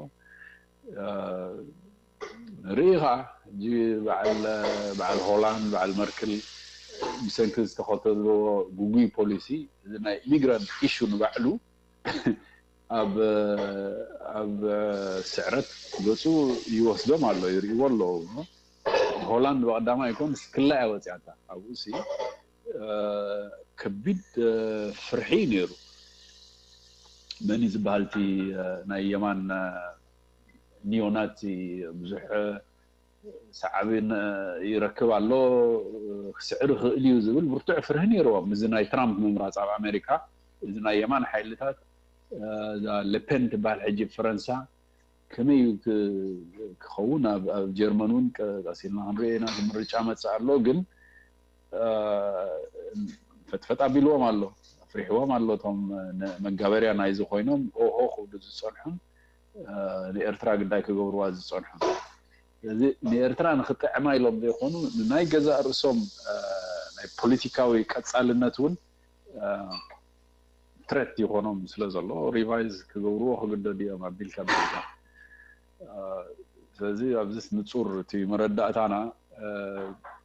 ርኢ ከዓ ሕጂ በዓል ሆላንድ በዓል መርክል ብሰንኪ ዝተኸተልዎ ጉጉይ ፖሊሲ እዚ ናይ ኢሚግራንት ኢሹ ንባዕሉ ኣብ ኣብ ስዕረት ገፁ ይወስዶም ኣሎ፣ ይርእዎ ኣለዉ። ሆላንድ ብቐዳማይ ይኮን ክላ እያ ወፂኣታ። ኣብኡ ሲ ከቢድ ፍርሒ እዩ ነይሩ። መን እዩ ዝበሃል እቲ ናይ የማን ኒዮናት ብዙሕ ሳዕብን ይረክብ ኣሎ፣ ክስዕር ይኽእል እዩ ዝብል ብርቱዕ ፍርሂ ነይርዎም። እዚ ናይ ትራምፕ ምምራፅ ኣብ ኣሜሪካ እዚ ናይ የማን ሓይልታት እዛ ለፔን ትበሃል ሕጂ ፈረንሳ ከመይ እዩ ክኸውን ኣብ ጀርመን እውን ቀሲልና ክንሪኦ ኢና። ምርጫ መፅእ ኣሎ ግን ፈጥፈጥ ኣቢልዎም ኣሎ፣ ኣፍሪሕዎም ኣሎ። እቶም መጋበርያ ናይዚ ኮይኖም ኦሆ ክብሉ ዝፀንሑን ንኤርትራ ግዳይ ክገብርዋ ዝፀንሑን። ስለዚ ንኤርትራ ንክጥዕማ ኢሎም ዘይኮኑ ንናይ ገዛእ ርእሶም ናይ ፖለቲካዊ ቀፃልነት እውን ትረት ይኾኖም ስለ ዘሎ ሪቫይዝ ክገብርዎ ክግደዱ እዮም ኣቢልካ ኣቢልካ። ስለዚ ኣብዚስ ንፁር እቲ መረዳእታና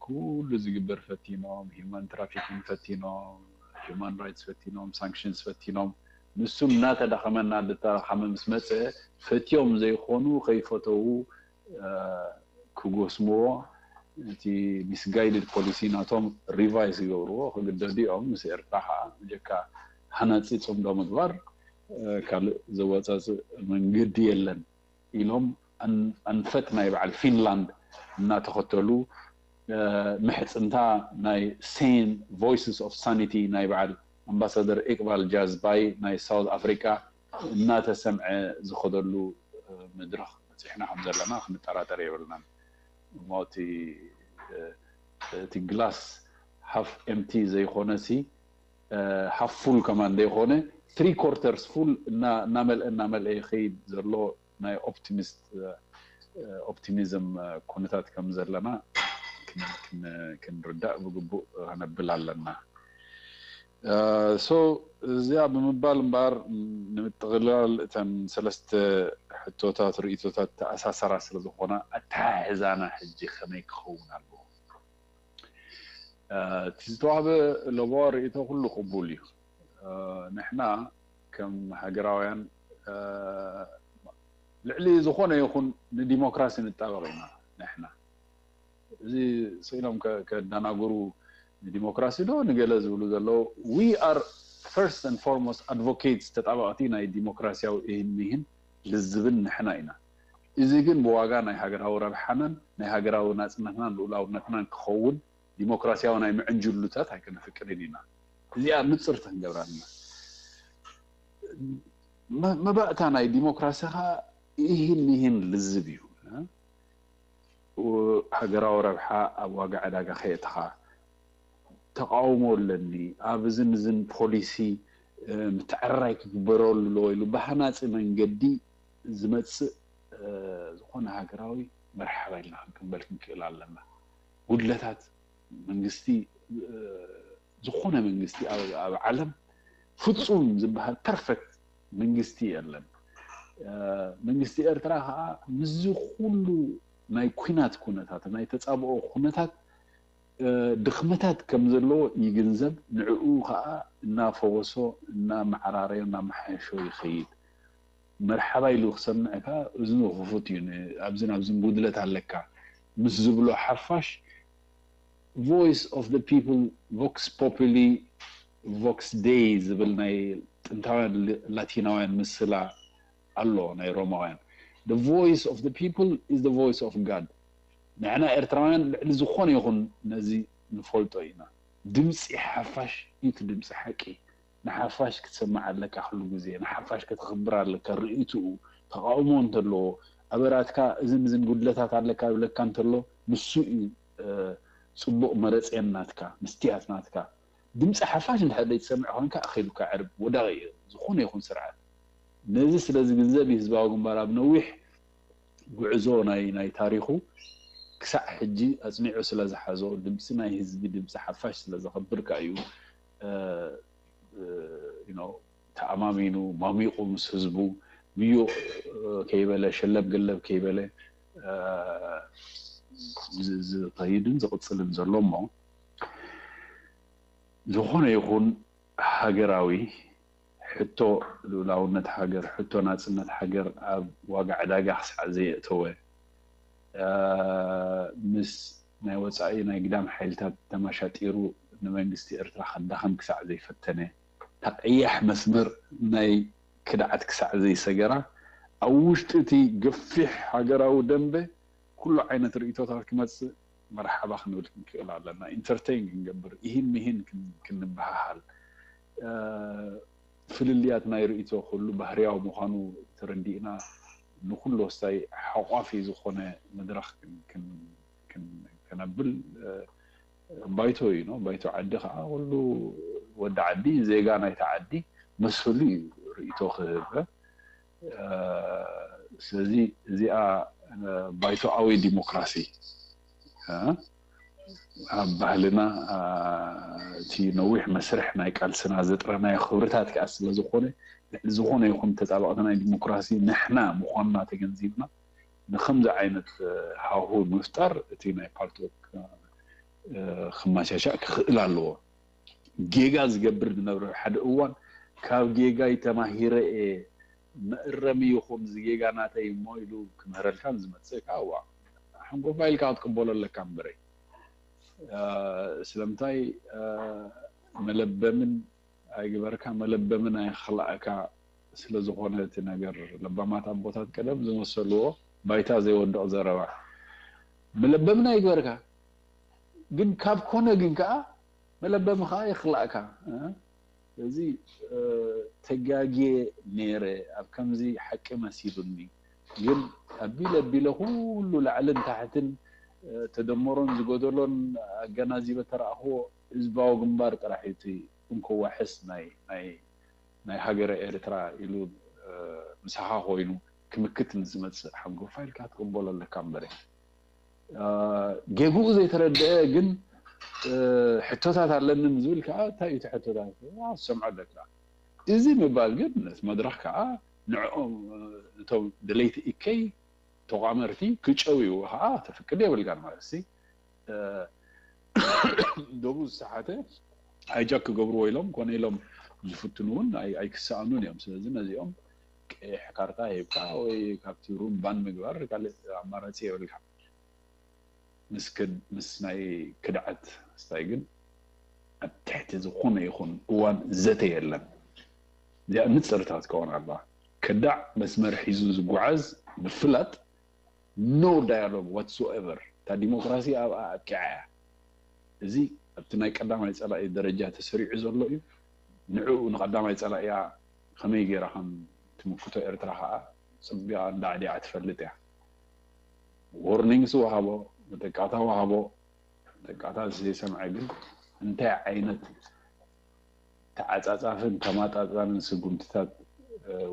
ኩሉ ዝግበር ፈቲኖም፣ ሂማን ትራፊኪንግ ፈቲኖም፣ ሂማን ራይትስ ፈቲኖም፣ ሳንክሽንስ ፈቲኖም፣ ንሱ እናተዳኸመና እናተዳኸመ ምስ መፀ ፈትዮም ዘይኮኑ ከይፈተዉ ክጎስምዎ እቲ ሚስጋይድድ ፖሊሲ ናቶም ሪቫይዝ ይገብርዎ ክግደዱ እዮም። ምስ ኤርትራ ከዓ ብጀካ ሃናፂ ፅምዶ ምግባር ካልእ ዘወፃፅእ መንገዲ የለን ኢሎም ኣንፈት ናይ በዓል ፊንላንድ እናተኸተሉ ምሕፅንታ ናይ ሴን ቮይስስ ኦፍ ሳኒቲ ናይ በዓል ኣምባሳደር ኢቅባል ጃዝባይ ናይ ሳውት ኣፍሪካ እናተሰምዐ ዝኸደሉ መድረኽ በፂሕና ከም ዘለና ክንጠራጠር የብልናን። እሞ እቲ እቲ ግላስ ሃፍ ኤምቲ ዘይኮነ ሲ ሃፍ ፉል ከማን ዘይኮነ ትሪ ኮርተርስ ፉል እናመልአ እናመልአ ይኸይድ ዘሎ ናይ ኦፕቲሚስት ኦፕቲሚዝም ኩነታት ከም ዘለና ክንርዳእ ብግቡእ ከነብል ኣለና። ሶ እዚኣ ብምባል እምበኣር ንምጥቕላል እተን ሰለስተ ሕቶታት ርእቶታት ተኣሳሰራ ስለ ዝኾና ኣተሓሕዛና ሕጂ ከመይ ክኸውን ኣለዎ? እቲ ዝተዋህበ ለበዋ ርእቶ ኩሉ ቅቡል እዩ። ንሕና ከም ሃገራውያን ልዕሊ ዝኾነ ይኹን ንዲሞክራሲ ንጣበቕ ኢና። ንሕና እዚ ስኢሎም ከዳናግሩ ንዲሞክራሲ ዶ ንገለ ዝብሉ ዘለዉ we are first and foremost advocates ተጣበቕቲ ናይ ዲሞክራሲያዊ ይህን ይህን ልዝብን ንሕና ኢና። እዚ ግን ብዋጋ ናይ ሃገራዊ ረብሓናን ናይ ሃገራዊ ናፅነትናን ልኡላውነትናን ክኸውን ዲሞክራሲያዊ ናይ ምዕንጅሉታት ኣይክነፍቅድን ኢና። እዚኣ ምፅርቲ ክንገብራ ኣለና። መባእታ ናይ ዲሞክራሲ ከዓ ይህን ይህን ልዝብ እዩ። ሃገራዊ ረብሓ ኣብ ዋጋ ዕዳጋ ከየእተኻ ተቃውሞ ኣለኒ ኣብ እዝን እዝን ፖሊሲ ምትዕርራይ ክግበረሉ ኣለዎ ኢሉ ብሃናፂ መንገዲ ዝመፅእ ዝኾነ ሃገራዊ መርሓባ ኢልና ክንቅበል ክንክእል ኣለና። ጉድለታት መንግስቲ፣ ዝኾነ መንግስቲ ኣብ ዓለም ፍፁም ዝበሃል ፐርፌክት መንግስቲ የለን። መንግስቲ ኤርትራ ከዓ ምስዚ ኩሉ ናይ ኩናት ኩነታት፣ ናይ ተፃብኦ ኩነታት ድኽመታት ከም ዘለዎ ይግንዘብ። ንዕኡ ከዓ እናፈወሶ፣ እናመዓራረዮ፣ እናመሓየሾ ይኸይድ። መርሓባ ኢሉ ክሰምዕ ከዓ እዝኑ ክፉት እዩ። ኣብዚ ናብዚ ጉድለት ኣለካ ምስ ዝብሎ ሓፋሽ voice of the people, vox populi, vox dei ዝብል ናይ ጥንታውያን ላቲናውያን ምስላ ኣሎ ናይ ሮማውያን። The voice of the people is the voice of God. ንሕና ኤርትራውያን ልዕሊ ዝኾነ ይኹን ነዚ ንፈልጦ ኢና። ድምፂ ሓፋሽ እዩ እቲ ድምፂ ሓቂ። ንሓፋሽ ክትሰምዕ ኣለካ ኩሉ ግዜ። ንሓፋሽ ከተኽብር ኣለካ። ርእይትኡ ተቃውሞ እንተለዎ፣ ኣበራትካ እዝን እዝን ጉድለታት ኣለካ ይብለካ እንተሎ፣ ንሱ እዩ ፅቡቕ መረፅየን ናትካ፣ ምስትያት ናትካ። ድምፂ ሓፋሽ እንድሕር ዘይትሰምዕ ኮንካ ኣኺሉካ ዕርብ ወዳቂ እዩ ዝኾነ ይኹን ስርዓት። ነዚ ስለ ዝግንዘብ እዩ ህዝባዊ ግንባር ኣብ ነዊሕ ጉዕዞ ናይ ናይ ታሪኹ ክሳዕ ሕጂ ኣፅኒዑ ስለ ዝሓዞ፣ ድምፂ ናይ ህዝቢ፣ ድምፂ ሓፋሽ ስለ ዘኸብር ከኣ እዩ ተኣማሚኑ ማሚቑ ምስ ህዝቡ ምዩቕ ከይበለ ሸለብ ገለብ ከይበለ ዝኸይድን ዝቕፅልን ዘሎ እሞ፣ ዝኾነ ይኹን ሃገራዊ ሕቶ ልኡላውነት ሃገር፣ ሕቶ ናፅነት ሃገር ኣብ ዋጋ ዕዳጋ ክሳዕ ዘየእተወ፣ ምስ ናይ ወፃኢ ናይ ግዳም ሓይልታት ተመሻጢሩ ንመንግስቲ ኤርትራ ከዳኸም ክሳዕ ዘይፈተነ፣ እታ ቀያሕ መስመር ናይ ክድዓት ክሳዕ ዘይሰገራ፣ ኣብ ውሽጢ እቲ ገፊሕ ሃገራዊ ደንበ ኩሉ ዓይነት ርእይቶታት ክመፅእ መርሓባ ክንብል ክንክእል ኣለና። ኢንተርቴይን ክንገብር፣ ኢሂን ምሂን ክንበሃሃል፣ ፍልልያት ናይ ርእይቶ ኩሉ ባህርያዊ ምዃኑ ተረዲእና፣ ንኩሉ ወስታይ ሓቋፊ ዝኾነ መድረኽ ከነብል ባይቶ እዩ። ባይቶ ዓዲ ከዓ ኩሉ ወዲ ዓዲ፣ ዜጋ ናይቲ ዓዲ መሰሉ እዩ ርእይቶ ክህበ። ስለዚ እዚኣ ባይቶኣዊ ዲሞክራሲ ኣብ ባህልና፣ እቲ ነዊሕ መስርሕ ናይ ቃልስና ዘጥረናዮ ክብርታት ከዓ ስለዝኾነ፣ ልዕሊ ዝኾነ ይኹን ተጣበቕቲ ናይ ዲሞክራሲ ንሕና ምዃንና ተገንዚብና፣ ንከምዚ ዓይነት ሃሁ ምፍጣር እቲ ናይ ፓልቶክ ክመሻሻእ ክኽእል ኣለዎ። ጌጋ ዝገብር ዝነብረ ሓደ እዋን፣ ካብ ጌጋይ ተማሂረ እየ፣ መእረሚ ይኹን እዚ ጌጋ ናተይ እሞ ኢሉ ክምህረልካን ዝመፅእ ከዓ፣ እዋ ሓንጎፋ ኢልካ ክትቅበሎ ኣለካ እምበረይ። ስለምንታይ መለበምን ኣይግበርካ፣ መለበምን ኣይኽላእካ ስለ ዝኾነ እቲ ነገር፣ ለባማት ኣቦታት ቀደም ዝመሰልዎ ባይታ ዘይወድቕ ዘረባ። መለበምን ኣይግበርካ፣ ግን ካብ ኮነ ግን ከዓ መለበሚ ከዓ ይኽላእካ። ስለዚ ተጋግየ ነይረ፣ ኣብ ከምዚ ሓቂ መሲሉኒ፣ ግን ኣቢለ ኣቢለ ኩሉ ላዕልን ታሕትን ተደመሮን ዝጎደሎን ኣገናዚበ ተረኣኽዎ ህዝባዊ ግንባር ጥራሕ እዩ እቲ እንኮ ዋሕስ ናይ ናይ ናይ ሃገረ ኤርትራ ኢሉ ምሳኻ ኮይኑ ክምክት ንዝመፅእ ሓንጎፋ ኢልካ ትቅበሎ ኣለካ እምበረ፣ ጌግኡ ዘይተረድአ ግን ሕቶታት ኣለኒ ዝብል ከዓ እንታይ እዩ እቲ ሕቶታት? ዝሰምዖ ኣለካ። እዚ ምባል ግን ነቲ መድረኽ ከዓ ንዕኦም እቶም ደለይቲ እከይ ተቋመርቲ ክጨውዩ ከዓ ተፍቅድ የብልካን ማለት ሲ ደቡ ዝሰሓተ ሃይጃክ ክገብርዎ ኢሎም ኮነ ኢሎም ዝፍትኑ እውን ኣይክሰኣኑን እዮም። ስለዚ ነዚኦም ቀይሕ ካርታ ሂብካ ወይ ካብቲ ሩም ባን ምግባር ካልእ ኣማራፂ የብልካ። ምስ ናይ ክድዓት ስታይ ግን ኣብ ትሕቲ ዝኾነ ይኹን እዋን ዘተ የለን። እዚኣ ንፅርታት ከውን ኣላ። ከዳዕ መስመር ሒዙ ዝጓዓዝ ምፍላጥ no dialogue whatsoever። እታ ዲሞክራሲ ኣብኣ ኣብቂዓ እያ። እዚ ኣብቲ ናይ ቀዳማይ ፀላኢ ደረጃ ተሰሪዑ ዘሎ እዩ። ንዕኡ ንቀዳማይ ፀላኢያ ከመይ ገይራ ከም ትምክቶ ኤርትራ ከዓ ፅቢቃ እንዳዕዲዓ ትፈልጥ እያ። ዎርኒንግስ ወሃቦ፣ መጠቃታ ወሃቦ። መጠቃታ ዘይሰምዐ ግን እንታይ ዓይነት ዓጻጻፍን ተማጣጣንን ስጉምትታት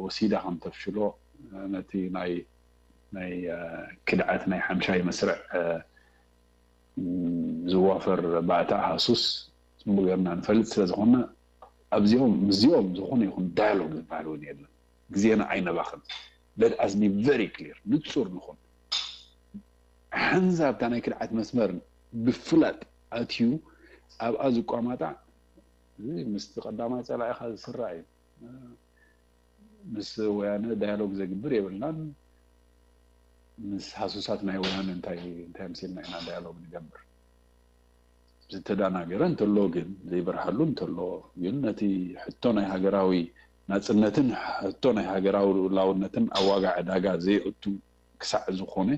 ወሲዳ ከም ተፍሽሎ ነቲ ናይ ናይ ክድዓት ናይ ሓምሻይ መስርዕ ዝዋፈር ባእታ ሃሱስ ጽቡቅ ጌርና ንፈልጥ ስለ ዝኾንና ኣብዚኦም ምስዚኦም ዝኾነ ይኹን ዳያሎግ ዝበሃል እውን የለን። ግዜና ኣይነባኽን። Let us be very clear፣ ንጹር ንኹን። ሓንዛ ኣብታ ናይ ክድዓት መስመር ብፍላጥ ኣትዩ ኣብኣ ዝቋማጣዕ ምስቲ ቀዳማይ ጸላኢኻ ዝስራዕ እዩ። ምስ ወያነ ዳያሎግ ዘግብር የብልናን። ምስ ሃሱሳት ናይ ወያነ እንታይ እንታይ ኣምሲልና ኢና ዳያሎግ ንገብር? ዝተዳናገረ እንተሎ ግን ዘይበርሃሉ እንተሎ ግን ነቲ ሕቶ ናይ ሃገራዊ ናጽነትን ሕቶ ናይ ሃገራዊ ልኡላውነትን ኣብ ዋጋ ዕዳጋ ዘይእቱ ክሳዕ ዝኾነ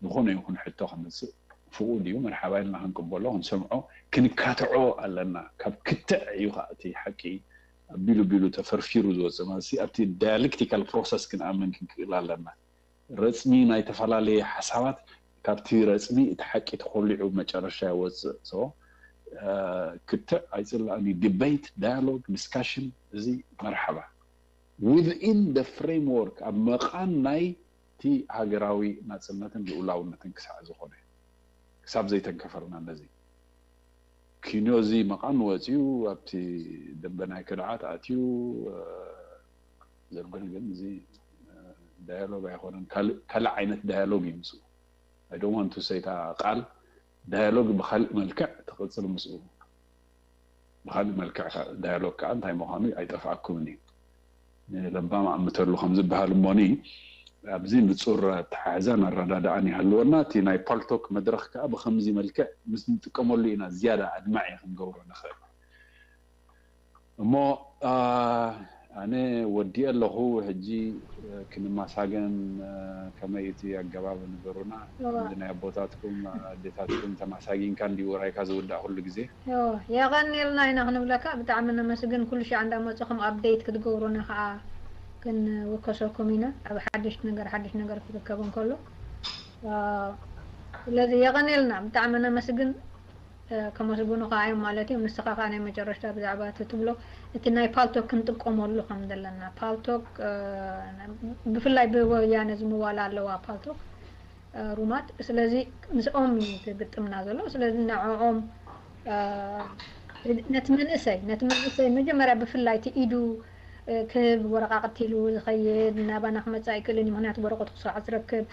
ዝኾነ ይኹን ሕቶ ከምጽእ ፍቑድ እዩ። መርሓባ ኢልና ክንቅበሎ ክንሰምዖ ክንካትዖ ኣለና። ካብ ክትዕ እዩ ከዓ እቲ ሓቂ ኣቢሉ ቢሉ ተፈርፊሩ ዝወፅእ ማለት ኣብቲ ዳያሌክቲካል ፕሮሰስ ክንኣምን ክንክእል ኣለና። ረፅሚ ናይ ተፈላለየ ሓሳባት ካብቲ ረፅሚ እቲ ሓቂ ተኮሊዑ መጨረሻ ይወፅእ። ክትዕ ኣይፅላእን እዩ። ዲቤት፣ ዳያሎግ፣ ዲስካሽን እዚ መርሓባ within the framework ኣብ መቓን ናይ እቲ ሃገራዊ ናፅነትን ልኡላውነትን ክሳዕ ዝኾነ ክሳብ ዘይተንከፈልና ነዚ ኪኖ እዚ መቓን ወፂኡ ኣብቲ ደንበ ናይ ክድዓት ኣትዩ ዘብል ግን እዚ ዳያሎግ ኣይኮነን። ካልእ ዓይነት ዳያሎግ እዩ ምስኡ። I don't want to say እታ ቃል ዳያሎግ ብካልእ መልክዕ ትቕፅል ምስኡ ብካልእ መልክዕ ዳያሎግ ከዓ እንታይ ምዃኑ ኣይጠፍኣኩምን እዩ። ንለባም ኣእምተሉ ከም ዝበሃል እሞኒ ኣብዚ ንፁር ኣተሓሕዛን ኣረዳድኣን ይሃልወና። እቲ ናይ ፓልቶክ መድረክ ከዓ ብከምዚ መልክዕ ምስ ንጥቀመሉ ኢና ዝያዳ ኣድማዒ ክንገብሮ ንኽእል። እሞ ኣነ ወዲኤ ኣለኹ። ሕጂ ክንማሳገን ከመይ እቲ ኣገባብ ንገሩና። ከምዚ ናይ ኣቦታትኩም ኣዴታትኩም ተማሳጊንካ እንዲ ውራይካ ዝውዳእ ኩሉ ግዜ። የቐንየልና ኢና ክንብለካ ብጣዕሚ ነመስግን። ኩሉ ሻዕ እንዳመፅኹም ኣፕዴት ክትገብሩና ከዓ ክንውከሰኩም ኢና ኣብ ሓድሽ ነገር ሓድሽ ነገር ክርከብ እንከሎ። ስለዚ የቐንየልና ብጣዕሚ ነመስግን። ከመስግኑ ከዓ እዮም ማለት እዮም። ንስኻ ከዓ ናይ መጨረሽታ ብዛዕባ እቲ ትብሎ እቲ ናይ ፓልቶክ ክንጥቀመሉ ከም ዘለና ፓልቶክ ብፍላይ ብወያነ ዝምዋላ ኣለዋ ፓልቶክ ሩማት ስለዚ ምስኦም እዩ ትግጥምና ዘሎ። ስለዚ ንዕኦም ነቲ መንእሰይ ነቲ መንእሰይ መጀመርያ ብፍላይ እቲ ኢዱ ክህብ ወረቃቅቲ ኢሉ ዝኸይድ ናባና ክመፅእ ኣይክእልን እዩ። ምክንያቱ ወረቀቱ ክስራዕ ዝረክብ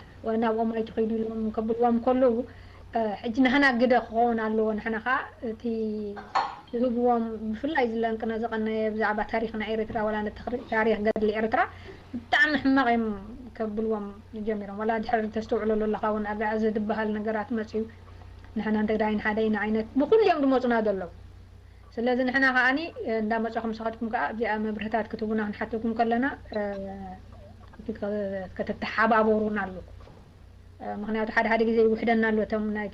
ናብኦም ኣይትኸይዱ ኢሎም ከብልዎም ከለዉ ሕጂ ንሕና ግደ ክኸውን ኣለዎ። ንሕና ከዓ እቲ ዝህብዎም ብፍላይ ዝለንቅነ ዝቀነየ ብዛዕባ ታሪክና ኤርትራ ዋላ ታሪክ ገድሊ ኤርትራ ብጣዕሚ ሕማቕ እዮም ከብልዎም ጀሚሮም። ዋላ ድሕሪ ተስተውዕለሉ ኣለካ እውን ኣብ ዝብሃል ነገራት መፅዩ ንሕና እንተዳይን ሓደ ኢና ዓይነት ብኩሉ እዮም ዝመፁና ዘለዉ። ስለዚ ንሕና ከዓኒ እንዳመፀኹም ንስኻትኩም ከዓ ኣብዚኣ መብርህታት ክትህቡና ክንሓተኩም ከለና ከተተሓባበሩና ኣለኩም። ምክንያቱ ሓደ ሓደ ግዜ ይውሕደና ኣሎ እቶም ናይ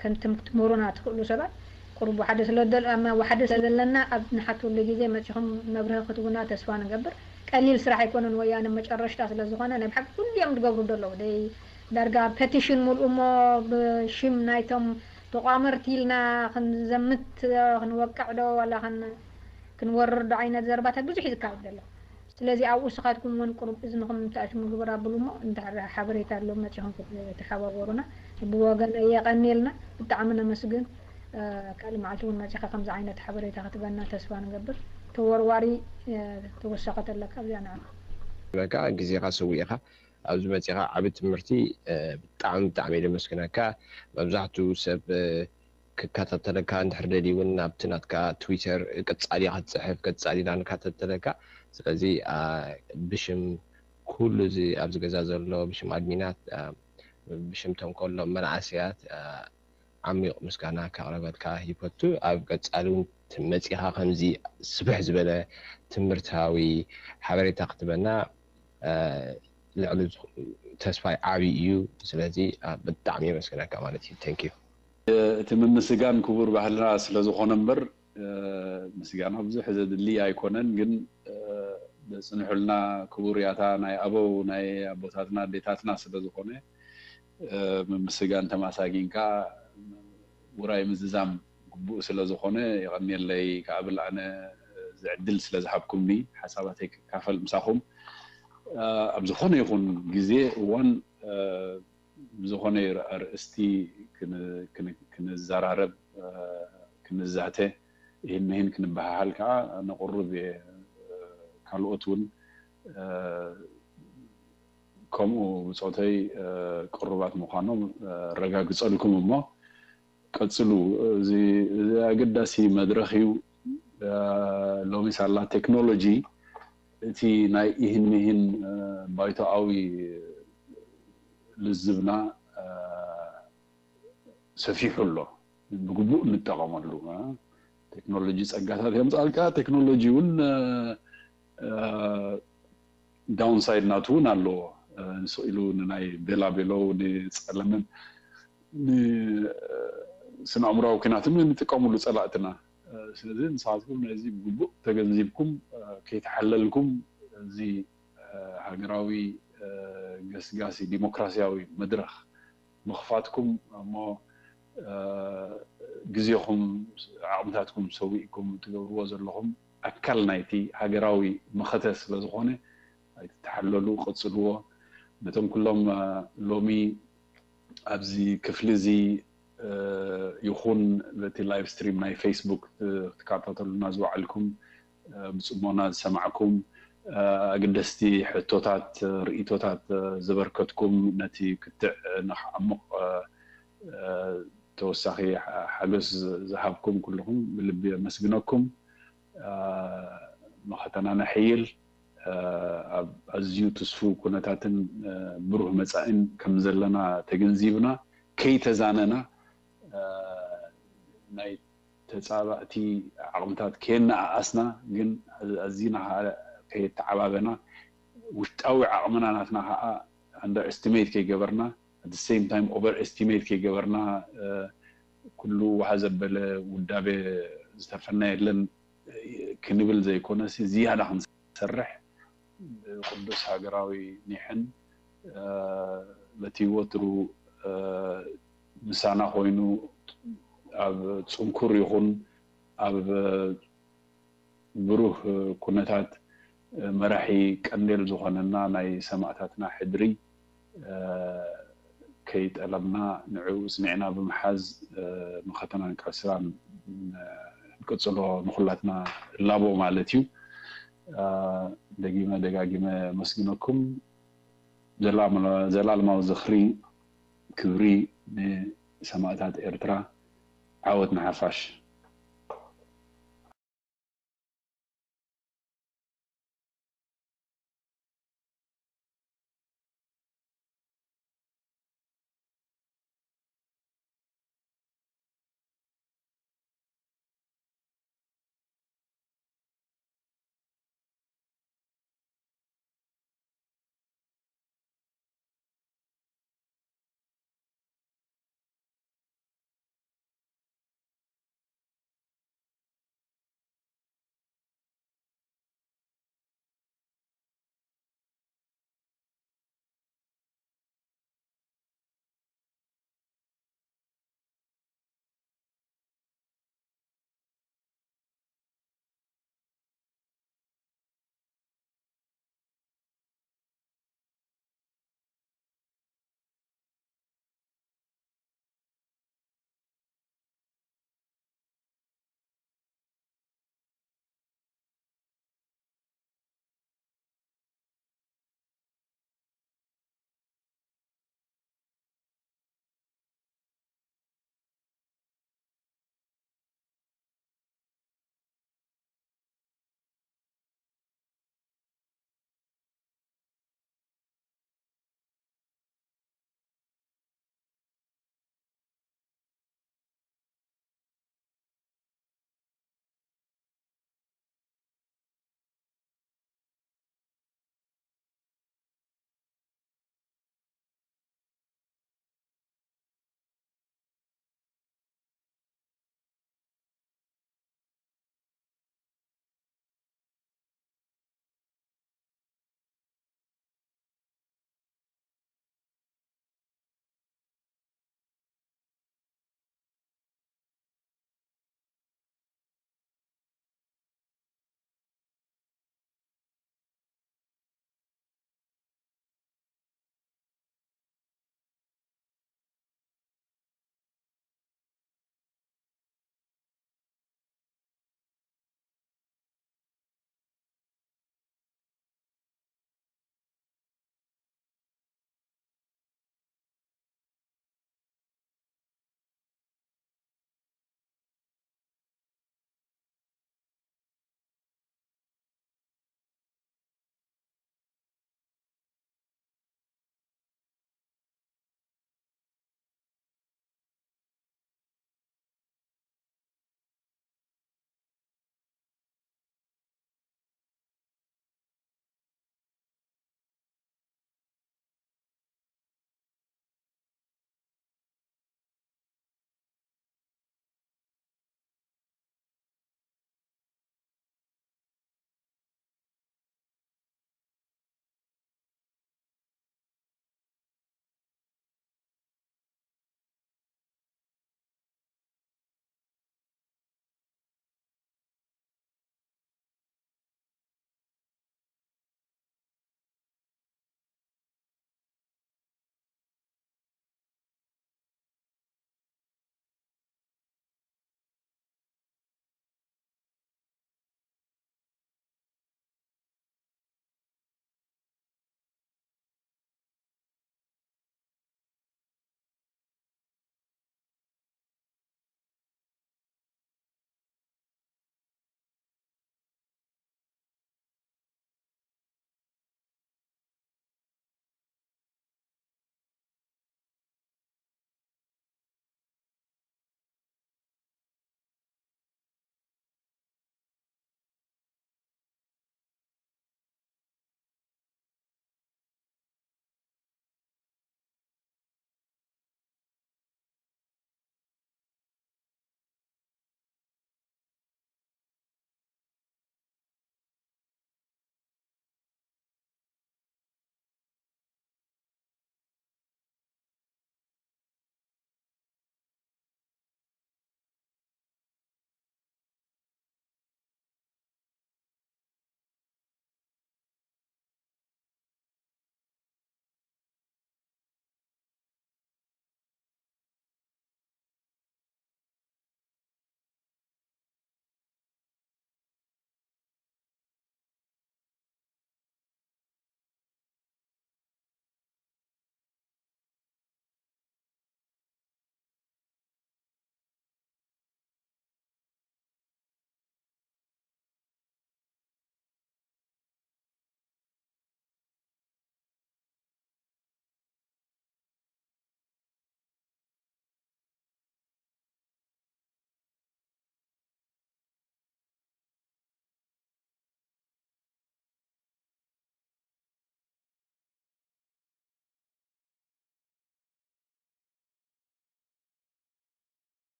ከምትምህሩና ትኽእሉ ሰባት ቁሩብ ሓደ ስለወሓደ ስለዘለና ኣብ ንሓትሉ ግዜ መፂኹም መብርህ ክትቡና ተስፋ ንገብር። ቀሊል ስራሕ ኣይኮነን ወያነ መጨረሽታ ስለዝኾነ ናይ ብሓቂ ኩሉ እዮም ዝገብሩ ዘለዉ ደይ ዳርጋ ፐቲሽን ሙልኡ እሞ ብሽም ናይቶም ተቋመርቲ ኢልና ክንዘምት ክንወቅዕ ዶ ዋላ ክንወርር ዶ ዓይነት ዘረባታት ብዙሕ እዩ ዝካየድ ዘሎ። ስለዚ ኣብኡ ንስኻትኩም እውን ቁሩብ እዝንኹም ተኣሽሙ ግበር ኣብሉ እሞ እንድሕር ሓበሬታ ኣሎ መፂኹም ክትተሓባበሩና ብወገነይ የቐንየልና። ብጣዕሚ ነመስግን። ካልእ መዓልቲ እውን መፂኻ ከምዚ ዓይነት ሓበሬታ ክትበና ተስፋ ንገብር። ተወርዋሪ ተወሳኺ ተለካ ኣብዚኣ ንዓ በቃ ግዜኻ ሰዊእኻ ኣብዚ መፂኻ ዓቢ ትምህርቲ ብጣዕሚ ብጣዕሚ እየ ደመስግነካ። መብዛሕትኡ ሰብ ክከታተለካ እንድሕር ደልዩ እውን ናብቲ ናትካ ትዊተር ቀጻሊ ክትጽሕፍ ቀጻሊ ኢና ንከታተለካ። ስለዚ ብሽም ኩሉ እዚ ኣብዚ ገዛ ዘሎ ብሽም ኣድሚናት ብሽም ቶም ከሎ መናእሰያት ዓሚቕ ምስጋና ከቕርበልካ ይፈቱ። ኣብ ቀጻሊ እውን መጺኻ ከምዚ ስፍሕ ዝበለ ትምህርታዊ ሓበሬታ ክትበና ልዕሊ ተስፋይ ዓብዪ እዩ። ስለዚ ብጣዕሚ የመስግነካ ማለት እዩ። Thank you። እቲ ምምስጋን ክቡር ባህልና ስለ ዝኾነ እምበር ምስጋና ብዙሕ ዘድሊ ኣይኮነን፣ ግን ዘጽንሑልና ክቡር ያታ ናይ ኣበው ናይ ኣቦታትና ኣዴታትና ስለ ዝኾነ ምምስጋን ተማሳጊንካ ውራይ ምዝዛም ግቡእ ስለ ዝኾነ የቐንየለይ ክብል ኣነ እዚ ዕድል ስለ ዝሃብኩምኒ ሓሳባተይ ክካፈል ምሳኹም ኣብ ዝኾነ ይኹን ግዜ እዋን ብዝኾነ ኣርእስቲ ክንዘራረብ ክንዛተ ይህን ምሂን ክንበሃሃል ከዓ ነቕርብ እየ። ካልኦት እውን ከምኡ ብፆተይ ቅሩባት ምዃኖም ረጋግፀልኩም እሞ ቀፅሉ። እዚ ኣገዳሲ መድረኽ እዩ። ሎሚ ሳላ ቴክኖሎጂ እቲ ናይ ኢህን ምሂን ባይቶኣዊ ልዝብና ሰፊሑ ኣሎ። ብግቡእ እንጠቐመሉ ቴክኖሎጂ ፀጋታት የምፃልካ። ቴክኖሎጂ እውን ዳውንሳይድ ናቱ እውን ኣለዎ። ንስኢሉ ንናይ ቤላቤሎ ንፀለመን ንስነ ኣእምራዊ ኩናትን ንጥቀምሉ ፀላእትና። ስለዚ ንስኻትኩም ነዚ ብግቡእ ተገንዚብኩም ከይተሓለልኩም እዚ ሃገራዊ ገስጋሲ ዲሞክራሲያዊ መድረኽ ምኽፋትኩም እሞ ግዜኹም ዓቕምታትኩም ሰዊእኩም ትገብርዎ ዘለኹም ኣካል ናይቲ ሃገራዊ መኸተ ስለ ዝኾነ ኣይትተሓለሉ፣ ቀጽልዎ። ነቶም ኩሎም ሎሚ ኣብዚ ክፍሊ እዚ ይኹን በቲ ላይቭ ስትሪም ናይ ፌስቡክ ክትከታተሉና ዝወዓልኩም ብፅሞና ዝሰማዕኩም ኣገደስቲ ሕቶታት፣ ርእቶታት ዘበርከትኩም ነቲ ክትዕ ንክዓሙቕ ተወሳኺ ሓገዝ ዝሃብኩም ኩልኹም ብልቢ የመስግነኩም። መኸተና ነሕይል ኣብ ኣዝዩ ትስፉው ኩነታትን ብሩህ መጻኢን ከም ዘለና ተገንዚብና ከይተዛነና ናይ ተጻባእቲ ዓቕምታት ከየነኣኣስና ግን ኣዝና ከየተዓባበና ውሽጣዊ ዓቕምና ናትና ከዓ under estimate ከይገበርና at the same time over estimate ከይገበርና ኩሉ ውሃ ዘበለ ውዳቤ ዝተፈና የለን ክንብል ዘይኮነሲ ዝያዳ ክንሰርሕ ብቅዱስ ሃገራዊ ኒሕን በቲ ወትሩ ምሳና ኮይኑ ኣብ ፅንኩር ይኹን ኣብ ብሩህ ኩነታት መራሒ ቀንዴል ዝኾነና ናይ ሰማእታትና ሕድሪ ከይጠለምና ንዕኡ ፅኒዕና ብምሓዝ መኸተናን ቀስራን ንቅፅሎ ንኩላትና እላቦ ማለት እዩ። ደጊመ ደጋጊመ መስግነኩም። ዘላለማዊ ዝኽሪ ክብሪ ንሰማእታት ኤርትራ። ዓወት ንሓፋሽ።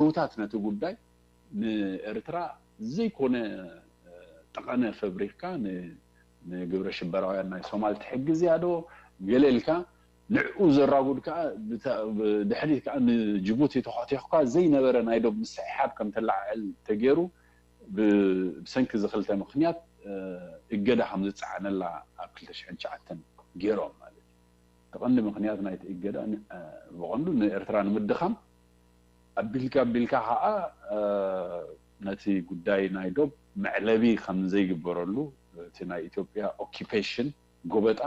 ምውታት ነቲ ጉዳይ ንኤርትራ ዘይኮነ ጠቐነ ፈብሪኽካ ንግብረ ሽበራውያን ናይ ሶማል ትሕግዝ እያ ዶ ገለ ኢልካ ንዕኡ ዘራጉድ ከዓ ድሕሪት ከዓ ንጅቡቲ ተኾቲኽካ ዘይነበረ ናይ ዶብ ምስሕሓብ ከም ተለዓዕል ተገይሩ ብሰንኪ እዚ ክልተ ምክንያት እገዳ ከም ዝፀዓነላ ኣብ ክልተ ሽሕን ትሽዓተን ገይሮም ማለት እዩ። እቲ ቀንዲ ምክንያት ናይቲ እገዳ ብቐንዱ ንኤርትራ ንምድኻም ኣቢልካ ኣቢልካ ከዓ ነቲ ጉዳይ ናይ ዶብ መዕለቢ ከም ዘይግበረሉ እቲ ናይ ኢትዮጵያ ኦኪፔሽን ጎበጣ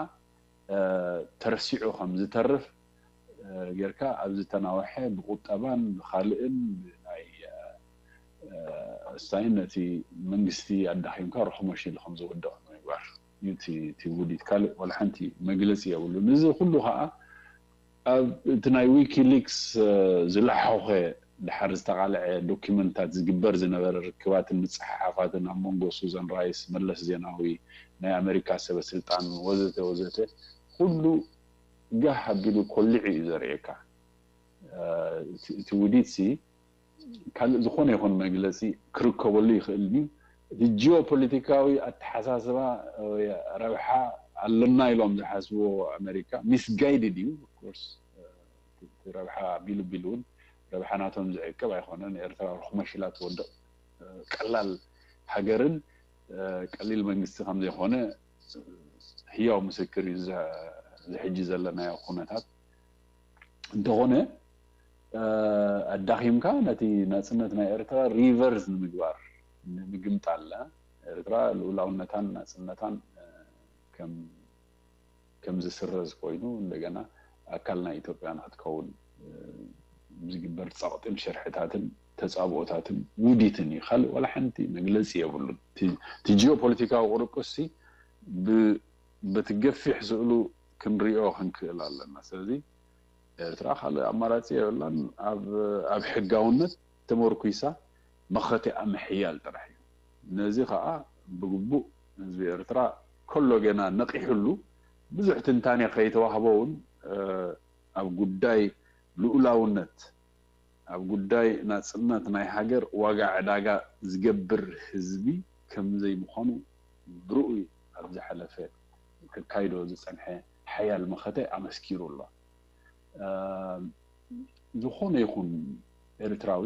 ተረሲዑ ከም ዝተርፍ ጌርካ ኣብ ዝተናወሐ ብቁጠባን ብካልእን ናይ ሳይን ነቲ መንግስቲ ኣዳኺምካ ርሕሞሽ ኢሉ ከም ዝውድቕ ምግባር እዩ እቲ ውዲት። ካልእ ዋላ ሓንቲ መግለፂ የብሉን። እዚ ኩሉ ከዓ ኣብ እቲ ናይ ዊኪሊክስ ዝለሓኸ ድሓር ዝተቓልዐ ዶኪመንታት ዝግበር ዝነበረ ርክባትን ምፅሓሓፋትን ኣብ መንጎ ሱዛን ራይስ፣ መለስ ዜናዊ፣ ናይ ኣሜሪካ ሰበ ስልጣን ወዘተ ወዘተ ኩሉ ጋህ ኣቢሉ ኮሊዑ እዩ ዘርእየካ። እቲ ውዲት ሲ ካልእ ዝኾነ ይኹን መግለፂ ክርከበሉ ይኽእል እዩ። እቲ ጂኦፖለቲካዊ ኣተሓሳስባ ረብሓ ኣለና ኢሎም ዝሓስብዎ ኣሜሪካ ሚስጋይድድ እዩ። ኮርስ ረብሓ ቢሉ ቢሉ እውን ረብሓ ናቶም ዝዕቅብ ኣይኮነን። ኤርትራ ርኹመሽ ኢላ ትወድቕ ቀላል ሃገርን ቀሊል መንግስቲ ከምዘይኮነ ህያው ምስክር እዩ ዝሕጂ ዘለናዮ ኩነታት። እንተኾነ ኣዳኺምካ ነቲ ናፅነት ናይ ኤርትራ ሪቨርስ ንምግባር ንምግምጣል ኤርትራ ልኡላውነታን ናፅነታን ከም ከም ዝስረዝ ኮይኑ እንደገና ኣካል ናይ ኢትዮጵያ ንክትከውን ዝግበር ፀቕጥን ሽርሕታትን ተፃብኦታትን ውዲትን እዩ። ካልእ ዋላ ሓንቲ መግለፂ የብሉን። እቲ ጂኦፖለቲካዊ ቁርቁስ በቲ ገፊሕ ስእሉ ክንሪኦ ክንክእል ኣለና። ስለዚ ኤርትራ ካልእ ኣማራፂ የብላን። ኣብ ሕጋውነት ተመርኩሳ መኸተኣ ምሕያል ጥራሕ እዩ። ነዚ ከዓ ብግቡእ ህዝቢ ኤርትራ ከሎ ገና ነቒሕሉ ብዙሕ ትንታኔ ከይተዋህቦ እውን ኣብ ጉዳይ ልኡላውነት ኣብ ጉዳይ ናፅነት ናይ ሃገር ዋጋ ዕዳጋ ዝገብር ህዝቢ ከምዘይምዃኑ ብርኡይ ኣብ ዝሓለፈ ከካይዶ ዝፀንሐ ሓያል መኸተ ኣመስኪሩ ኣሎ። ዝኾነ ይኹን ኤርትራዊ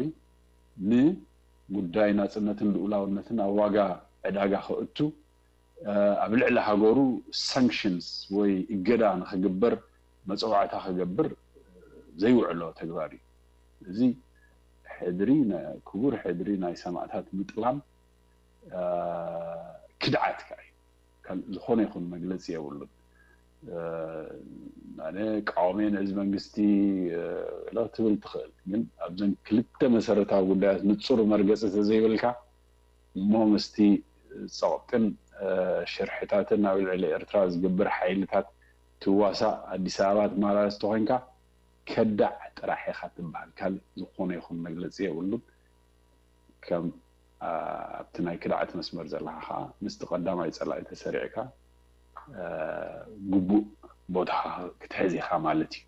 ንጉዳይ ናፅነትን ልኡላውነትን ኣብ ዋጋ ዕዳጋ ከእቱ ኣብ ልዕሊ ሃገሩ ሳንክሽንስ ወይ እገዳ ንክግበር መፀዋዕታ ክገብር ዘይውዕሎ ተግባር እዩ። እዚ ሕድሪ ክቡር ሕድሪ ናይ ሰማእታት ምጥላም ክድዓት ከዓ እዩ። ካልእ ዝኾነ ይኹን መግለፂ የብሉን። ኣነ ቃዋሚ ነዚ መንግስቲ ትብል ትኽእል፣ ግን ኣብዘን ክልተ መሰረታዊ ጉዳያት ንፁር መርገፂ ተዘይብልካ እሞ ምስቲ ፀቕጥን ሽርሕታትን ኣብ ልዕሊ ኤርትራ ዝግብር ሓይልታት ትዋሳእ ኣዲስ ኣበባ ትመላለስ ተኾይንካ ከዳዕ ጥራሕ ኢኻ ትበሃል። ካልእ ዝኾነ ይኹን መግለፂ የብሉን። ከም ኣብቲ ናይ ክድዓት መስመር ዘለኻ ከዓ ምስቲ ቀዳማይ ፀላኢ ተሰሪዕካ ግቡእ ቦታኻ ክትሕዝ ኢኻ ማለት እዩ።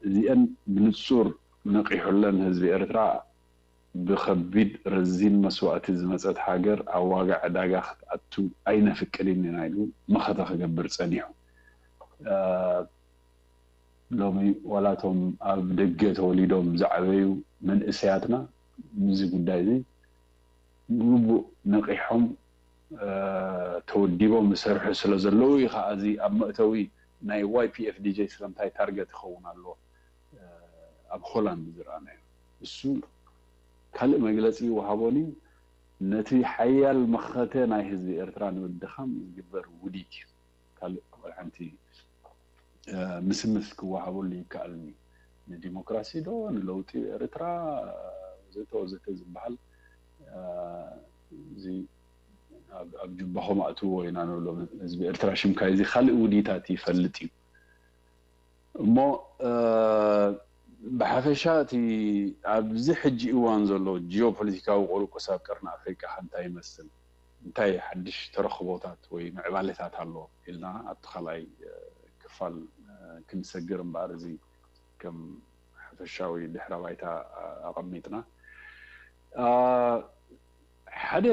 እዚአን ብንፁር ነቒሑለን ህዝቢ ኤርትራ ብኸቢድ ረዚን መስዋእቲ ዝመፀት ሃገር ኣብ ዋጋ ዕዳጋ ክትኣቱ ኣይነፍቅድን ኢና ኢሉ መኸተ ክገብር ፀኒሑ። ሎሚ ዋላቶም ኣብ ደገ ተወሊዶም ዝዓበዩ መንእሰያትና ምስዚ ጉዳይ እዚ ብግቡእ ነቒሖም ተወዲቦም ዝሰርሑ ስለ ዘለዉ እዩ ከዓ እዚ ኣብ መእተዊ ናይ ዋይ ፒ ኤፍ ዲ ጀይ ስለምንታይ ታርገት ይኸውን ኣሎ ኣብ ሆላንድ ዝረኣናዮ። እሱ ካልእ መግለፂ ይወሃቦን እዩ። ነቲ ሓያል መኸተ ናይ ህዝቢ ኤርትራ ንምድኻም ዝግበር ውዲት እዩ። ካልእ ሓንቲ ምስምስ ክወሃበሉ ይከኣልኒ። ንዲሞክራሲ ዶ ንለውጢ ኤርትራ ወዘተ ወዘተ ዝበሃል እዚ ኣብ ጁባኹም ኣእትዎ ኢና ንብሎ ህዝቢ ኤርትራ ሽምካ እዚ ካልእ ውዲታት ይፈልጥ እዩ። እሞ ብሓፈሻ እቲ ኣብዚ ሕጂ እዋን ዘሎ ጂኦፖለቲካዊ ቁርቁስ ኣብ ቀርኒ ኣፍሪቃ እንታይ ይመስል፣ እንታይ ሓድሽ ተረኽቦታት ወይ ምዕባለታት ኣሎ ኢልና ኣብቲ ካልኣይ ክፋል ክንሰግር እምበኣር እዚ ከም ሓፈሻዊ ሓፈሻዊ ድሕረ ባይታ ኣቐሚጥና። ሓደ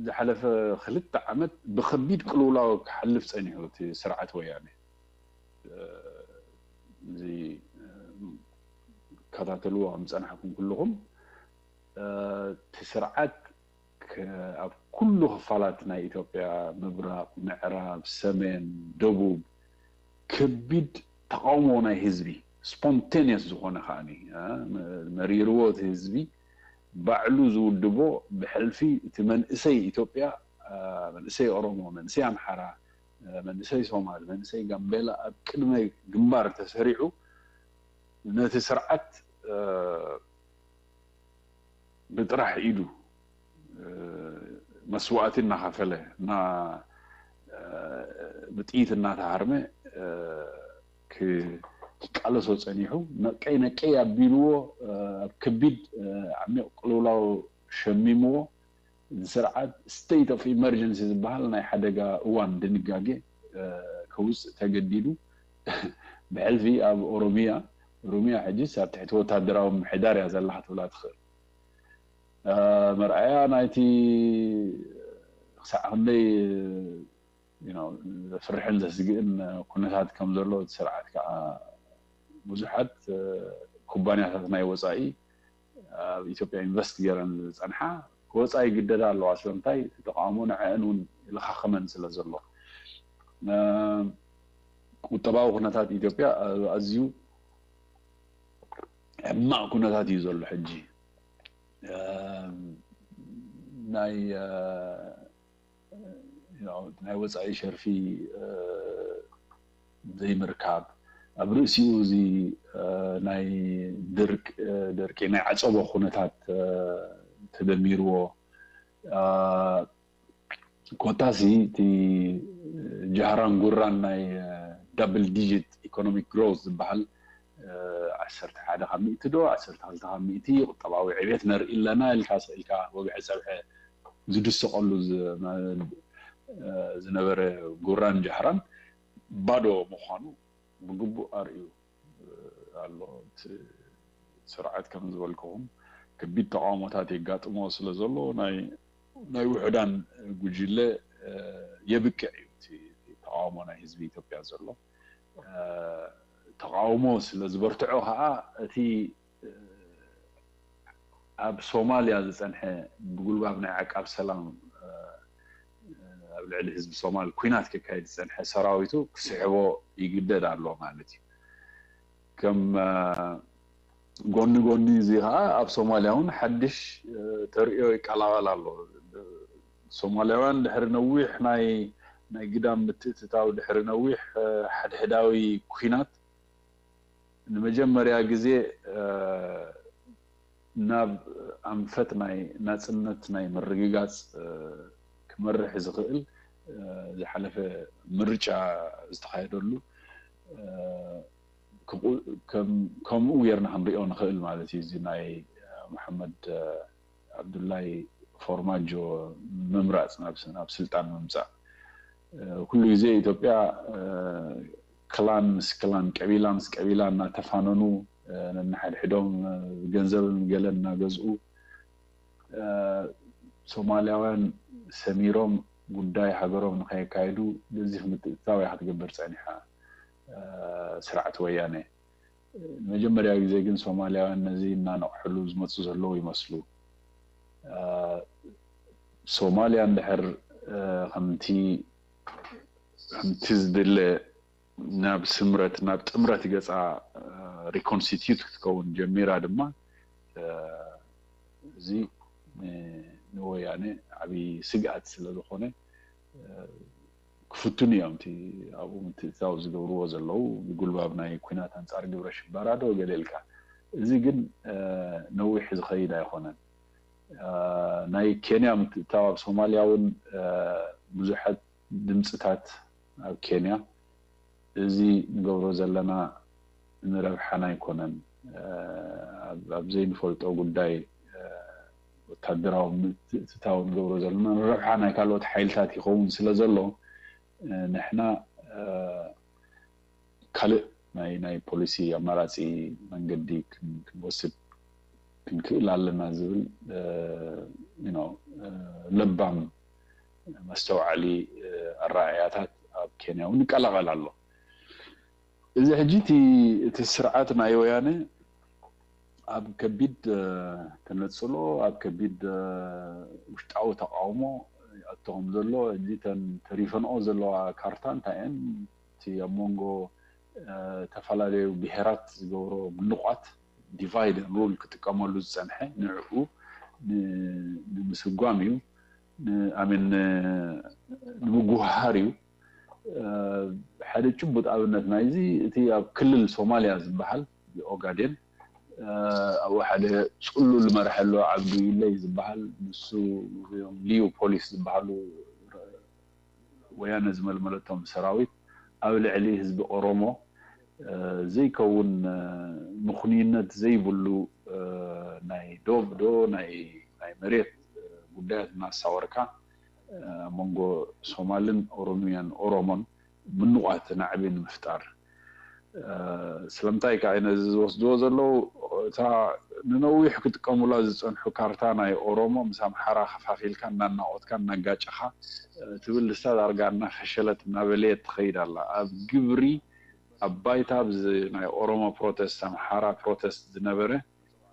ዝሓለፈ ክልተ ዓመት ብከቢድ ቅልውላው ክሓልፍ ጸኒሑ እቲ ስርዓት ወያነ። እዚ ከታተልዎ ከም ዝጸናሕኩም ኩልኹም እቲ ስርዓት ኣብ ኩሉ ክፋላት ናይ ኢትዮጵያ፣ ምብራቕ፣ ምዕራብ፣ ሰሜን፣ ደቡብ፣ ከቢድ ተቃውሞ ናይ ህዝቢ፣ ስፖንቴንየስ ዝኾነ ከዓኒ መሪርዎ እቲ ህዝቢ ባዕሉ ዝውድቦ፣ ብሕልፊ እቲ መንእሰይ ኢትዮጵያ፣ መንእሰይ ኦሮሞ፣ መንእሰይ ኣምሓራ፣ መንእሰይ ሶማል፣ መንእሰይ ጋምቤላ ኣብ ቅድመ ግንባር ተሰሪዑ ነቲ ስርዓት ብጥራሕ ኢዱ መስዋእቲ እናኸፈለ፣ ብጥይት እናተሃርመ ክቃለሶ ጸኒሑ፣ ነቀይ ነቀይ ኣቢልዎ፣ ኣብ ከቢድ ዓሚቕ ቅልውላው ሸሚምዎ። እዚ ስርዓት state of emergency ዝበሃል ናይ ሓደጋ እዋን ድንጋጌ ከውፅእ ተገዲዱ። ብሕልፊ ኣብ ኦሮሚያ፣ ኦሮሚያ ሕጂስ ኣብ ትሕቲ ወታደራዊ ምምሕዳር እያ ዘላ ክትብላ ትኽእል። መርኣያ ናይቲ ክሳዕ ክንደይ ዘፍርሕን ዘስግእን ኩነታት ከም ዘሎ እቲ ስርዓት ከዓ ብዙሓት ኩባንያታት ናይ ወፃኢ ኣብ ኢትዮጵያ ኢንቨስት ገይረን ዝፀንሓ ክወፃ ይግደዳ ኣለዋ። ስለምንታይ? እቲ ተቃውሞ ንዐአን እውን ይለኻኸመን ስለ ዘሎ። ቁጠባዊ ኩነታት ኢትዮጵያ ኣዝዩ ሕማቕ ኩነታት እዩ ዘሎ ሕጂ። ናይ ናይ ወፃኢ ሸርፊ ዘይምርካብ፣ ኣብ ርእሲኡ እዚ ናይ ድርቅ ደርቂ ናይ ዓፀቦ ኩነታት ተደሚርዎ፣ ኮታሲ እቲ ጃህራን ጉራን ናይ double digit economic growth ዝበሃል ዓሰርተ ሓደ ካብ ሚእቲ ዶ ዓሰርተ ክልተ ካብ ሚእቲ ቁጠባዊ ዕቤት ነርኢ ኣለና ኢልካ ስኢልካ ወግዒ ፀብሐ ዝድሰቀሉ ዝነበረ ጉራን ጃህራን ባዶ ምዃኑ ብግቡእ ኣርእዩ ኣሎ። እቲ ስርዓት ከም ዝበልክኹም ከቢድ ተቃውሞታት የጋጥሞ ስለ ዘሎ ናይ ናይ ውሑዳን ጉጅለ የብቅዕ እዩ እቲ ተቃውሞ ናይ ህዝቢ ኢትዮጵያ ዘሎ። ተቃውሞ ስለ ዝበርትዖ ከዓ እቲ ኣብ ሶማልያ ዝፀንሐ ብጉልባብ ናይ ዓቃብ ሰላም ኣብ ልዕሊ ህዝቢ ሶማል ኩናት ከካይድ ዝፀንሐ ሰራዊቱ ክስሕቦ ይግደድ ኣሎ ማለት እዩ። ከም ጎኒ ጎኒ እዚ ከዓ ኣብ ሶማልያ እውን ሓድሽ ተርእዮ ይቀላቐል ኣሎ። ሶማልያውያን ድሕሪ ነዊሕ ናይ ናይ ግዳም ምትእትታው፣ ድሕሪ ነዊሕ ሓድሕዳዊ ኩናት ንመጀመርያ ግዜ ናብ ኣንፈት ናይ ናጽነት ናይ ምርግጋጽ ክመርሕ ዝኽእል ዝሓለፈ ምርጫ ዝተኻየደሉ ከምኡ ጌርና ክንሪኦ ንኽእል ማለት እዩ። እዚ ናይ መሓመድ ዓብዱላይ ፎርማጆ ምምራፅ ናብ ናብ ስልጣን ምምፃእ ኩሉ ግዜ ኢትዮጵያ ክላን ምስ ክላን ቀቢላ ምስ ቀቢላ እናተፋነኑ ነንሓድሕዶም ገንዘብን ገለን እናገዝኡ ሶማልያውያን ሰሚሮም ጉዳይ ሃገሮም ንኸየካይዱ ገዚፍ ምትእትታው እያ ክትገብር ፀኒሓ ስርዓት ወያነ። ንመጀመርያ ግዜ ግን ሶማልያውያን ነዚ እናነቕሕሉ ዝመፁ ዘለዉ ይመስሉ። ሶማልያ እንድሕር ከምቲ ከምቲ ዝድለ ናብ ስምረት ናብ ጥምረት ገፃ ሪኮንስቲቱት ክትከውን ጀሚራ ድማ እዚ ንወያነ ዓብዪ ስግኣት ስለ ዝኾነ ክፍትኑ እዮም እቲ ኣብኡ ምትእትታው ዝገብርዎ ዘለዉ ብጉልባብ ናይ ኩናት ኣንፃር ግብረ ሽበራ ዶ ገለ ኢልካ። እዚ ግን ነዊሕ ዝኸይድ ኣይኮነን። ናይ ኬንያ ምትእትታው ኣብ ሶማልያ እውን ብዙሓት ድምፅታት ኣብ ኬንያ እዚ ንገብሮ ዘለና ንረብሓና ኣይኮነን። ኣብ ዘይንፈልጦ ጉዳይ ወታደራዊ ምትእትታው ንገብሮ ዘለና ንረብሓ ናይ ካልኦት ሓይልታት ይኸውን ስለ ዘሎ ንሕና ካልእ ናይ ናይ ፖሊሲ ኣማራፂ መንገዲ ክን- ክንወስድ ክንክእል ኣለና ዝብል you know ለባም መስተውዓሊ ኣረኣእያታት ኣብ ኬንያ እውን ይቀላቐል ኣሎ። እዚ ሕጂ እቲ እቲ ስርዓት ናይ ወያነ ኣብ ከቢድ ተነፅሎ ኣብ ከቢድ ውሽጣዊ ተቃውሞ ይኣተኹም ዘሎ። እዚ ተን ተሪፈንኦ ዘለዋ ካርታ እንታይ እየን? እቲ ኣብ መንጎ ዝተፈላለዩ ብሄራት ዝገብሮ ምንቋት divide and rule ክጥቀመሉ ዝፀንሐ ንዕኡ ንምስጓም እዩ። ኣሜን ንምጉሃር እዩ። ሓደ ጭቡጥ ኣብነት ናይዚ እቲ ኣብ ክልል ሶማሊያ ዝበሃል ኦጋዴን ኣብኡ ሓደ ፅሉል መርሐሎ ዓብዱ ኢለይ ዝበሃል ንሱ ሊዩ ፖሊስ ዝበሃሉ ወያነ ዝመልመለቶም ሰራዊት ኣብ ልዕሊ ህዝቢ ኦሮሞ ዘይከውን ምኽኑይነት ዘይብሉ ናይ ዶብ ዶ ናይ መሬት ጉዳያት እናሳወርካ መንጎ ሶማልን ኦሮሚያን ኦሮሞን ምንቋት ናዕቢ ንምፍጣር ስለምንታይ ከዓ ነዚ ዝወስድዎ ዘለዉ እታ ንነዊሕ ክጥቀሙላ ዝፀንሑ ካርታ ናይ ኦሮሞ ምስ ኣምሓራ ከፋፊልካ እናናቆትካ እናጋጨኻ ትብል ንሳ ዳርጋ እናፈሸለት እናበለየት ትኸይድ ኣላ። ኣብ ግብሪ ኣብ ባይታ ኣብዚ ናይ ኦሮሞ ፕሮቴስት ኣምሓራ ፕሮቴስት ዝነበረ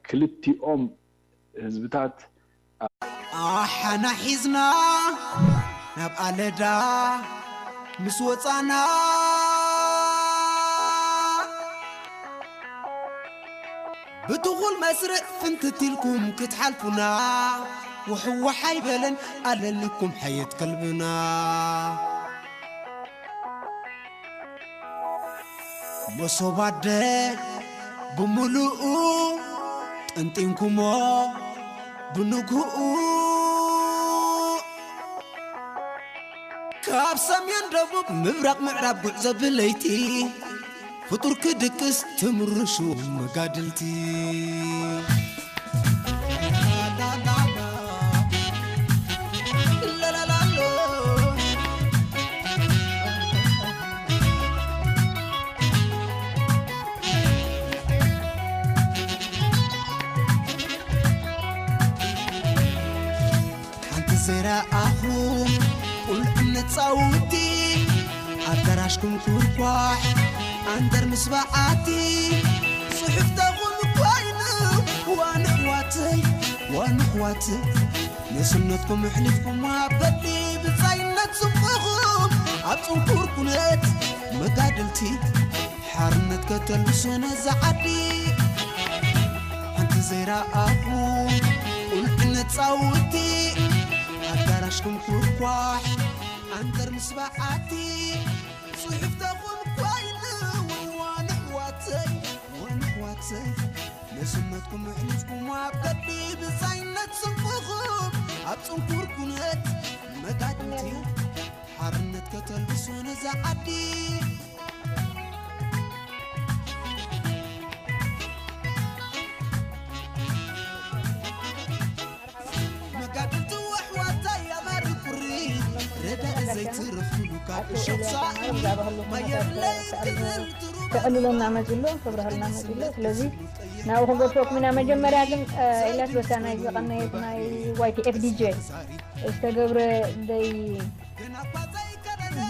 ክልቲኦም ህዝብታት ኣሓና ሒዝና ናብ ኣለዳ ምስ ወፃና ብትኹል መስርዕ ፍንትት ኢልኩም ክትሓልፉና ውሕዋሕ ኣይበለን ኣለልኩም ሓየት ከልብና መሶብ ኣደ ብምሉኡ ጠንጢንኩሞ ብንግህኡ ካብ ሰሜን ደቡብ ምብራቕ ምዕራብ ጉዕዞ ብለይቲ ፍጡር ክድቅስ ትምርሹ መጋድልቲ ሓንቲ ዘይረኣኹም ቁልዑ ነፃውቲ ኣዳራሽኩም ኩርኳሕ ኣንደር ምስ በዓቲ ፅሑፍተኹም ኮይኑ ዋንሕዋተይ ዋንሕዋተይ ንስነትኩም ኣሕሊፍኩም ኣብ በሊ ብፃይነት ስምኹም ኣብ ፅንኩር ኩነት መጋድልቲ ሓርነት ከተልብሱ ነዛ ዓዲ ሓንቲ ዘይረኣኹም ቁልዑ ነፃውቲ ኣዳራሽኩም ኩርኳሕ ኣንተር ምስ በዓቲ ፅሕፍተኹም ኮይኑ ዋንሕዋተይ ዋንሕዋተይ ንስነትኩም ኣሕሊፍኩም ኣብ ገዲ ብፃይነት ስምኹም ኣብ ፅንኩር ኩነት መጋድልቲ ሓርነት ከተልብሱ ነዛ ዓዲ መጋድልቲ ኣሕዋተይ ኣማሪ ኩሪ ረዳኢ ዘይትረኽብሉ ካብ እሾኽ ሳእኒ ማየብለይ ክብል ትሩባ ከዕልለና መፂ ኣሎ ከብረሃልና መፂ ኣሎ ስለዚ ናብኡ ክገድፈኩም ኢና መጀመርያ ግን ኢላስ በታ ናይ ዝቐነየት ናይ ዋይቲኤፍ ዲጄ ዝተገብረ ደይ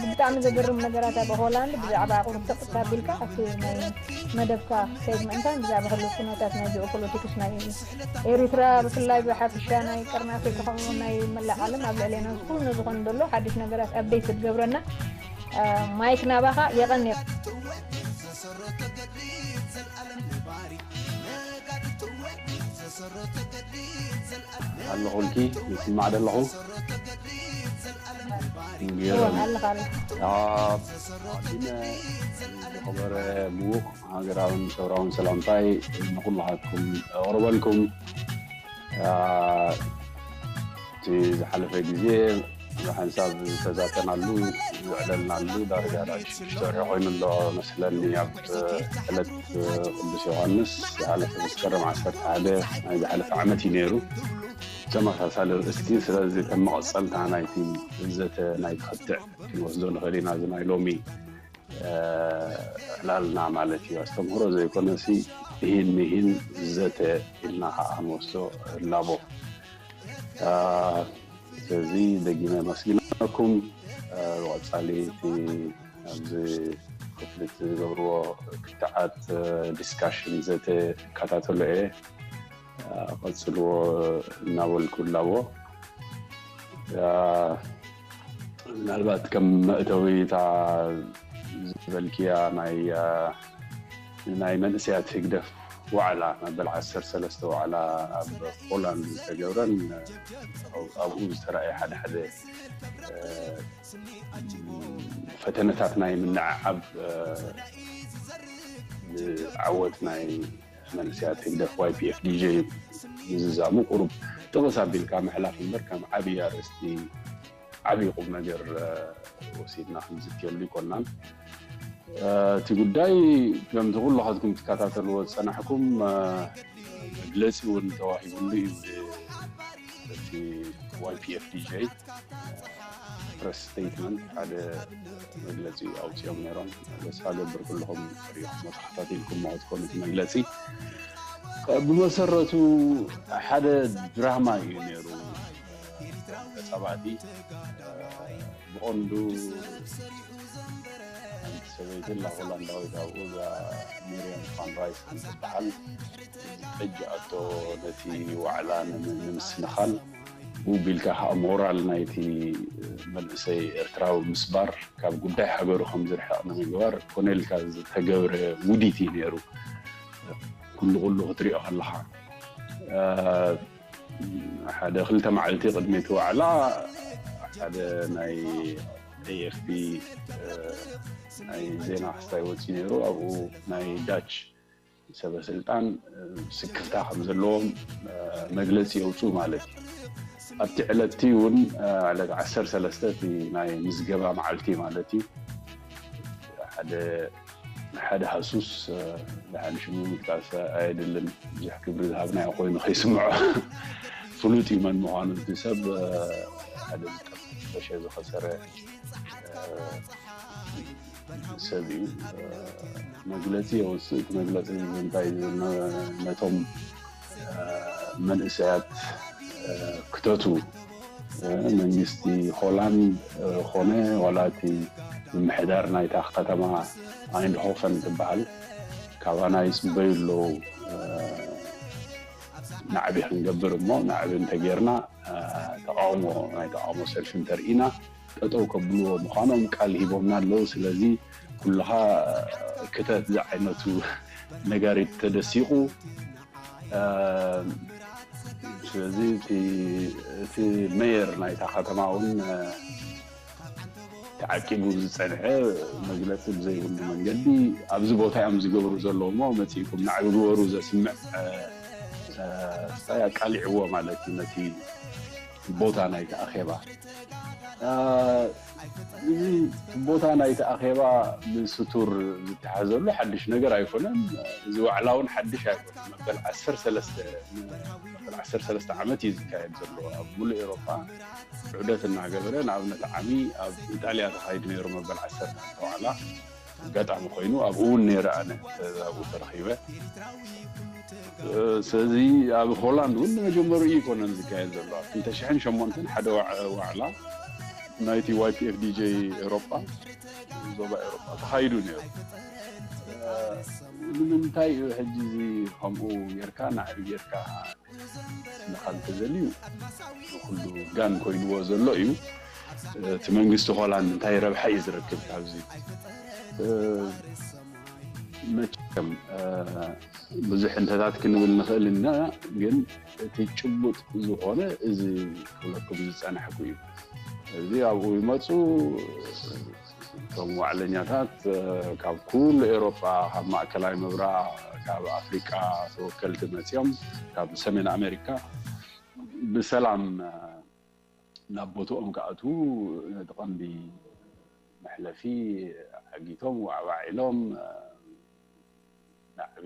ብጣዕሚ ዘገርም ነገራት ኣብ ሆላንድ ብዛዕባ ቁርጥቕ ኣቢልካ ኣብቲ ናይ መደብካ ከይድ ምእንታን ብዛዕባ ህሉው ኩነታት ናይ ጂኦፖለቲክስ ናይ ኤሪትራ ብፍላይ ብሓፍሻ ናይ ቀርኒ ኣፍሪካ ከምኡ ናይ መላእ ዓለም ኣብ ልዕሌና ዝኩሉ ዝኾነ ዘሎ ሓድሽ ነገራት ኣፕዴት ክትገብረና ማይክ ናባኻ የቐንየልና። ኣለኹልኪ ይስማዕ ደለኹ ኣለኻ ኣዲነ ዝኸበረ ምዉቕ ሃገራውን ሰውራውን ሰላምታይ ንኩልኻትኩም ኣቕርበልኩም እቲ ዝሓለፈ ግዜ ብሓንሳብ ዝተዛተናሉ ዝዕለልናሉ ዳርጋ ሽዱሽተ ወርሒ ኮይኑ ኣሎ መስለኒ ኣብ ዕለት ቅዱስ ዮሃንስ ዝሓለፈ መስከረም ዓሰርተ ሓደ ናይ ዝሓለፈ ዓመት እዩ ነይሩ ተመሳሳሊ ርእስቲ ስለዚ ከም መቐፀልታ ናይቲ ዘተ ናይ ክትዕ ክንወስዶ ንኽእል ኢና እዚ ናይ ሎሚ ዕላልና ማለት እዩ። ኣስተምህሮ ዘይኮነሲ፣ ይህን ይህን ዘተ ኢልና ከዓ ንወስዶ እላቦ። ስለዚ ደጊመ ኣመስግነኩም። ብቐፃሊ እቲ ኣብዚ ክፍሊ ዝገብርዎ ክትዓት፣ ዲስካሽን፣ ዘተ እከታተሎ እየ። ቀፅልዎ እናበልኩ እላቦ። ምናልባት ከም መእተዊ እታ ዝበልክያ ናይ ናይ መንእሰያት ህግደፍ ዋዕላ፣ መበል ዓሰርተ ሰለስተ ዋዕላ ኣብ ሆላንድ ዝተገብረን ኣብኡ ዝተረኣየ ሓደ ሓደ ፈተነታት ናይ ምንዕዓብ ዓወት ናይ መንእሰያት ህግደፍ ዋይ ፒ ኤፍ ዲ ጀ ምዝዛሙ ቁሩብ ጥቕስ ኣቢልካ ምሕላፍ እምበር፣ ከም ዓብዪ ኣርእስቲ ዓብዪ ቁም ነገር ወሲድና ክንዝትየሉ ይኮናን። እቲ ጉዳይ ከምቲ ኩልኻትኩም ትከታተልዎ ዝፀናሕኩም መግለፂ እውን ተዋሂብሉ እዩ። እቲ ዋይ ፒ ኤፍ ዲ ጀ ፕረስ ስቴትመንት ሓደ መግለፂ ኣውፅኦም ነይሮም። ተስፋ ገብር ኩልኹም ሪኢኹም ተኸታቲልኩም ክትኮኑ እቲ መግለፂ። ብመሰረቱ ሓደ ድራማ እዩ ነይሩ። ተፃባእቲ ብቐንዱ ሓንቲ ሰበይቲ ኣላ ሆላንዳዊት ኣብኡ፣ እዛ ሚርያም ፋን ራይስ ትበሃል። ጠጅኣቶ ነቲ ዋዕላ ንምስንኻል፣ ብኡ ቢልካ ከዓ ሞራል ናይቲ መንእሰይ ኤርትራዊ ምስባር፣ ካብ ጉዳይ ሃገሩ ከም ዝርሕቕ ንምግባር ኮነ ኢልካ ዝተገብረ ውዲት እዩ ነይሩ። ኩሉ ኩሉ ክትሪኦ ከለኻ ሓደ ክልተ መዓልቲ ቅድሚ እቲ ዋዕላ ሓደ ናይ ኤ ኤፍ ፒ ናይ ዜና ክስታይ ወፂኡ ነይሩ። ኣብኡ ናይ ዳች ሰበ ስልጣን ስክፍታ ከም ዘለዎም መግለፂ የውፅኡ ማለት እዩ። ኣብቲ ዕለት እቲ እውን ዕለት ዓሰርተ ሰለስተ እቲ ናይ ምዝገባ መዓልቲ ማለት እዩ ሓደ ሓደ ሃሱስ ደሓን ሽሙ ምጥቃስ ኣየድልን፣ ብዙሕ ክብሪ ዝሃብናዮ ኮይኑ ከይስምዖ ፍሉጥ እዩ መን ምዃኑ። እቲ ሰብ ሓደ ዝጠፈሸ ዝኸሰረ ሰብ እዩ። መግለፂ የውፅእ። እቲ መግለፂ እንታይ ዝብል ነቶም መንእሰያት ክተቱ መንግስቲ ሆላንድ ኮነ ዋላ እቲ ምምሕዳር ናይታ ከተማ ኣይንድሆፈን ትበሃል ካባና ይፅበዩ ኣለዉ። ናዕቢ ክንገብር እሞ ናዕቢ እንተጌርና ተቃውሞ ናይ ተቃውሞ ሰልፊ እንተርኢና ጠጠው ከብልዎ ምዃኖም ቃል ሂቦምና ኣለዉ። ስለዚ ኩልኻ ክተት ዝዓይነቱ ነጋሪት ተደሲቑ ስለዚ እቲ ሜየር ናይታ ከተማ እውን ተዓቂቡ ዝፀንሐ መግለፂ ብዘይብሉ መንገዲ ኣብዚ ቦታ እዮም ዝገብሩ ዘለዉ እሞ መፂእኩም ናዕቢ ግበሩ ዘስምዕ ኣቃሊዕዎ ማለት እዩ ነቲ ቦታ ናይቲ ኣኼባ። እዚ ቦታ ናይቲ ኣኼባ ብስቱር ዝተሓዘሉ ሓድሽ ነገር ኣይኮነን። እዚ ዋዕላ እውን ሓድሽ ኣይኮነን። መበል ዓሰርተ ሰለስተ መበል ዓሰርተ ሰለስተ ዓመት እዩ ዝካየድ ዘሎ ኣብ ሙሉእ ኤውሮጳ። ዑደት እናገበረ ንኣብነት ዓሚ ኣብ ኢጣልያ ተኻይዱ ነይሩ መበል ዓሰርተ ዋዕላ ኣጋጣሚ ኮይኑ ኣብኡ እውን ነይረ ኣነ ኣብኡ ተረኺበ። ስለዚ ኣብ ሆላንድ እውን ንመጀመሪኡ ይኮነን ዝካየድ ዘሎ ኣብ ክልተ ሽሕን ሸሞንተን ሓደ ዋዕላ ናይቲ ዋይ ፒ ኤፍ ዲ ጀ ኤውሮጳ ዞባ ኤውሮጳ ተኻይዱ ነይሩ። ንምንታይ እዩ ሕጂ እዚ ከምኡ ጌርካ ናዕቢ ጌርካ ስንኻ እንተዘልዩ ንኩሉ ጋን ኮይንዎ ዘሎ እዩ። እቲ መንግስቲ ሆላንድ እንታይ ረብሓ እዩ ዝረክብ ካብዚ? መቸም ብዙሕ እንተታት ክንብል ንኽእል ኢና፣ ግን እቲ ጭቡጥ ዝኾነ እዚ ክብለኩም ዝፀናሕኩ እዩ። እዚ ኣብኡ ይመፁ እቶም ዋዕለኛታት ካብ ኩሉ ኤውሮጳ፣ ካብ ማእከላይ ምብራቕ፣ ካብ ኣፍሪቃ ተወከልቲ መፂኦም፣ ካብ ሰሜን ኣሜሪካ ብሰላም ናብ ቦትኦም ክኣትዉ ነቲ ቀንዲ መሕለፊ ዓጊቶም ዋዕዋዕ ኢሎም ናዕቢ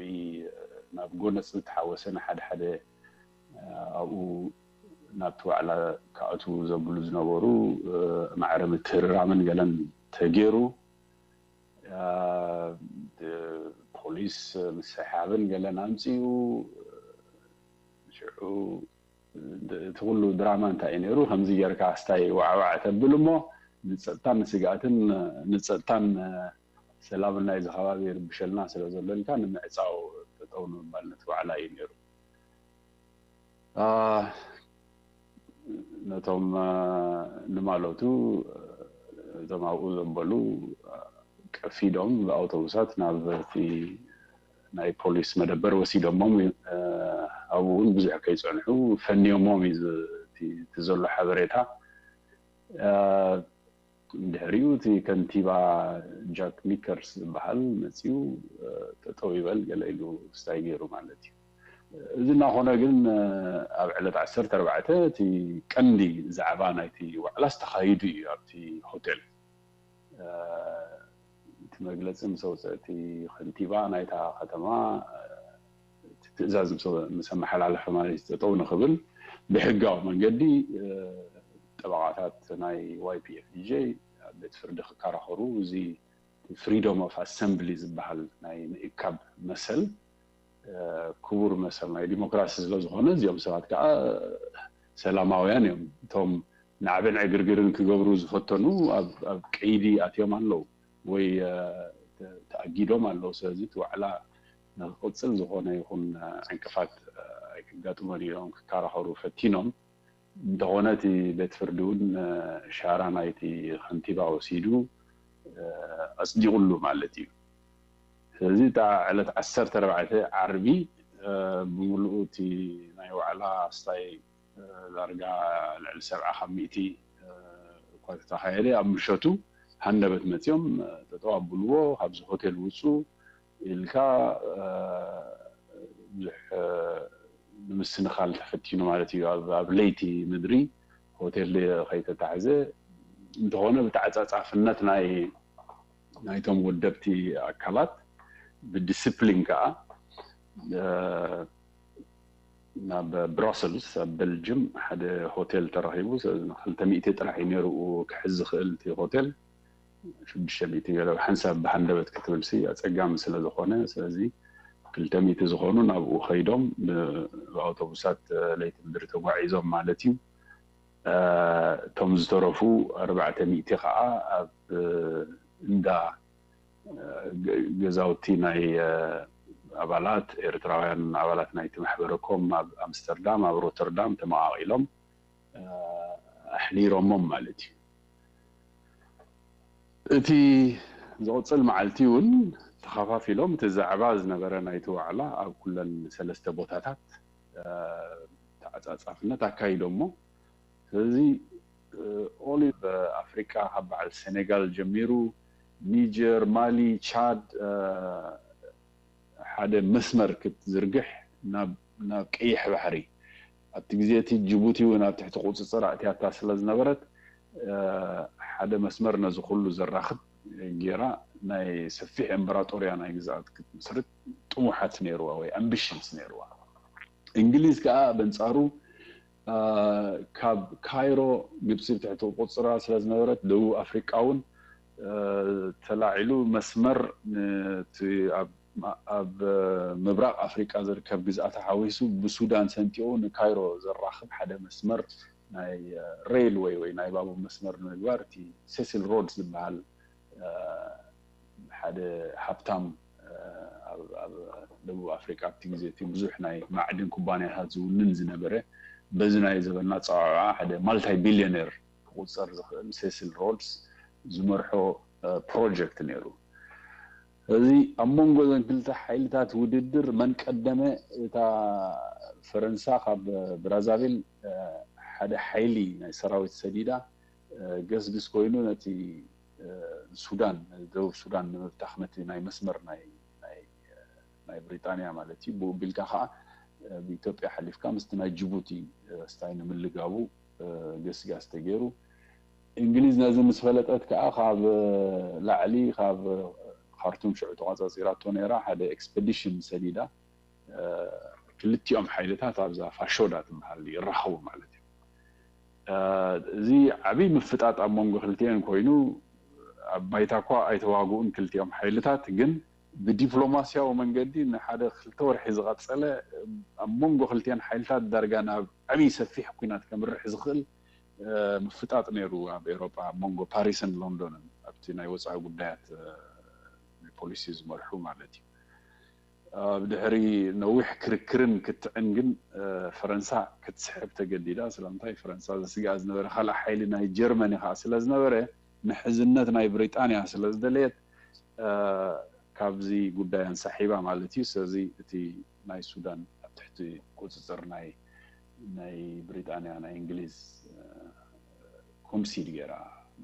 ናብ ጎነፅ ዝተሓወሰ ንሓደ ሓደ ኣብኡ ናብቲ ዋዕላ ክኣትዉ ዘብሉ ዝነበሩ ማዕረ ምትህርራምን ገለን ተገይሩ። ፖሊስ ምስሕሓብን ገለን ኣምፅኡ። ሽዑ እቲ ኩሉ ድራማ እንታይ እዩ ነይሩ? ከምዚ ጌርካ ኣስታይ ዋዕዋዕ ተብል እሞ ንፀጥታን ንስግኣትን ንፀጥታን ሰላምን ናይዚ ከባቢ ይርብሸልና ስለ ዘሎ ኢልካ ንምዕፃው ጠጠው ንምባል ነቲ ዋዕላ እዩ ነይሩ። ነቶም ንማለቱ እቶም ኣብኡ ዘበሉ ቀፊዶም ብኣውቶቡሳት ናብ እቲ ናይ ፖሊስ መደበር ወሲዶሞም። ኣብኡ እውን ብዙሕ ከይፀንሑ ፈንዮሞም እዩ እቲ ዘሎ ሓበሬታ። ድሕሪኡ እቲ ከንቲባ ጃክ ሚከርስ ዝበሃል መፂኡ ጠጠው ይበል ገለ ኢሉ ስታይ ገይሩ ማለት እዩ። እዚ እናኾነ ግን ኣብ ዕለት ዓሰርተ ኣርባዕተ እቲ ቀንዲ ዛዕባ ናይቲ ዋዕላስ ተኻይዱ እዩ ኣብቲ ሆቴል። እቲ መግለፂ ምስ ኣውፅአ እቲ ከንቲባ ናይታ ከተማ እቲ ትእዛዝ ምስ ኣመሓላለፈ ማለት እዩ ጠጠው ንኽብል ብሕጋዊ መንገዲ ጠበቓታት ናይ ዋይፒኤፍዲጄ ኣብ ቤት ፍርዲ ክከራኸሩ እዚ ፍሪዶም ኦፍ ኣሰምብሊ ዝበሃል ናይ ምእካብ መሰል ክቡር መሰል ናይ ዲሞክራሲ ስለ ዝኾነ እዚኦም ሰባት ከዓ ሰላማውያን እዮም። እቶም ናዕብን ዕግርግርን ክገብሩ ዝፈተኑ ኣብ ቀይዲ ኣትዮም ኣለዉ ወይ ተኣጊዶም ኣለዉ። ስለዚ እቲ ዋዕላ ንክቕፅል ዝኾነ ይኹን ዕንቅፋት ኣይክጋጥሞን እዮም ክከራኸሩ ፈቲኖም። እንተኾነ እቲ ቤት ፍርዲ እውን ሻራ ናይቲ ከንቲባ ወሲዱ ኣፅዲቑሉ ማለት እዩ። ስለዚ እታ ዕለት ዓሰርተ ኣርባዕተ ዓርቢ ብምሉኡ እቲ ናይ ዋዕላ ስታይ ዳርጋ ልዕሊ ሰብዓ ካብ ሚእቲ እኳ ተተኻየደ ኣብ ምሸቱ ሃንደበት መፂኦም ጠጠው ኣብልዎ ካብዚ ሆቴል ውፁ ኢልካ ብዙሕ ንምስንኻል ተፈቲኑ ማለት እዩ። ኣብ ለይቲ ምድሪ ሆቴል ከይተታሕዘ እንተኾነ ብተዓፃፃፍነት ናይ ናይቶም ወደብቲ ኣካላት ብዲስፕሊን ከዓ ናብ ብራሰልስ ኣብ በልጅም ሓደ ሆቴል ተረኺቡ። ክልተ ሚእቲ ጥራሕ እዩ ነይሩ ክሕዝ ዝኽእል እቲ ሆቴል። ሽዱሽተ ሚእቲ ገለ ሓንሳብ ብሃንደበት ክትብል ሲ ኣፀጋሚ ስለ ዝኾነ ስለዚ ክልተ ሚእቲ ዝኾኑ ናብኡ ከይዶም ብኣውቶቡሳት ለይቲ ምድሪ ተጓዒዞም ማለት እዩ። እቶም ዝተረፉ ኣርባዕተ ሚእቲ ከዓ ኣብ እንዳ ገዛውቲ ናይ ኣባላት ኤርትራውያን ኣባላት ናይቲ ማሕበረ ኮም ኣብ ኣምስተርዳም ኣብ ሮተርዳም ተመቓቒሎም ኣሕዲሮሞም ማለት እዩ። እቲ ዝቕፅል መዓልቲ እውን ተኸፋፊሎም እቲ ዛዕባ ዝነበረ ናይቲ ዋዕላ ኣብ ኩለን ሰለስተ ቦታታት ተዓፃፃፍነት ኣካይዶሞ። ስለዚ ኦል ኣፍሪቃ ካብ በዓል ሴኔጋል ጀሚሩ ኒጀር፣ ማሊ፣ ቻድ ሓደ መስመር ክትዝርግሕ ናብ ቀይሕ ባሕሪ ኣብቲ ግዜ እቲ ጅቡቲ እውን ኣብ ትሕቲ ቁፅፅር ኣእትያታ ስለ ዝነበረት ሓደ መስመር ነዚ ኩሉ ዘራኽብ ጌራ ናይ ሰፊሕ እምበራጦርያ ናይ ግዝኣት ክትምስርት ጥሙሓት ነይርዋ ወይ ኣምቢሽንስ ነይርዋ። እንግሊዝ ከዓ በንፃሩ ካብ ካይሮ ግብፂ ብትሕቲ ቁፅራ ስለ ዝነበረት ደቡብ ኣፍሪቃ እውን ተላዒሉ መስመር ኣብ ምብራቕ ኣፍሪቃ ዝርከብ ግዝኣታ ሓዊሱ ብሱዳን ሰንጢቑ ንካይሮ ዘራኽብ ሓደ መስመር ናይ ሬልወይ ወይ ናይ ባቡር መስመር ንምግባር እቲ ሴሲል ሮድስ ዝበሃል ሓደ ሃብታም ኣብ ደቡብ ኣፍሪቃ ኣብቲ ግዜ እቲ ብዙሕ ናይ ማዕድን ኩባንያታት ዝውንን ዝነበረ በዚ ናይ ዘበና ፀዋዕዋ ሓደ ማልታይ ቢልዮነር ክቁፀር ዝኽእል ሴሲል ሮድስ ዝመርሖ ፕሮጀክት ነይሩ። እዚ ኣብ መንጎ ዘን ክልተ ሓይልታት ውድድር መን ቀደመ እታ ፈረንሳ ካብ ብራዛቪል ሓደ ሓይሊ ናይ ሰራዊት ሰዲዳ ገስግስ ኮይኑ ነቲ ሱዳን ደቡብ ሱዳን ንምብታኽ ነቲ ናይ መስመር ናይ ናይ ብሪጣንያ ማለት እዩ ብኡ ቢልካ ከዓ ብኢትዮጵያ ሓሊፍካ ምስቲ ናይ ጅቡቲ ስታይ ንምልጋቡ ገስጋስ ተገይሩ። እንግሊዝ ነዚ ምስ ፈለጠት ከዓ ካብ ላዕሊ ካብ ካርቱም ሽዑ ተቋፃፂራቶ ነይራ ሓደ ኤክስፐዲሽን ሰዲዳ ክልቲኦም ሓይልታት ኣብዛ ፋሾዳ ትበሃል ይራኸቡ ማለት እዩ። እዚ ዓብይ ምፍጣጥ ኣብ መንጎ ክልቲኤን ኮይኑ ኣብ ባይታ እኳ ኣይተዋግኡን ክልቲኦም ሓይልታት፣ ግን ብዲፕሎማስያዊ መንገዲ ንሓደ ክልተ ወርሒ ዝቐጸለ ኣብ መንጎ ክልቲአን ሓይልታት ዳርጋ ናብ ዓብዪ ሰፊሕ ኲናት ከምርሕ ዝኽእል ምፍጣጥ ነይሩ ኣብ ኤውሮጳ ኣብ መንጎ ፓሪስን ሎንዶንን ኣብቲ ናይ ወፃኢ ጉዳያት ፖሊሲ ዝመርሑ ማለት እዩ። ኣብ ድሕሪ ነዊሕ ክርክርን ክትዕን ግን ፈረንሳ ክትስሕብ ተገዲዳ። ስለምንታይ ፈረንሳ ዘስግኣ ዝነበረ ካልእ ሓይሊ ናይ ጀርመኒ ከዓ ስለዝነበረ ምሕዝነት ናይ ብሪጣንያ ስለዝደለየት ካብዚ ጉዳይ ኣንሳሒባ ማለት እዩ። ስለዚ እቲ ናይ ሱዳን ኣብ ትሕቲ ቁፅፅር ናይ ናይ ብሪጣንያ ናይ እንግሊዝ ኮንሲድ ገይራ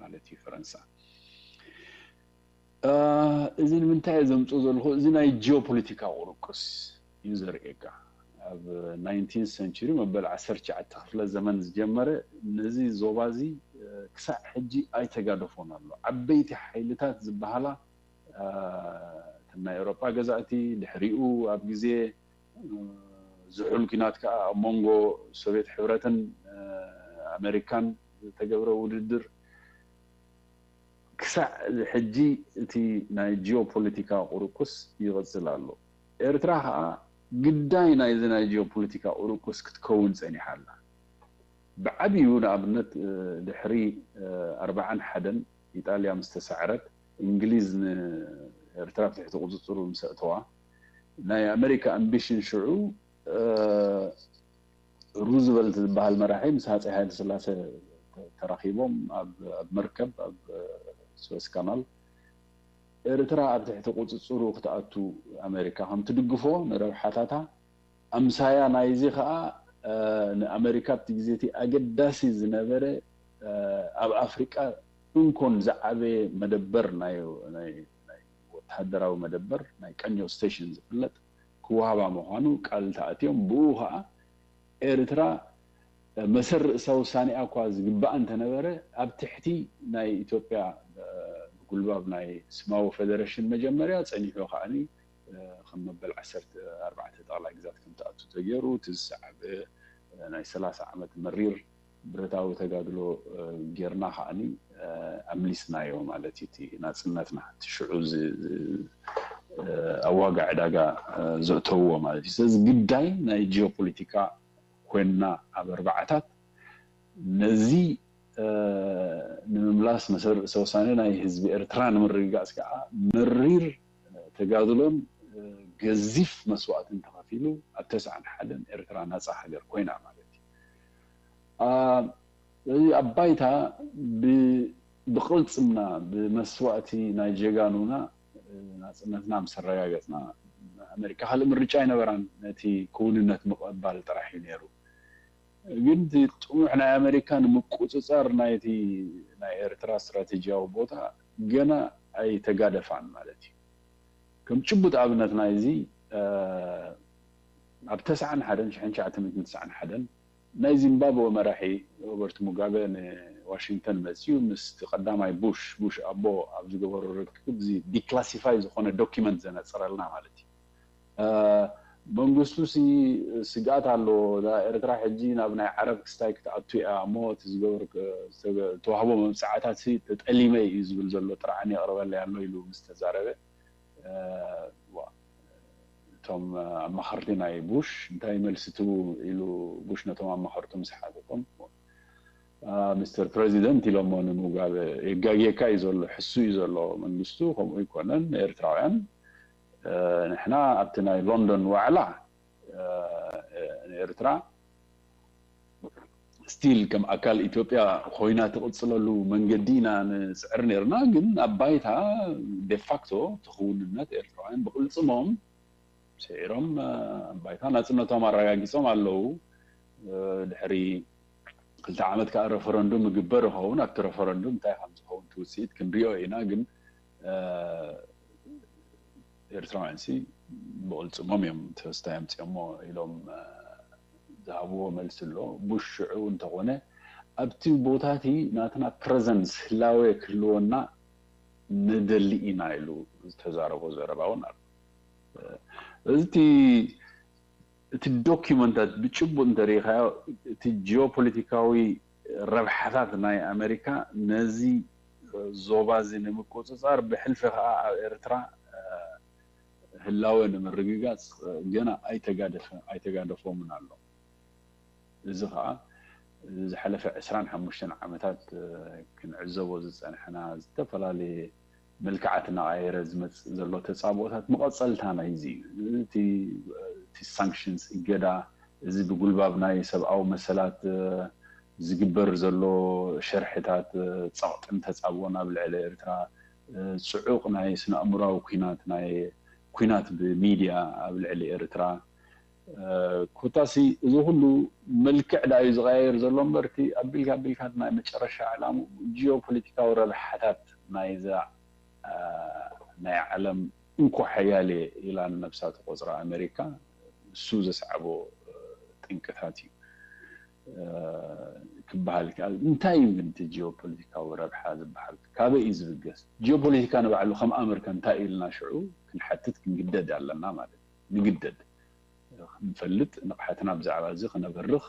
ማለት እዩ ፈረንሳ። እዚ ንምንታይ እየ ዘምፅኦ ዘለኹ? እዚ ናይ ጂኦፖለቲካ ቁርቁስ እዩ ዘርእየካ። ኣብ ናይንቲን ሰንቸሪ መበል ዓሰርተ ትሽዓተ ክፍለ ዘመን ዝጀመረ ነዚ ዞባ እዚ ክሳዕ ሕጂ ኣይተጋደፎን ኣሎ። ዓበይቲ ሓይልታት ዝበሃላ እተን ናይ ኤውሮጳ ገዛእቲ ድሕሪኡ ኣብ ግዜ ዝሑል ኲናት ከዓ ኣብ መንጎ ሶቪየት ሕብረትን ኣሜሪካን ዝተገብረ ውድድር ክሳዕ ሕጂ እቲ ናይ ጂኦፖለቲካ ቁርቁስ ይቕፅል ኣሎ። ኤርትራ ከዓ ግዳይ ናይዚ ናይ ጂኦፖለቲካ ቁርቁስ ክትከውን ፀኒሓ ኣላ። ብዓብዩ ንኣብነት ድሕሪ ኣርባዓን ሓደን ኢጣልያ ምስ ተሳዕረት እንግሊዝ ንኤርትራ ኣብ ትሕቲ ቁፅፅሩ ምስ ኣእተዋ ናይ ኣሜሪካ ኣምቢሽን ሽዑ ሩዝቨልት ዝበሃል መራሒ ምስ ሃፀይ ሃይለ ስላሴ ተራኺቦም ኣብ መርከብ ኣብ ስዌስ ካናል ኤርትራ ኣብ ትሕቲ ቁፅፅሩ ክትኣቱ ኣሜሪካ ከም ትድግፎ ንረብሓታታ ኣምሳያ ናይዚ ከዓ ንኣሜሪካ ኣብቲ ግዜ እቲ ኣገዳሲ ዝነበረ ኣብ ኣፍሪቃ እንኮን ዝዓበየ መደበር ናይ ወታደራዊ መደበር ናይ ቀኞ ስቴሽን ዝፍለጥ ክወሃባ ምዃኑ ቃል ተኣትዮም ብኡ ከዓ ኤርትራ መሰል ርእሳ ውሳኔኣ እኳ ዝግባኣ እንተነበረ ኣብ ትሕቲ ናይ ኢትዮጵያ ብጉልባብ ናይ ስማዊ ፌደሬሽን መጀመርያ ፀኒሑ ከዓኒ ከም መበል ዓሰርተ ኣርባዕተ ጠቕላይ ግዛት ከም ትኣቱ ተገይሩ እቲ ዝሰዓበ ናይ ሰላሳ ዓመት መሪር ብረታዊ ተጋድሎ ጌርና ከዓኒ ኣምሊስናዮ ማለት እዩ። እቲ ናፅነትና እቲ ሽዑ ኣብ ዋጋ ዕዳጋ ዘእተውዎ ማለት እዩ። ስለዚ ግዳይ ናይ ጂኦፖለቲካ ኮይንና ኣብ ኣርባዓታት ነዚ ንምምላስ መሰል ርእሰ ውሳኔ ናይ ህዝቢ ኤርትራ ንምርግጋፅ ከዓ መሪር ተጋድሎን ገዚፍ መስዋእትን ተኸፊሉ ኣብ ተስዓን ሓደን ኤርትራ ናፃ ሃገር ኮይና ማለት እዩ። ስለዚ ኣብ ባይታ ብቕልፅምና ብመስዋእቲ ናይ ጀጋኑና ናፅነትና ምስ ኣረጋገፅና ኣሜሪካ ካልእ ምርጫ ኣይነበራን። ነቲ ክውንነት ምቕባል ጥራሕ እዩ ነይሩ። ግን እቲ ጥሙሕ ናይ ኣሜሪካ ንምቁፅፃር ናይቲ ናይ ኤርትራ ስትራቴጂያዊ ቦታ ገና ኣይተጋደፋን ማለት እዩ። ከም ጭቡጥ ኣብነት ናይዚ ኣብ ተስዓን ሓደን ሽሕን ትሽዓተ ሚእትን ተስዓን ሓደን ናይ ዚምባብወ መራሒ ሮበርት ሙጋበ ንዋሽንግተን መፅዩ ምስቲ ቀዳማይ ቡሽ ቡሽ ኣቦ ኣብ ዝገበሮ ርክብ እዚ ዲክላሲፋይ ዝኾነ ዶኪመንት ዘነፅረልና ማለት እዩ። መንግስቱ ሲ ስግኣት ኣሎ። እዛ ኤርትራ ሕጂ ናብ ናይ ዓረብ ክስታይ ክትኣቱ እያ እሞ እቲ ዝገበር ዝተዋህቦ መብፅዓታት ሲ ተጠሊመ እዩ ዝብል ዘሎ ጥርዓን የቕርበለይ ኣሎ ኢሉ ምስ ተዛረበ እቶም ኣማኸርቲ ናይ ቡሽ እንታይ መልሲ ትቡ ኢሉ ቡሽ ነቶም ኣማኸርቱ ምስ ሓተቶም ሚስተር ፕሬዚደንት ኢሎሞ ንሙጋበ የጋግየካ እዩ ዘሎ ሕሱ እዩ ዘሎ መንግስቱ ከምኡ ይኮነን ኤርትራውያን ንሕና ኣብቲ ናይ ሎንዶን ዋዕላ ንኤርትራ ስቲል ከም ኣካል ኢትዮጵያ ኮይና ትቕፅለሉ መንገዲ ኢና ንፅዕር ነርና ግን ኣብ ባይታ ዴፋክቶ ተኽውንነት ኤርትራውያን ብቕልፅሞም ስዒሮም ኣብ ባይታ ናፅነቶም ኣረጋጊፆም ኣለዉ። ድሕሪ ክልተ ዓመት ከዓ ረፈረንዱም ይግበር ይኸውን ኣብቲ ረፈረንዱም እንታይ ከም ዝኸውን እቲ ውፅኢት ክንሪኦ ኢና ግን ኤርትራውያን ሲ ብቕልፅሞም እዮም ተስታይ ኣምፅኦሞ ኢሎም ዝሃብዎ መልሲ ኣሎ። ቡሽ ሽዑ እንተኾነ ኣብቲ ቦታ እቲ ናትና ፕረዘንስ ህላወ ክህልወና ንደሊ ኢና ኢሉ ዝተዛረቦ ዘረባ እውን ኣሎ። እዚ እቲ ዶኪመንታት ብጭቡጥ እንተሪኢኻዮ እቲ ጂኦፖለቲካዊ ረብሓታት ናይ ኣሜሪካ ነዚ ዞባ እዚ ንምቁፅፃር ብሕልፊ ከዓ ኣብ ኤርትራ ህላወ ንምርግጋፅ ገና ኣይተጋደፈ ኣይተጋደፎምን ኣሎ። እዚ ከዓ ዝሓለፈ ዕስራን ሓሙሽተን ዓመታት ክንዕዘቦ ዝፀንሐና ዝተፈላለየ መልክዓት እናቐየረ ዝመፅእ ዘሎ ተፃብኦታት መቐፀልታ ናይዚ እዩ። እቲ ሳንክሽንስ እገዳ፣ እዚ ብጉልባብ ናይ ሰብኣዊ መሰላት ዝግበር ዘሎ ሸርሕታት፣ ፀቕጥን ተፃብኦን ኣብ ልዕሊ ኤርትራ፣ ፅዑቕ ናይ ስነ ኣእምራዊ ኩናት ናይ ኩናት ብሚድያ ኣብ ልዕሊ ኤርትራ፣ ኮታሲ እዚ ኩሉ መልክዕ ዳ እዩ ዝቐያየር ዘሎ እምበር፣ እቲ ኣቢልካ ኣቢልካ ናይ መጨረሻ ዕላሙ ጂኦፖለቲካዊ ረብሓታት ናይዛ ናይ ዓለም እንኮ ሓያል እየ ኢላ ንነብሳ ትቆፅራ ኣሜሪካ፣ እሱ ዘስዓቦ ጥንቅታት እዩ ክበሃል ይከኣል። እንታይ እዩ ግን እቲ ጂኦፖለቲካዊ ረብሓ ዝበሃል? ካበይ እዩ ዝብገስ? ጂኦፖለቲካ ንባዕሉ ከም ኣመርከ እንታይ እዩ ኢልና ሽዑ ክንሓትት ክንግደድ ኣለና ማለት እዩ። ንግደድ ክንፈልጥ፣ ንቕሓትና ብዛዕባ እዚ ክነበርኽ፣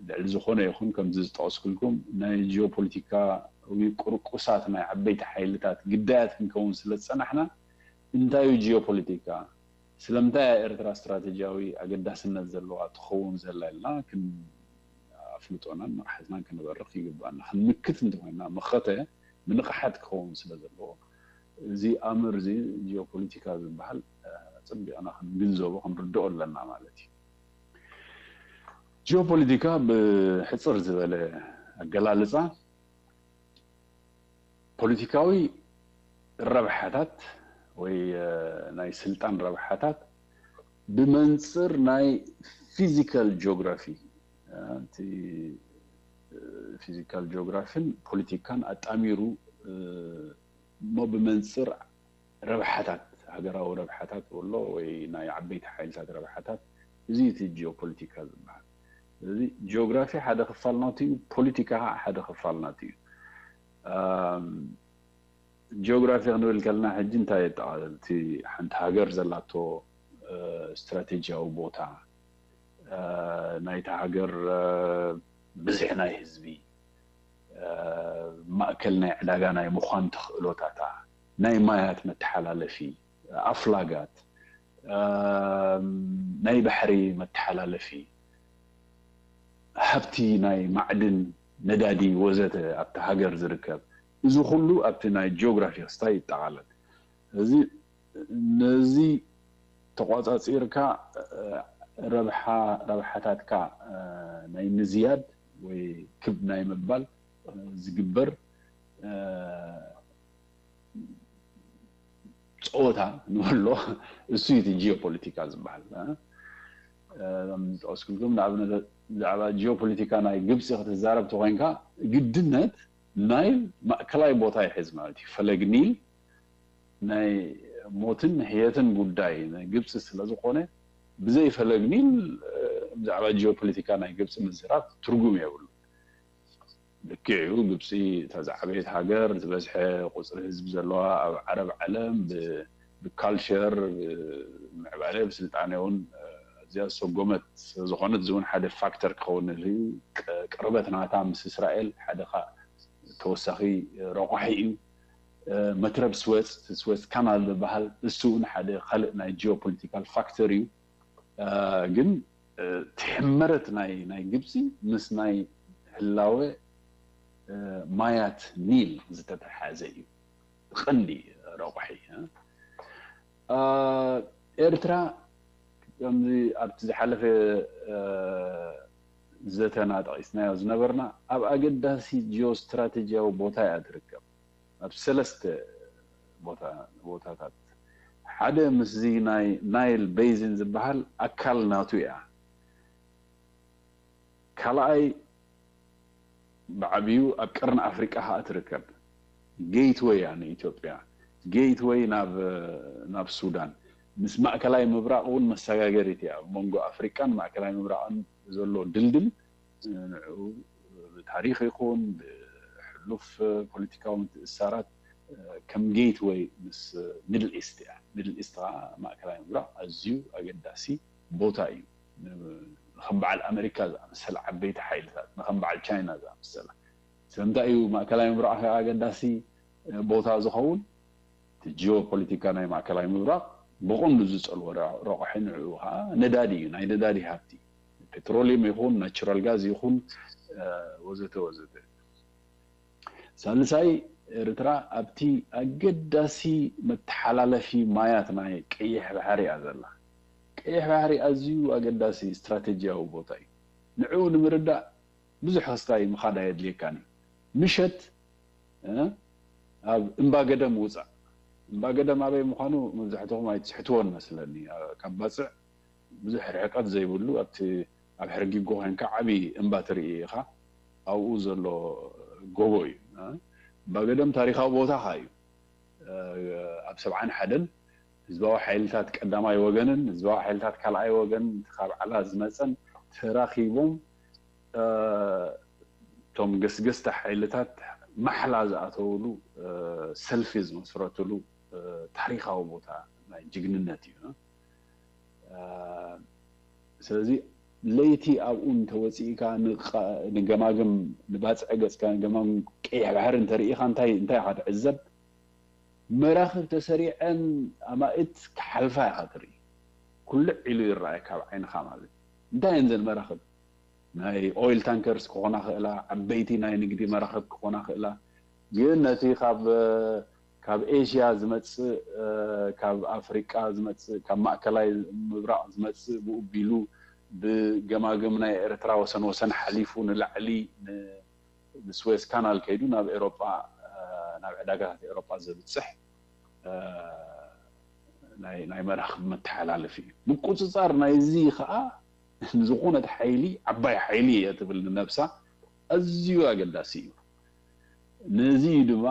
ልዕሊ ዝኾነ ይኹን ከምዚ ዝጠቐስኩልኩም ናይ ጂኦፖለቲካዊ ቁርቁሳት ናይ ዓበይቲ ሓይልታት ግዳያት ክንከውን ስለ ዝጸናሕና፣ እንታይ እዩ ጂኦፖለቲካ? ስለምንታይ እያ ኤርትራ ስትራተጂያዊ ኣገዳስነት ዘለዋ ትኸውን ዘላ ኢልና ክን ኣፍልጦናን ንቕሓትናን ክንበርኽ ይግባና። ክንምክት እንተኾይና መኸተ ብንቕሓት ክኸውን ስለ ዘለዎ፣ እዚ ኣምር እዚ ጂኦፖለቲካ ዝበሃል፣ እ፣ ኣጸቢቕና ክንግንዘቦ ክንርድኦ ኣለና ማለት እዩ። ጂኦፖለቲካ ብሕጽር ዝበለ ኣገላልጻ ፖለቲካዊ ረብሓታት ወይ፣ እ፣ ናይ ስልጣን ረብሓታት ብመንጽር ናይ ፊዚካል ጂኦግራፊ፣ እ፣ እቲ፣ እ፣ ፊዚካል ጂኦግራፊን ፖለቲካን ኣጣሚሩ፣ እ፣ እሞ ብመንጽር ረብሓታት፣ ሃገራዊ ረብሓታት ወሎ ወይ ናይ ዓበይቲ ሓይልታት ረብሓታት፣ እዚ እቲ ጂኦፖለቲካ ዝበሃል። ስለዚ ጂኦግራፊ ሓደ ክፋል ናቱ እዩ፣ ፖለቲካ ከዓ ሓደ ክፋል ናቱ እዩ። ኣም፣ ጂኦግራፊ ክንብል ከለና ሕጂ እንታይ የጠቓልል? እቲ ሓንቲ ሃገር ዘላቶ፣ እ፣ ስትራቴጂያዊ ቦታ፣ እ፣ ናይታ ሃገር፣ እ፣ ብዝሒ ናይ ህዝቢ፣ እ፣ ማእከል ናይ ዕዳጋ ናይ ምዃን ተኽእሎታታ፣ ናይ ማያት መተሓላለፊ፣ ኣፍላጋት፣ እ፣ ናይ ባሕሪ መተሓላለፊ፣ ሃብቲ ናይ ማዕድን፣ ነዳዲ ወዘተ ኣብቲ ሃገር ዝርከብ፣ እዚ ኩሉ ኣብቲ ናይ ጂኦግራፊ ክስታይ ይጠቓለል። እዚ ነዚ ተቋጻጺርካ፣ እ፣ ረብሓ-፣ ረብሓታትካ፣ እ፣ ናይ ምዝያድ ወይ ክብ ናይ ምባል፣ እ፣ ዝግበር፣ እ፣ ጸወታ ንበሎ፣ እሱ እዩ እቲ ጂኦፖለቲካ ዝበሃል። እ፣ እ፣ ከም ዝጠቐስኩልኩም፣ ንኣብነት ብዛዕባ ጂኦፖለቲካ ናይ ግብጺ ክትዛረብ ተኾይንካ፣ ግድነት ናይል ማእከላይ ቦታ ይሕዝ ማለት እዩ። ፈለግ ኒል ናይ ሞትን ሕየትን ጉዳይ ናይ ግብጺ ስለ ዝኾነ፣ ብዘይ ፈለግ ኒል፣ እ፣ ብዛዕባ ጂኦፖለቲካ ናይ ግብጺ ምዝራብ ትርጉም የብሉ። ልክዕ እዩ፣ ግብጺ እታ ዝዓበየት ሃገር፣ ዝበዝሐ ቁጽሪ ህዝቢ ዘለዋ ኣብ ዓረብ ዓለም፣ ብ-፣ ብካልቸር፣ ብምዕባለ፣ ብስልጣነ እውን፣ እ፣ ኣዝያ ዝሰጎመት ስለ ዝኾነት፣ እዚ እውን ሓደ ፋክተር ክኸውን ንኽእል እዩ። ቅ-፣ ቅርበት ናታ ምስ እስራኤል ሓደ ኻ-፣ ተወሳኺ ረቋሒ እዩ። እ፣ መትረብ ስዌዝ፣ ስዌዝ ካናል ዝበሃል፣ እሱ እውን ሓደ ካልእ ናይ ጂኦፖለቲካል ፋክተር እዩ። እ፣ ግን፣ እ፣ እቲ ሕመረት ናይ፣ ናይ ግብጺ ምስ ናይ ህላወ፣ እ፣ ማያት ኒል ዝተተሓዘ እዩ። ቀንዲ ረቋሒ፣ እ። እ፣ ኤርትራ ከምዚ ኣብቲ ዝሓለፈ፣ እ፣ ዘተና ጠቒስናዮ ዝነበርና፣ ኣብ ኣገዳሲ ጂኦስትራቴጂያዊ ቦታ እያ ትርከብ። ኣብ ሰለስተ ቦታ-፣ ቦታታት፣ ሓደ ምስዚ ናይ ናይል ቤዚን ዝበሃል ኣካል ናቱ እያ። ካልኣይ ብዓብዩ ኣብ ቀርኒ ኣፍሪቃ ከዓ ትርከብ። ጌትወይ እያ ንኢትዮጵያ፣ ጌትወይ ናብ፣ ናብ ሱዳን። ምስ ማእከላይ ምብራቕ እውን መሰጋገሪት እያ። ኣብ መንጎ ኣፍሪቃን ማእከላይ ምብራቕን ዘሎ ድልድል፣ ንዕኡ ብታሪኽ ይኹን ብሕሉፍ ፖለቲካዊ ምትእስሳራት ከም ጌትወይ ምስ ሚድል ኢስት እያ። ሚድል ኢስት ከዓ ማእከላይ ምብራቕ ኣዝዩ ኣገዳሲ ቦታ እዩ። ንኸም በዓል ኣሜሪካ ዝኣመሰለ ዓበይቲ ሓይልታት፣ ንኸም በዓል ቻይና ዝኣመሰለ። ስለምንታይ እዩ ማእከላይ ምብራቕ ከኣ ኣገዳሲ ቦታ ዝኸውን? እቲ ጂኦፖለቲካ ናይ ማእከላይ ምብራቕ ብቐንዱ ዝጸልዎ ረቑሒ ንዕኡ ከኣ ነዳዲ እዩ፣ ናይ ነዳዲ ሃብቲ፣ ፔትሮሊየም ይኹን ናቹራል ጋዝ ይኹን ወዘተ ወዘተ። ሳልሳይ፣ ኤርትራ ኣብቲ ኣገዳሲ መተሓላለፊ ማያት ናይ ቀይሕ ባሕሪ እያ ዘላ። ቀይሕ ባሕሪ ኣዝዩ ኣገዳሲ ስትራቴጂያዊ ቦታ እዩ። ንዕኡ ንምርዳእ ብዙሕ ክስታይ ምኻድ ኣየድልየካን እዩ። ምሸት ኣብ እምባ ገደም ውፃእ። እምባ ገደም ኣበይ ምዃኑ መብዛሕትኹም ኣይትስሕትዎን መስለኒ። ካብ ባፅዕ ብዙሕ ርሕቀት ዘይብሉ ኣብቲ ኣብ ሕርጊጎ ኮይንካ ዓብዪ እምባ ትርኢ ኢኻ። ኣብኡ ዘሎ ጎቦ እዩ። እምባ ገደም ታሪኻዊ ቦታ ኸዓ እዩ። ኣብ ሰብዓን ሓደን ህዝባዊ ሓይልታት ቀዳማይ ወገንን ህዝባዊ ሓይልታት ካልኣይ ወገን ካብ ዓላ ዝመፀን ተራኺቦም እቶም ገስገስቲ ሓይልታት ማሕላ ዝኣተውሉ ሰልፊ ዝመስረትሉ ታሪኻዊ ቦታ ናይ ጅግንነት እዩ። ስለዚ ለይቲ ኣብኡ እንተወፂእካ ንገማግም ንባፅዐ ገፅካ ንገማግም ቀይሕ ባሕሪ እንተርኢኻ እንታይ እንታይ ኢኻ ትዕዘብ? መራኽብ ተሰሪዐን ኣማኢት ክሓልፋ ኢኻ ትርኢ። ኩልዕ ኢሉ ይረኣየካ ኣብ ዓይንኻ ማለት እዩ። እንታይ እየን ዘን መራኽብ? ናይ ኦይል ታንከርስ ክኾና ክእላ፣ ዓበይቲ ናይ ንግዲ መራኽብ ክኾና ክእላ። ግን ነቲ ካብ ካብ ኤሽያ ዝመጽእ፣ ካብ ኣፍሪቃ ዝመጽእ፣ ካብ ማእከላይ ምብራቕ ዝመጽእ፣ ብኡ ቢሉ ብገማግም ናይ ኤርትራ ወሰን ወሰን ሓሊፉ ንላዕሊ ንስዌዝ ካናል ከይዱ ናብ ኤሮጳ፣ ናብ ዕዳጋታት ኤሮጳ ዘብጽሕ ናይ መራኽብ መተሓላለፊ እዩ። ምቁጽጻር ናይዚ ኸኣ ንዝኾነት ሓይሊ ዓባይ ሓይሊ እየ ትብል ንነብሳ ኣዝዩ ኣገዳሲ እዩ። ነዚ እዩ ድማ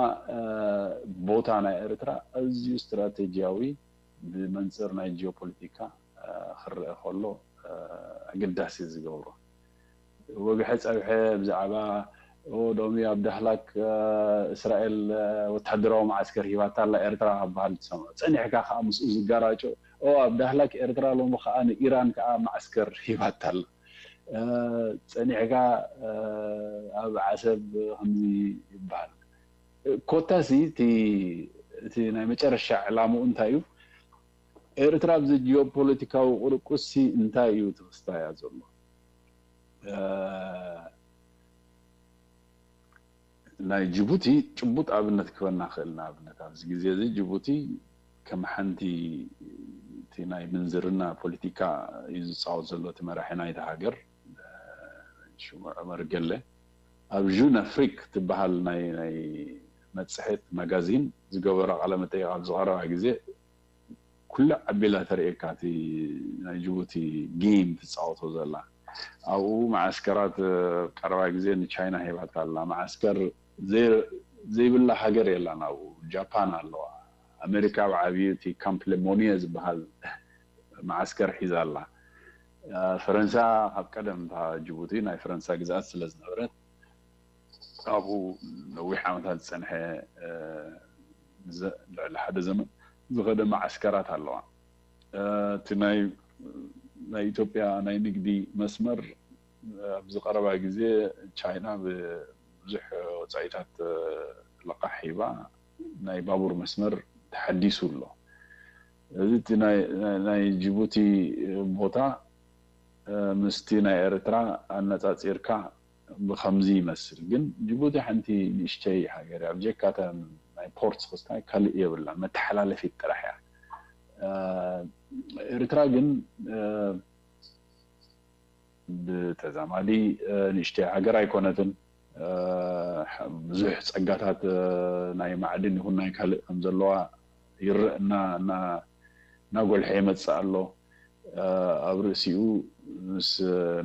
ቦታ ናይ ኤርትራ ኣዝዩ ስትራቴጂያዊ ብመንፅር ናይ ጂኦፖለቲካ ክረአ ከሎ ኣገዳሲ ዝገብሮ። ወግሐ ፀብሐ ብዛዕባ ሎሚ ኣብ ዳህላክ እስራኤል ወታደራዊ መዓስከር ሂባታ ኣላ ኤርትራ ክበሃል ትሰምዖ። ፀኒሕካ ከዓ ምስኡ ዝጋራጮ ኣብ ዳህላክ ኤርትራ ሎሚ ከዓ ንኢራን ከዓ መዓስከር ሂባታ ኣላ። ፀኒሕካ ኣብ ዓሰብ ከምዚ ይበሃል። ኮታሲ እቲ ናይ መጨረሻ ዕላምኡ እንታይ እዩ? ኤርትራ ኣብዚ ጂኦፖለቲካዊ ቁርቁሲ እንታይ እዩ ትኽስታያ ዘሎ? ናይ ጅቡቲ ጭቡጥ ኣብነት ክበና ክእል። ንኣብነት ኣብዚ ግዜ እዚ ጅቡቲ ከም ሓንቲ እቲ ናይ ምንዝርና ፖለቲካ እዩ ዝፃወት ዘሎ እቲ መራሒ ናይቲ ሃገር ሽሙ ዑመር ገለ ኣብ ጁን ኣፍሪክ ትበሃል ናይ ናይ መፅሄት ማጋዚን ዝገበሮ ቃለ መጠይቅ ኣብ ዝቐረባ ግዜ ኩሉ ዓቢላ ተርእየካ እቲ ናይ ጅቡቲ ጌም ትፃወቶ ዘላ ኣብኡ መዓስከራት ቀረባ ግዜ ንቻይና ሂባታ ኣላ። መዓስከር ዘይብላ ሃገር የላን ኣብኡ። ጃፓን ኣለዋ። ኣሜሪካ ብዓብዩ እቲ ካምፕ ሌሞኒየ ዝበሃል መዓስከር ሒዛ ኣላ። ፈረንሳ ካብ ቀደም እታ ጅቡቲ ናይ ፈረንሳ ግዝኣት ስለ ዝነበረት ኣብኡ ነዊሕ ዓመታት ዝፀንሐ ልዕሊ ሓደ ዘመን ዝኸደ መዓስከራት ኣለዋ። እቲ ናይ ናይ ኢትዮጵያ ናይ ንግዲ መስመር ኣብዚ ቀረባ ግዜ ቻይና ብዙሕ ወፃኢታት ለቃሕ ሂባ ናይ ባቡር መስመር ተሓዲሱ ኣሎ። እዚ እቲ ናይ ጅቡቲ ቦታ ምስቲ ናይ ኤርትራ ኣነፃፂርካ ብከምዚ ይመስል። ግን ጅቡቲ ሓንቲ ንእሽተይ ሃገር እያ። ብጀካ እተን ናይ ፖርት ክስታይ ካልእ የብላን። መተሓላለፊት ጥራሕ እያ። ኤርትራ ግን ብተዛማዲ ንእሽተይ ሃገር ኣይኮነትን። ብዙሕ ጸጋታት ናይ ማዕድን ይኹን ናይ ካልእ ከም ዘለዋ ይረእ እና እና እናጎልሐ ይመጽእ ኣሎ። ኣብ ርእሲኡ ምስ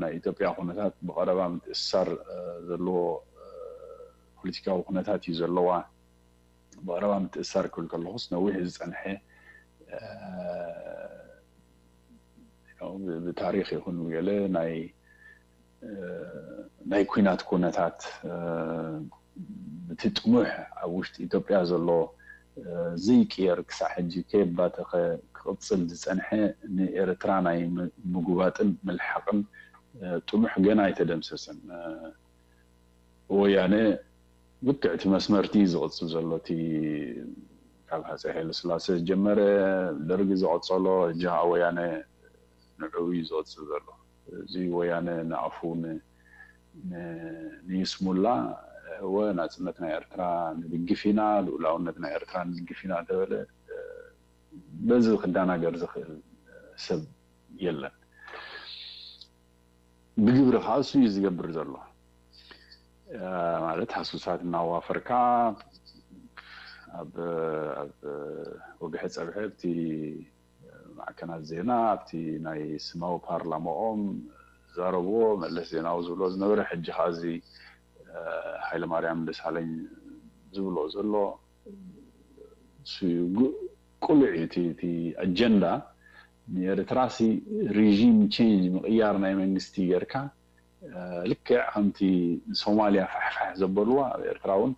ናይ ኢትዮጵያ ኩነታት ብቐረባ ምትእስሳር ዘለዎ ፖለቲካዊ ኩነታት እዩ ዘለዋ። ብቐረባ ምትእስሳር ክብል ከለኹስ ነዊሕ ዝጸንሐ ብታሪኽ ይኹን ገለ ናይ ናይ ኩናት ኩነታት እቲ ጥሙሕ ኣብ ውሽጢ ኢትዮጵያ ዘሎ ዘይቅየር ክሳዕ ሕጂ ከየባተኸ ክቕፅል ዝፀንሐ ንኤርትራ ናይ ምጉባጥን ምልሓቕን ጥሙሕ ገና ኣይተደምሰሰን። ወያነ ልክዕ እቲ መስመርቲ ዝቕፅል ዘሎ እቲ ካብ ሃፀይ ሃይለስላሴ ዝጀመረ ደርጊ ዝቐፀሎ እጃ ወያነ ንዕኡ እዩ ዝቕፅል ዘሎ። እዚ ወያነ ንኣፉ ንይስሙላ እወ ናፅነት ናይ ኤርትራ ንድግፍ ኢና፣ ልኡላውነት ናይ ኤርትራ ንድግፍ ኢና ተበለ በዚ ክዳናገር ዝኽእል ሰብ የለን። ብግብሪ ከዓ እሱ እዩ ዝገብር ዘሎ። ማለት ሃሱሳት እናዋፈርካ ኣብ ወግሐ ፀብሐ ኣብቲ ማዕከናት ዜና ኣብቲ ናይ ስማዊ ፓርላማኦም ዝዛረብዎ መለስ ዜናዊ ዝብሎ ዝነበረ ሕጂ ከዓ እዚ ሃይለማርያም ደሳለኝ ዝብሎ ዘሎ ቁሉዕ እዩ እቲ ኣጀንዳ ንኤርትራ ሲ ሪጂም ቼንጅ ምቕያር ናይ መንግስቲ ጌርካ ልክዕ ከምቲ ሶማልያ ፋሕፋሕ ዘበልዋ ኣብ ኤርትራ እውን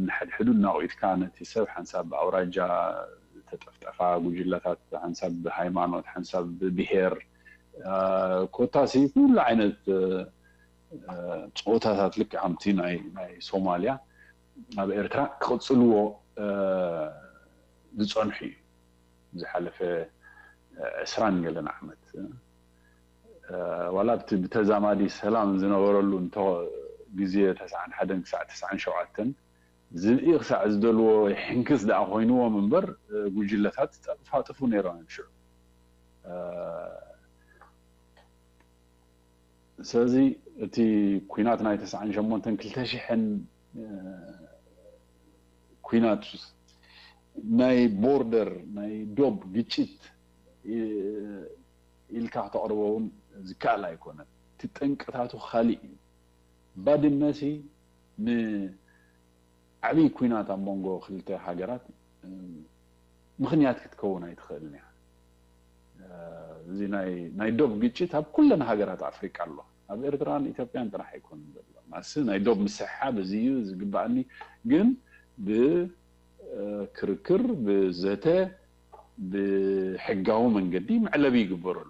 ንሓድሕዱ እናቑትካ ነቲ ሰብ ሓንሳብ ብኣውራጃ ተጠፍጠፋ ጉጅለታት ሓንሳብ ብሃይማኖት ሓንሳብ ብብሄር ኮታሲ ኩሉ ዓይነት ፀወታታት ልክዕ ከምቲ ናይ ሶማልያ ኣብ ኤርትራ ክቕፅልዎ ዝፀንሑ እዩ። ዝሓለፈ ዕስራን ገለን ዓመት ዋላ ኣብቲ ብተዛማዲ ሰላም ዝነበረሉ እንተ ግዜ ተስዓን ሓደን ክሳዕ ተስዓን ሸውዓተን ዝብኢ ክሳዕ ዝደልዎ ይሕንክስ ደኣ ኮይንዎም እምበር ጉጅለታት ጠጥፋጥፉ ነይሮም እዮም ሽዑ። ስለዚ እቲ ኩናት ናይ ተስዓን ሸሞንተን ክልተ ሽሕን ኩናት ናይ ቦርደር ናይ ዶብ ግጭት ኢልካ ክተቕርቦ እውን ዝከኣል ኣይኮነን። እቲ ጠንቅታቱ ካሊእ እዩ። ባድመሲ ንዓብዪ ኩናት ኣብ መንጎ ክልተ ሃገራት ምኽንያት ክትከውን ኣይትኽእልን እያ። እዚ ናይ ዶብ ግጭት ኣብ ኩለን ሃገራት ኣፍሪቃ ኣሎ። ኣብ ኤርትራን ኢትዮጵያን ጥራሕ ኣይኮንን ዘሎ። ማሲ ናይ ዶብ ምስሕሓብ እዚ እዩ ዝግበኣኒ፣ ግን ብክርክር ብዘተ ብሕጋዊ መንገዲ መዕለቢ ይግበረሉ።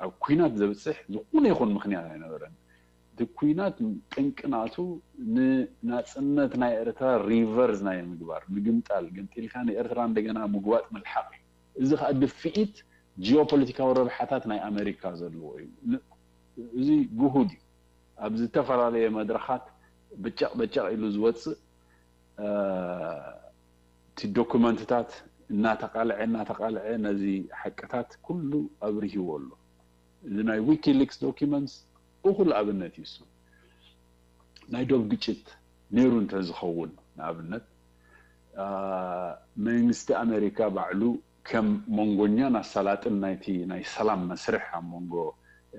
ኣብ ኩናት ዘብፅሕ ዝኾነ ይኹን ምኽንያት ኣይነበረን። እቲ ኩናት ጠንቅናቱ ንናፅነት ናይ ኤርትራ ሪቨርስ ናይ ምግባር ምግምጣል ገምጢልካ ንኤርትራ እንደገና ምግባጥ ምልሓቕ እዩ። እዚ ከዓ ድፍኢት ጂኦፖለቲካዊ ረብሓታት ናይ ኣሜሪካ ዘለዎ እዩ። እዚ ግሁድ እዩ። ኣብ ዝተፈላለየ መድረኻት በጨቕ በጨቕ ኢሉ ዝወፅእ እቲ ዶኩመንትታት እናተቃልዐ እናተቃልዐ ነዚ ሓቅታት ኩሉ ኣብርሂዎ ኣሎ። እዚ ናይ ዊኪሊክስ ዶኪመንትስ እኹል ኣብነት እዩ። እሱ ናይ ዶብ ግጭት ነይሩ እንተዝኸውን ንኣብነት መንግስቲ ኣሜሪካ ባዕሉ ከም መንጎኛን ኣሳላጥን ናይቲ ናይ ሰላም መስርሕ ኣብ መንጎ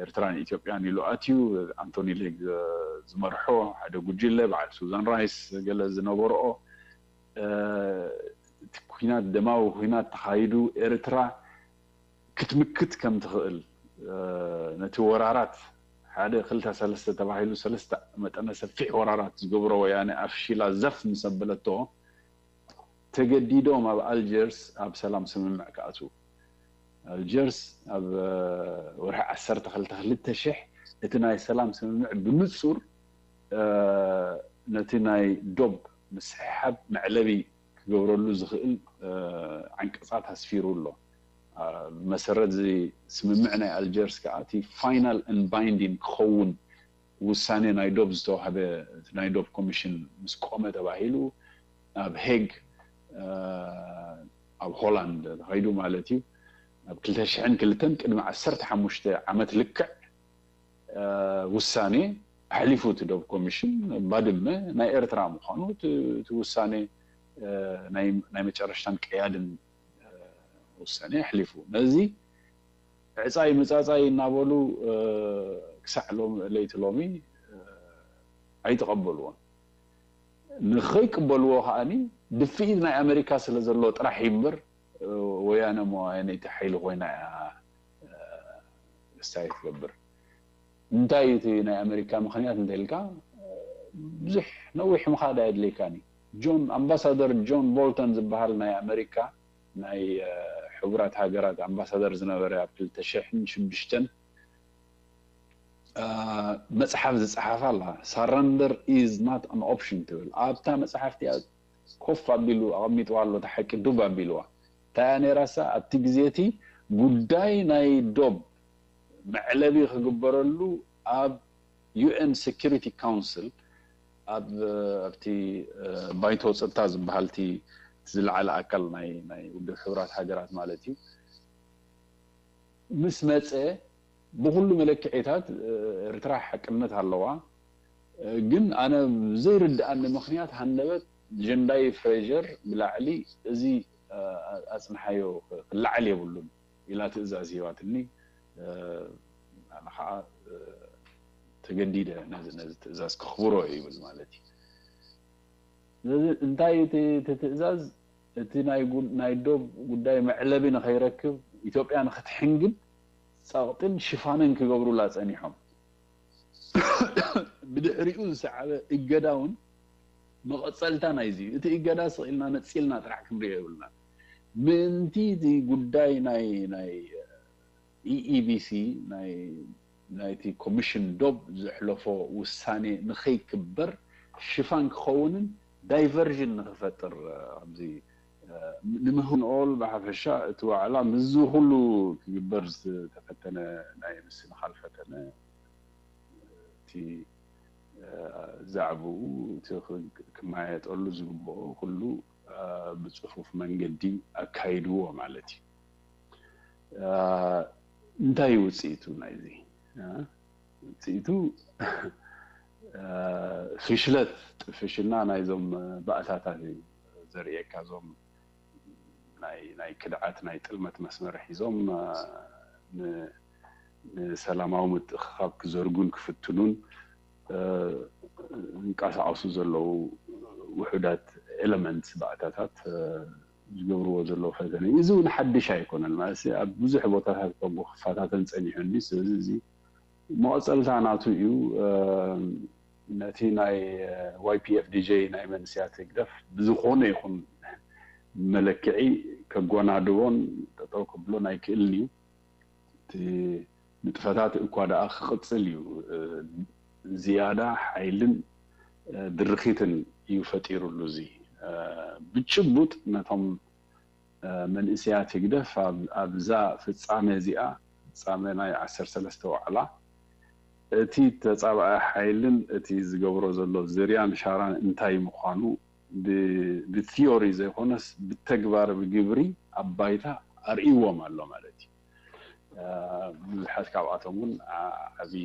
ኤርትራን ኢትዮጵያን ኢሉ ኣትዩ ኣንቶኒ ሌክ ዝመርሖ ሓደ ጉጅለ በዓል ሱዛን ራይስ ገለ ዝነበርኦ እቲ ኩናት ደማዊ ኩናት ተኻይዱ ኤርትራ ክትምክት ከም ትኽእል ነቲ ወራራት ሓደ ክልተ ሰለስተ ተባሂሉ ሰለስተ መጠነ ሰፊሕ ወራራት ዝገብሮ ወያነ ኣፍሺላ ዘፍ ምስ ኣበለቶ ተገዲዶም ኣብ ኣልጀርስ ኣብ ሰላም ስምምዕ ክኣትዉ። ኣልጀርስ ኣብ ወርሒ ዓሰርተ ክልተ ክልተ ሽሕ እቲ ናይ ሰላም ስምምዕ ብንጹር ነቲ ናይ ዶብ ምስሕሓብ መዕለቢ ክገብረሉ ዝኽእል ዓንቀጻት ኣስፊሩ ኣሎ። ብመሰረት እዚ ስምምዕ ናይ ኣልጀርስ ከዓ እቲ ፋይናል ን ባይንዲን ክኸውን ውሳኔ ናይ ዶብ ዝተዋህበ ናይ ዶብ ኮሚሽን ምስ ቆመ ተባሂሉ ኣብ ሄግ ኣብ ሆላንድ ተኸይዱ ማለት እዩ። ኣብ ክልተ ሽሕን ክልተን ቅድሚ ዓሰርተ ሓሙሽተ ዓመት ልክዕ ውሳኔ ኣሕሊፉ እቲ ዶብ ኮሚሽን ባድመ ናይ ኤርትራ ምዃኑ እቲ ውሳኔ ናይ መጨረሽታን ቀያድን ውሳኔ ኣሕሊፉ። ነዚ ዕፃይ ምፃፃይ እናበሉ ክሳዕ ለይቲ ሎሚ ኣይተቐበልዎን። ንኸይቅበልዎ ከዓኒ ድፍኢት ናይ ኣሜሪካ ስለ ዘሎ ጥራሕ እዩ እምበር ወያነ መዋያነይቲ ሓይሊ ኮይና እያ ስታይ ትገብር። እንታይ እቲ ናይ ኣሜሪካ ምኽንያት እንተልካ ብዙሕ ነዊሕ ምኻድ ኣየድልየካን እዩ። ጆን ኣምባሳደር ጆን ቦልተን ዝበሃል ናይ ኣሜሪካ ናይ ሕቡራት ሃገራት ኣምባሳደር ዝነበረ ኣብ ክልተ ሽሕን ሽዱሽተን መፅሓፍ ዝፀሓፋ ኣላ። Surrender is not an option ትብል። ኣብታ መፅሓፍ እቲኣ ኮፍ ኣቢሉ ኣቐሚጥዋ ኣሎ፣ እቲ ሓቂ ዱብ ኣቢልዋ። እንታይ እያ ነይራሳ? ኣብቲ ግዜ እቲ ጉዳይ ናይ ዶብ መዕለቢ ክግበረሉ ኣብ ዩ ኤን Security Council፣ ኣብ ኣብቲ ባይቶ ፀጥታ ዝበሃል እቲ ዝለዓለ ኣካል ናይ ናይ ውድብ ሕቡራት ሃገራት ማለት እዩ፣ ምስ መፀ፣ ብኩሉ መለክዒታት ኤርትራ ሓቅነት ኣለዋ። ግን ኣነ ዘይርድኣኒ ምክንያት ሃንደበት ጀንዳይ ፍሬጀር ብላዕሊ እዚ ኣፅንሓዮ ክላዓል የብሉን ኢላ ትእዛዝ ሂባትኒ። ኣነ ከዓ ተገዲደ ነዚ ነዚ ትእዛዝ ከኽብሮ ይብል ማለት እዩ። ስለዚ እንታይ እቲ እቲ ትእዛዝ እቲ ናይ ጉ- ናይ ዶብ ጉዳይ መዕለቢ ንኸይረክብ ኢትዮጵያ ንክትሕንግድ ጸቕጥን ሽፋንን ክገብሩላ ጸኒሖም። ብድሕሪኡ ዝሰዓበ እገዳ እውን መቐጸልታ ናይዚ እዩ። እቲ እገዳ ስቕ ኢልና ነጺልና ጥራሕ ክንሪኦ የብልና። ምእንቲ እቲ ጉዳይ ናይ ናይ ኢኢቢሲ ናይ ናይቲ ኮሚሽን ዶብ ዘሕለፎ ውሳኔ ንኸይክበር ሽፋን ክኸውንን ዳይቨርዥን ንኽፈጥር ኣብዚ ንምህን ኦል ብሓፈሻ እቲ ዋዕላ ምስዚ ኩሉ ክግበር ዝተፈተነ ናይ ምስንኻል ፈተነ እቲ ዛዕባኡ እቲ ክመያየጠሉ ዝግብኦ ኩሉ ብፅፉፍ መንገዲ ኣካይድዎ ማለት እዩ። እንታይ ውፅኢቱ ናይዚ? ውፅኢቱ ፍሽለት ጥፍሽና ናይዞም ባእታታት እዩ ዘርእየካ። እዞም ናይ ናይ ክድዓት ናይ ጥልመት መስመር ሒዞም ንሰላማዊ ምትእኽኻብ ክዘርጉን ክፍትኑን ዝንቀሳቐሱ ዘለዉ ውሑዳት ኤለመንት ባእታታት ዝገብርዎ ዘለዉ ፈተነ እዩ። እዚ እውን ሓድሽ ኣይኮነን ማለት ኣብ ብዙሕ ቦታታት ከምኡ ክፈታተን ፀኒሑ እንዲ ስለዚ እዚ መቐፀልታ ናቱ እዩ። ነቲ ናይ ዋይፒኤፍዲጄ ናይ መንስያት ህግደፍ ብዝኾነ ይኹን መለክዒ ከጓናድቦን ጠጠው ክብሎን ኣይክእልን እዩ። እቲ ንጥፈታት እኳ ደኣ ክቕፅል እዩ። ዝያዳ ሓይልን ድርኺትን እዩ ፈጢሩሉ። እዚ ብጭቡጥ ነቶም መንእሰያት ህግደፍ ኣብዛ ፍፃመ እዚኣ ፍፃመ ናይ ዓሰርተ ሰለስተ ዋዕላ እቲ ተፃባኢ ሓይልን እቲ ዝገብሮ ዘሎ ዝርያን ሻራን እንታይ ምዃኑ ብቲዮሪ ዘይኮነስ ብተግባር ብግብሪ ኣብ ባይታ ኣርእይዎም ኣሎ ማለት እዩ። ብዙሓት ካብኣቶም እውን ዓብዪ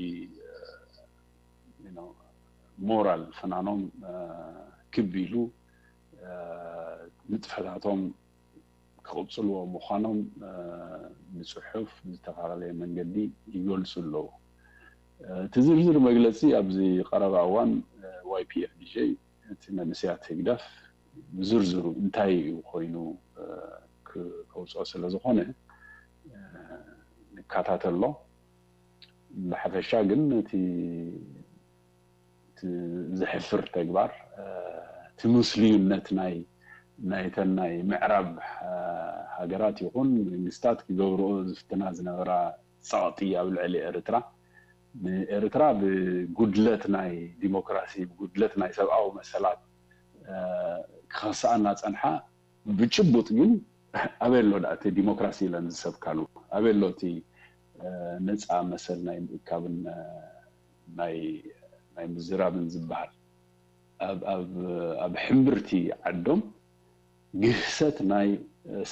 ሞራል ፍናኖም ክብ ኢሉ ንጥፈታቶም ክቕፅልዎ ምዃኖም ብፅሑፍ ብዝተፈላለየ መንገዲ ይገልፁ ኣለዉ። እቲ ዝርዝር መግለፂ ኣብዚ ቀረባ እዋን ዋይፒኤፍዲጄ እቲ መንእሰያት ህግደፍ ብዝርዝሩ እንታይ እዩ ኮይኑ ከውፅኦ ስለ ዝኾነ ንከታተሎ። ብሓፈሻ ግን እቲ ዘሕፍር ተግባር እቲ ምስልዩነት ናይ ናይተን ናይ ምዕራብ ሃገራት ይኹን መንግስታት ክገብርኦ ዝፍትና ዝነበራ ፀቕጢ ኣብ ልዕሊ ኤርትራ ንኤርትራ ብጉድለት ናይ ዲሞክራሲ ብጉድለት ናይ ሰብኣዊ መሰላት ክኸስኣ እናፀንሓ ብጭቡጥ ግን ኣበይ ኣሎ ደኣ እቲ ዲሞክራሲ ኢለን ዝሰብካሉ ኣበይ ኣሎ እቲ ነፃ መሰል ናይ ምእካብን ናይ ምዝራብን ዝበሃል ኣብ ሕምብርቲ ዓዶም ግህሰት ናይ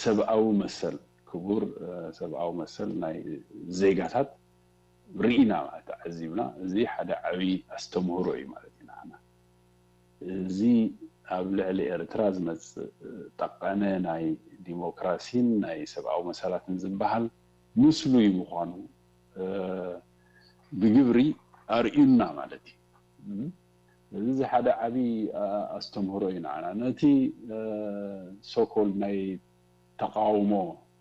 ሰብኣዊ መሰል ክቡር ሰብኣዊ መሰል ናይ ዜጋታት ርኢና ማለት ተዓዚብና። እዚ ሓደ ዓብዪ ኣስተምህሮ እዩ ማለት እዩ ንዓና። እዚ ኣብ ልዕሊ ኤርትራ ዝመፅእ ጠቐነ ናይ ዲሞክራሲን ናይ ሰብኣዊ መሰላትን ዝበሃል ምስሉይ ምዃኑ ብግብሪ ኣርእዩና ማለት እዩ። እዚ ሓደ ዓብዪ ኣስተምህሮ እዩ ንዓና። ነቲ ሶኮል ናይ ተቃውሞ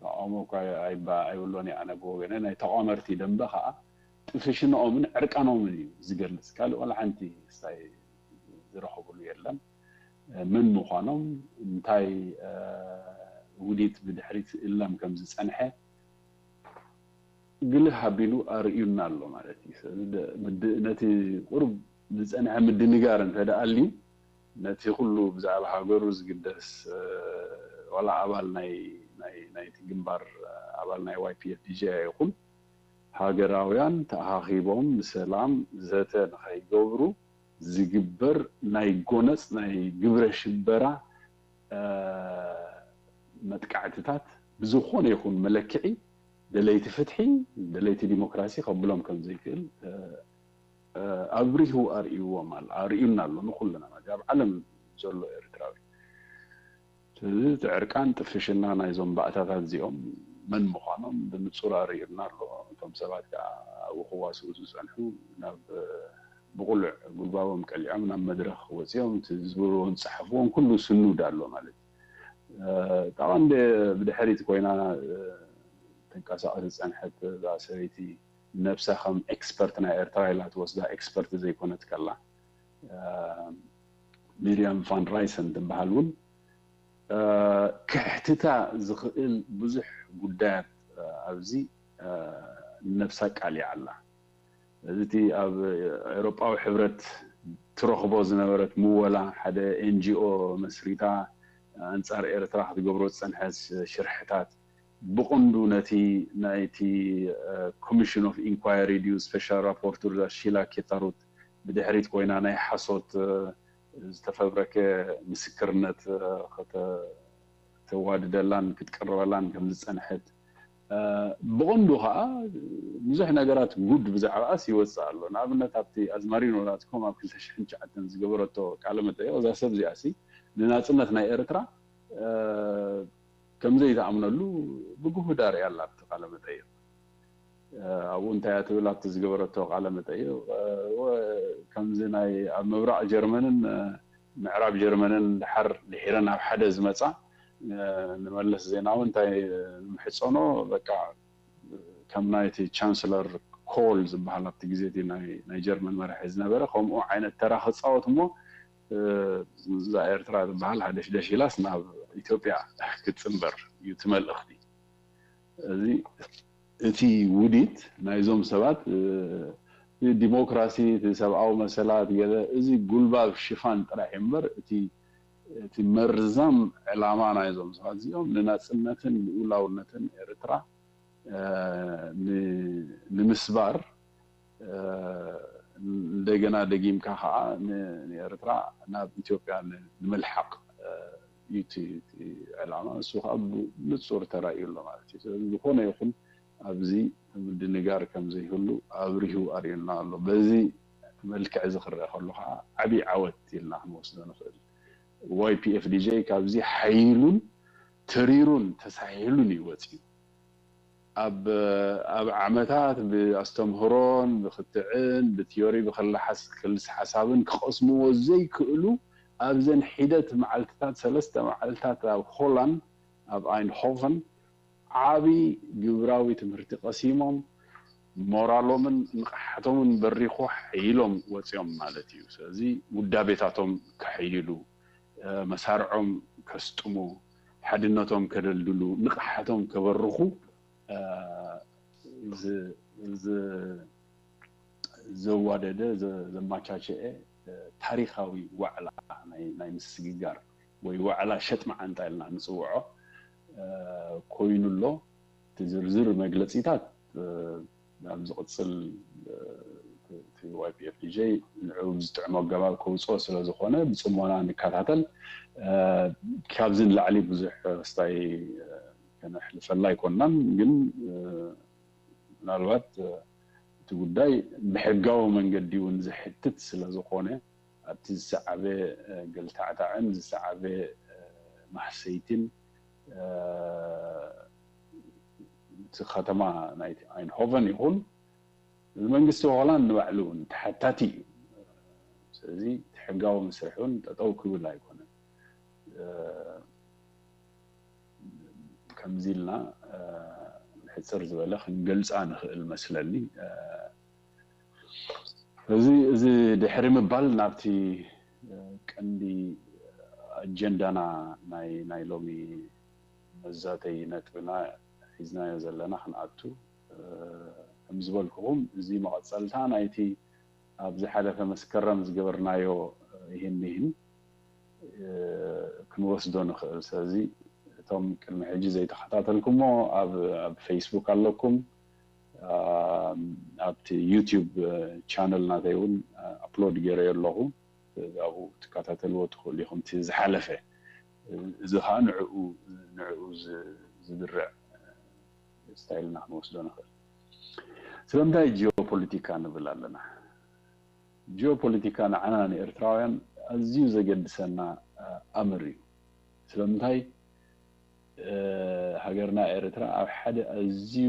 ተቃውሞ እኳ ኣይባ ኣይብሎን እየ ኣነ ብወገነ ናይ ተቃመርቲ ደንበ ከዓ ጥፍሽንኦምን ዕርቃኖምን እዩ ዝገልፅ ካልእ ዋላ ሓንቲ ስታይ ዝረኸብሉ የለን መን ምዃኖም እንታይ ውዲት ብድሕሪት እለም ከም ዝፀንሐ ግልህ ኣቢሉ ኣርእዩና ኣሎ ማለት እዩ። ስለዚ ደ- ምድ- ነቲ ቁሩብ ዝጸንሐ ምድንጋር እንተ ደኣ ኣልዩ፣ ነቲ ኩሉ ብዛዕባ ሃገሩ ዝግደስ፣ እ፣ ዋላ ኣባል ናይ ናይ ናይቲ ግንባር፣ ኣባል ናይ ዋይ ፒ ኤፍ ዲ ጂ ኣይኹን፣ ሃገራውያን ተኣኻኺቦም ብሰላም ዘተ ንኸይገብሩ ዝግበር ናይ ጎነጽ ናይ ግብረ ሽበራ፣ እ፣ መጥቃዕትታት ብዝኾነ ይኹን መለክዒ ደለይቲ ፍትሒ፣ ደለይቲ ዲሞክራሲ ከብሎም ከም ዘይክእል፣ እ፣ እ፣ ኣብሪሁ ኣርእይዎም ኣሎ፣ ኣርእዩና ኣሎ ንኹልና ማለት እዩ፣ ኣብ ዓለም ዘሎ ኤርትራዊ። ስለዚ እቲ ዕርቃን ጥፍሽና ናይዞም ባእታታት እዚኦም መን ምዃኖም ብንጹር ኣርእዩና ኣሎ። እቶም ሰባት ከዓ ኣብኡ ክዋስኡ ዝጸንሑ ናብ፣ እ፣ ብቑሉዕ ጉልባቦም ቀሊዖም ናብ መድረኽ ወጺኦም እቲ ዝብልዎን ዝጸሓፍዎን ኩሉ ስኑድ ኣሎ ማለት እዩ። እ፣ እታ ቀንዲ ብድሕሪት ኮይና፣ እ፣ ተንቀሳቐሲ ዝጸንሐት እዛ ሰበይቲ ነብሳ ከም ኤክስፐርት ናይ ኤርትራ ኢላ ትወስዳ ኤክስፐርት ዘይኮነት ከላ፣ እ፣ ሚርያም ፋን ራይሰን ትበሃል እውን፣ እ፣ ክሕትታ ዝኽእል ብዙሕ ጉዳያት፣ እ፣ ኣብዚ፣ እ፣ ነብሳ ቃልያ ኣላ። እዚ እቲ ኣብ ኤውሮጳዊ ሕብረት ትረኽቦ ዝነበረት ምወላ፣ ሓደ ኤን ጂ ኦ መስሪታ ኣንጻር ኤርትራ ክትገብሮ ዝጸንሐት ሽርሕታት፣ ብቐንዱ ነቲ ናይቲ ኮሚሽን ኦፍ ኢንኳየሪ ድዩ ስፔሻል ራፖርተር ሺላ ኬታሩት ብድሕሪት ኮይና ናይ ሓሶት፣ እ፣ ዝተፈብረከ ምስክርነት፣ እ፣ ከተዋድደላን ክትቅርበላን ከም ዝጸንሐት፣ እ፣ ብቐንዱ ኸኣ ብዙሕ ነገራት ጉድ ብዛዕባኣስ ይወጽእ ኣሎ። ንኣብነት ኣብቲ ኣዝማሪኖ ዳት ኮም ኣብ ክልተ ሽሕን ትሽዓተን ዝገበረቶ ቃለ መጠይቕ፣ እዛ ሰብ እዚኣሲ ንናጽነት ናይ ኤርትራ፣ እ፣ ከም ዘይትኣምነሉ ብግሁድ ኣርእያ ኣላ ኣብቲ ቃለ መጠይቕ። እ፣ ኣብኡ እንታይ እያ ትብል ኣብቲ ዝገበረቶ ቃለ መጠይቕ፣ እ፣ ወ-፣ ከምዚ ናይ ኣብ ምብራቕ ጀርመንን፣ እ፣ ምዕራብ ጀርመንን ድሓር ድሒረን ኣብ ሓደ ዝመጻ፣ እ፣ ንመለስ ዜናዊ እንታይ ንምሕጸኖ፣ በቃ ከም ናይቲ ቻንስለር ኮል ዝበሃል ኣብቲ ግዜ እቲ ናይ ናይ ጀርመን መራሒ ዝነበረ ከምኡ ዓይነት ተራ ክጻወት እሞ፣ እ፣ እዛ ኤርትራ ዝበሃል ሃደሽደሽ ኢላስ ናብ ኢትዮጵያ ክትጽንበር እዩ እቲ መልእኽቲ። እዚ እቲ ውዲት ናይዞም ሰባት፣ እ፣ እቲ ዲሞክራሲ፣ እቲ ሰብኣዊ መሰላት ገለ፣ እዚ ጉልባብ ሽፋን ጥራሕ እዩ እምበር፣ እቲ እቲ መርዛም ዕላማ ናይዞም ሰባት እዚኦም ንናጽነትን ልኡላውነትን ኤርትራ፣ እ፣ ን-፣ ንምስባር፣ እ፣ እንደገና ደጊምካ ከዓ ን-፣ ንኤርትራ ናብ ኢትዮጵያ ን-፣ ንምልሓቕ፣ እ፣ እዩ እቲ፣ እቲ ዕላማ። እሱ ከዓ ብንጹር ተራእዩ ኣሎ ማለት እዩ። ስለዚ ዝኾነ ይኹን ኣብዚ ምድንጋር ከም ዘይህሉ ኣብሪሁ ኣርእዩና ኣሎ። በዚ መልክዕ እዚ ክረአ ከሎ ከዓ ዓብዪ ዓወት ኢልና ክንወስዶ ንኽእል። ዋይ ፒ ኤፍ ዲ ጄ ካብዚ ሓይሉን ተሪሩን ተሳሒሉን እዩ ወፂኡ። ኣብ፣ ኣብ ዓመታት ብኣስተምህሮን ብክትዕን ብቲዮሪ ብክልስ ሓሳብን ክቐስምዎ ዘይክእሉ ኣብዘን ሒደት መዓልትታት፣ ሰለስተ መዓልትታት ኣብ ሆላንድ ኣብ ኣይንድሆቨን ዓቢ ግብራዊ ትምህርቲ ቀሲሞም፣ ሞራሎምን ንቕሓቶምን በሪኹ ሓይሎም ወጺኦም ማለት እዩ። ስለዚ ውዳቤታቶም ከሐይሉ፣ እ፣ መሳርዖም ከስጥሙ፣ ሓድነቶም ከደልድሉ፣ ንቕሓቶም ከበርኹ፣ እ፣ ዝ-፣ ዝ-፣ ዘዋደደ፣ ዘ-፣ ዘማቻቸአ፣ እ፣ ታሪኻዊ ዋዕላ ናይ፣ ናይ ምስግጋር ወይ ዋዕላ ሸጥ መዓንጣ ኢልና ንጽውዖ፣ እ፣ ኮይኑ ኣሎ። እቲ ዝርዝር መግለጺታት፣ እ፣ ኣብ ዝቕጽል፣ እ፣ እቲ ዋይ ፒ ኤፍ ዲ ጄ ንዕኡ ብዝጥዕሞ ኣገባብ ከውጽኦ ስለ ዝኾነ ብጽሞና ንከታተል። እ፣ ካብዚ ንላዕሊ ብዙሕ ክስታይ፣ እ፣ ከነሕልፈላ ኣይኮንናን፣ ግን፣ እ፣ ምናልባት፣ እ፣ እቲ ጉዳይ ብሕጋዊ መንገዲ እውን ዘሕትት ስለ ዝኾነ፣ ኣብቲ ዝሰዓበ፣ እ፣ ገልታዕታዕን ዝሰዓበ፣ እ፣ ማህሰይትን፣ እ፣ እቲ ከተማ ናይ ኣይንሆቨን ይኹን መንግስቲ ሆላንድ ንባዕሉ እውን ተሓታቲ እዩ። ስለዚ እቲ ሕጋዊ መስርሕ እውን ጠጠው ክብል ኣይኮነን። እ፣ ከምዚ ኢልና፣ እ፣ ሕጽር ዝበለ ክንገልጻ ንኽእል መስለኒ። እ፣ እዚ፣ እዚ ድሕሪ ምባል ናብቲ፣ እ፣ ቀንዲ ኣጀንዳና ናይ፣ ናይ ሎሚ መዛተይ ነጥብና ሒዝናዮ ዘለና ክንኣቱ። ከም ዝበልኩኹም፣ እዚ መቐጸልታ ናይቲ ኣብ ዝሓለፈ መስከረም ዝገበርናዮ ይህን ይህን ክንወስዶ ንኽእል። ስለዚ እቶም ቅድሚ ሕጂ ዘይተኸታተልኩሞ ኣብ ኣብ ፌስቡክ ኣለኩም፣ ኣብቲ ዩቲዩብ ቻነል ናተይ እውን ኣፕሎድ ገይረዮ ኣለኹ። ኣብኡ ክትከታተልዎ ትኽእሉ ኢኹም። እቲ ዝሓለፈ፣ እዚ ኸዓ ንዕኡ ንዕኡ ዝ- ዝድርዕ ስታይልና ክንወስዶ ንኽእል። ስለምንታይ ጂኦፖለቲካ ንብል ኣለና? ጂኦፖለቲካ ንዓና ንኤርትራውያን ኣዝዩ ዘገድሰና ኣምር እዩ። ስለምንታይ? ሃገርና ኤርትራ ኣብ ሓደ ኣዝዩ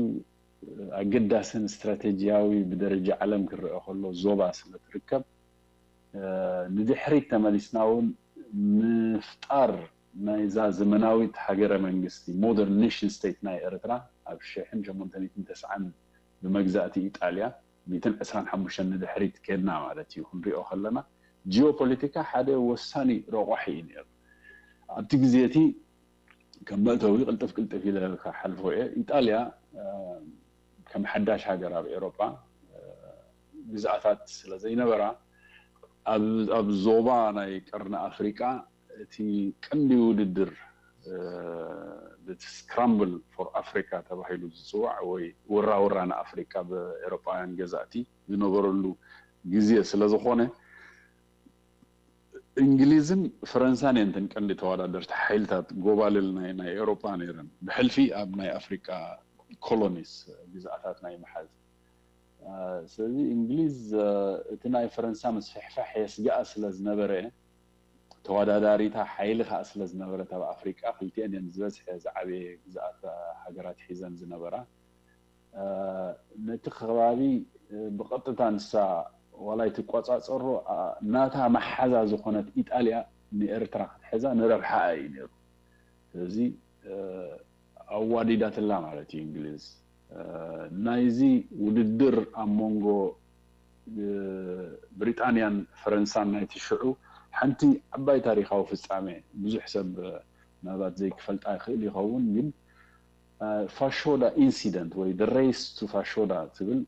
ኣገዳስን ስትራቴጂያዊ ብደረጃ ዓለም ክረአ ከሎ ዞባ ስለ ትርከብ፣ ንድሕሪት ተመሊስና እውን ምፍጣር ናይዛ ዘመናዊት ሃገረ መንግስቲ፣ ሞደርን ኔሽን ስቴት ናይ ኤርትራ ኣብ ሽሕን ሸሞንተ ሚእትን ተስዓን ብመግዛእቲ ኢጣልያ፣ ሚእትን ዕስራን ሓሙሽተን ንድሕሪት ከድና ማለት እዩ። ክንሪኦ ከለና ጂኦፖለቲካ ሓደ ወሳኒ ረቋሒ እዩ ነይሩ። ኣብቲ ግዜ እቲ ከም መእተዊ ቅልጥፍ ቅልጥፍ ኢለ ክሓልፎ እየ። ኢጣልያ ከም ሓዳሽ ሃገር ኣብ ኤውሮጳ ግዝኣታት ስለ ዘይነበራ፣ ኣብ ዞባ ናይ ቀርኒ ኣፍሪቃ እቲ ቀንዲ ውድድር፣ እቲ ስክራምብል ፎር ኣፍሪካ ተባሂሉ ዝፅዋዕ ወይ ውራውራ ንኣፍሪካ ብኤውሮጳውያን ገዛእቲ ዝነበረሉ ግዜ ስለ ዝኾነ፣ እንግሊዝን ፈረንሳን እየን እተን ቀንዲ ተወዳደርቲ ሓይልታት ጎባልል ናይ ናይ ኤውሮጳ ነይረን፣ ብሕልፊ ኣብ ናይ ኣፍሪቃ ኮሎኒስ፣ ግዝኣታት ናይ ምሓዝ። ስለዚ እንግሊዝ እቲ ናይ ፈረንሳ ምስፍሕፋሕ የስግኣ ስለ ዝነበረ፣ ተወዳዳሪታ ሓይሊ ከዓ ስለ ዝነበረት ኣብ ኣፍሪቃ ክልቲኤን እየን ዝበዝሐ ዝዓበየ ግዝኣት ሃገራት ሒዘን ዝነበራ። ነቲ ከባቢ ብቐጥታ ንሳ ዋላ ኣይትቆጻጸሮ፣ ናታ መሓዛ ዝኾነት ኢጣልያ ንኤርትራ ክትሕዛ ንረብሓኣ እዩ ነይሩ። ስለዚ ኣዋዲዳትላ ማለት እዩ እንግሊዝ። ናይዚ ውድድር ኣብ መንጎ ብሪጣንያን ፈረንሳን ናይቲ ሽዑ ሓንቲ ዓባይ ታሪኻዊ ፍጻሜ፣ ብዙሕ ሰብ ምናልባት ዘይክፈልጣ ይኽእል ይኸውን፣ ግን ፋሾዳ ኢንሲደንት ወይ ሬስ ቱ ፋሾዳ ትብል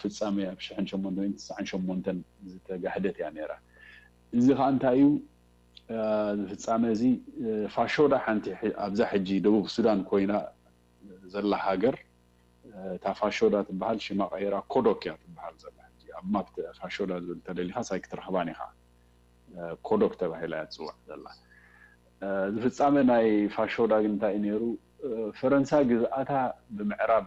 ፍጻሜ ኣብ ሽሕን ሸሞንተ ሚእትን ትስዓን ሸሞንተን ዝተጋህደት እያ ነይራ። እዚ ከዓ እንታይ እዩ? እዚ ፍጻሜ እዚ፣ ፋሾዳ ሓንቲ ኣብዛ ሕጂ ደቡብ ሱዳን ኮይና ዘላ ሃገር፣ እታ ፋሾዳ ትበሃል ሽማ ቀይራ ኮዶክ እያ ትበሃል ዘላ። ሕጂ ኣብ ማፕ ፋሾዳ ዝብል ተደሊኻ ሳይ ክትረኽባን ኢኻ። ኮዶክ ተባሂላ እያ ትፅዋዕ ዘላ። እዚ ፍጻሜ ናይ ፋሾዳ ግን እንታይ እዩ ነይሩ? ፈረንሳ ግዝኣታ ብምዕራብ